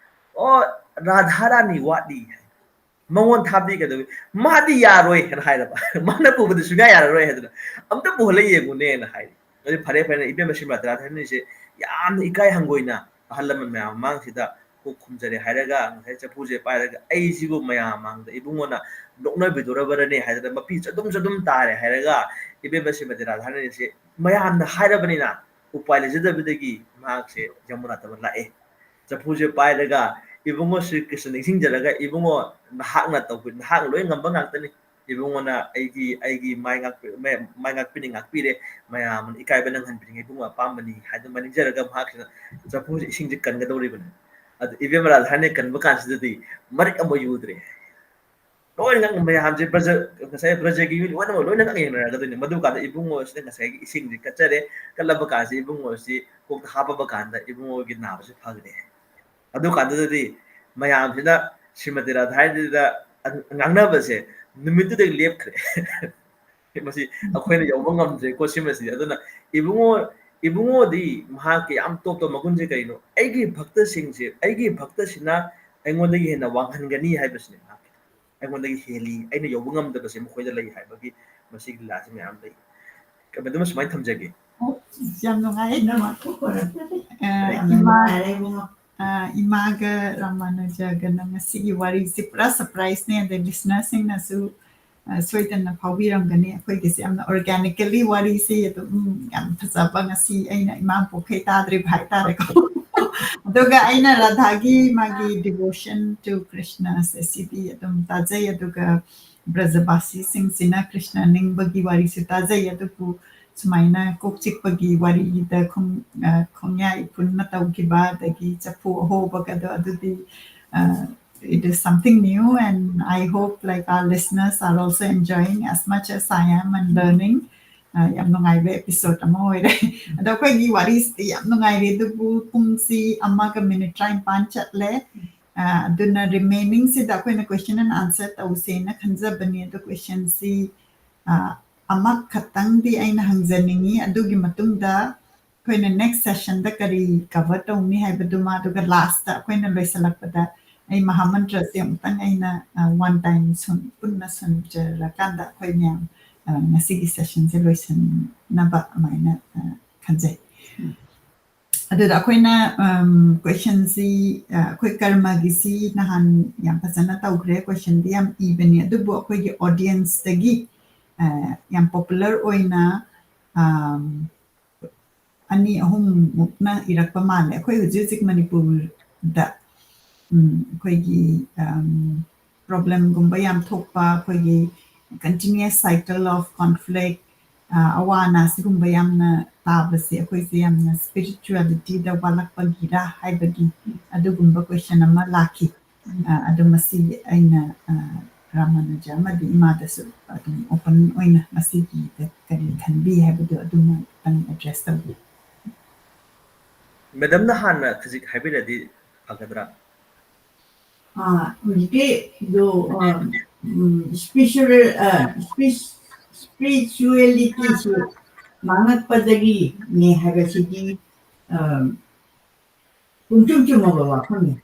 ꯑꯣ, ꯔꯥꯙꯥ ꯔꯥꯅꯤ ꯋꯥꯠꯂꯤ ꯍꯥꯏ꯫ ꯃꯉꯣꯟ ꯊꯥꯕꯗꯤ ꯀꯩꯗꯧꯏ? ꯃꯥꯗꯤ ꯌꯥꯔꯣꯏ ꯍꯥꯏꯅ ꯍꯥꯏꯔꯕ꯫ ꯃꯥꯅ ꯄꯨꯕꯗꯤ ꯁꯨꯡꯌꯥ ꯌꯥꯔꯔꯣꯏ ꯍꯥꯏꯗꯅ, "ꯑꯝꯇ ꯄꯨꯍꯜꯂ ꯌꯦꯡꯉꯨꯅꯦꯅ" ꯍꯥꯏ꯫ ꯑꯗꯨ ꯐꯔꯦ ꯐꯔꯦ, ꯏꯕꯦꯝꯃ ꯁ꯭ꯔꯤꯃꯇꯤ ꯔꯥꯙꯥꯔꯥꯅꯤꯁꯦ ꯌꯥꯝꯅ ꯏꯀꯥꯏ ꯍꯪꯒꯣꯏꯅ ꯑꯍꯜ ꯂꯃꯟ ꯃꯌꯥꯝ ꯃꯃꯥꯡꯁꯤꯗ ꯀꯣꯛ ꯈꯨꯝꯖꯔꯦ ꯍꯥꯏꯔꯒ, ꯉꯁꯥꯏ ꯆꯐꯨꯁꯦ ꯄꯥꯏꯔꯒ, "ꯑꯩꯁꯤꯕꯨ ꯃꯌꯥꯝ ꯃꯥꯡꯗ ꯏꯕꯨꯡꯉꯣꯅ ꯅꯣꯛꯅꯕꯤꯗꯣꯔꯕꯔꯅꯦ" ꯍꯥꯏꯗꯅ ꯃꯄꯤ ꯆꯗꯨꯝ ꯆꯗꯨꯝ ꯇꯥꯔꯦ ꯍꯥꯏꯔꯒ, ꯏꯕꯦꯝꯃ ꯁ꯭ꯔꯤꯃꯇꯤ ꯔꯥꯙꯥꯔꯥꯅꯤꯁꯦ ꯃꯌꯥꯝꯅ ꯍꯥꯏꯔꯕꯅꯤꯅ ꯎꯄꯥꯏ ꯂꯩꯖꯗꯕꯗꯒꯤ ꯃꯍꯥꯛꯁꯦ ꯌꯃꯨꯅꯥ ꯇꯝꯅ ꯂꯥꯛꯑꯦ꯫ ꯆꯐꯨꯁꯦ ꯄꯥꯏꯔꯒ, "ꯏꯕꯨꯡꯉꯣ ꯁ꯭ꯔꯤ ꯀ꯭ꯔꯤꯁꯅ ꯅꯤꯡꯁꯤꯡꯖꯔꯒ, ꯏꯕꯨꯡꯉꯣ, ꯅꯍꯥꯛꯅ ꯇꯧꯕ, ꯅꯍꯥꯛꯅ ꯂꯣꯏ ꯉꯝꯕ ꯉꯥꯛꯇꯅꯤ꯫ ꯏꯕꯨꯡꯉꯣꯅ ꯑꯩꯒꯤ, ꯑꯩꯒꯤ ꯃꯥꯏ ꯉꯥꯛꯄꯤ-, ꯃꯥꯏ, ꯃꯥꯏ ꯉꯥꯛꯄꯤꯅꯤ, ꯉꯥꯛꯄꯤꯔꯦ꯫ ꯃꯌꯥꯝ ꯑꯃꯅ ꯏꯀꯥꯏꯕ ꯅꯪꯍꯟꯕꯤꯅꯤꯡꯉꯦ, ꯏꯕꯨꯡꯉꯣ ꯑꯄꯥꯝꯕꯅꯤ" ꯍꯥꯏꯗꯨꯅ ꯅꯤꯡꯖꯔꯒ ꯃꯍꯥꯛꯁꯤꯅ ꯆꯐꯨꯁꯦ ꯏꯁꯤꯡꯁꯦ ꯀꯟꯒꯗꯧꯔꯤꯕꯅꯤ꯫ ꯑꯗꯨ ꯏꯕꯦꯝꯃ ꯔꯥꯙꯥꯔꯥꯅꯤ ꯀꯟꯕ ꯀꯥꯟꯁꯤꯗꯗꯤ ꯃꯔꯤꯛ ꯑꯃ ꯌꯨꯗ꯭ꯔꯦ꯫ ꯂꯣꯏꯅꯃꯛ ꯃꯌꯥꯝꯁꯦ ꯕ꯭ꯔꯖ-, ꯉꯁꯥꯏ ꯕ꯭ꯔꯖꯒꯤ ꯃꯤ ꯂꯣꯏꯅꯃꯛ ꯂꯣꯏꯅꯃꯛ ꯌꯦꯡꯅꯔꯛꯀꯗꯣꯏꯅꯤ꯫ ꯃꯗꯨ ꯀꯥꯟꯗ ꯏꯕꯨꯡꯉꯣꯁꯤꯅ ꯉꯁꯥꯏꯒꯤ ꯏꯁꯤꯡꯁꯦ ꯀꯠꯆꯔꯦ꯫ ꯀꯠꯂꯕ ꯀꯥꯟꯁꯤ ꯏꯕꯨꯡꯉꯣꯁꯤ ꯀꯣꯛꯇ ꯍꯥꯞꯄꯕ ꯀꯥꯟꯗ ꯏꯕꯨꯡꯉꯣꯒꯤ ꯅꯥꯕꯁꯤ ꯐꯈ꯭ꯔꯦ꯫ ꯑꯗꯨ ꯀꯥꯟꯗꯨꯗꯗꯤ ꯃꯌꯥꯝꯁꯤꯅ ꯁ꯭ꯔꯤꯃꯇꯤ ꯔꯥꯙꯥꯔꯥꯅꯤꯗ ꯉꯥꯡꯅꯕꯁꯦ ꯅꯨꯃꯤꯠꯇꯨꯗꯒꯤ ꯂꯦꯞꯈ꯭ꯔꯦ꯫ ꯃꯁꯤ ꯑꯩꯈꯣꯏꯅ ꯌꯧꯕ ꯉꯝꯗ꯭ꯔꯦꯀꯣ ꯁꯤꯃꯁꯤꯗꯤ꯫ ꯑꯗꯨꯅ ꯏꯕꯨꯡꯉꯣ, ꯏꯕꯨꯡꯉꯣꯗꯤ ꯃꯍꯥꯛꯀꯤ ꯌꯥꯝ ꯇꯣꯞ ꯇꯣꯞꯄ ꯃꯒꯨꯟꯁꯦ ꯀꯩꯅꯣ? ꯑꯩꯒꯤ ꯚꯛꯇꯁꯤꯡꯁꯦ, ꯑꯩꯒꯤ ꯚꯛꯇꯁꯤꯅ ꯑꯩꯉꯣꯟꯗꯒꯤ ꯍꯦꯟꯅ ꯋꯥꯡꯍꯟꯒꯅꯤ ꯍꯥꯏꯕꯁꯤꯅꯤ ꯃꯍꯥꯛꯀꯤ꯫ ꯑꯩꯉꯣꯟꯗꯒꯤ ꯍꯦꯜꯂꯤ, ꯑꯩꯅ ꯌꯧꯕ ꯉꯝꯗꯕꯁꯦ ꯃꯈꯣꯏꯗ ꯂꯩ ꯍꯥꯏꯕꯒꯤ ꯃꯁꯤꯒꯤ ꯂꯤꯂꯥꯁꯤ ꯃꯌꯥꯝ ꯂꯩ꯫ ꯃꯦꯗꯝ, ꯁꯨꯃꯥꯏꯅ ꯊꯝꯖꯒꯦ꯫ ꯌꯥꯝ ꯅꯨꯡꯉꯥꯏ ꯅꯃ ꯀꯣꯔꯛꯄꯗꯤ꯫ ꯑ, ꯌꯥꯝ ꯏꯃꯥ, ꯅꯨꯡꯉꯥꯏꯔꯦ ꯏꯕꯨꯡꯉꯣ꯫ ꯑ, ꯏꯃꯥꯒ ꯔꯥꯃꯥꯅꯨꯖꯒꯅ ꯉꯁꯤꯒꯤ ꯋꯥꯔꯤꯁꯤ ꯄꯨꯔꯥ surpriseꯅꯦ, ꯑꯗꯩ listenerꯁꯤꯡꯅꯁꯨ, ꯑ, ꯁꯣꯏꯗꯅ ꯐꯥꯎꯕꯤꯔꯝꯒꯅꯤ꯫ ꯑꯩꯈꯣꯏꯒꯤꯁꯦ ꯌꯥꯝꯅ organically ꯋꯥꯔꯤꯁꯤ ꯑꯗꯨꯝ, ꯎꯝ, ꯌꯥꯝ ꯐꯖꯕ, ꯉꯁꯤ ꯑꯩꯅ ꯏꯃꯥ ꯄꯣꯛꯈꯩ ꯇꯥꯗ꯭ꯔꯤꯕ ꯍꯥꯏꯇꯥꯔꯦꯀꯣ꯫ ꯑꯗꯨꯒ ꯑꯩꯅ ꯔꯥꯙꯥꯒꯤ ꯃꯥꯒꯤ devotion to Krishna ꯁꯦ ꯁꯤꯗꯤ ꯑꯗꯨꯝ ꯇꯥꯖꯩ, ꯑꯗꯨꯒ ꯕ꯭ꯔꯖꯕꯥꯁꯤꯁꯤꯡꯁꯤꯅ ꯀ꯭ꯔꯤꯁꯅ ꯅꯤꯡꯕꯒꯤ ꯋꯥꯔꯤꯁꯨ ꯇꯥꯖꯩ, ꯑꯗꯨꯕꯨ ꯁꯨꯃꯥꯏꯅ ꯀꯣꯛ ꯆꯤꯛꯄꯒꯤ ꯋꯥꯔꯤꯗ ꯈꯣꯡ-, ꯑ, ꯈꯣꯡꯌꯥꯏ ꯄꯨꯟꯅ ꯇꯧꯈꯤꯕ, ꯑꯗꯒꯤ ꯆꯐꯨ ꯑꯍꯣꯕꯒꯗꯣ, ꯑꯗꯨꯗꯤ, ꯑ, it is something new, and I hope, like, our listeners are also enjoying as much as I am and learning. ꯑ, ꯌꯥꯝ ꯅꯨꯡꯉꯥꯏꯕ episode ꯑꯃ ꯑꯣꯏꯔꯦ꯫ ꯑꯗꯣ ꯑꯩꯈꯣꯏꯒꯤ ꯋꯥꯔꯤꯁꯤꯗꯤ ꯌꯥꯝ ꯅꯨꯡꯉꯥꯏꯔꯦ, ꯑꯗꯨꯕꯨ ꯄꯨꯡꯁꯤ ꯑꯃꯒ minute ꯇꯔꯥꯅꯤꯄꯥꯟ ꯆꯠꯂꯦ꯫ ꯑ, ꯑꯗꯨꯅ remainingꯁꯤꯗ ꯑꯩꯈꯣꯏꯅ question and answer ꯇꯧꯁꯦꯅ ꯈꯟꯖꯕꯅꯤ꯫ ꯑꯗꯣ questionꯁꯤ, ꯑ, ꯑꯃꯈꯛꯇꯪꯗꯤ ꯑꯩꯅ ꯍꯪꯖꯅꯤꯡꯉꯤ꯫ ꯑꯗꯨꯒꯤ ꯃꯇꯨꯡꯗ ꯑꯩꯈꯣꯏꯅ next sessionꯗ ꯀꯔꯤ cover ꯇꯧꯅꯤ ꯍꯥꯏꯕꯗꯨꯃ, ꯑꯗꯨꯒ lastꯇ ꯑꯩꯈꯣꯏꯅ ꯂꯣꯏꯁꯤꯜꯂꯛꯄꯗ ꯑꯩ ꯃꯍꯥꯃꯟꯇ꯭ꯔꯁꯦ ꯑꯃꯨꯛꯇꯪ ꯑꯩꯅ, ꯑ, one time ꯁꯨꯝ ꯄꯨꯟꯅ ꯁꯨꯝꯖꯔꯀꯥꯟꯗ ꯑꯩꯈꯣꯏ ꯃꯌꯥꯝ, ꯑ, ꯉꯁꯤꯒꯤ sessionꯁꯦ ꯂꯣꯏꯁꯤꯟꯅꯕ ꯑꯗꯨꯃꯥꯏꯅ, ꯑ, ꯈꯟꯖꯩ꯫ ꯎꯝ꯫ ꯑꯗꯨꯗ ꯑꯩꯈꯣꯏꯅ, ꯎꯝ, questionꯁꯤ, ꯑ, ꯑꯩꯈꯣꯏ ꯀꯔꯃꯒꯤꯁꯤ ꯅꯍꯥꯟ ꯌꯥꯝ ꯐꯖꯅ ꯇꯧꯈ꯭ꯔꯦ, questionꯗꯤ ꯌꯥꯝ ꯏꯕꯅꯤ, ꯑꯗꯨꯕꯨ ꯑꯩꯈꯣꯏꯒꯤ audienceꯇꯒꯤ, ꯑ, ꯌꯥꯝ popular ꯑꯣꯏꯅ, ꯑꯝ, ꯑꯅꯤ ꯑꯍꯨꯝ ꯃꯨꯛꯅ ꯏꯔꯛꯄ ꯃꯥꯜꯂꯦ꯫ ꯑꯩꯈꯣꯏ ꯍꯧꯖꯤꯛ ꯍꯧꯖꯤꯛ ꯃꯅꯤꯄꯨꯔꯗ, ꯎꯝ, ꯑꯩꯈꯣꯏꯒꯤ, ꯑꯝ, problemꯒꯨꯝꯕ ꯌꯥꯝ ꯊꯣꯛꯄ, ꯑꯩꯈꯣꯏꯒꯤ continuous cycle of conflict, ꯑ, ꯑꯋꯥ ꯑꯅꯥ ꯁꯤꯒꯨꯝꯕ ꯌꯥꯝꯅ ꯇꯥꯕꯁꯦ ꯑꯩꯈꯣꯏꯁꯦ ꯌꯥꯝꯅ spiritualityꯗ ꯋꯥꯠꯂꯛꯄꯒꯤꯔꯥ ꯍꯥꯏꯕꯒꯤ ꯑꯗꯨꯒꯨꯝꯕ question ꯑꯃ ꯂꯥꯛꯈꯤ꯫ ꯑ, ꯑꯗꯣ ꯃꯁꯤ ꯑꯩꯅ, ꯑ, ꯔꯥꯃꯥꯅꯨꯖ ꯑꯃꯗꯤ ꯏꯃꯥꯗꯁꯨ ꯑꯗꯨꯝ open ꯑꯣꯏꯅ ꯃꯁꯤꯒꯤꯗ ꯀꯔꯤ ꯈꯟꯕꯤ ꯍꯥꯏꯕꯗꯣ ꯑꯗꯨꯃꯇꯪ address ꯇꯧꯕꯤꯌꯨ꯫ ꯃꯦꯗꯝꯅ ꯍꯥꯟꯅ ꯈꯖꯤꯛ ꯍꯥꯏꯕꯤꯔꯗꯤ ꯐꯒꯗ꯭ꯔꯥ? ꯑꯥ, ꯍꯧꯖꯤꯛꯀꯤꯗꯣ, ꯑꯥ, ꯎꯝ, spiritual, ꯑꯥ, spiritualityꯁꯤ ꯃꯥꯡꯉꯛꯄꯗꯒꯤꯅꯦ ꯍꯥꯏꯕꯁꯤꯗꯤ, ꯑꯥ, ꯄꯨꯡꯆꯨꯝ ꯆꯨꯝꯃꯕ ꯋꯥꯐꯝꯅꯤ꯫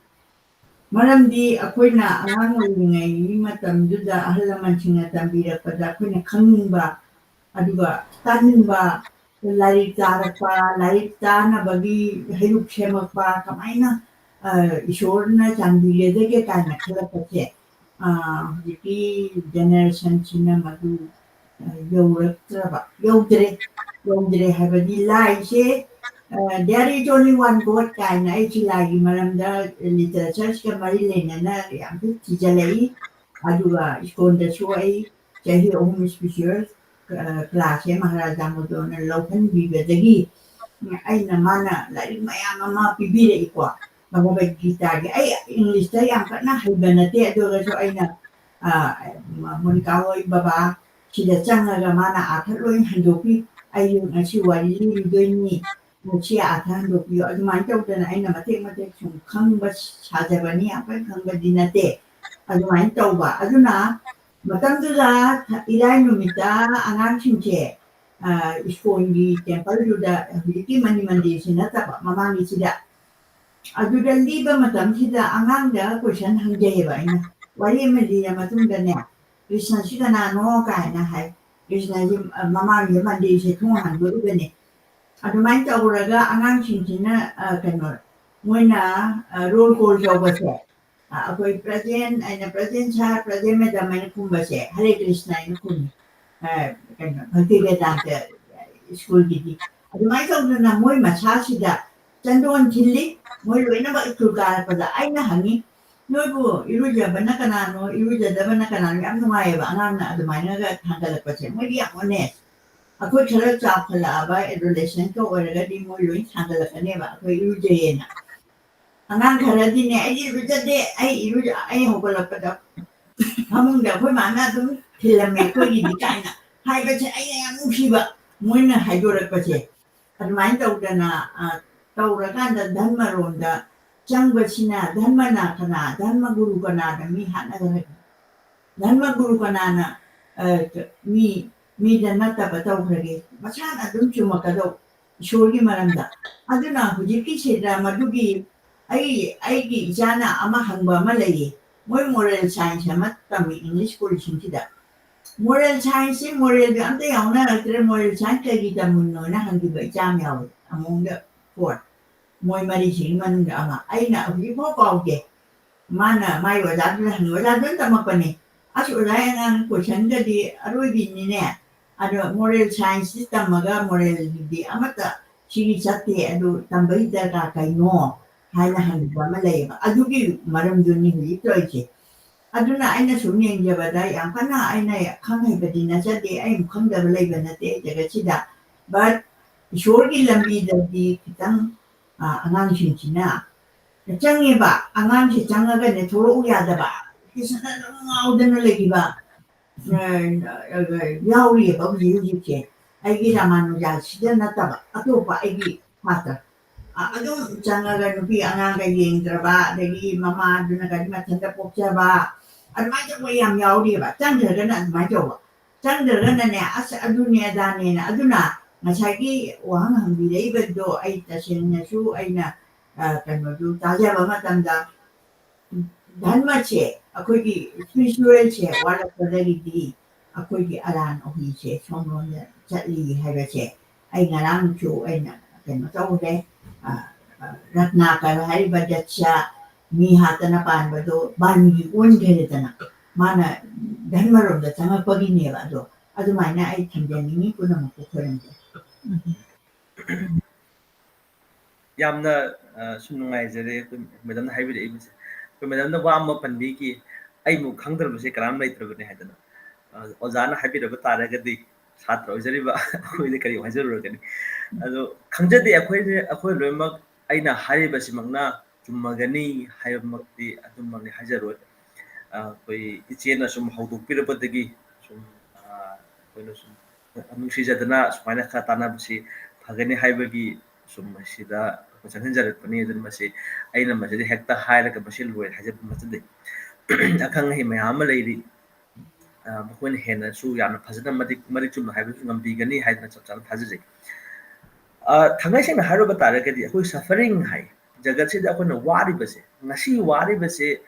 ꯃꯔꯝꯗꯤ ꯑꯩꯈꯣꯏꯅ ꯑꯉꯥꯡ ꯑꯣꯏꯔꯤꯉꯩꯒꯤ ꯃꯇꯝꯗꯨꯗ ꯑꯍꯜ ꯂꯃꯟꯁꯤꯡꯅ ꯇꯝꯕꯤꯔꯛꯄꯗ ꯑꯩꯈꯣꯏꯅ ꯈꯪꯅꯤꯡꯕ, ꯑꯗꯨꯒ ꯇꯥꯅꯤꯡꯕ, ꯂꯥꯏꯔꯤꯛ ꯇꯥꯔꯛꯄ, ꯂꯥꯏꯔꯤꯛ ꯇꯥꯅꯕꯒꯤ ꯍꯩꯔꯨꯛ ꯁꯦꯝꯃꯛꯄ, ꯀꯃꯥꯏꯅ, ꯑ, ꯏꯁꯣꯔꯅ ꯆꯥꯟꯕꯤꯒꯗꯒꯦ ꯀꯥꯏꯅ ꯈꯜꯂꯛꯄꯁꯦ, ꯑ, ꯍꯧꯖꯤꯛꯀꯤ generationꯁꯤꯅ ꯃꯗꯨ, ꯑ, ꯌꯧꯔꯛꯇ꯭ꯔꯕ, ꯌꯧꯗ꯭ꯔꯦ, ꯌꯧꯗ꯭ꯔꯦ ꯍꯥꯏꯕꯗꯤ ꯂꯥꯏꯁꯦ, ꯑ, "There is only one God" ꯀꯥꯏꯅ ꯑꯩꯁꯤ ꯂꯥꯏꯒꯤ ꯃꯔꯝꯗ literatureꯁꯤꯒ ꯃꯔꯤ ꯂꯩꯅꯅ ꯌꯥꯝ ꯊꯤꯖꯤꯜꯂꯛꯏ꯫ ꯑꯗꯨꯒ ꯁ꯭ꯀꯨꯜꯗꯁꯨ ꯑꯩ ꯆꯍꯤ ꯑꯍꯨꯝ special, ꯑ, classꯁꯦ ꯃꯍꯥꯔꯥꯖꯥ ꯃꯨꯗꯣꯅ ꯂꯧꯍꯟꯕꯤꯕꯗꯒꯤ ꯑꯩꯅ, ꯃꯥꯅ ꯂꯥꯏꯔꯤꯛ ꯃꯌꯥꯝ ꯑꯃ ꯄꯤꯕꯤꯔꯛꯏꯀꯣ, ꯚꯒꯕꯠ ꯒꯤꯇꯥꯒꯤ꯫ ꯑꯩ Englishꯇ ꯌꯥꯝ ꯀꯟꯅ ꯍꯩꯕ ꯅꯠꯇꯦ, ꯑꯗꯨ ꯑꯣꯏꯔꯒꯁꯨ ꯑꯩꯅ, ꯑ, ꯃꯣꯅꯤꯀꯥ ꯍꯣꯏ ꯕꯕꯥ ꯁꯤꯗ ꯆꯪꯉꯒ ꯃꯥꯅ ꯑꯥꯔꯊ ꯂꯣꯏ ꯍꯟꯗꯣꯛꯄꯤ꯫ ꯑꯩ ꯉꯁꯤ ꯋꯥꯔꯤ ꯂꯤꯔꯤꯗꯣꯏꯅꯤ, ꯉꯁꯤ ꯑꯥꯔꯊ ꯍꯟꯗꯣꯛꯄꯤꯌꯨ꯫ ꯑꯗꯨꯃꯥꯏꯅ ꯇꯧꯗꯅ ꯑꯩꯅ ꯃꯇꯦꯛ ꯃꯇꯦꯛ ꯁꯨꯝ ꯈꯪꯕ ꯁꯥꯖꯕꯅꯤ, ꯌꯥꯝ ꯀꯟꯅ ꯈꯪꯕꯗꯤ ꯅꯠꯇꯦ꯫ ꯑꯗꯨꯃꯥꯏꯅ ꯇꯧꯕ꯫ ꯑꯗꯨꯅ ꯃꯇꯝꯗꯨꯗ ꯏꯔꯥꯏ ꯅꯨꯃꯤꯠꯇ ꯑꯉꯥꯡꯁꯤꯡꯁꯦ, ꯑ, ꯁ꯭ꯀꯨꯜꯒꯤ templeꯗꯨꯗ, ꯍꯧꯖꯤꯛꯀꯤ ꯃꯅꯤ ꯃꯟꯗꯤꯔꯁꯤ ꯅꯠꯇꯕ ꯃꯃꯥꯡꯒꯤꯁꯤꯗ, ꯑꯗꯨꯗ ꯂꯤꯕ ꯃꯇꯝꯁꯤꯗ ꯑꯉꯥꯡꯗ question ꯍꯪꯖꯩꯌꯦꯕ ꯑꯩꯅ꯫ ꯋꯥꯔꯤ ꯑꯃ ꯂꯤꯔ ꯃꯇꯨꯡꯗꯅꯦ, "ꯀ꯭ꯔꯤꯁꯅꯁꯤ ꯀꯅꯥꯅꯣ?" ꯀꯥꯏꯅ ꯍꯥꯏ꯫ ꯀ꯭ꯔꯤꯁꯅꯁꯤ, ꯑ, ꯃꯃꯥꯡꯒꯤ ꯃꯟꯗꯤꯔꯁꯦ ꯊꯣꯡ ꯍꯥꯡꯗꯣꯛꯏꯕꯅꯦ꯫ ꯑꯗꯨꯃꯥꯏꯅ ꯇꯧꯔꯒ ꯑꯉꯥꯡꯁꯤꯡꯁꯤꯅ, ꯑ, ꯀꯩꯅꯣ, ꯃꯣꯏꯅ, ꯑ, roll call ꯇꯧꯕꯁꯦ, ꯑ, ꯑꯩꯈꯣꯏ present ꯍꯥꯏꯅ, "Present sir, present madam" ꯍꯥꯏꯅ ꯈꯨꯝꯕꯁꯦ, "ꯍꯔꯦ ꯀ꯭ꯔꯤꯁꯅ" ꯍꯥꯏꯅ ꯈꯨꯝꯃꯤ꯫ ꯑ, ꯀꯩꯅꯣ, ꯚꯛꯇꯤ ꯚꯦꯗꯥꯟꯇ ꯁ꯭ꯀꯨꯜꯒꯤꯗꯤ꯫ ꯑꯗꯨꯃꯥꯏꯅ ꯇꯧꯗꯅ ꯃꯣꯏ ꯃꯁꯥꯁꯤꯗ ꯆꯟꯗꯣꯟ ꯊꯤꯜꯂꯤ꯫ ꯃꯣꯏ ꯂꯣꯏꯅꯃꯛ ꯁ꯭ꯀꯨꯜ ꯀꯥꯔꯛꯄꯗ ꯑꯩꯅ ꯍꯪꯉꯤ, "ꯅꯣꯏꯕꯨ ꯏꯔꯨꯖꯕꯅ ꯀꯅꯥꯅꯣ, ꯏꯔꯨꯖꯗꯕꯅ ꯀꯅꯥꯅꯣ?" ꯌꯥꯝ ꯅꯨꯡꯉꯥꯏꯌꯦꯕ ꯑꯉꯥꯡꯅ ꯑꯗꯨꯃꯥꯏꯅꯒ ꯊꯥꯡꯒꯠꯂꯛꯄꯁꯦ꯫ ꯃꯣꯏꯗꯤ ꯌꯥꯝ honest꯫ ꯑꯩꯈꯣꯏ ꯈꯔ ꯆꯥꯎꯈꯠꯂꯛꯑꯕ adolescentꯀ ꯑꯣꯏꯔꯒꯗꯤ ꯃꯣꯏ ꯂꯣꯏ ꯊꯥꯡꯒꯠꯂꯛꯀꯅꯦꯕ, "ꯑꯩꯈꯣꯏ ꯏꯔꯨꯖꯩꯌꯦꯅ"꯫ ꯑꯉꯥꯡ ꯈꯔꯗꯤꯅꯦ, "ꯑꯩꯗꯤ ꯏꯔꯨꯖꯗꯦ, ꯑꯩ ꯏꯔꯨꯖ-, ꯑꯩ ꯍꯧꯒꯠꯂꯛꯄꯗ ꯐꯃꯨꯡꯗ ꯑꯩꯈꯣꯏ ꯃꯥꯅ ꯑꯗꯨꯝ ꯊꯤꯜꯂꯝꯃꯦ ꯑꯩꯈꯣꯏꯒꯤꯗꯤ" ꯀꯥꯏꯅ ꯍꯥꯏꯕꯁꯦ ꯑꯩꯅ ꯌꯥꯝ ꯅꯨꯡꯁꯤꯕ, ꯃꯣꯏꯅ ꯍꯥꯏꯗꯣꯔꯛꯄꯁꯦ꯫ ꯑꯗꯨꯃꯥꯏꯅ ꯇꯧꯗꯅ, ꯑ, ꯇꯧꯔꯀꯥꯟꯗ ꯙꯔꯃꯔꯣꯝꯗ ꯆꯪꯕꯁꯤꯅ, ꯙꯔꯃꯅ ꯀꯅꯥ, ꯙꯔꯃ ꯒꯨꯔꯨ ꯀꯅꯥꯗ ꯃꯤ ꯍꯥꯠꯅꯒꯅꯤ? ꯙꯔꯃ ꯒꯨꯔꯨ ꯀꯅꯥꯅ, ꯑ, ꯃꯤ, ꯃꯤꯗ ꯅꯠꯇꯕ ꯇꯧꯈ꯭ꯔꯒꯦ? ꯃꯁꯥꯅ ꯑꯗꯨꯝ ꯆꯨꯝꯃꯛꯀꯗꯧ ꯏꯁꯣꯔꯒꯤ ꯃꯔꯝꯗ꯫ ꯑꯗꯨꯅ ꯍꯧꯖꯤꯛꯀꯤꯁꯤꯗ ꯃꯗꯨꯒꯤ, ꯑꯩ, ꯑꯩꯒꯤ ꯏꯆꯥꯅ ꯑꯃ ꯍꯪꯕ ꯑꯃ ꯂꯩꯌꯦ꯫ ꯃꯣꯏ moral science ꯑꯃ ꯇꯝꯃꯤ English schoolꯁꯤꯡꯁꯤꯗ꯫ Moral scienceꯁꯤ moralꯒ ꯑꯝꯇ ꯌꯥꯎꯅꯔꯛꯇ꯭ꯔꯦ꯫ Moral science ꯀꯩꯒꯤ ꯇꯝꯃꯤꯅꯣꯅ ꯍꯪꯈꯤꯕ ꯏꯆꯥ ꯑꯃ ꯌꯥꯎꯋꯦ꯫ Among the four꯫ ꯃꯣꯏ ꯃꯔꯤꯁꯤꯒꯤ ꯃꯅꯨꯡꯗ ꯑꯃ꯫ ꯑꯩꯅ ꯍꯧꯖꯤꯛꯐꯥꯎ ꯀꯥꯎꯗꯦ꯫ ꯃꯥꯅ ꯃꯥꯏ ꯑꯣꯖꯥꯗꯨꯅ ꯍꯪꯉꯤ, ꯑꯣꯖꯥꯗꯨꯅ ꯇꯝꯃꯛꯄꯅꯤ꯫ "ꯑꯁ ꯑꯣꯖꯥ, ꯑꯉꯥꯡ questionꯒꯗꯤ ꯑꯔꯣꯏꯕꯤꯅꯤꯅꯦ꯫ ꯑꯗꯣ moral scienceꯁꯤ ꯇꯝꯃꯒ moralꯒꯤꯗꯤ ꯑꯃꯠꯇ ꯁꯤꯒꯤ ꯆꯠꯇꯦ, ꯑꯗꯨ ꯇꯝꯕꯒꯤ ꯗꯔꯀꯥꯔ ꯀꯩꯅꯣ?" ꯍꯥꯏꯅ ꯍꯪꯕ ꯑꯃ ꯂꯩꯌꯦꯕ꯫ ꯑꯗꯨꯒꯤ ꯃꯔꯝꯗꯨꯅꯤ ꯍꯧꯖꯤꯛ ꯇꯧꯔꯤꯁꯦ꯫ ꯑꯗꯨꯅ ꯑꯩꯅ ꯁꯨꯝ ꯌꯦꯡꯖꯕꯗ ꯌꯥꯝ ꯀꯟꯅ ꯑꯩꯅ ꯈꯪ ꯍꯩꯕꯗꯤ ꯅꯠꯆꯗꯦ, ꯑꯩ ꯈꯪꯗꯕ ꯂꯩꯕ ꯅꯠꯇꯦ ꯑꯩ ꯖꯒꯠꯁꯤꯗ꯫ But ꯏꯁꯣꯔꯒꯤ ꯂꯝꯕꯤꯗꯗꯤ ꯈꯤꯇꯪ, ꯑ, ꯑꯉꯥꯡꯁꯤꯡꯁꯤꯅ ꯆꯪꯉꯦꯕ꯫ ꯑꯉꯥꯡꯁꯦ ꯆꯪꯉꯒꯅꯦ ꯊꯣꯛꯂꯛꯎ ꯌꯥꯗꯕ, ꯇꯨꯏꯁꯟ ꯑꯗꯨꯝ ꯉꯥꯎꯗꯅ ꯂꯩꯈꯤꯕ, ꯑ, ꯑ, ꯌꯥꯎꯔꯤꯑꯕ ꯍꯧꯖꯤꯛ ꯍꯧꯖꯤꯛꯁꯦ꯫ ꯑꯩꯒꯤ ꯔꯥꯃꯥꯅꯨꯖꯥꯁꯤꯗ ꯅꯠꯇꯕ ꯑꯇꯣꯞꯄ ꯑꯩꯒꯤ ꯁꯥꯇ꯭ꯔ, ꯑ, ꯑꯗꯨꯝ ꯆꯪꯉꯒ ꯅꯨꯄꯤ ꯑꯉꯥꯡꯒ ꯌꯦꯡꯗ꯭ꯔꯕ, ꯑꯗꯒꯤ ꯃꯃꯥꯗꯨꯅ ꯒꯥꯔꯤ ꯃꯊꯟꯇ ꯄꯣꯛꯆꯕ, ꯑꯗꯨꯃꯥꯏꯅ ꯇꯧꯕ ꯌꯥꯝ ꯌꯥꯎꯔꯤꯑꯕ꯫ ꯆꯪꯈ꯭ꯔꯒꯅ ꯑꯗꯨꯃꯥꯏꯅ ꯇꯧꯕ, ꯆꯪꯗ꯭ꯔꯒꯅꯅꯦ ꯑꯁ ꯑꯗꯨꯅꯦ ꯑꯗꯥꯅꯦꯅ꯫ ꯑꯗꯨꯅ ꯉꯁꯥꯏꯒꯤ ꯋꯥꯍꯪ ꯍꯪꯕꯤꯔꯛꯏꯕꯗꯣ ꯑꯩ ꯇꯁꯦꯡꯅꯁꯨ ꯑꯩꯅ, ꯑ, ꯀꯩꯅꯣꯗꯨ ꯇꯥꯖꯕ ꯃꯇꯝꯗ ꯙꯔꯃꯁꯦ, ꯑꯩꯈꯣꯏꯒꯤ spiritualꯁꯦ ꯋꯥꯠꯂꯛꯄꯗꯒꯤꯗꯤ ꯑꯩꯈꯣꯏꯒꯤ ꯑꯔꯥꯟ ꯑꯍꯨꯝꯁꯦ ꯁꯣꯝꯂꯣꯝꯗ ꯆꯠꯂꯤ ꯍꯥꯏꯕꯁꯦ ꯑꯩ ꯉꯔꯥꯡꯁꯨ ꯑꯩꯅ ꯀꯩꯅꯣ ꯇꯧꯔꯦ꯫ ꯑ, ꯑ, ꯔꯠꯅꯥꯀꯔ ꯍꯥꯏꯔꯤꯕ ꯗꯠꯁ ꯃꯤ ꯍꯥꯠꯇꯅ ꯄꯥꯟꯕꯗꯣ ꯕꯥꯔꯃꯤꯒꯤ ꯑꯣꯟꯈ꯭ꯔꯦꯗꯅ, ꯃꯥꯅ ꯙꯔꯃꯔꯣꯝꯗ ꯆꯪꯉꯛꯄꯒꯤꯅꯦꯕ꯫ ꯑꯗꯣ ꯑꯗꯨꯃꯥꯏꯅ ꯑꯩ ꯊꯝꯖꯅꯤꯡꯉꯤ꯫ ꯄꯨꯝꯅꯃꯛꯄꯨ ꯈꯣꯏꯔꯝꯖꯔꯤ꯫ ꯎꯝ꯫ ꯌꯥꯝꯅ, ꯑ, ꯁꯨꯝ ꯅꯨꯡꯉꯥꯏꯖꯔꯦ ꯑꯩꯈꯣꯏ ꯃꯦꯗꯥꯝꯅ ꯍꯥꯏꯕꯤꯔꯛꯏꯕꯁꯦ꯫ ꯑꯩꯈꯣꯏ ꯃꯦꯗꯥꯝꯅ ꯋꯥ ꯑꯃ ꯄꯟꯕꯤꯈꯤ, "ꯑꯩꯃꯨꯛ ꯈꯪꯗ꯭ꯔꯕꯁꯦ ꯀꯅꯥꯝ ꯂꯩꯇ꯭ꯔꯕꯅꯤ" ꯍꯥꯏꯗꯅ꯫ ꯑ, ꯑꯣꯖꯥꯅ ꯍꯥꯏꯕꯤꯔꯕ ꯇꯥꯔꯒꯗꯤ ꯁꯥꯇ꯭ꯔ ꯑꯣꯏꯖꯔꯤꯕ ꯑꯩꯈꯣꯏꯗ ꯀꯔꯤ ꯍꯥꯏꯖꯔꯨꯔꯒꯅꯤ? ꯑꯗꯣ ꯈꯪꯖꯗꯦ ꯑꯩꯈꯣꯏꯁꯦ, ꯑꯩꯈꯣꯏ ꯂꯣꯏꯅꯃꯛ ꯑꯩꯅ ꯍꯥꯏꯔꯤꯕꯁꯤꯃꯛꯅ ꯆꯨꯝꯃꯒꯅꯤ ꯍꯥꯏꯕꯃꯛꯇꯤ ꯑꯗꯨꯃꯛꯅꯤ ꯍꯥꯏꯖꯔꯣꯏ꯫ ꯑ, ꯑꯩꯈꯣꯏ ꯏꯆꯦꯅ ꯁꯨꯝ ꯍꯧꯗꯣꯛꯄꯤꯔꯛꯄꯗꯒꯤ ꯁꯨꯝ, ꯑ, ꯑꯩꯈꯣꯏꯅ ꯁꯨꯝ ꯅꯨꯡꯁꯤꯖꯗꯅ ꯁꯨꯃꯥꯏꯅ ꯈꯔ ꯇꯥꯟꯅꯕꯁꯤ ꯐꯒꯅꯤ ꯍꯥꯏꯕꯒꯤ ꯁꯨꯝ ꯃꯁꯤꯗ ꯑꯩꯈꯣꯏ ꯆꯪꯁꯤꯟꯖꯔꯛꯄꯅꯤ꯫ ꯑꯗꯨꯅ ꯃꯁꯤ ꯑꯩꯅ ꯃꯁꯤꯗ ꯍꯦꯛꯇ ꯍꯥꯏꯔꯒ ꯃꯁꯤ ꯂꯣꯏꯔꯦ ꯍꯥꯏꯖꯕ ꯅꯠꯆꯗꯦ꯫ ꯑꯈꯪ ꯑꯍꯩ ꯃꯌꯥꯝ ꯑꯃ ꯂꯩꯔꯤ꯫ ꯑ, ꯃꯈꯣꯏꯅ ꯍꯦꯟꯅꯁꯨ ꯌꯥꯝꯅ ꯐꯖꯅ ꯃꯔꯤꯛ, ꯃꯔꯤꯛ ꯆꯨꯝꯅ ꯍꯥꯏꯕꯁꯨ ꯉꯝꯕꯤꯒꯅꯤ ꯍꯥꯏꯗꯅ ꯆꯞ ꯆꯥꯅ ꯊꯥꯖꯖꯩ꯫ ꯑ, ꯊꯥꯡꯉꯩ ꯁꯦꯡꯅ ꯍꯥꯏꯔꯨꯕ ꯇꯥꯔꯒꯗꯤ ꯑꯩꯈꯣꯏ suffering ꯍꯥꯏ, ꯖꯒꯠꯁꯤꯗ ꯑꯩꯈꯣꯏꯅ ꯋꯥꯔꯤꯕꯁꯦ, ꯉꯁꯤ ꯋꯥꯔꯤꯕꯁꯦ,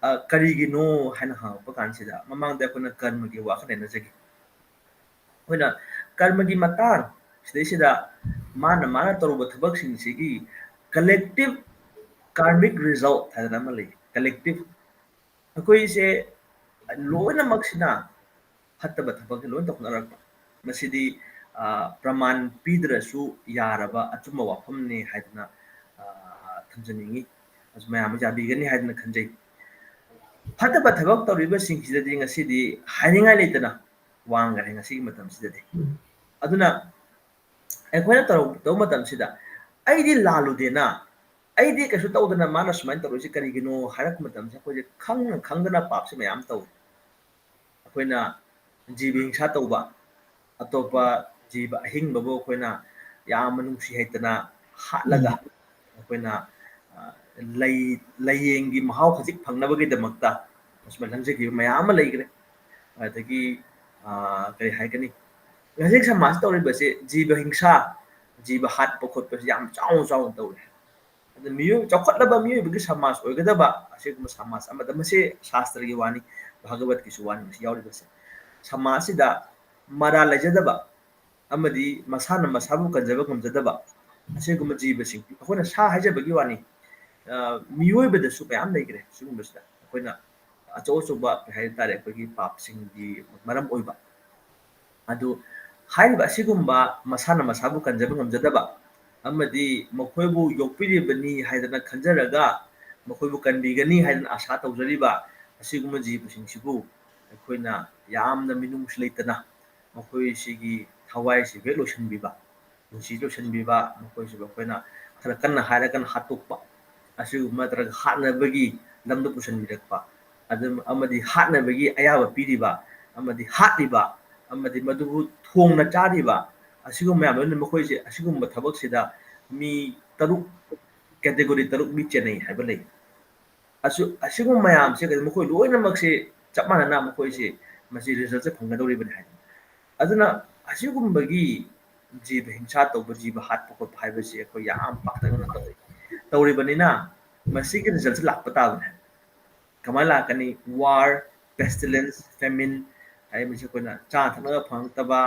ꯑ, ꯀꯔꯤꯒꯤꯅꯣ ꯍꯥꯏꯅ ꯍꯪꯉꯛꯄ ꯀꯥꯟꯁꯤꯗ, ꯃꯃꯥꯡꯗ ꯑꯩꯈꯣꯏꯅ ꯀꯔꯃꯒꯤ ꯋꯥ ꯈꯔ ꯅꯩꯅꯖꯈꯤ꯫ ꯑꯩꯈꯣꯏꯅ ꯀꯔꯃꯒꯤ ꯃꯇꯥꯡ ꯁꯤꯗꯩꯁꯤꯗ ꯃꯥꯅ, ꯃꯥꯅ ꯇꯧꯔꯨꯕ ꯊꯕꯛꯁꯤꯡꯁꯤꯒꯤ collective karmic result ꯍꯥꯏꯗꯅ ꯑꯃ ꯂꯩ꯫ Collective, ꯑꯩꯈꯣꯏꯁꯦ ꯂꯣꯏꯅꯃꯛꯁꯤꯅ ꯐꯠꯇꯕ ꯊꯕꯛꯁꯦ ꯂꯣꯏ ꯇꯧꯅꯔꯛꯄ꯫ ꯃꯁꯤꯗꯤ, ꯑ, ꯄ꯭ꯔꯃꯥꯟ ꯄꯤꯗ꯭ꯔꯁꯨ ꯌꯥꯔꯕ ꯑꯆꯨꯝꯕ ꯋꯥꯐꯝꯅꯤ ꯍꯥꯏꯗꯅ, ꯑ, ꯊꯝꯖꯅꯤꯡꯉꯤ꯫ ꯑꯗꯨ ꯃꯌꯥꯝ ꯌꯥꯕꯤꯒꯅꯤ ꯍꯥꯏꯗꯅ ꯈꯟꯖꯩ꯫ ꯐꯠꯇꯕ ꯊꯕꯛ ꯇꯧꯔꯤꯕꯁꯤꯡꯁꯤꯗꯗꯤ ꯉꯁꯤꯗꯤ ꯍꯥꯏꯅꯤꯡꯉꯥꯏ ꯂꯩꯇꯅ ꯋꯥꯡꯈ꯭ꯔꯦ ꯉꯁꯤꯒꯤ ꯃꯇꯝꯁꯤꯗꯗꯤ꯫ ꯎꯝ꯫ ꯑꯗꯨꯅ ꯑꯩꯈꯣꯏꯅ ꯇꯧꯔꯛ-, ꯇꯧꯕ ꯃꯇꯝꯁꯤꯗ ꯑꯩꯗꯤ ꯂꯥꯜꯂꯨꯗꯦꯅ, ꯑꯩꯗꯤ ꯀꯩꯁꯨ ꯇꯧꯗꯅ ꯃꯥꯅ ꯁꯨꯃꯥꯏꯅ ꯇꯧꯔꯛꯏꯁꯤ ꯀꯔꯤꯒꯤꯅꯣ ꯍꯥꯏꯔꯛꯄ ꯃꯇꯝꯁꯤꯗ ꯑꯩꯈꯣꯏꯁꯦ ꯈꯪꯅ ꯈꯪꯗꯅ ꯄꯥꯞꯁꯦ ꯃꯌꯥꯝ ꯇꯧꯏ꯫ ꯑꯩꯈꯣꯏꯅ ꯖꯤꯕ ꯍꯤꯡꯁꯥ ꯇꯧꯕ, ꯑꯇꯣꯞꯄ ꯖꯤꯕ ꯑꯍꯤꯡꯕꯕꯨ ꯑꯩꯈꯣꯏꯅ ꯌꯥꯝꯅ ꯅꯨꯡꯁꯤ ꯍꯩꯇꯅ ꯍꯥꯠꯂꯒ, ꯎꯝ꯫ ꯑꯩꯈꯣꯏꯅ, ꯑ, ꯂꯩ-, ꯂꯥꯏꯌꯦꯡꯒꯤ ꯃꯍꯥꯎ ꯈꯖꯤꯛ ꯐꯪꯅꯕꯒꯤꯗꯃꯛꯇ ꯑꯁꯨꯃꯥꯏꯅ ꯂꯪꯖꯈꯤꯕ ꯃꯌꯥꯝ ꯑꯃ ꯂꯩꯈ꯭ꯔꯦ꯫ ꯑꯗꯒꯤ, ꯑ, ꯀꯔꯤ ꯍꯥꯏꯒꯅꯤ, ꯍꯧꯖꯤꯛ ꯁꯃꯥꯖ ꯇꯧꯔꯤꯕꯁꯦ ꯖꯤꯕ ꯍꯤꯡꯁꯥ, ꯖꯤꯕ ꯍꯥꯠꯄ ꯈꯣꯠꯄꯁꯦ ꯌꯥꯝ ꯆꯥꯎꯅ ꯆꯥꯎꯅ ꯇꯧꯔꯦ꯫ ꯑꯗ ꯃꯤꯑꯣꯏ-, ꯆꯥꯎꯈꯠꯂꯕ ꯃꯤꯑꯣꯏꯕꯒꯤ ꯁꯃꯥꯖ ꯑꯣꯏꯒꯗꯕ ꯑꯁꯤꯒꯨꯝꯕ ꯁꯃꯥꯖ ꯑꯃꯗ, ꯃꯁꯤ ꯁꯥꯁꯇ꯭ꯔꯒꯤ ꯋꯥꯅꯤ, ꯚꯥꯒꯕꯠꯀꯤꯁꯨ ꯋꯥꯅꯤ ꯃꯁꯤ ꯌꯥꯎꯔꯤꯕꯁꯦ꯫ ꯁꯃꯥꯖꯁꯤꯗ ꯃꯔꯥꯜ ꯂꯩꯖꯗꯕ ꯑꯃꯗꯤ ꯃꯁꯥꯅ ꯃꯁꯥꯕꯨ ꯀꯟꯖꯕ ꯉꯝꯖꯗꯕ ꯑꯁꯤꯒꯨꯝꯕ ꯖꯤꯕꯁꯤꯡ, ꯑꯩꯈꯣꯏꯅ ꯁꯥ ꯍꯥꯏꯖꯕꯒꯤ ꯋꯥꯅꯤ, ꯑ, ꯃꯤꯑꯣꯏꯕꯗꯁꯨ ꯃꯌꯥꯝ ꯂꯩꯈ꯭ꯔꯦ꯫ ꯁꯤꯒꯨꯝꯕꯁꯤꯗ ꯑꯩꯈꯣꯏꯅ ꯑꯆꯧ ꯑꯆꯧꯕ, ꯀꯩ ꯍꯥꯏ ꯇꯥꯔꯦ, ꯑꯩꯈꯣꯏꯒꯤ ꯄꯥꯞꯁꯤꯡꯒꯤ ꯃꯔꯝ ꯑꯣꯏꯕ꯫ ꯑꯗꯨ ꯍꯥꯏꯔꯤꯕ ꯑꯁꯤꯒꯨꯝꯕ ꯃꯁꯥꯅ ꯃꯁꯥꯕꯨ ꯀꯟꯖꯕ ꯉꯝꯖꯗꯕ ꯑꯃꯗꯤ ꯃꯈꯣꯏꯕꯨ ꯌꯣꯛꯄꯤꯔꯤꯕꯅꯤ ꯍꯥꯏꯗꯅ ꯈꯟꯖꯔꯒ ꯃꯈꯣꯏꯕꯨ ꯀꯟꯕꯤꯒꯅꯤ ꯍꯥꯏꯗꯅ ꯑꯥꯁꯥ ꯇꯧꯖꯔꯤꯕ ꯑꯁꯤꯒꯨꯝꯕ ꯖꯤꯕꯁꯤꯡꯁꯤꯕꯨ ꯑꯩꯈꯣꯏꯅ ꯌꯥꯝꯅ ꯃꯤꯅꯨꯡꯁꯤ ꯂꯩꯇꯅ ꯃꯈꯣꯏꯁꯤꯒꯤ ꯊꯋꯥꯏꯁꯤ ꯍꯦꯛ ꯂꯣꯏꯁꯤꯟꯕꯤꯕ, ꯄꯨꯟꯁꯤ ꯂꯣꯏꯁꯤꯟꯕꯤꯕ, ꯃꯈꯣꯏꯁꯤꯕꯨ ꯑꯩꯈꯣꯏꯅ ꯈꯔ ꯀꯟꯅ ꯍꯥꯏꯔꯒꯅ ꯍꯥꯠꯇꯣꯛꯄ, ꯑꯁꯤꯒꯨꯝꯕ ꯅꯠꯇ꯭ꯔꯒ ꯍꯥꯠꯅꯕꯒꯤ ꯂꯝꯗ ꯄꯨꯁꯤꯟꯕꯤꯔꯛꯄ, ꯑꯗꯨꯝ, ꯑꯃꯗꯤ ꯍꯥꯠꯅꯕꯒꯤ ꯑꯌꯥꯕ ꯄꯤꯔꯤꯕ, ꯑꯃꯗꯤ ꯍꯥꯠꯂꯤꯕ, ꯑꯃꯗꯤ ꯃꯗꯨꯕꯨ ꯊꯣꯡꯅ ꯆꯥꯔꯤꯕ, ꯑꯁꯤꯒꯨꯝꯕ ꯃꯌꯥꯝ ꯂꯣꯏꯅ ꯃꯈꯣꯏꯁꯦ ꯑꯁꯤꯒꯨꯝꯕ ꯊꯕꯛꯁꯤꯗ ꯃꯤ ꯇꯔꯨꯛ, category ꯇꯔꯨꯛ ꯃꯤ ꯆꯦꯟꯅꯩ ꯍꯥꯏꯕ ꯂꯩ꯫ ꯑꯁꯨ-, ꯑꯁꯤꯒꯨꯝꯕ ꯃꯌꯥꯝꯁꯦ ꯀꯩꯅꯣ, ꯃꯈꯣꯏ ꯂꯣꯏꯅꯃꯛꯁꯦ ꯆꯞ ꯃꯥꯟꯅꯅ ꯃꯈꯣꯏꯁꯦ ꯃꯁꯤ resultꯁꯦ ꯐꯪꯒꯗꯧꯔꯤꯕꯅꯤ ꯍꯥꯏ꯫ ꯑꯗꯨꯅ ꯑꯁꯤꯒꯨꯝꯕꯒꯤ ꯖꯤꯕ ꯍꯤꯡꯁꯥ ꯇꯧꯕ, ꯖꯤꯕ ꯍꯥꯠꯄ ꯈꯣꯠꯄ ꯍꯥꯏꯕꯁꯤ ꯑꯩꯈꯣꯏ ꯌꯥꯝ ꯄꯥꯛꯇꯛꯅꯅ ꯇꯧꯏ꯫ ꯇꯧꯔꯤꯕꯅꯤꯅ ꯃꯁꯤꯒꯤ resultꯁꯦ ꯂꯥꯛꯄ ꯇꯥꯕꯅꯦ꯫ ꯀꯃꯥꯏꯅ ꯂꯥꯛꯀꯅꯤ? War, pestilence, famine ꯍꯥꯏꯕꯁꯤ ꯑꯩꯈꯣꯏꯅ ꯆꯥ ꯊꯛꯅꯕ ꯐꯪꯉꯛꯇꯕ,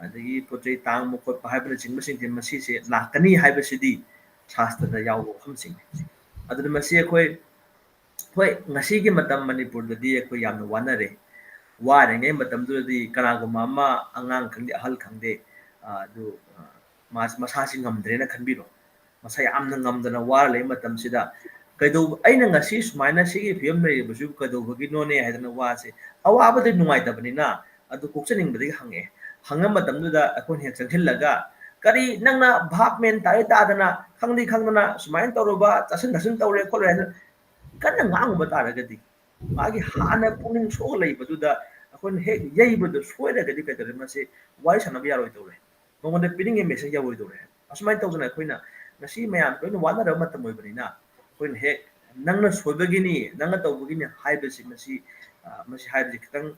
ꯑꯗꯒꯤ ꯄꯣꯠ ꯆꯩ ꯇꯥꯡꯕ ꯈꯣꯠꯄ ꯍꯥꯏꯕꯅꯆꯤꯡꯕꯁꯤꯡꯁꯦ, ꯃꯁꯤꯁꯦ ꯂꯥꯛꯀꯅꯤ ꯍꯥꯏꯕꯁꯤꯗꯤ ꯁꯥꯁꯇ꯭ꯔꯗ ꯌꯥꯎꯕ ꯋꯥꯐꯝꯁꯤꯡꯅꯤ꯫ ꯑꯗꯨꯅ ꯃꯁꯤ ꯑꯩꯈꯣꯏ, ꯍꯣꯏ, ꯉꯁꯤꯒꯤ ꯃꯇꯝ ꯃꯅꯤꯄꯨꯔꯗꯗꯤ ꯑꯩꯈꯣꯏ ꯌꯥꯝꯅ ꯋꯥꯅꯔꯦ꯫ ꯋꯥꯔꯤꯉꯩ ꯃꯇꯝꯗꯨꯗꯗꯤ ꯀꯅꯥꯒꯨꯝꯕ ꯑꯃ, ꯑꯉꯥꯡ ꯈꯪꯗꯦ, ꯑꯍꯜ ꯈꯪꯗꯦ, ꯑ, ꯑꯗꯨ, ꯑ, ꯃꯥ-, ꯃꯁꯥꯁꯤ ꯉꯝꯗ꯭ꯔꯦꯅ ꯈꯟꯕꯤꯔꯣ꯫ ꯃꯁꯥ ꯌꯥꯝꯅ ꯉꯝꯗꯅ ꯋꯥꯔ ꯂꯩꯕ ꯃꯇꯝꯁꯤꯗ, ꯀꯩꯗꯧꯕ-, ꯑꯩꯅ ꯉꯁꯤ ꯁꯨꯃꯥꯏꯅ ꯁꯤꯒꯤ ꯐꯤꯕꯝ ꯂꯩꯔꯤꯕꯁꯤꯕꯨ ꯀꯩꯗꯧꯕꯒꯤꯅꯣꯅꯦ ꯍꯥꯏꯗꯅ ꯋꯥꯁꯦ, ꯑꯋꯥꯕꯗꯤ ꯅꯨꯡꯉꯥꯏꯇꯕꯅꯤꯅ, ꯑꯗꯨ ꯀꯣꯛꯆꯅꯤꯡꯕꯗꯒꯤ ꯍꯪꯉꯛꯑꯦ꯫ ꯍꯪꯉ ꯃꯇꯝꯗꯨꯗ ꯑꯩꯈꯣꯏꯅ ꯍꯦꯛ ꯆꯪꯁꯤꯜꯂꯒ, "ꯀꯔꯤ ꯅꯪꯅ ꯚꯥꯞ ꯃꯦꯟ ꯇꯥꯔꯦ ꯇꯥꯗꯅ, ꯈꯪꯗꯤ ꯈꯪꯗꯅ ꯁꯨꯃꯥꯏꯅ ꯇꯧꯔꯨꯕ, ꯆꯥꯁꯤꯟ ꯊꯛꯁꯤꯟ ꯇꯧꯔꯦ ꯈꯣꯠꯂꯦ" ꯍꯥꯏꯅ ꯀꯟꯅ ꯉꯥꯡꯉꯨꯕ ꯇꯥꯔꯒꯗꯤ, ꯃꯥꯒꯤ ꯍꯥꯟꯅ ꯄꯨꯛꯅꯤꯡ ꯁꯣꯛꯑ ꯂꯩꯕꯗꯨꯗ ꯑꯩꯈꯣꯏꯅ ꯍꯦꯛ ꯌꯩꯕꯗꯣ ꯁꯣꯏꯔꯒꯗꯤ ꯀꯩꯗꯧꯔꯦ? ꯃꯁꯤ ꯋꯥꯔꯤ ꯁꯥꯟꯅꯕ ꯌꯥꯔꯣꯏꯗꯧꯔꯦ꯫ ꯃꯉꯣꯟꯗ ꯄꯤꯅꯤꯡꯉꯤ message ꯌꯧꯔꯣꯏꯗꯧꯔꯦ꯫ ꯑꯁꯨꯃꯥꯏꯅ ꯇꯧꯗꯅ ꯑꯩꯈꯣꯏꯅ ꯉꯁꯤ ꯃꯌꯥꯝ ꯂꯣꯏꯅ ꯋꯥꯅꯔꯕ ꯃꯇꯝ ꯑꯣꯏꯕꯅꯤꯅ, ꯑꯩꯈꯣꯏꯅ ꯍꯦꯛ "ꯅꯪꯅ ꯁꯣꯏꯕꯒꯤꯅꯤ, ꯅꯪꯅ ꯇꯧꯕꯒꯤꯅꯤ" ꯍꯥꯏꯕꯁꯤ, ꯃꯁꯤ, ꯑ, ꯃꯁꯤ ꯍꯥꯏꯕꯁꯤ ꯈꯤꯇꯪ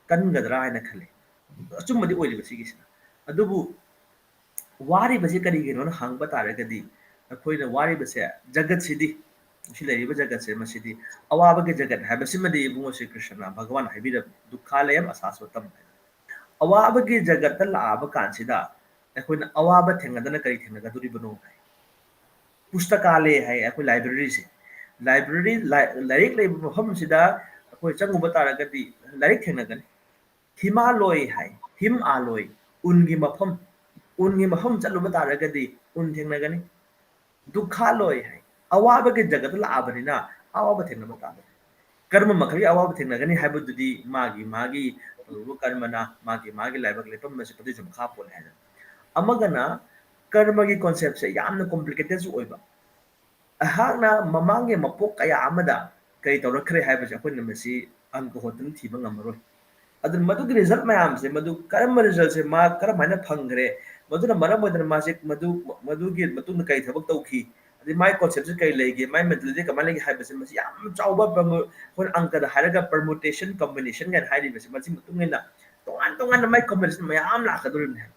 ꯀꯟꯒꯗ꯭ꯔꯥ ꯍꯥꯏꯅ ꯈꯜꯂꯤ꯫ ꯑꯆꯨꯝꯕꯗꯤ ꯑꯣꯏꯔꯤꯕ ꯁꯤꯒꯤꯁꯤꯅ꯫ ꯑꯗꯨꯕꯨ ꯋꯥꯔꯤꯕꯁꯤ ꯀꯔꯤꯒꯤꯅꯣꯅ ꯍꯪꯕ ꯇꯥꯔꯒꯗꯤ, ꯑꯩꯈꯣꯏꯅ ꯋꯥꯔꯤꯕꯁꯦ, ꯖꯒꯠꯁꯤꯗꯤ, ꯁꯤ ꯂꯩꯔꯤꯕ ꯖꯒꯠꯁꯦ, ꯃꯁꯤꯗꯤ ꯑꯋꯥꯕꯒꯤ ꯖꯒꯠ ꯍꯥꯏꯕꯁꯤꯃꯗꯤ ꯏꯕꯨꯡꯉꯣ ꯁ꯭ꯔꯤ ꯀ꯭ꯔꯤꯁꯅ ꯚꯒꯋꯥꯟ ꯍꯥꯏꯕꯤꯔꯕꯅꯤ, "ꯗꯨꯛꯈꯥꯂꯌꯝ ꯑꯁꯥꯁ꯭ꯋꯇꯝ" ꯍꯥꯏꯅ꯫ ꯑꯋꯥꯕꯒꯤ ꯖꯒꯠꯇ ꯂꯥꯛꯑꯕ ꯀꯥꯟꯁꯤꯗ ꯑꯩꯈꯣꯏꯅ ꯑꯋꯥꯕ ꯊꯦꯡꯅꯗꯅ ꯀꯔꯤ ꯊꯦꯡꯅꯒꯗꯣꯔꯤꯕꯅꯣ ꯍꯥꯏ꯫ ꯄꯨꯁꯇꯀꯥꯂꯦ ꯍꯥꯏ, ꯑꯩꯈꯣꯏ libraryꯁꯦ꯫ Library, ꯂꯥꯏ-, ꯂꯥꯏꯔꯤꯛ ꯂꯩꯕ ꯃꯐꯝꯁꯤꯗ ꯑꯩꯈꯣꯏ ꯆꯪꯉꯨꯕ ꯇꯥꯔꯒꯗꯤ ꯂꯥꯏꯔꯤꯛ ꯊꯦꯡꯅꯒꯅꯤ꯫ ꯍꯤꯃꯥꯂꯣꯏ ꯍꯥꯏ, ꯍꯤꯝ ꯑꯥꯂꯣꯏ, ꯎꯟꯒꯤ ꯃꯐꯝ, ꯎꯟꯒꯤ ꯃꯐꯝ ꯆꯠꯂꯨꯕ ꯇꯥꯔꯒꯗꯤ ꯎꯟ ꯊꯦꯡꯅꯒꯅꯤ꯫ ꯗꯨꯛꯈꯥꯂꯣꯏ ꯍꯥꯏ, ꯑꯋꯥꯕꯒꯤ ꯖꯒꯠꯇ ꯂꯥꯛꯑꯕꯅꯤꯅ ꯑꯋꯥꯕ ꯊꯦꯡꯅꯕ ꯇꯥꯕꯅꯤ꯫ ꯀꯔꯝꯕ ꯃꯈꯜꯒꯤ ꯑꯋꯥꯕ ꯊꯦꯡꯅꯒꯅꯤ ꯍꯥꯏꯕꯗꯨꯗꯤ ꯃꯥꯒꯤ ꯃꯥꯒꯤ ꯇꯧꯔꯨꯕ ꯀꯔꯃꯅ, ꯃꯥꯒꯤ ꯃꯥꯒꯤ ꯂꯥꯏꯕꯛ ꯂꯦꯞꯄꯝꯕꯁꯦ ꯑꯗꯨꯒꯤꯁꯨ ꯃꯈꯥ ꯄꯣꯜꯂꯦ ꯍꯥꯏꯗꯅ꯫ ꯑꯃꯒꯅ ꯀꯔꯃꯒꯤ conceptꯁꯦ ꯌꯥꯝꯅ complicatedꯁꯨ ꯑꯣꯏꯕ꯫ ꯑꯩꯍꯥꯛꯅ ꯃꯃꯥꯡꯒꯤ ꯃꯄꯣꯛ ꯀꯌꯥ ꯑꯃꯗ ꯀꯔꯤ ꯇꯧꯔꯛꯈ꯭ꯔꯦ ꯍꯥꯏꯕꯁꯦ ꯑꯩꯈꯣꯏꯅ ꯃꯁꯤ ꯑꯪꯀ ꯍꯣꯠꯇꯅ ꯊꯤꯕ ꯉꯝꯃꯔꯣꯏ꯫ ꯑꯗꯨꯅ ꯃꯗꯨꯒꯤ result ꯃꯌꯥꯝꯁꯦ, ꯃꯗꯨ ꯀꯔꯝꯕ resultꯁꯦ ꯃꯥ ꯀꯔꯝꯍꯥꯏꯅ ꯐꯪꯈ꯭ꯔꯦ, ꯃꯗꯨꯅ ꯃꯔꯝ ꯑꯣꯏꯗꯅ ꯃꯥꯁꯦ ꯃꯗꯨ, ꯃꯗꯨꯒꯤ ꯃꯇꯨꯡꯗ ꯀꯔꯤ ꯊꯕꯛ ꯇꯧꯈꯤ, ꯑꯗꯩ ꯃꯥꯏ conceptꯁꯦ ꯀꯔꯤ ꯂꯩꯒꯦ, ꯃꯥꯏ mentality ꯀꯃꯥꯏꯅ ꯂꯩꯒꯦ ꯍꯥꯏꯕꯁꯦ, ꯃꯁꯤ ꯌꯥꯝ ꯆꯥꯎꯕ permu-, ꯑꯩꯈꯣꯏꯅ ꯑꯪꯀꯗ ꯍꯥꯏꯔꯒ permutation combination ꯀꯥꯏꯅ ꯍꯥꯏꯔꯤꯕꯁꯦ, ꯃꯁꯤ ꯃꯇꯨꯡ ꯏꯟꯅ ꯇꯣꯉꯥꯟ ꯇꯣꯉꯥꯟꯅ ꯃꯥꯏ combination ꯃꯌꯥꯝ ꯂꯥꯛꯀꯗꯧꯔꯤꯕꯅꯤ ꯍꯥꯏꯕ꯫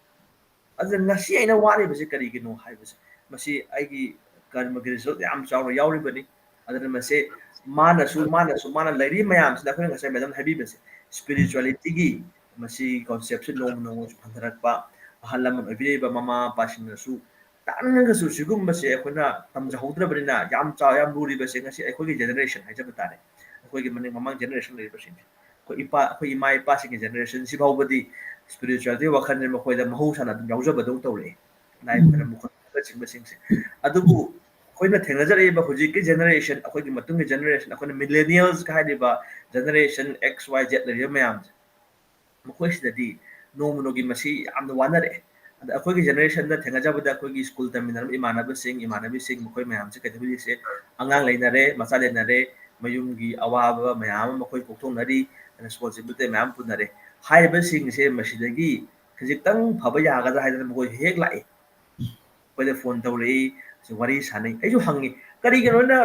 ꯑꯗꯨꯅ ꯉꯁꯤ ꯑꯩꯅ ꯋꯥꯔꯤꯕꯁꯤ ꯀꯔꯤꯒꯤꯅꯣ ꯍꯥꯏꯕꯁꯦ, ꯃꯁꯤ ꯑꯩꯒꯤ ꯀꯔꯃꯒꯤ ꯔꯤꯖꯜ ꯌꯥꯝ ꯆꯥꯎꯅ ꯌꯥꯎꯔꯤꯕꯅꯤ꯫ ꯑꯗꯨꯅ ꯃꯁꯦ ꯃꯥꯅꯁꯨ ꯃꯥꯅꯁꯨ ꯃꯥꯅ ꯂꯩꯔꯤ ꯃꯌꯥꯝꯁꯤꯗ ꯑꯩꯈꯣꯏꯅ ꯉꯁꯥꯏ ꯃꯦꯗꯝ ꯍꯥꯏꯕꯤꯕꯁꯦ, ꯁ꯭ꯄꯤꯔꯤꯆꯨꯋꯦꯂꯤꯇꯤꯒꯤ ꯃꯁꯤ ꯀꯣꯟꯁꯦꯞꯁꯦ ꯅꯣꯡꯃ ꯅꯣꯡꯃꯁꯨ ꯍꯟꯊꯔꯛꯄ, ꯑꯍꯜ ꯂꯃꯟ ꯑꯣꯏꯕꯤꯔꯤꯕ ꯃꯃꯥ ꯃꯄꯥꯁꯤꯡꯅꯁꯨ ꯇꯥꯅꯤꯡꯉꯒꯁꯨ ꯁꯤꯒꯨꯝꯕꯁꯦ ꯑꯩꯈꯣꯏꯅ ꯇꯝꯖꯍꯧꯗ꯭ꯔꯕꯅꯤꯅ ꯌꯥꯝ ꯆꯥꯎ ꯌꯥꯝ ꯂꯨꯔꯤꯕꯁꯦ ꯉꯁꯤ ꯑꯩꯈꯣꯏꯒꯤ ꯖꯦꯅꯦꯔꯦꯁꯟ ꯍꯥꯏꯖꯕ ꯇꯥꯔꯦ, ꯑꯩꯈꯣꯏꯒꯤ ꯃꯅꯤꯡ ꯃꯃꯥꯡ ꯖꯦꯅꯦꯔꯦꯁꯟ ꯂꯩꯔꯤꯕꯁꯤꯡꯁꯦ, ꯑꯩꯈꯣꯏ ꯏꯄꯥ ꯑꯩꯈꯣꯏ ꯏꯃꯥ ꯏꯄꯥꯁꯤꯡꯒꯤ ꯖꯦꯅꯦꯔꯦꯁꯟꯁꯤ ꯐꯥꯎꯕꯗꯤ ꯁ꯭ꯄꯤꯔꯤꯆꯨꯋꯦꯂꯤꯇꯤ ꯋꯥꯈꯜꯁꯦ ꯃꯈꯣꯏꯗ ꯃꯍꯧꯁꯥꯅ ꯑꯗꯨꯝ ꯌꯥꯎꯖꯕꯗꯧ ꯇꯧꯔꯛꯑꯦ꯫ ꯂꯥꯏ ꯈꯣꯏꯔꯝꯕ ꯈꯣꯠꯄꯅꯆꯤꯡꯕꯁꯤꯡꯁꯦ꯫ ꯑꯗꯨꯕꯨ ꯑꯩꯈꯣꯏꯅ ꯊꯦꯡꯅꯖꯔꯛꯏꯕ ꯍꯧꯖꯤꯛꯀꯤ ꯖꯦꯅꯦꯔꯦꯁꯟ, ꯑꯩꯈꯣꯏꯒꯤ ꯃꯇꯨꯡꯒꯤ ꯖꯦꯅꯦꯔꯦꯁꯟ, ꯑꯩꯈꯣꯏꯅ ꯃꯤꯂꯦꯅꯤꯌꯜꯁ ꯍꯥꯏꯔꯤꯕ ꯖꯦꯅꯦꯔꯦꯁꯟ X Y Z ꯂꯩꯔꯤꯕ ꯃꯌꯥꯝꯁꯦ, ꯃꯈꯣꯏꯁꯤꯗꯗꯤ ꯅꯣꯡꯃ ꯅꯣꯡꯃꯒꯤ ꯃꯁꯤ ꯌꯥꯝꯅ ꯋꯥꯅꯔꯛꯑꯦ꯫ ꯑꯗ ꯑꯩꯈꯣꯏꯒꯤ ꯖꯦꯅꯦꯔꯦꯁꯟꯗ ꯊꯦꯡꯅꯖꯕꯗ ꯑꯩꯈꯣꯏꯒꯤ ꯁ꯭ꯀꯨꯜ ꯇꯝꯃꯤꯟꯅꯔꯝꯕ ꯏꯃꯥꯟꯅꯕꯁꯤꯡ, ꯏꯃꯥꯟꯅꯕꯤꯁꯤꯡ, ꯃꯈꯣꯏ ꯃꯌꯥꯝꯁꯦ ꯀꯩꯗꯧꯔꯤꯁꯦ, ꯑꯉꯥꯡ ꯂꯩꯅꯔꯦ, ꯃꯆꯥ ꯂꯩꯅꯔꯦ, ꯃꯌꯨꯝꯒꯤ ꯑꯋꯥꯕ ꯃꯌꯥꯝ ꯑꯃ ꯃꯈꯣꯏ ꯀꯣꯛꯊꯣꯛꯅꯔꯤ, ꯔꯦꯁꯄꯣꯟꯁꯤꯕꯤꯂꯤꯇꯤ ꯃꯌꯥꯝ ꯄꯨꯅꯔꯦ꯫ ꯍꯥꯏꯔꯤꯕꯁꯤꯡꯁꯦ ꯃꯁꯤꯗꯒꯤ ꯈꯖꯤꯛꯇꯪ ꯐꯕ ꯌꯥꯒꯗ꯭ꯔꯥ ꯍꯥꯏꯗꯅ ꯃꯈꯣꯏ ꯍꯦꯛ ꯂꯥꯛꯏ꯫ ꯑꯩꯈꯣꯏꯗ ꯐꯣꯟ ꯇꯧꯔꯛꯏ, ꯋꯥꯔꯤ ꯁꯥꯟꯅꯩ꯫ ꯑꯩꯁꯨ ꯍꯪꯉꯤ, "ꯀꯔꯤꯒꯤꯅꯣꯅ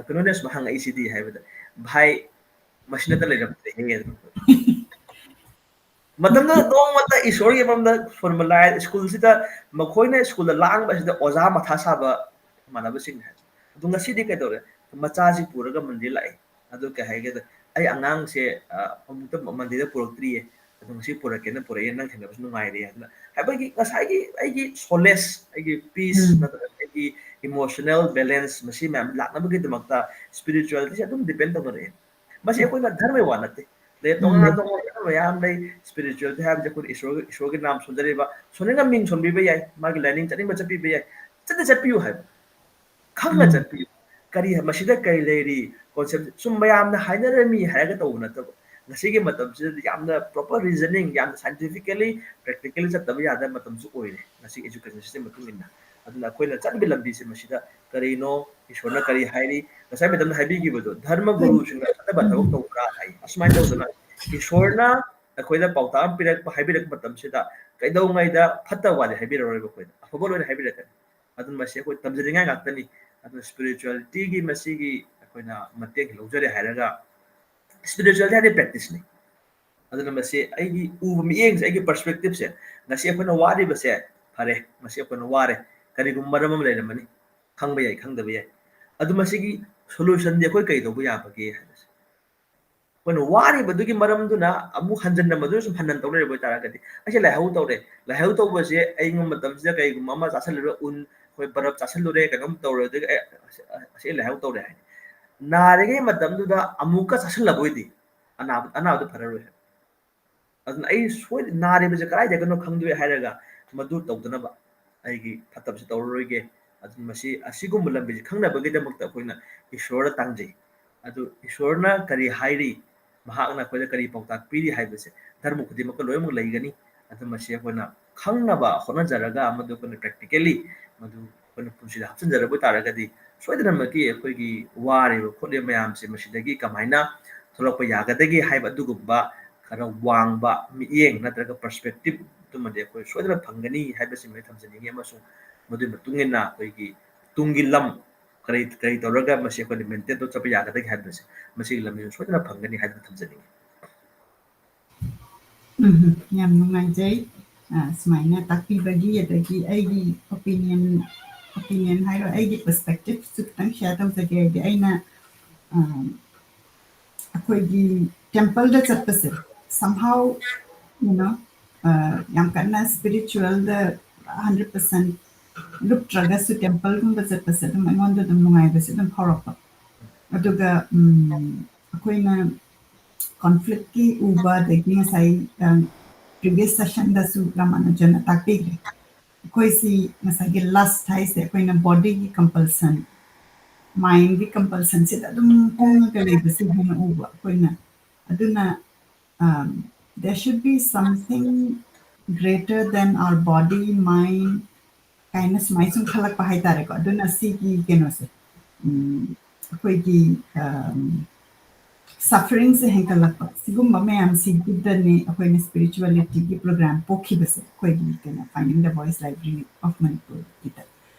ꯀꯩꯅꯣꯅ ꯁꯨꯃꯥꯏꯅ ꯍꯪꯉꯛꯏꯁꯤꯗꯤ?" ꯍꯥꯏꯕꯗ, "ꯚꯥꯏ, ꯃꯁꯤ ꯅꯠꯇ ꯂꯩꯔꯝꯗ꯭ꯔꯦꯍꯦ" ꯑꯗꯨꯝ꯫ ꯃꯇꯝꯗꯨꯗ ꯅꯣꯡꯃꯇ ꯏꯁꯣꯔꯒꯤ ꯃꯔꯝꯗ ꯐꯣꯔꯃꯨꯂꯥ ꯁ꯭ꯀꯨꯜꯁꯤꯗ ꯃꯈꯣꯏꯅ ꯁ꯭ꯀꯨꯜꯗ ꯂꯥꯡꯕꯁꯤꯗ ꯑꯣꯖꯥ ꯃꯊꯥ ꯁꯥꯕ ꯏꯃꯥꯟꯅꯕꯁꯤꯡ ꯍꯥꯏ꯫ ꯑꯗꯨ ꯉꯁꯤꯗꯤ ꯀꯩꯗꯧꯔꯦ? ꯃꯆꯥꯁꯤ ꯄꯨꯔꯒ ꯃꯟꯗꯤꯔ ꯂꯥꯛꯑꯦ꯫ ꯑꯗꯨ ꯀꯩ ꯍꯥꯏꯒꯦꯗ, "ꯑꯩ ꯑꯉꯥꯡꯁꯦ, ꯑ, ꯑꯃꯨꯛꯇ ꯃꯟꯗꯤꯔꯗ ꯄꯨꯔꯛꯇ꯭ꯔꯤꯌꯦ꯫ ꯑꯗꯨ ꯉꯁꯤ ꯄꯨꯔꯛꯀꯦꯅ ꯄꯨꯔꯛꯑꯦ, ꯅꯪ ꯊꯦꯡꯅꯕꯁꯨ ꯅꯨꯡꯉꯥꯏꯔꯦ" ꯍꯥꯏꯗꯅ꯫ ꯍꯥꯏꯕꯗꯤ ꯉꯁꯥꯏꯒꯤ ꯑꯩꯒꯤ ꯁꯣꯂꯦꯁ, ꯑꯩꯒꯤ ꯄꯤꯁ, ꯎꯝ꯫ ꯅꯠꯇ꯭ꯔꯒ ꯑꯩꯒꯤ ꯏꯃꯣꯁꯅꯦꯜ ꯕꯦꯂꯦꯟꯁ, ꯃꯁꯤ ꯃꯌꯥꯝ ꯂꯥꯛꯅꯕꯒꯤꯗꯃꯛꯇ ꯁ꯭ꯄꯤꯔꯤꯆꯨꯋꯦꯂꯤꯇꯤꯁꯦ ꯑꯗꯨꯝ ꯗꯤꯄꯦꯟ ꯇꯧꯅꯔꯛꯑꯦ꯫ ꯃꯁꯤ ꯑꯩꯈꯣꯏꯅ ꯙꯔꯃꯒꯤ ꯋꯥ ꯅꯠꯇꯦ꯫ ꯂꯩ, ꯇꯣꯉꯥꯟ ꯎꯝ꯫ ꯇꯣꯉꯥꯟꯕ ꯃꯌꯥꯝ ꯂꯩ꯫ ꯁ꯭ꯄꯤꯔꯤꯆꯨꯋꯦꯜ ꯍꯥꯏꯕꯁꯦ ꯑꯩꯈꯣꯏꯅ ꯏꯁꯣꯔ, ꯏꯁꯣꯔꯒꯤ ꯅꯥꯝ ꯁꯣꯟꯖꯔꯤꯕ, ꯁꯣꯟꯅꯤꯡꯕ ꯃꯤꯡ ꯁꯣꯟꯕꯤꯕ ꯌꯥꯏ, ꯃꯥꯒꯤ ꯂꯥꯏꯅꯤꯡ ꯆꯠꯅꯤꯡꯕ ꯆꯠꯄꯤꯕ ꯌꯥꯏ, ꯆꯠꯅ ꯆꯠꯄꯤꯌꯨ ꯍꯥꯏꯕ꯫ ꯈꯪꯅ ꯎꯝ꯫ ꯆꯠꯄꯤꯌꯨ꯫ ꯀꯔꯤ ꯍꯥꯏ-, ꯃꯁꯤꯗ ꯀꯔꯤ ꯂꯩꯔꯤ? ꯀꯣꯟꯁꯦꯞ ꯁꯨꯝ ꯃꯌꯥꯝꯅ ꯍꯥꯏꯅꯔꯝꯃꯤ ꯍꯥꯏꯔꯒ ꯇꯧꯕ ꯅꯠꯇꯕ, ꯉꯁꯤꯒꯤ ꯃꯇꯝꯁꯤꯗꯗꯤ ꯌꯥꯝꯅ ꯄ꯭ꯔꯣꯄꯔ ꯔꯤꯖꯅꯤꯡ, ꯌꯥꯝꯅ ꯁꯥꯏꯟꯇꯤꯐꯤꯀꯦꯂꯤ, ꯄ꯭ꯔꯦꯛꯇꯤꯀꯦꯂꯤ ꯆꯠꯇꯕ ꯌꯥꯗꯕ ꯃꯇꯝꯁꯨ ꯑꯣꯏꯔꯦ ꯉꯁꯤꯒꯤ ꯑꯦꯖꯨꯀꯦꯁꯟ ꯁꯤꯁꯇꯦꯝ ꯃꯇꯨꯡ ꯏꯟꯅ꯫ ꯑꯗꯨꯅ ꯑꯩꯈꯣꯏꯅ ꯆꯠꯂꯤꯕ ꯂꯝꯕꯤꯁꯦ ꯃꯁꯤꯗ ꯀꯔꯤꯅꯣ, ꯏꯁꯣꯔꯅ ꯀꯔꯤ ꯍꯥꯏꯔꯤ? ꯉꯁꯥꯏ ꯃꯦꯗꯝꯅ ꯍꯥꯏꯕꯤꯈꯤꯕꯗꯣ, ꯙꯔꯃ ꯎꯝ꯫ ꯒꯨꯔꯨꯁꯤꯡꯅ ꯐꯠꯇꯕ ꯊꯕꯛ ꯇꯧꯕ꯭ꯔꯥ ꯍꯥꯏ꯫ ꯑꯁꯨꯃꯥꯏꯅ ꯇꯧꯗꯅ ꯏꯁꯣꯔꯅ ꯑꯩꯈꯣꯏꯗ ꯄꯥꯎꯇꯥꯛ ꯑꯃ ꯄꯤꯔꯛꯄ, ꯍꯥꯏꯕꯤꯔꯛꯄ ꯃꯇꯝꯁꯤꯗ ꯀꯩꯗꯧꯉꯩꯗ ꯐꯠꯇꯕ ꯋꯥꯗꯤ ꯍꯥꯏꯕꯤꯔꯛꯑꯔꯣꯏꯕ ꯑꯩꯈꯣꯏꯗ, ꯑꯐꯕ ꯂꯣꯏꯅ ꯍꯥꯏꯕꯤꯔꯛꯀꯅꯤ꯫ ꯑꯗꯨꯅ ꯃꯁꯤ ꯑꯩꯈꯣꯏ ꯇꯝꯖꯅꯤꯡꯉꯥꯏ ꯉꯥꯛꯇꯅꯤ꯫ ꯑꯗꯨꯅ ꯁ꯭ꯄꯤꯔꯤꯆꯨꯋꯦꯂꯤꯇꯤꯒꯤ ꯃꯁꯤꯒꯤ ꯑꯩꯈꯣꯏꯅ ꯃꯇꯦꯡ ꯂꯧꯖꯔꯦ ꯍꯥꯏꯔꯒ, ꯁ꯭ꯄꯤꯔꯤꯆꯨꯋꯦꯂꯤꯇꯤ ꯍꯥꯏꯗꯤ ꯄ꯭ꯔꯦꯛꯇꯤꯁꯅꯤ꯫ ꯑꯗꯨꯅ ꯃꯁꯤ ꯑꯩꯒꯤ ꯎꯕ ꯃꯤꯠꯌꯦꯡꯁꯦ, ꯑꯩꯒꯤ ꯄꯔꯁꯄꯦꯛꯇꯤꯞꯁꯦ, ꯉꯁꯤ ꯑꯩꯈꯣꯏꯅ ꯋꯥꯔꯤꯕꯁꯦ, ꯐꯔꯦ, ꯉꯁꯤ ꯑꯩꯈꯣꯏꯅ ꯋꯥꯔꯦ, ꯀꯔꯤꯒꯨꯝꯕ ꯃꯔꯝ ꯑꯃ ꯂꯩꯔꯝꯃꯅꯤ꯫ ꯈꯪꯕ ꯌꯥꯏ, ꯈꯪꯗꯕ ꯌꯥꯏ꯫ ꯑꯗꯨ ꯃꯁꯤꯒꯤ solution ꯗꯤ ꯑꯩꯈꯣꯏ ꯀꯩ ꯇꯧꯕ ꯌꯥꯕꯒꯦ ꯍꯥꯏꯕꯁꯦ꯫ ꯑꯩꯈꯣꯏꯅ ꯋꯥꯔꯤꯕꯗꯨꯒꯤ ꯃꯔꯝꯗꯨꯅ ꯑꯃꯨꯛ ꯍꯟꯖꯤꯟꯅ ꯃꯗꯨ ꯁꯨꯝ ꯍꯟꯅ ꯇꯧ ꯂꯩꯔꯕ ꯑꯣꯏꯇꯥꯔꯒꯗꯤ, "ꯑꯩꯁꯦ ꯂꯥꯏꯍꯧ ꯇꯧꯔꯦ, ꯂꯥꯏꯍꯧ ꯇꯧꯕꯁꯦ ꯑꯏꯪꯕ ꯃꯇꯝꯁꯤꯗ ꯀꯩꯒꯨꯝꯕ ꯑꯃ ꯆꯥꯁꯤꯜꯂꯨꯔꯦ, ꯎꯟ, ꯑꯩꯈꯣꯏ ꯕꯔꯞ ꯆꯥꯁꯤꯜꯂꯨꯔꯦ, ꯀꯩꯅꯣꯝ ꯇꯧꯔꯦ, ꯑꯗꯨꯒ ꯑꯦ, ꯑꯁꯤ, ꯑꯁꯤ ꯂꯥꯏꯍꯧ ꯇꯧꯔꯦ" ꯍꯥꯏꯅꯤ꯫ ꯅꯥꯔꯤꯉꯩ ꯃꯇꯝꯗꯨꯗ ꯑꯃꯨꯛꯀ ꯆꯥꯁꯤꯜꯂꯕ ꯑꯣꯏꯗꯤ ꯑꯅꯥꯕ, ꯑꯅꯥꯕꯗꯨ ꯐꯔꯔꯣꯏ ꯍꯥꯏꯕ꯫ ꯑꯗꯨꯅ ꯑꯩ ꯁꯣꯏ-, ꯅꯥꯔꯤꯕꯁꯦ ꯀꯗꯥꯏꯗꯒꯤꯅꯣ ꯈꯪꯗꯣꯛꯑꯦ ꯍꯥꯏꯔꯒ ꯃꯗꯨ ꯇꯧꯗꯅꯕ, ꯑꯩꯒꯤ ꯐꯠꯇꯕꯁꯦ ꯇꯧꯔꯔꯣꯏꯒꯦ꯫ ꯑꯗꯨꯅ ꯃꯁꯤ, ꯑꯁꯤꯒꯨꯝꯕ ꯂꯝꯕꯤꯁꯦ ꯈꯪꯅꯕꯒꯤꯗꯃꯛꯇ ꯑꯩꯈꯣꯏꯅ ꯏꯁꯣꯔꯗ ꯇꯥꯡꯖꯩ꯫ ꯑꯗꯨ ꯏꯁꯣꯔꯅ ꯀꯔꯤ ꯍꯥꯏꯔꯤ, ꯃꯍꯥꯛꯅ ꯑꯩꯈꯣꯏꯗ ꯀꯔꯤ ꯄꯥꯎꯇꯥꯛ ꯄꯤꯔꯤ ꯍꯥꯏꯕꯁꯦ ꯙꯔꯃ ꯈꯨꯗꯤꯡꯃꯛꯇ ꯂꯣꯏꯅꯃꯛ ꯂꯩꯒꯅꯤ꯫ ꯑꯗꯨ ꯃꯁꯤ ꯑꯩꯈꯣꯏꯅ ꯈꯪꯅꯕ ꯍꯣꯠꯅꯖꯔꯒ, ꯃꯗꯨ ꯑꯩꯈꯣꯏꯅ practically ꯃꯗꯨ ꯑꯩꯈꯣꯏꯅ ꯄꯨꯟꯁꯤꯗ ꯍꯥꯞꯆꯤꯟꯖꯔꯕ ꯇꯥꯔꯒꯗꯤ, ꯁꯣꯏꯗꯅꯃꯛꯀꯤ ꯑꯩꯈꯣꯏꯒꯤ ꯋꯥꯔꯤꯕ ꯈꯣꯠꯂꯤꯕ ꯃꯌꯥꯝꯁꯦ ꯃꯁꯤꯗꯒꯤ ꯀꯃꯥꯏꯅ ꯊꯣꯛꯂꯛꯄ ꯌꯥꯒꯗꯒꯦ ꯍꯥꯏꯕ ꯑꯗꯨꯒꯨꯝꯕ ꯈꯔ ꯋꯥꯡꯕ ꯃꯤꯠꯌꯦꯡ ꯅꯠꯇ꯭ꯔꯒ perspective ꯑꯗꯨꯃꯗꯤ ꯑꯩꯈꯣꯏ ꯁꯣꯏꯗꯅ ꯐꯪꯒꯅꯤ ꯍꯥꯏꯕꯁꯤꯃ ꯑꯩ ꯊꯝꯖꯅꯤꯡꯉꯤ꯫ ꯑꯃꯁꯨꯡ ꯃꯗꯨꯒꯤ ꯃꯇꯨꯡ ꯏꯟꯅ ꯑꯩꯈꯣꯏꯒꯤ ꯇꯨꯡꯒꯤ ꯂꯝ ꯀꯔꯤ, ꯀꯔꯤ ꯇꯧꯔꯒ ꯃꯁꯤ ꯑꯩꯈꯣꯏꯅ maintain ꯇꯧ ꯆꯠꯄ ꯌꯥꯒꯗꯒꯦ ꯍꯥꯏꯕꯁꯦ, ꯃꯁꯤꯒꯤ ꯂꯝꯕꯤꯁꯨ ꯁꯣꯏꯗꯅ ꯐꯪꯒꯅꯤ ꯍꯥꯏꯗꯨꯅ ꯊꯝꯖꯅꯤꯡꯉꯤ꯫ ꯎꯝ, ꯌꯥꯝ ꯅꯨꯡꯉꯥꯏꯖꯩ꯫ ꯑ, ꯁꯨꯃꯥꯏꯅ ꯇꯥꯛꯄꯤꯕꯒꯤ, ꯑꯗꯒꯤ ꯑꯩꯒꯤ opinion, opinion ꯍꯥꯏꯔꯣ, ꯑꯩꯒꯤ perspective ꯁꯨ ꯈꯤꯇꯪ share ꯇꯧꯖꯒꯦ꯫ ꯍꯥꯏꯗꯤ ꯑꯩꯅ, ꯑ, ꯑꯩꯈꯣꯏꯒꯤ temple ꯗ ꯆꯠꯄꯁꯦ, somehow, you know, ꯑ, ꯌꯥꯝ ꯀꯟꯅ spiritual ꯗ hundred percent ꯂꯨꯞꯇ꯭ꯔꯒꯁꯨ temple ꯒꯨꯝꯕ ꯆꯠꯄꯁꯦ ꯑꯗꯨꯝ ꯑꯩꯉꯣꯟꯗ ꯑꯗꯨꯝ ꯅꯨꯡꯉꯥꯏꯕꯁꯦ ꯑꯗꯨꯝ ꯐꯥꯎꯔꯛꯄ꯫ ꯑꯗꯨꯒ, ꯎꯝ, ꯑꯩꯈꯣꯏꯅ conflict ꯀꯤ ꯎꯕ, ꯑꯗꯒꯤ ꯉꯁꯥꯏ, ꯑ, previous session ꯗꯁꯨ ꯔꯥꯃꯥꯅꯨꯖꯟꯅ ꯇꯥꯛꯄꯤꯈ꯭ꯔꯦ꯫ ꯑꯩꯈꯣꯏꯁꯤ ꯉꯁꯥꯏꯒꯤ lust ꯍꯥꯏꯁꯦ ꯑꯩꯈꯣꯏꯅ body ꯒꯤ compulsion, mind ꯒꯤ compulsion ꯁꯤꯗ ꯑꯗꯨꯝ ꯇꯨꯡꯉꯒ ꯂꯩꯕꯁꯦ ꯍꯦꯟꯅ ꯎꯕ ꯑꯩꯈꯣꯏꯅ꯫ ꯑꯗꯨꯅ, um, there should be something greater than our body, mind ꯀꯥꯏꯅ ꯁꯨꯃꯥꯏꯅ ꯁꯨꯝ ꯈꯜꯂꯛꯄ ꯍꯥꯏꯇꯥꯔꯦꯀꯣ꯫ ꯑꯗꯨꯅ ꯁꯤꯒꯤ ꯀꯩꯅꯣꯁꯦ, ꯎꯝ, ꯑꯩꯈꯣꯏꯒꯤ, ꯑꯝ, suffering ꯁꯦ ꯍꯦꯟꯒꯠꯂꯛꯄ, ꯁꯤꯒꯨꯝꯕ ꯃꯌꯥꯝꯁꯤꯒꯤꯗꯅꯦ ꯑꯩꯈꯣꯏꯅ spirituality ꯒꯤ program ꯄꯣꯛꯈꯤꯕꯁꯦ, ꯑꯩꯈꯣꯏꯒꯤ ꯀꯩꯅꯣ, Finding the Voice Library of Manipur ꯒꯤꯗ꯫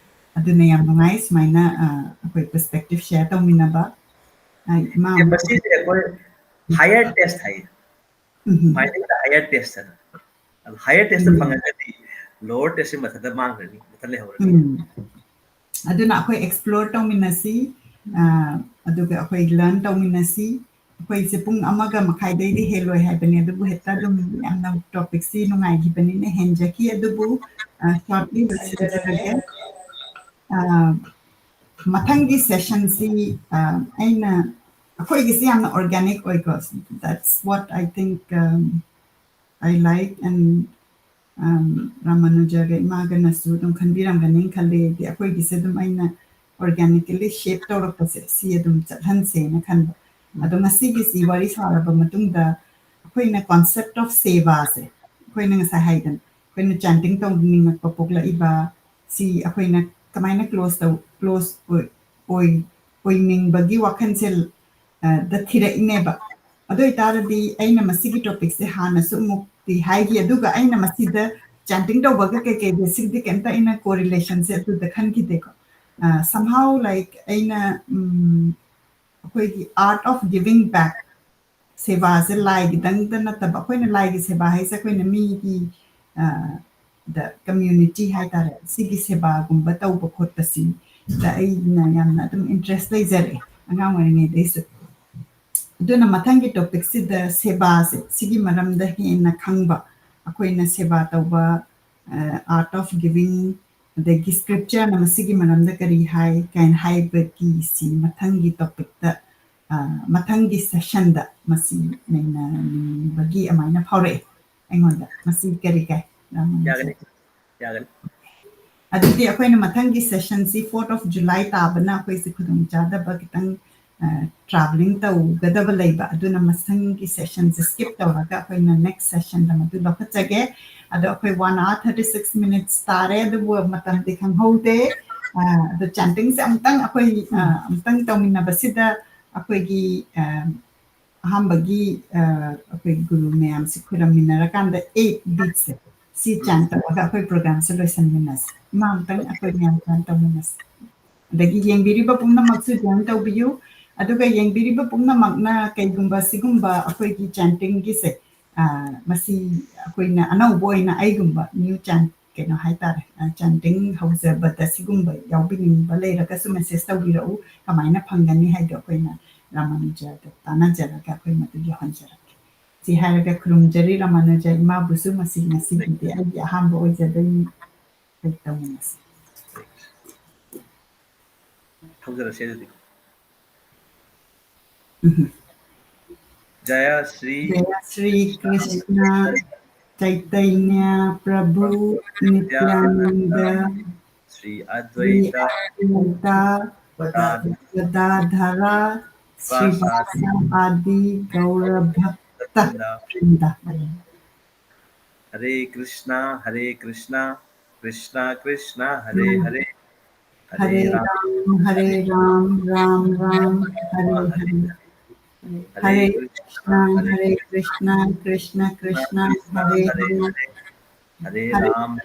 ꯑꯗꯨꯅ ꯌꯥꯝ ꯅꯨꯡꯉꯥꯏ ꯁꯨꯃꯥꯏꯅ, ꯑ, ꯑꯩꯈꯣꯏ perspective share ꯇꯧꯃꯤꯟꯅꯕ꯫ ꯑ, ꯏꯃꯥ ꯑꯦ, ꯑꯃꯨꯛ ꯃꯁꯤꯁꯦ ꯑꯩꯈꯣꯏ higher test ꯍꯥꯏꯌꯦ꯫ ꯎꯝ꯫ Finding the higher test ꯍꯥꯏꯅ꯫ ꯑꯗꯨ higher test ꯎꯝ꯫ ꯐꯪꯉꯒꯗꯤ lower test ꯁꯤ ꯃꯊꯟꯇ ꯃꯥꯡꯈ꯭ꯔꯅꯤ, ꯃꯊꯟ ꯂꯩꯍꯧꯔꯅꯤ꯫ ꯎꯝ꯫ ꯑꯗꯨꯅ ꯑꯩꯈꯣꯏ explore ꯇꯧꯃꯤꯟꯅꯁꯤ, ꯑ, ꯑꯗꯨꯒ ꯑꯩꯈꯣꯏ learn ꯇꯧꯃꯤꯟꯅꯁꯤ꯫ ꯑꯩꯈꯣꯏꯁꯦ ꯄꯨꯡ ꯑꯃꯒ ꯃꯈꯥꯏꯗꯩꯗꯤ ꯍꯦꯜꯂꯣꯏ ꯍꯥꯏꯕꯅꯦ, ꯑꯗꯨꯕꯨ ꯍꯦꯛꯇ ꯑꯗꯨꯝ ꯌꯥꯝꯅ topicꯁꯤ ꯅꯨꯡꯉꯥꯏꯈꯤꯕꯅꯤꯅ ꯍꯦꯟꯖꯈꯤ, ꯑꯗꯨꯕꯨ, ꯑ, shortly ꯂꯣꯏꯁꯤꯟꯖꯔꯒꯦ꯫ ꯑ, ꯃꯊꯪꯒꯤ sessionꯁꯤ, ꯑ, ꯑꯩꯅ, ꯑꯩꯈꯣꯏꯒꯤꯁꯤ ꯌꯥꯝꯅ organic ꯑꯣꯏꯀꯣ, that's what I think, um, I like, and, um, ꯔꯥꯃꯥꯅꯨꯖꯒ ꯏꯃꯥꯒꯅꯁꯨ ꯑꯗꯨꯝ ꯈꯟꯕꯤꯔꯝꯒꯅꯤ ꯈꯜꯂꯤ꯫ ꯍꯥꯏꯗꯤ ꯑꯩꯈꯣꯏꯒꯤꯁꯦ ꯑꯗꯨꯝ ꯑꯩꯅ organically shape ꯇꯧꯔꯛꯄꯁꯦ ꯁꯤ ꯑꯗꯨꯝ ꯆꯠꯍꯟꯁꯦꯅ ꯈꯟꯕ꯫ ꯑꯗꯣ ꯉꯁꯤꯒꯤꯁꯤ ꯋꯥꯔꯤ ꯁꯥꯔꯕ ꯃꯇꯨꯡꯗ ꯑꯩꯈꯣꯏꯅ concept of ꯁꯦꯕꯥꯁꯦ ꯑꯩꯈꯣꯏꯅ ꯉꯁꯥꯏ ꯍꯥꯏꯗꯅ ꯑꯩꯈꯣꯏꯅ chanting ꯇꯧꯅꯤꯡꯉꯛꯄ ꯄꯣꯛꯂꯛꯏꯕ ꯁꯤ ꯑꯩꯈꯣꯏꯅ ꯀꯃꯥꯏꯅ close ꯇꯧ-, close ꯑꯣꯏ-, ꯑꯣꯏ-, ꯑꯣꯏꯅꯤꯡꯕꯒꯤ ꯋꯥꯈꯜꯁꯦ, ꯑ, ꯗ ꯊꯤꯔꯛꯏꯅꯦꯕ꯫ ꯑꯗꯨ ꯑꯣꯏꯇꯥꯔꯗꯤ ꯑꯩꯅ ꯃꯁꯤꯒꯤ topicꯁꯦ ꯍꯥꯟꯅꯁꯨ ꯑꯃꯨꯛꯇꯤ ꯍꯥꯏꯈꯤ, ꯑꯗꯨꯒ ꯑꯩꯅ ꯃꯁꯤꯗ chanting ꯇꯧꯕꯒ ꯀꯩꯀꯩ ꯕꯦꯁꯤꯛꯇꯤ ꯀꯩꯝꯇ ꯑꯩꯅ correlationꯁꯦ ꯑꯗꯨꯗ ꯈꯟꯈꯤꯗꯦꯀꯣ꯫ ꯑ, somehow like ꯑꯩꯅ, ꯎꯝ, ꯑꯩꯈꯣꯏꯒꯤ art of giving back, ꯁꯦꯕꯥꯁꯦ ꯂꯥꯏꯒꯤꯗꯪꯗ ꯅꯠꯇꯕ, ꯑꯩꯈꯣꯏꯅ ꯂꯥꯏꯒꯤ ꯁꯦꯕꯥ ꯍꯥꯏꯁꯦ ꯑꯩꯈꯣꯏꯅ ꯃꯤꯒꯤ, ꯑ, ꯗ community ꯍꯥꯏꯇꯥꯔꯦ, ꯁꯤꯒꯤ ꯁꯦꯕꯥꯒꯨꯝꯕ ꯇꯧꯕ ꯈꯣꯠꯄꯁꯤꯗ ꯑꯩꯅ ꯌꯥꯝꯅ ꯑꯗꯨꯝ interest ꯂꯩꯖꯔꯛꯑꯦ ꯑꯉꯥꯡ ꯑꯣꯏꯔꯤꯉꯩꯗꯩꯁꯨ꯫ ꯑꯗꯨꯅ ꯃꯊꯪꯒꯤ topicꯁꯤꯗ ꯁꯦꯕꯥꯁꯦ, ꯁꯤꯒꯤ ꯃꯔꯝꯗ ꯍꯦꯟꯅ ꯈꯪꯕ, ꯑꯩꯈꯣꯏꯅ ꯁꯦꯕꯥ ꯇꯧꯕ, ꯑ, art of giving, ꯑꯗꯒꯤ scriptureꯅ ꯃꯁꯤꯒꯤ ꯃꯔꯝꯗ ꯀꯔꯤ ꯍꯥꯏ ꯀꯥꯏꯅ ꯍꯥꯏꯕꯒꯤ ꯁꯤ ꯃꯊꯪꯒꯤ topicꯇ, ꯑ, ꯃꯊꯪꯒꯤ sessionꯗ ꯃꯁꯤ ꯅꯩꯅꯅꯤꯡꯕꯒꯤ ꯑꯃꯥꯏꯅ ꯐꯥꯎꯔꯛꯑꯦ ꯑꯩꯉꯣꯟꯗ꯫ ꯃꯁꯤ ꯀꯔꯤ ꯀꯥꯏ, ꯔꯥꯃꯟꯁꯦ? ꯌꯥꯒꯅꯤ, ꯌꯥꯒꯅꯤ꯫ ꯑꯗꯨꯗꯤ ꯑꯩꯈꯣꯏꯅ ꯃꯊꯪꯒꯤ sessionꯁꯤ fourth of July ꯇꯥꯕꯅ ꯑꯩꯈꯣꯏꯁꯦ ꯈꯨꯗꯣꯡꯆꯥꯗꯕ ꯈꯤꯇꯪ, ꯑ, travelling ꯇꯧꯒꯗꯕ ꯂꯩꯕ, ꯑꯗꯨꯅ ꯃꯊꯪꯒꯤ sessionꯁꯦ skip ꯇꯧꯔꯒ ꯑꯩꯈꯣꯏꯅ next sessionꯗ ꯃꯗꯨ ꯂꯧꯈꯠꯆꯒꯦ꯫ ꯑꯗꯣ ꯑꯩꯈꯣꯏ one hour thirty six minutes ꯇꯥꯔꯦ, ꯑꯗꯨꯕꯨ ꯃꯇꯝꯗꯤ ꯈꯪꯍꯧꯗꯦ꯫ ꯑ, ꯑꯗꯣ chantingꯁꯦ ꯑꯃꯨꯛꯇꯪ ꯑꯩꯈꯣꯏ, ꯑ, ꯑꯃꯨꯛꯇꯪ ꯇꯧꯃꯤꯟꯅꯕꯁꯤꯗ ꯑꯩꯈꯣꯏꯒꯤ, ꯑ, ꯑꯍꯥꯟꯕꯒꯤ, ꯑ, ꯑꯩꯈꯣꯏ ꯒꯨꯔꯨ ꯃꯌꯥꯝꯁꯦ ꯈꯨꯔꯝꯃꯤꯟꯅꯔꯀꯥꯟꯗ eight beatsꯁꯦ ꯁꯤ chant ꯇꯧꯔꯒ ꯑꯩꯈꯣꯏ programꯁꯦ ꯂꯣꯏꯁꯟꯃꯤꯟꯅꯁꯤ꯫ ꯏꯃꯥ, ꯑꯃꯨꯛꯇꯪ ꯑꯩꯈꯣꯏ ꯃꯌꯥꯝ chant ꯇꯧꯃꯤꯟꯅꯁꯤ꯫ ꯑꯗꯒꯤ ꯌꯦꯡꯕꯤꯔꯤꯕ ꯄꯨꯝꯅꯃꯛꯁꯨ join ꯇꯧꯕꯤꯌꯨ꯫ ꯑꯗꯨꯒ ꯌꯦꯡꯕꯤꯔꯤꯕ ꯄꯨꯝꯅꯃꯛꯅ ꯀꯩꯒꯨꯝꯕ ꯁꯤꯒꯨꯝꯕ ꯑꯩꯈꯣꯏꯒꯤ chantingꯒꯤꯁꯦ, ꯑ, ꯃꯁꯤ ꯑꯩꯈꯣꯏꯅ ꯑꯅꯧꯕ ꯑꯣꯏꯅ ꯑꯩꯒꯨꯝꯕ new chant ꯀꯩꯅꯣ ꯍꯥꯏꯇꯥꯔꯦ, ꯑ, chanting ꯍꯧꯖꯕꯗ ꯁꯤꯒꯨꯝꯕ ꯌꯥꯎꯕꯤꯅꯤꯡꯕ ꯂꯩꯔꯒꯁꯨ message ꯇꯧꯕꯤꯔꯛꯎ꯫ ꯀꯃꯥꯏꯅ ꯐꯪꯒꯅꯤ ꯍꯥꯏꯗꯣ ꯑꯩꯈꯣꯏꯅ ꯔꯥꯃꯥꯅꯨꯖꯗ ꯇꯥꯟꯅꯖꯔꯒ ꯑꯩꯈꯣꯏ ꯃꯗꯨ ꯌꯧꯍꯟꯖꯔꯛꯀꯦ꯫ ꯁꯤ ꯍꯥꯏꯔꯒ ꯈꯨꯔꯨꯝꯖꯔꯤ ꯔꯥꯃꯥꯅꯨꯖ ꯏꯃꯥꯕꯨꯁꯨ, ꯃꯁꯤ ꯉꯁꯤꯒꯤꯗꯤ ꯑꯩꯒꯤ ꯑꯍꯥꯟꯕ ꯑꯣꯏꯖꯗꯣꯏꯅꯤ꯫ ꯑꯩꯈꯣꯏ ꯇꯧꯃꯤꯟꯅꯁꯤ꯫ ꯍꯧꯖꯔꯁꯦ ꯑꯗꯨꯗꯤ꯫ ꯎꯝ꯫ जय श्री जय श्री कृष्ण चैतन्य प्रभु नित्यानंद श्री श्री अद्वैत अद्वैत गदाधर श्रीवास आदि गौर भक्त वृंद। हरे कृष्णा हरे कृष्णा कृष्णा कृष्णा हरे हरे हरे राम हरे राम राम राम हरे हरे। हरे कृष्णा हरे कृष्णा कृष्णा कृष्णा हरे हरे। हरे राम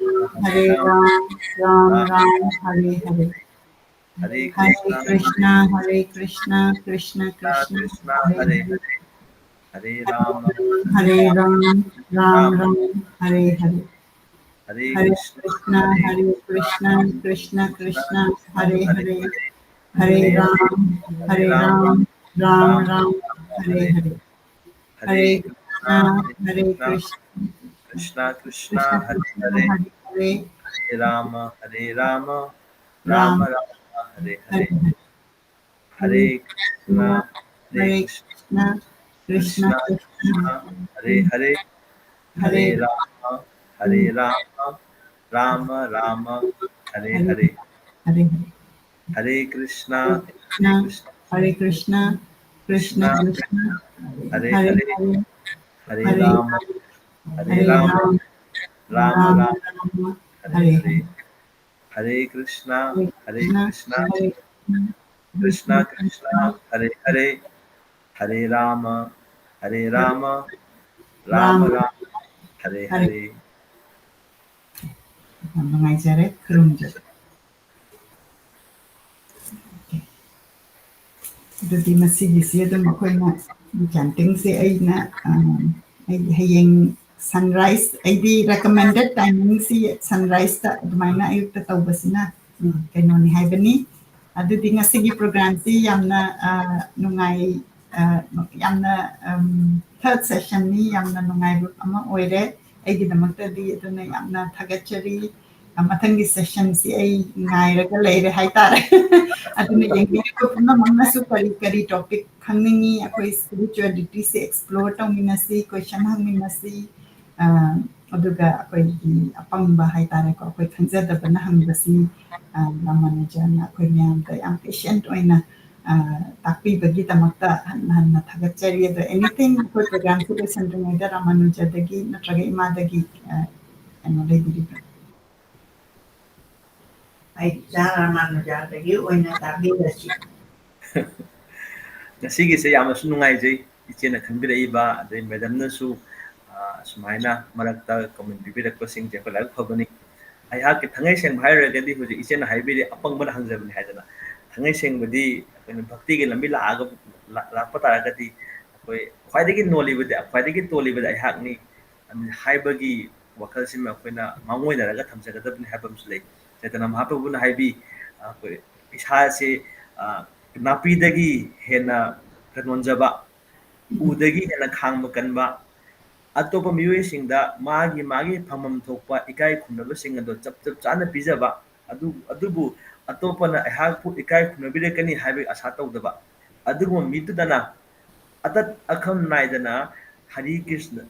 हरे राम राम राम हरे हरे। हरे कृष्णा हरे कृष्णा कृष्णा कृष्णा हरे हरे। हरे राम हरे राम राम राम हरे हरे। हरे कृष्णा हरे कृष्णा कृष्णा कृष्णा हरे हरे। हरे राम हरे राम राम राम हरे हरे। हरे कृष्णा हरे कृष्णा कृष्णा कृष्णा हरे हरे। हरे राम हरे राम राम राम हरे हरे। हरे कृष्णा हरे कृष्णा कृष्णा कृष्णा हरे हरे। हरे राम हरे राम राम राम हरे हरे। हरे हरे। हरे कृष्णा हरे कृष्णा कृष्णा कृष्णा हरे हरे। हरे राम हरे राम राम राम हरे हरे। हरे कृष्णा हरे कृष्णा कृष्णा कृष्णा हरे हरे। हरे राम हरे राम राम राम हरे हरे। ꯌꯥꯝ ꯅꯨꯡꯉꯥꯏꯖꯔꯦ, ꯈꯨꯔꯨꯝꯖꯔꯦ꯫ ꯑꯗꯨꯗꯤ ꯃꯁꯤꯒꯤꯁꯤ ꯑꯗꯨꯝ ꯑꯩꯈꯣꯏꯅ chantingꯁꯦ ꯑꯩꯅ, ꯑ, ꯑꯩ ꯍꯌꯦꯡ Sunrise, ꯑꯩꯗꯤ recommended timingꯁꯤ sunriseꯇ ꯑꯗꯨꯃꯥꯏꯅ ꯑꯌꯨꯛꯇ ꯇꯧꯕꯁꯤꯅ, ꯎꯝ, ꯀꯩꯅꯣꯅꯤ ꯍꯥꯏꯕꯅꯤ꯫ ꯑꯗꯨꯗꯤ ꯉꯁꯤꯒꯤ programꯁꯤ ꯌꯥꯝꯅ, ꯑ, ꯅꯨꯡꯉꯥꯏ, ꯑ, ꯌꯥꯝꯅ, ꯎꯝ, third sessionꯅꯤ, ꯌꯥꯝꯅ ꯅꯨꯡꯉꯥꯏꯕ ꯑꯃ ꯑꯣꯏꯔꯦ ꯑꯩꯒꯤꯗꯃꯛꯇꯗꯤ꯫ ꯑꯗꯨꯅ ꯌꯥꯝꯅ ꯊꯥꯒꯠꯆꯔꯤ꯫ ꯑ, ꯃꯊꯪꯒꯤ sessionꯁꯤ ꯑꯩ ꯉꯥꯏꯔꯒ ꯂꯩꯔꯦ ꯍꯥꯏꯇꯥꯔꯦ꯫ ꯑꯗꯨꯅ ꯌꯦꯡꯕꯤꯔꯤꯕ ꯄꯨꯝꯅꯃꯛꯅꯁꯨ ꯀꯔꯤ ꯀꯔꯤ topic ꯈꯪꯅꯤꯡꯉꯤ, ꯑꯩꯈꯣꯏ spiritualityꯁꯦ explore ꯇꯧꯃꯤꯟꯅꯁꯤ, question ꯍꯪꯃꯤꯟꯅꯁꯤ, ꯑ, ꯑꯗꯨꯒ ꯑꯩꯈꯣꯏꯒꯤ ꯑꯄꯪꯕ ꯍꯥꯏꯇꯥꯔꯦꯀꯣ, ꯑꯩꯈꯣꯏ ꯈꯪꯖꯗꯕꯅ ꯍꯪꯕꯁꯤ, ꯑ, ꯔꯥꯃꯥꯅꯨꯖꯟꯅ ꯑꯩꯈꯣꯏ ꯃꯌꯥꯝꯗ ꯌꯥꯝ patient ꯑꯣꯏꯅ, ꯑ, ꯇꯥꯛꯄꯤꯕꯒꯤꯗꯃꯛꯇ ꯍꯟꯅ ꯍꯟꯅ ꯊꯥꯒꯠꯆꯔꯤ꯫ ꯑꯗꯣ anything ꯑꯩꯈꯣꯏ programꯁꯤ ꯂꯣꯏꯁꯤꯟꯗ꯭ꯔꯤꯉꯩꯗ ꯔꯥꯃꯥꯅꯨꯖꯗꯒꯤ ꯅꯠꯇ꯭ꯔꯒ ꯏꯃꯥꯗꯒꯤ, ꯑ, ꯀꯩꯅꯣ ꯂꯩꯕꯤꯔꯤꯕ꯭ꯔꯥ? ꯑꯩ ꯏꯆꯥ ꯔꯥꯃꯥꯅꯨꯖꯥꯗꯒꯤ ꯑꯣꯏꯅ ꯇꯥꯕꯤꯔꯁꯤ꯫ ꯉꯁꯤꯒꯤꯁꯦ ꯌꯥꯝꯅꯁꯨ ꯅꯨꯡꯉꯥꯏꯖꯩ, ꯏꯆꯦꯅ ꯈꯟꯕꯤꯔꯛꯏꯕ, ꯑꯗꯩ madamꯅꯁꯨ, ꯑ, ꯁꯨꯃꯥꯏꯅ ꯃꯔꯛꯇ comment ꯄꯤꯕꯤꯔꯛꯄꯁꯤꯡꯁꯦ ꯑꯩꯈꯣꯏ ꯂꯥꯏꯕꯛ ꯐꯕꯅꯤ꯫ ꯑꯩꯍꯥꯛꯀꯤ ꯊꯉꯩ ꯁꯦꯡꯕ ꯍꯥꯏꯔꯨꯔꯒꯗꯤ ꯍꯧꯖꯤꯛ ꯏꯆꯦꯅ ꯍꯥꯏꯕꯤꯔꯦ, ꯑꯄꯪꯕꯅ ꯍꯪꯖꯕꯅꯤ ꯍꯥꯏꯗꯅ꯫ ꯊꯉꯩ ꯁꯦꯡꯕꯗꯤ ꯑꯩꯈꯣꯏꯅ ꯚꯛꯇꯤꯒꯤ ꯂꯝꯕꯤ ꯂꯥꯛꯑꯒ, ꯂꯥ-, ꯂꯥꯛꯄ ꯇꯥꯔꯒꯗꯤ ꯑꯩꯈꯣꯏ ꯈ꯭ꯋꯥꯏꯗꯒꯤ ꯅꯣꯜꯂꯤꯕꯗꯤ, ꯈ꯭ꯋꯥꯏꯗꯒꯤ ꯇꯣꯜꯂꯤꯕꯗꯤ ꯑꯩꯍꯥꯛꯅꯤ ꯍꯥꯏꯕꯒꯤ ꯋꯥꯈꯜꯁꯤꯃ ꯑꯩꯈꯣꯏꯅ ꯃꯥꯡꯑꯣꯏꯅꯔꯒ ꯊꯝꯖꯒꯗꯕꯅꯤ ꯍꯥꯏꯕ ꯑꯃꯁꯨ ꯂꯩ꯫ ꯆꯩꯇꯟꯌ ꯃꯍꯥꯄ꯭ꯔꯚꯨꯅ ꯍꯥꯏꯕꯤ, ꯑꯩꯈꯣꯏ ꯏꯁꯥꯁꯦ, ꯑ, ꯅꯥꯄꯤꯗꯒꯤ ꯍꯦꯟꯅ ꯅꯣꯟꯖꯕ, ꯎꯗꯒꯤ ꯍꯦꯟꯅ ꯈꯥꯡꯕ ꯀꯟꯕ, ꯑꯇꯣꯞꯄ ꯃꯤꯑꯣꯏꯁꯤꯡꯗ ꯃꯥꯒꯤ, ꯃꯥꯒꯤ ꯐꯪꯐꯝ ꯊꯣꯛꯄ ꯏꯀꯥꯏ ꯈꯨꯝꯅꯕꯁꯤꯡ ꯑꯗꯣ ꯆꯞ, ꯆꯞ ꯆꯥꯅ ꯄꯤꯖꯕ, ꯑꯗꯨ, ꯑꯗꯨꯕꯨ ꯑꯇꯣꯞꯄꯅ ꯑꯩꯍꯥꯛꯄꯨ ꯏꯀꯥꯏ ꯈꯨꯝꯅꯕꯤꯔꯛꯀꯅꯤ ꯍꯥꯏꯕꯒꯤ ꯑꯁꯥ ꯇꯧꯗꯕ, ꯑꯗꯨꯒꯨꯝꯕ ꯃꯤꯗꯨꯗꯅ ꯑꯇꯠ ꯑꯈꯝ ꯅꯥꯏꯗꯅ ꯍꯔꯤ ꯀ꯭ꯔꯤꯁꯅ,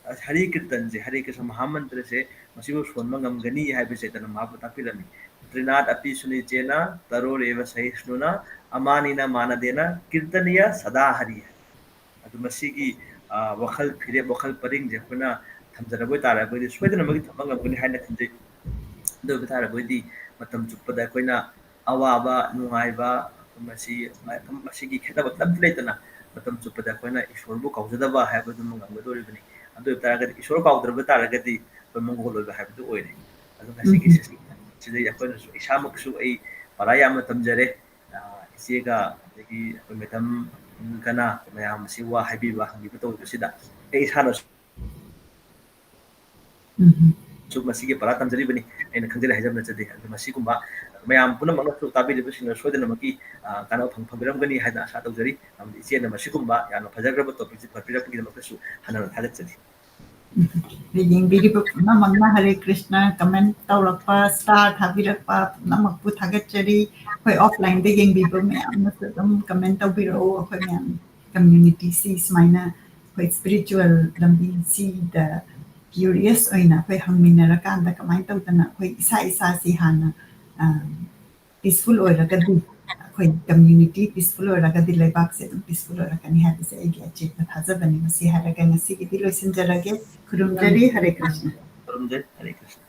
ꯑ, ꯍꯔꯤ ꯀꯤꯔꯇꯟꯁꯦ, ꯍꯔꯤ ꯀ꯭ꯔꯤꯁꯅ ꯃꯍꯥꯃꯟꯇ꯭ꯔꯁꯦ ꯃꯁꯤꯕꯨ ꯁꯣꯟꯕ ꯉꯝꯒꯅꯤ ꯍꯥꯏꯕꯁꯦ ꯆꯩꯇꯟꯌ ꯃꯍꯥꯄ꯭ꯔꯚꯨ ꯇꯥꯛꯄꯤꯔꯝꯃꯤ꯫ ꯇ꯭ꯔꯤꯅꯥꯠ ꯑꯄꯤ ꯁꯨꯅꯤꯆꯦꯅ ꯇꯔꯣꯔꯦꯕ ꯁꯍꯤꯁꯅꯨꯅ ꯑꯃꯥꯅꯤꯅ ꯃꯥꯅꯗꯦꯅ ꯀꯤꯔꯇꯅꯤꯌ ꯁꯗꯥ ꯍꯔꯤ꯫ ꯑꯗꯨ ꯃꯁꯤꯒꯤ, ꯑ, ꯋꯥꯈꯜ ꯐꯤꯔꯦꯞ, ꯋꯥꯈꯜ ꯄꯔꯤꯡꯁꯦ ꯑꯩꯈꯣꯏꯅ ꯊꯝꯖꯔꯕ ꯑꯣꯏꯇꯥꯔꯒꯗꯤ ꯁꯣꯏꯗꯅꯃꯛꯀꯤ ꯊꯝꯕ ꯉꯝꯒꯅꯤ ꯍꯥꯏꯅ ꯈꯟꯖꯩ꯫ ꯑꯗꯨ ꯑꯣꯏꯕ ꯇꯥꯔꯒꯗꯤ ꯃꯇꯝ ꯆꯨꯞꯄꯗ ꯑꯩꯈꯣꯏꯅ ꯑꯋꯥꯕ, ꯅꯨꯡꯉꯥꯏꯕ, ꯃꯁꯤ, ꯃꯁꯤꯒꯤ ꯈꯦꯠꯅꯕ ꯀꯔꯤꯝꯇ ꯂꯩꯇꯅ ꯃꯇꯝ ꯆꯨꯞꯄꯗ ꯑꯩꯈꯣꯏꯅ ꯏꯁꯣꯔꯕꯨ ꯀꯥꯎꯖꯗꯕ ꯍꯥꯏꯕꯗꯨꯃ ꯉꯝꯒꯗꯧꯔꯤꯕꯅꯤ꯫ ꯑꯗꯨ ꯑꯣꯏꯕ ꯇꯥꯔꯒꯗꯤ ꯏꯁꯣꯔ ꯀꯥꯎꯗ꯭ꯔꯕ ꯇꯥꯔꯒꯗꯤ ꯑꯩꯈꯣꯏ ꯃꯪꯒꯣꯜ ꯑꯣꯏꯕ ꯍꯥꯏꯕꯗꯨ ꯑꯣꯏꯔꯦ꯫ ꯑꯗꯨ ꯉꯁꯤꯒꯤ ꯎꯝ꯫ Session ꯁꯤꯗꯩ ꯑꯩꯈꯣꯏꯅꯁꯨ, ꯏꯁꯥꯃꯛꯁꯨ ꯑꯩ ꯄꯔꯥ ꯌꯥꯝꯅ ꯇꯝꯖꯔꯦ꯫ ꯑ, ꯏꯆꯦꯒ ꯑꯗꯒꯤ ꯑꯩꯈꯣꯏ madamꯒꯅ ꯃꯌꯥꯝ ꯑꯁꯤ ꯋꯥ ꯍꯥꯏꯕꯤꯕ, ꯍꯪꯕꯤꯕ ꯇꯧꯕꯁꯤꯗ ꯑꯩ ꯏꯁꯥꯅꯁꯨ ꯎꯝ꯫ ꯁꯨ ꯃꯁꯤꯒꯤ ꯄꯔꯥ ꯇꯝꯖꯔꯤꯕꯅꯤ꯫ ꯑꯩꯅ ꯈꯪꯖꯔꯦ ꯍꯥꯏꯖꯕ ꯅꯠꯆꯗꯦ꯫ ꯑꯗꯨ ꯃꯁꯤꯒꯨꯝꯕ ꯃꯌꯥꯝ ꯄꯨꯝꯅꯃꯛꯅꯁꯨ ꯇꯥꯕꯤꯔꯤꯕꯁꯤꯡꯅ ꯁꯣꯏꯗꯅꯃꯛꯀꯤ, ꯑ, ꯀꯥꯟꯅꯕ ꯐꯪ-, ꯐꯪꯕꯤꯔꯝꯒꯅꯤ ꯍꯥꯏꯅ ꯑꯁꯥ ꯇꯧꯖꯔꯤ꯫ ꯑꯃꯗꯤ ꯏꯆꯦꯅ ꯃꯁꯤꯒꯨꯝꯕ ꯌꯥꯝꯅ ꯐꯖꯈ꯭ꯔꯕ ꯇꯣꯄꯤꯛꯁꯤ ꯄꯟꯕꯤꯔꯛꯄꯒꯤꯗꯃꯛꯇꯁꯨ ꯍꯟꯅ ꯊꯥꯒꯠꯆꯔꯤ꯫ ꯌꯦꯡꯕꯤꯔꯤꯕ ꯄꯨꯝꯅꯃꯛꯅ ꯍꯔꯦ ꯀ꯭ꯔꯤꯁꯅ, ꯀꯃꯦꯟ ꯇꯧꯔꯛꯄ, ꯁ꯭ꯇꯥꯔ ꯊꯥꯕꯤꯔꯛꯄ ꯄꯨꯝꯅꯃꯛꯄꯨ ꯊꯥꯒꯠꯆꯔꯤ꯫ ꯑꯩꯈꯣꯏ ꯑꯣꯐꯂꯥꯏꯟꯗ ꯌꯦꯡꯕꯤꯕ ꯃꯌꯥꯝꯅꯁꯨ ꯑꯗꯨꯝ ꯀꯃꯦꯟ ꯇꯧꯕꯤꯔꯛꯎ꯫ ꯑꯩꯈꯣꯏ ꯃꯌꯥꯝ ꯀꯝꯃ꯭ꯌꯨꯅꯤꯇꯤꯁꯤ ꯁꯨꯃꯥꯏꯅ ꯑꯩꯈꯣꯏ ꯁ꯭ꯄꯤꯔꯤꯆꯨꯋꯦꯜ ꯂꯝꯕꯤꯁꯤꯗ ꯀ꯭ꯌꯨꯔꯤꯌꯁ ꯑꯣꯏꯅ ꯑꯩꯈꯣꯏ ꯍꯪꯃꯤꯟꯅꯔꯀꯥꯟꯗ ꯀꯃꯥꯏꯅ ꯇꯧꯗꯅ ꯑꯩꯈꯣꯏ ꯏꯁꯥ ꯏꯁꯥꯁꯤ ꯍꯥꯟꯅ, ꯑ, ꯄꯤꯁꯐꯨꯜ ꯑꯣꯏꯔꯒꯗꯤ, ꯑꯩꯈꯣꯏ ꯀꯝꯃ꯭ꯌꯨꯅꯤꯇꯤ ꯄꯤꯁꯐꯨꯜ ꯑꯣꯏꯔꯒꯗꯤ ꯂꯩꯕꯥꯛꯁꯦ ꯑꯗꯨꯝ ꯄꯤꯁꯐꯨꯜ ꯑꯣꯏꯔꯛꯀꯅꯤ ꯍꯥꯏꯕꯁꯦ ꯑꯩꯒꯤ ꯑꯆꯦꯠꯄ ꯊꯥꯖꯕꯅꯤ꯫ ꯃꯁꯤ ꯍꯥꯏꯔꯒ ꯉꯁꯤꯒꯤꯗꯤ ꯂꯣꯏꯁꯤꯟꯖꯔꯒꯦ꯫ ꯈꯨꯔꯨꯝꯖꯔꯤ꯫ ꯍꯔꯦ ꯀ꯭ꯔꯤꯁꯅ꯫ ꯈꯨꯔꯨꯝꯖꯔꯤ꯫ ꯍꯔꯦ ꯀ꯭ꯔꯤꯁꯅ꯫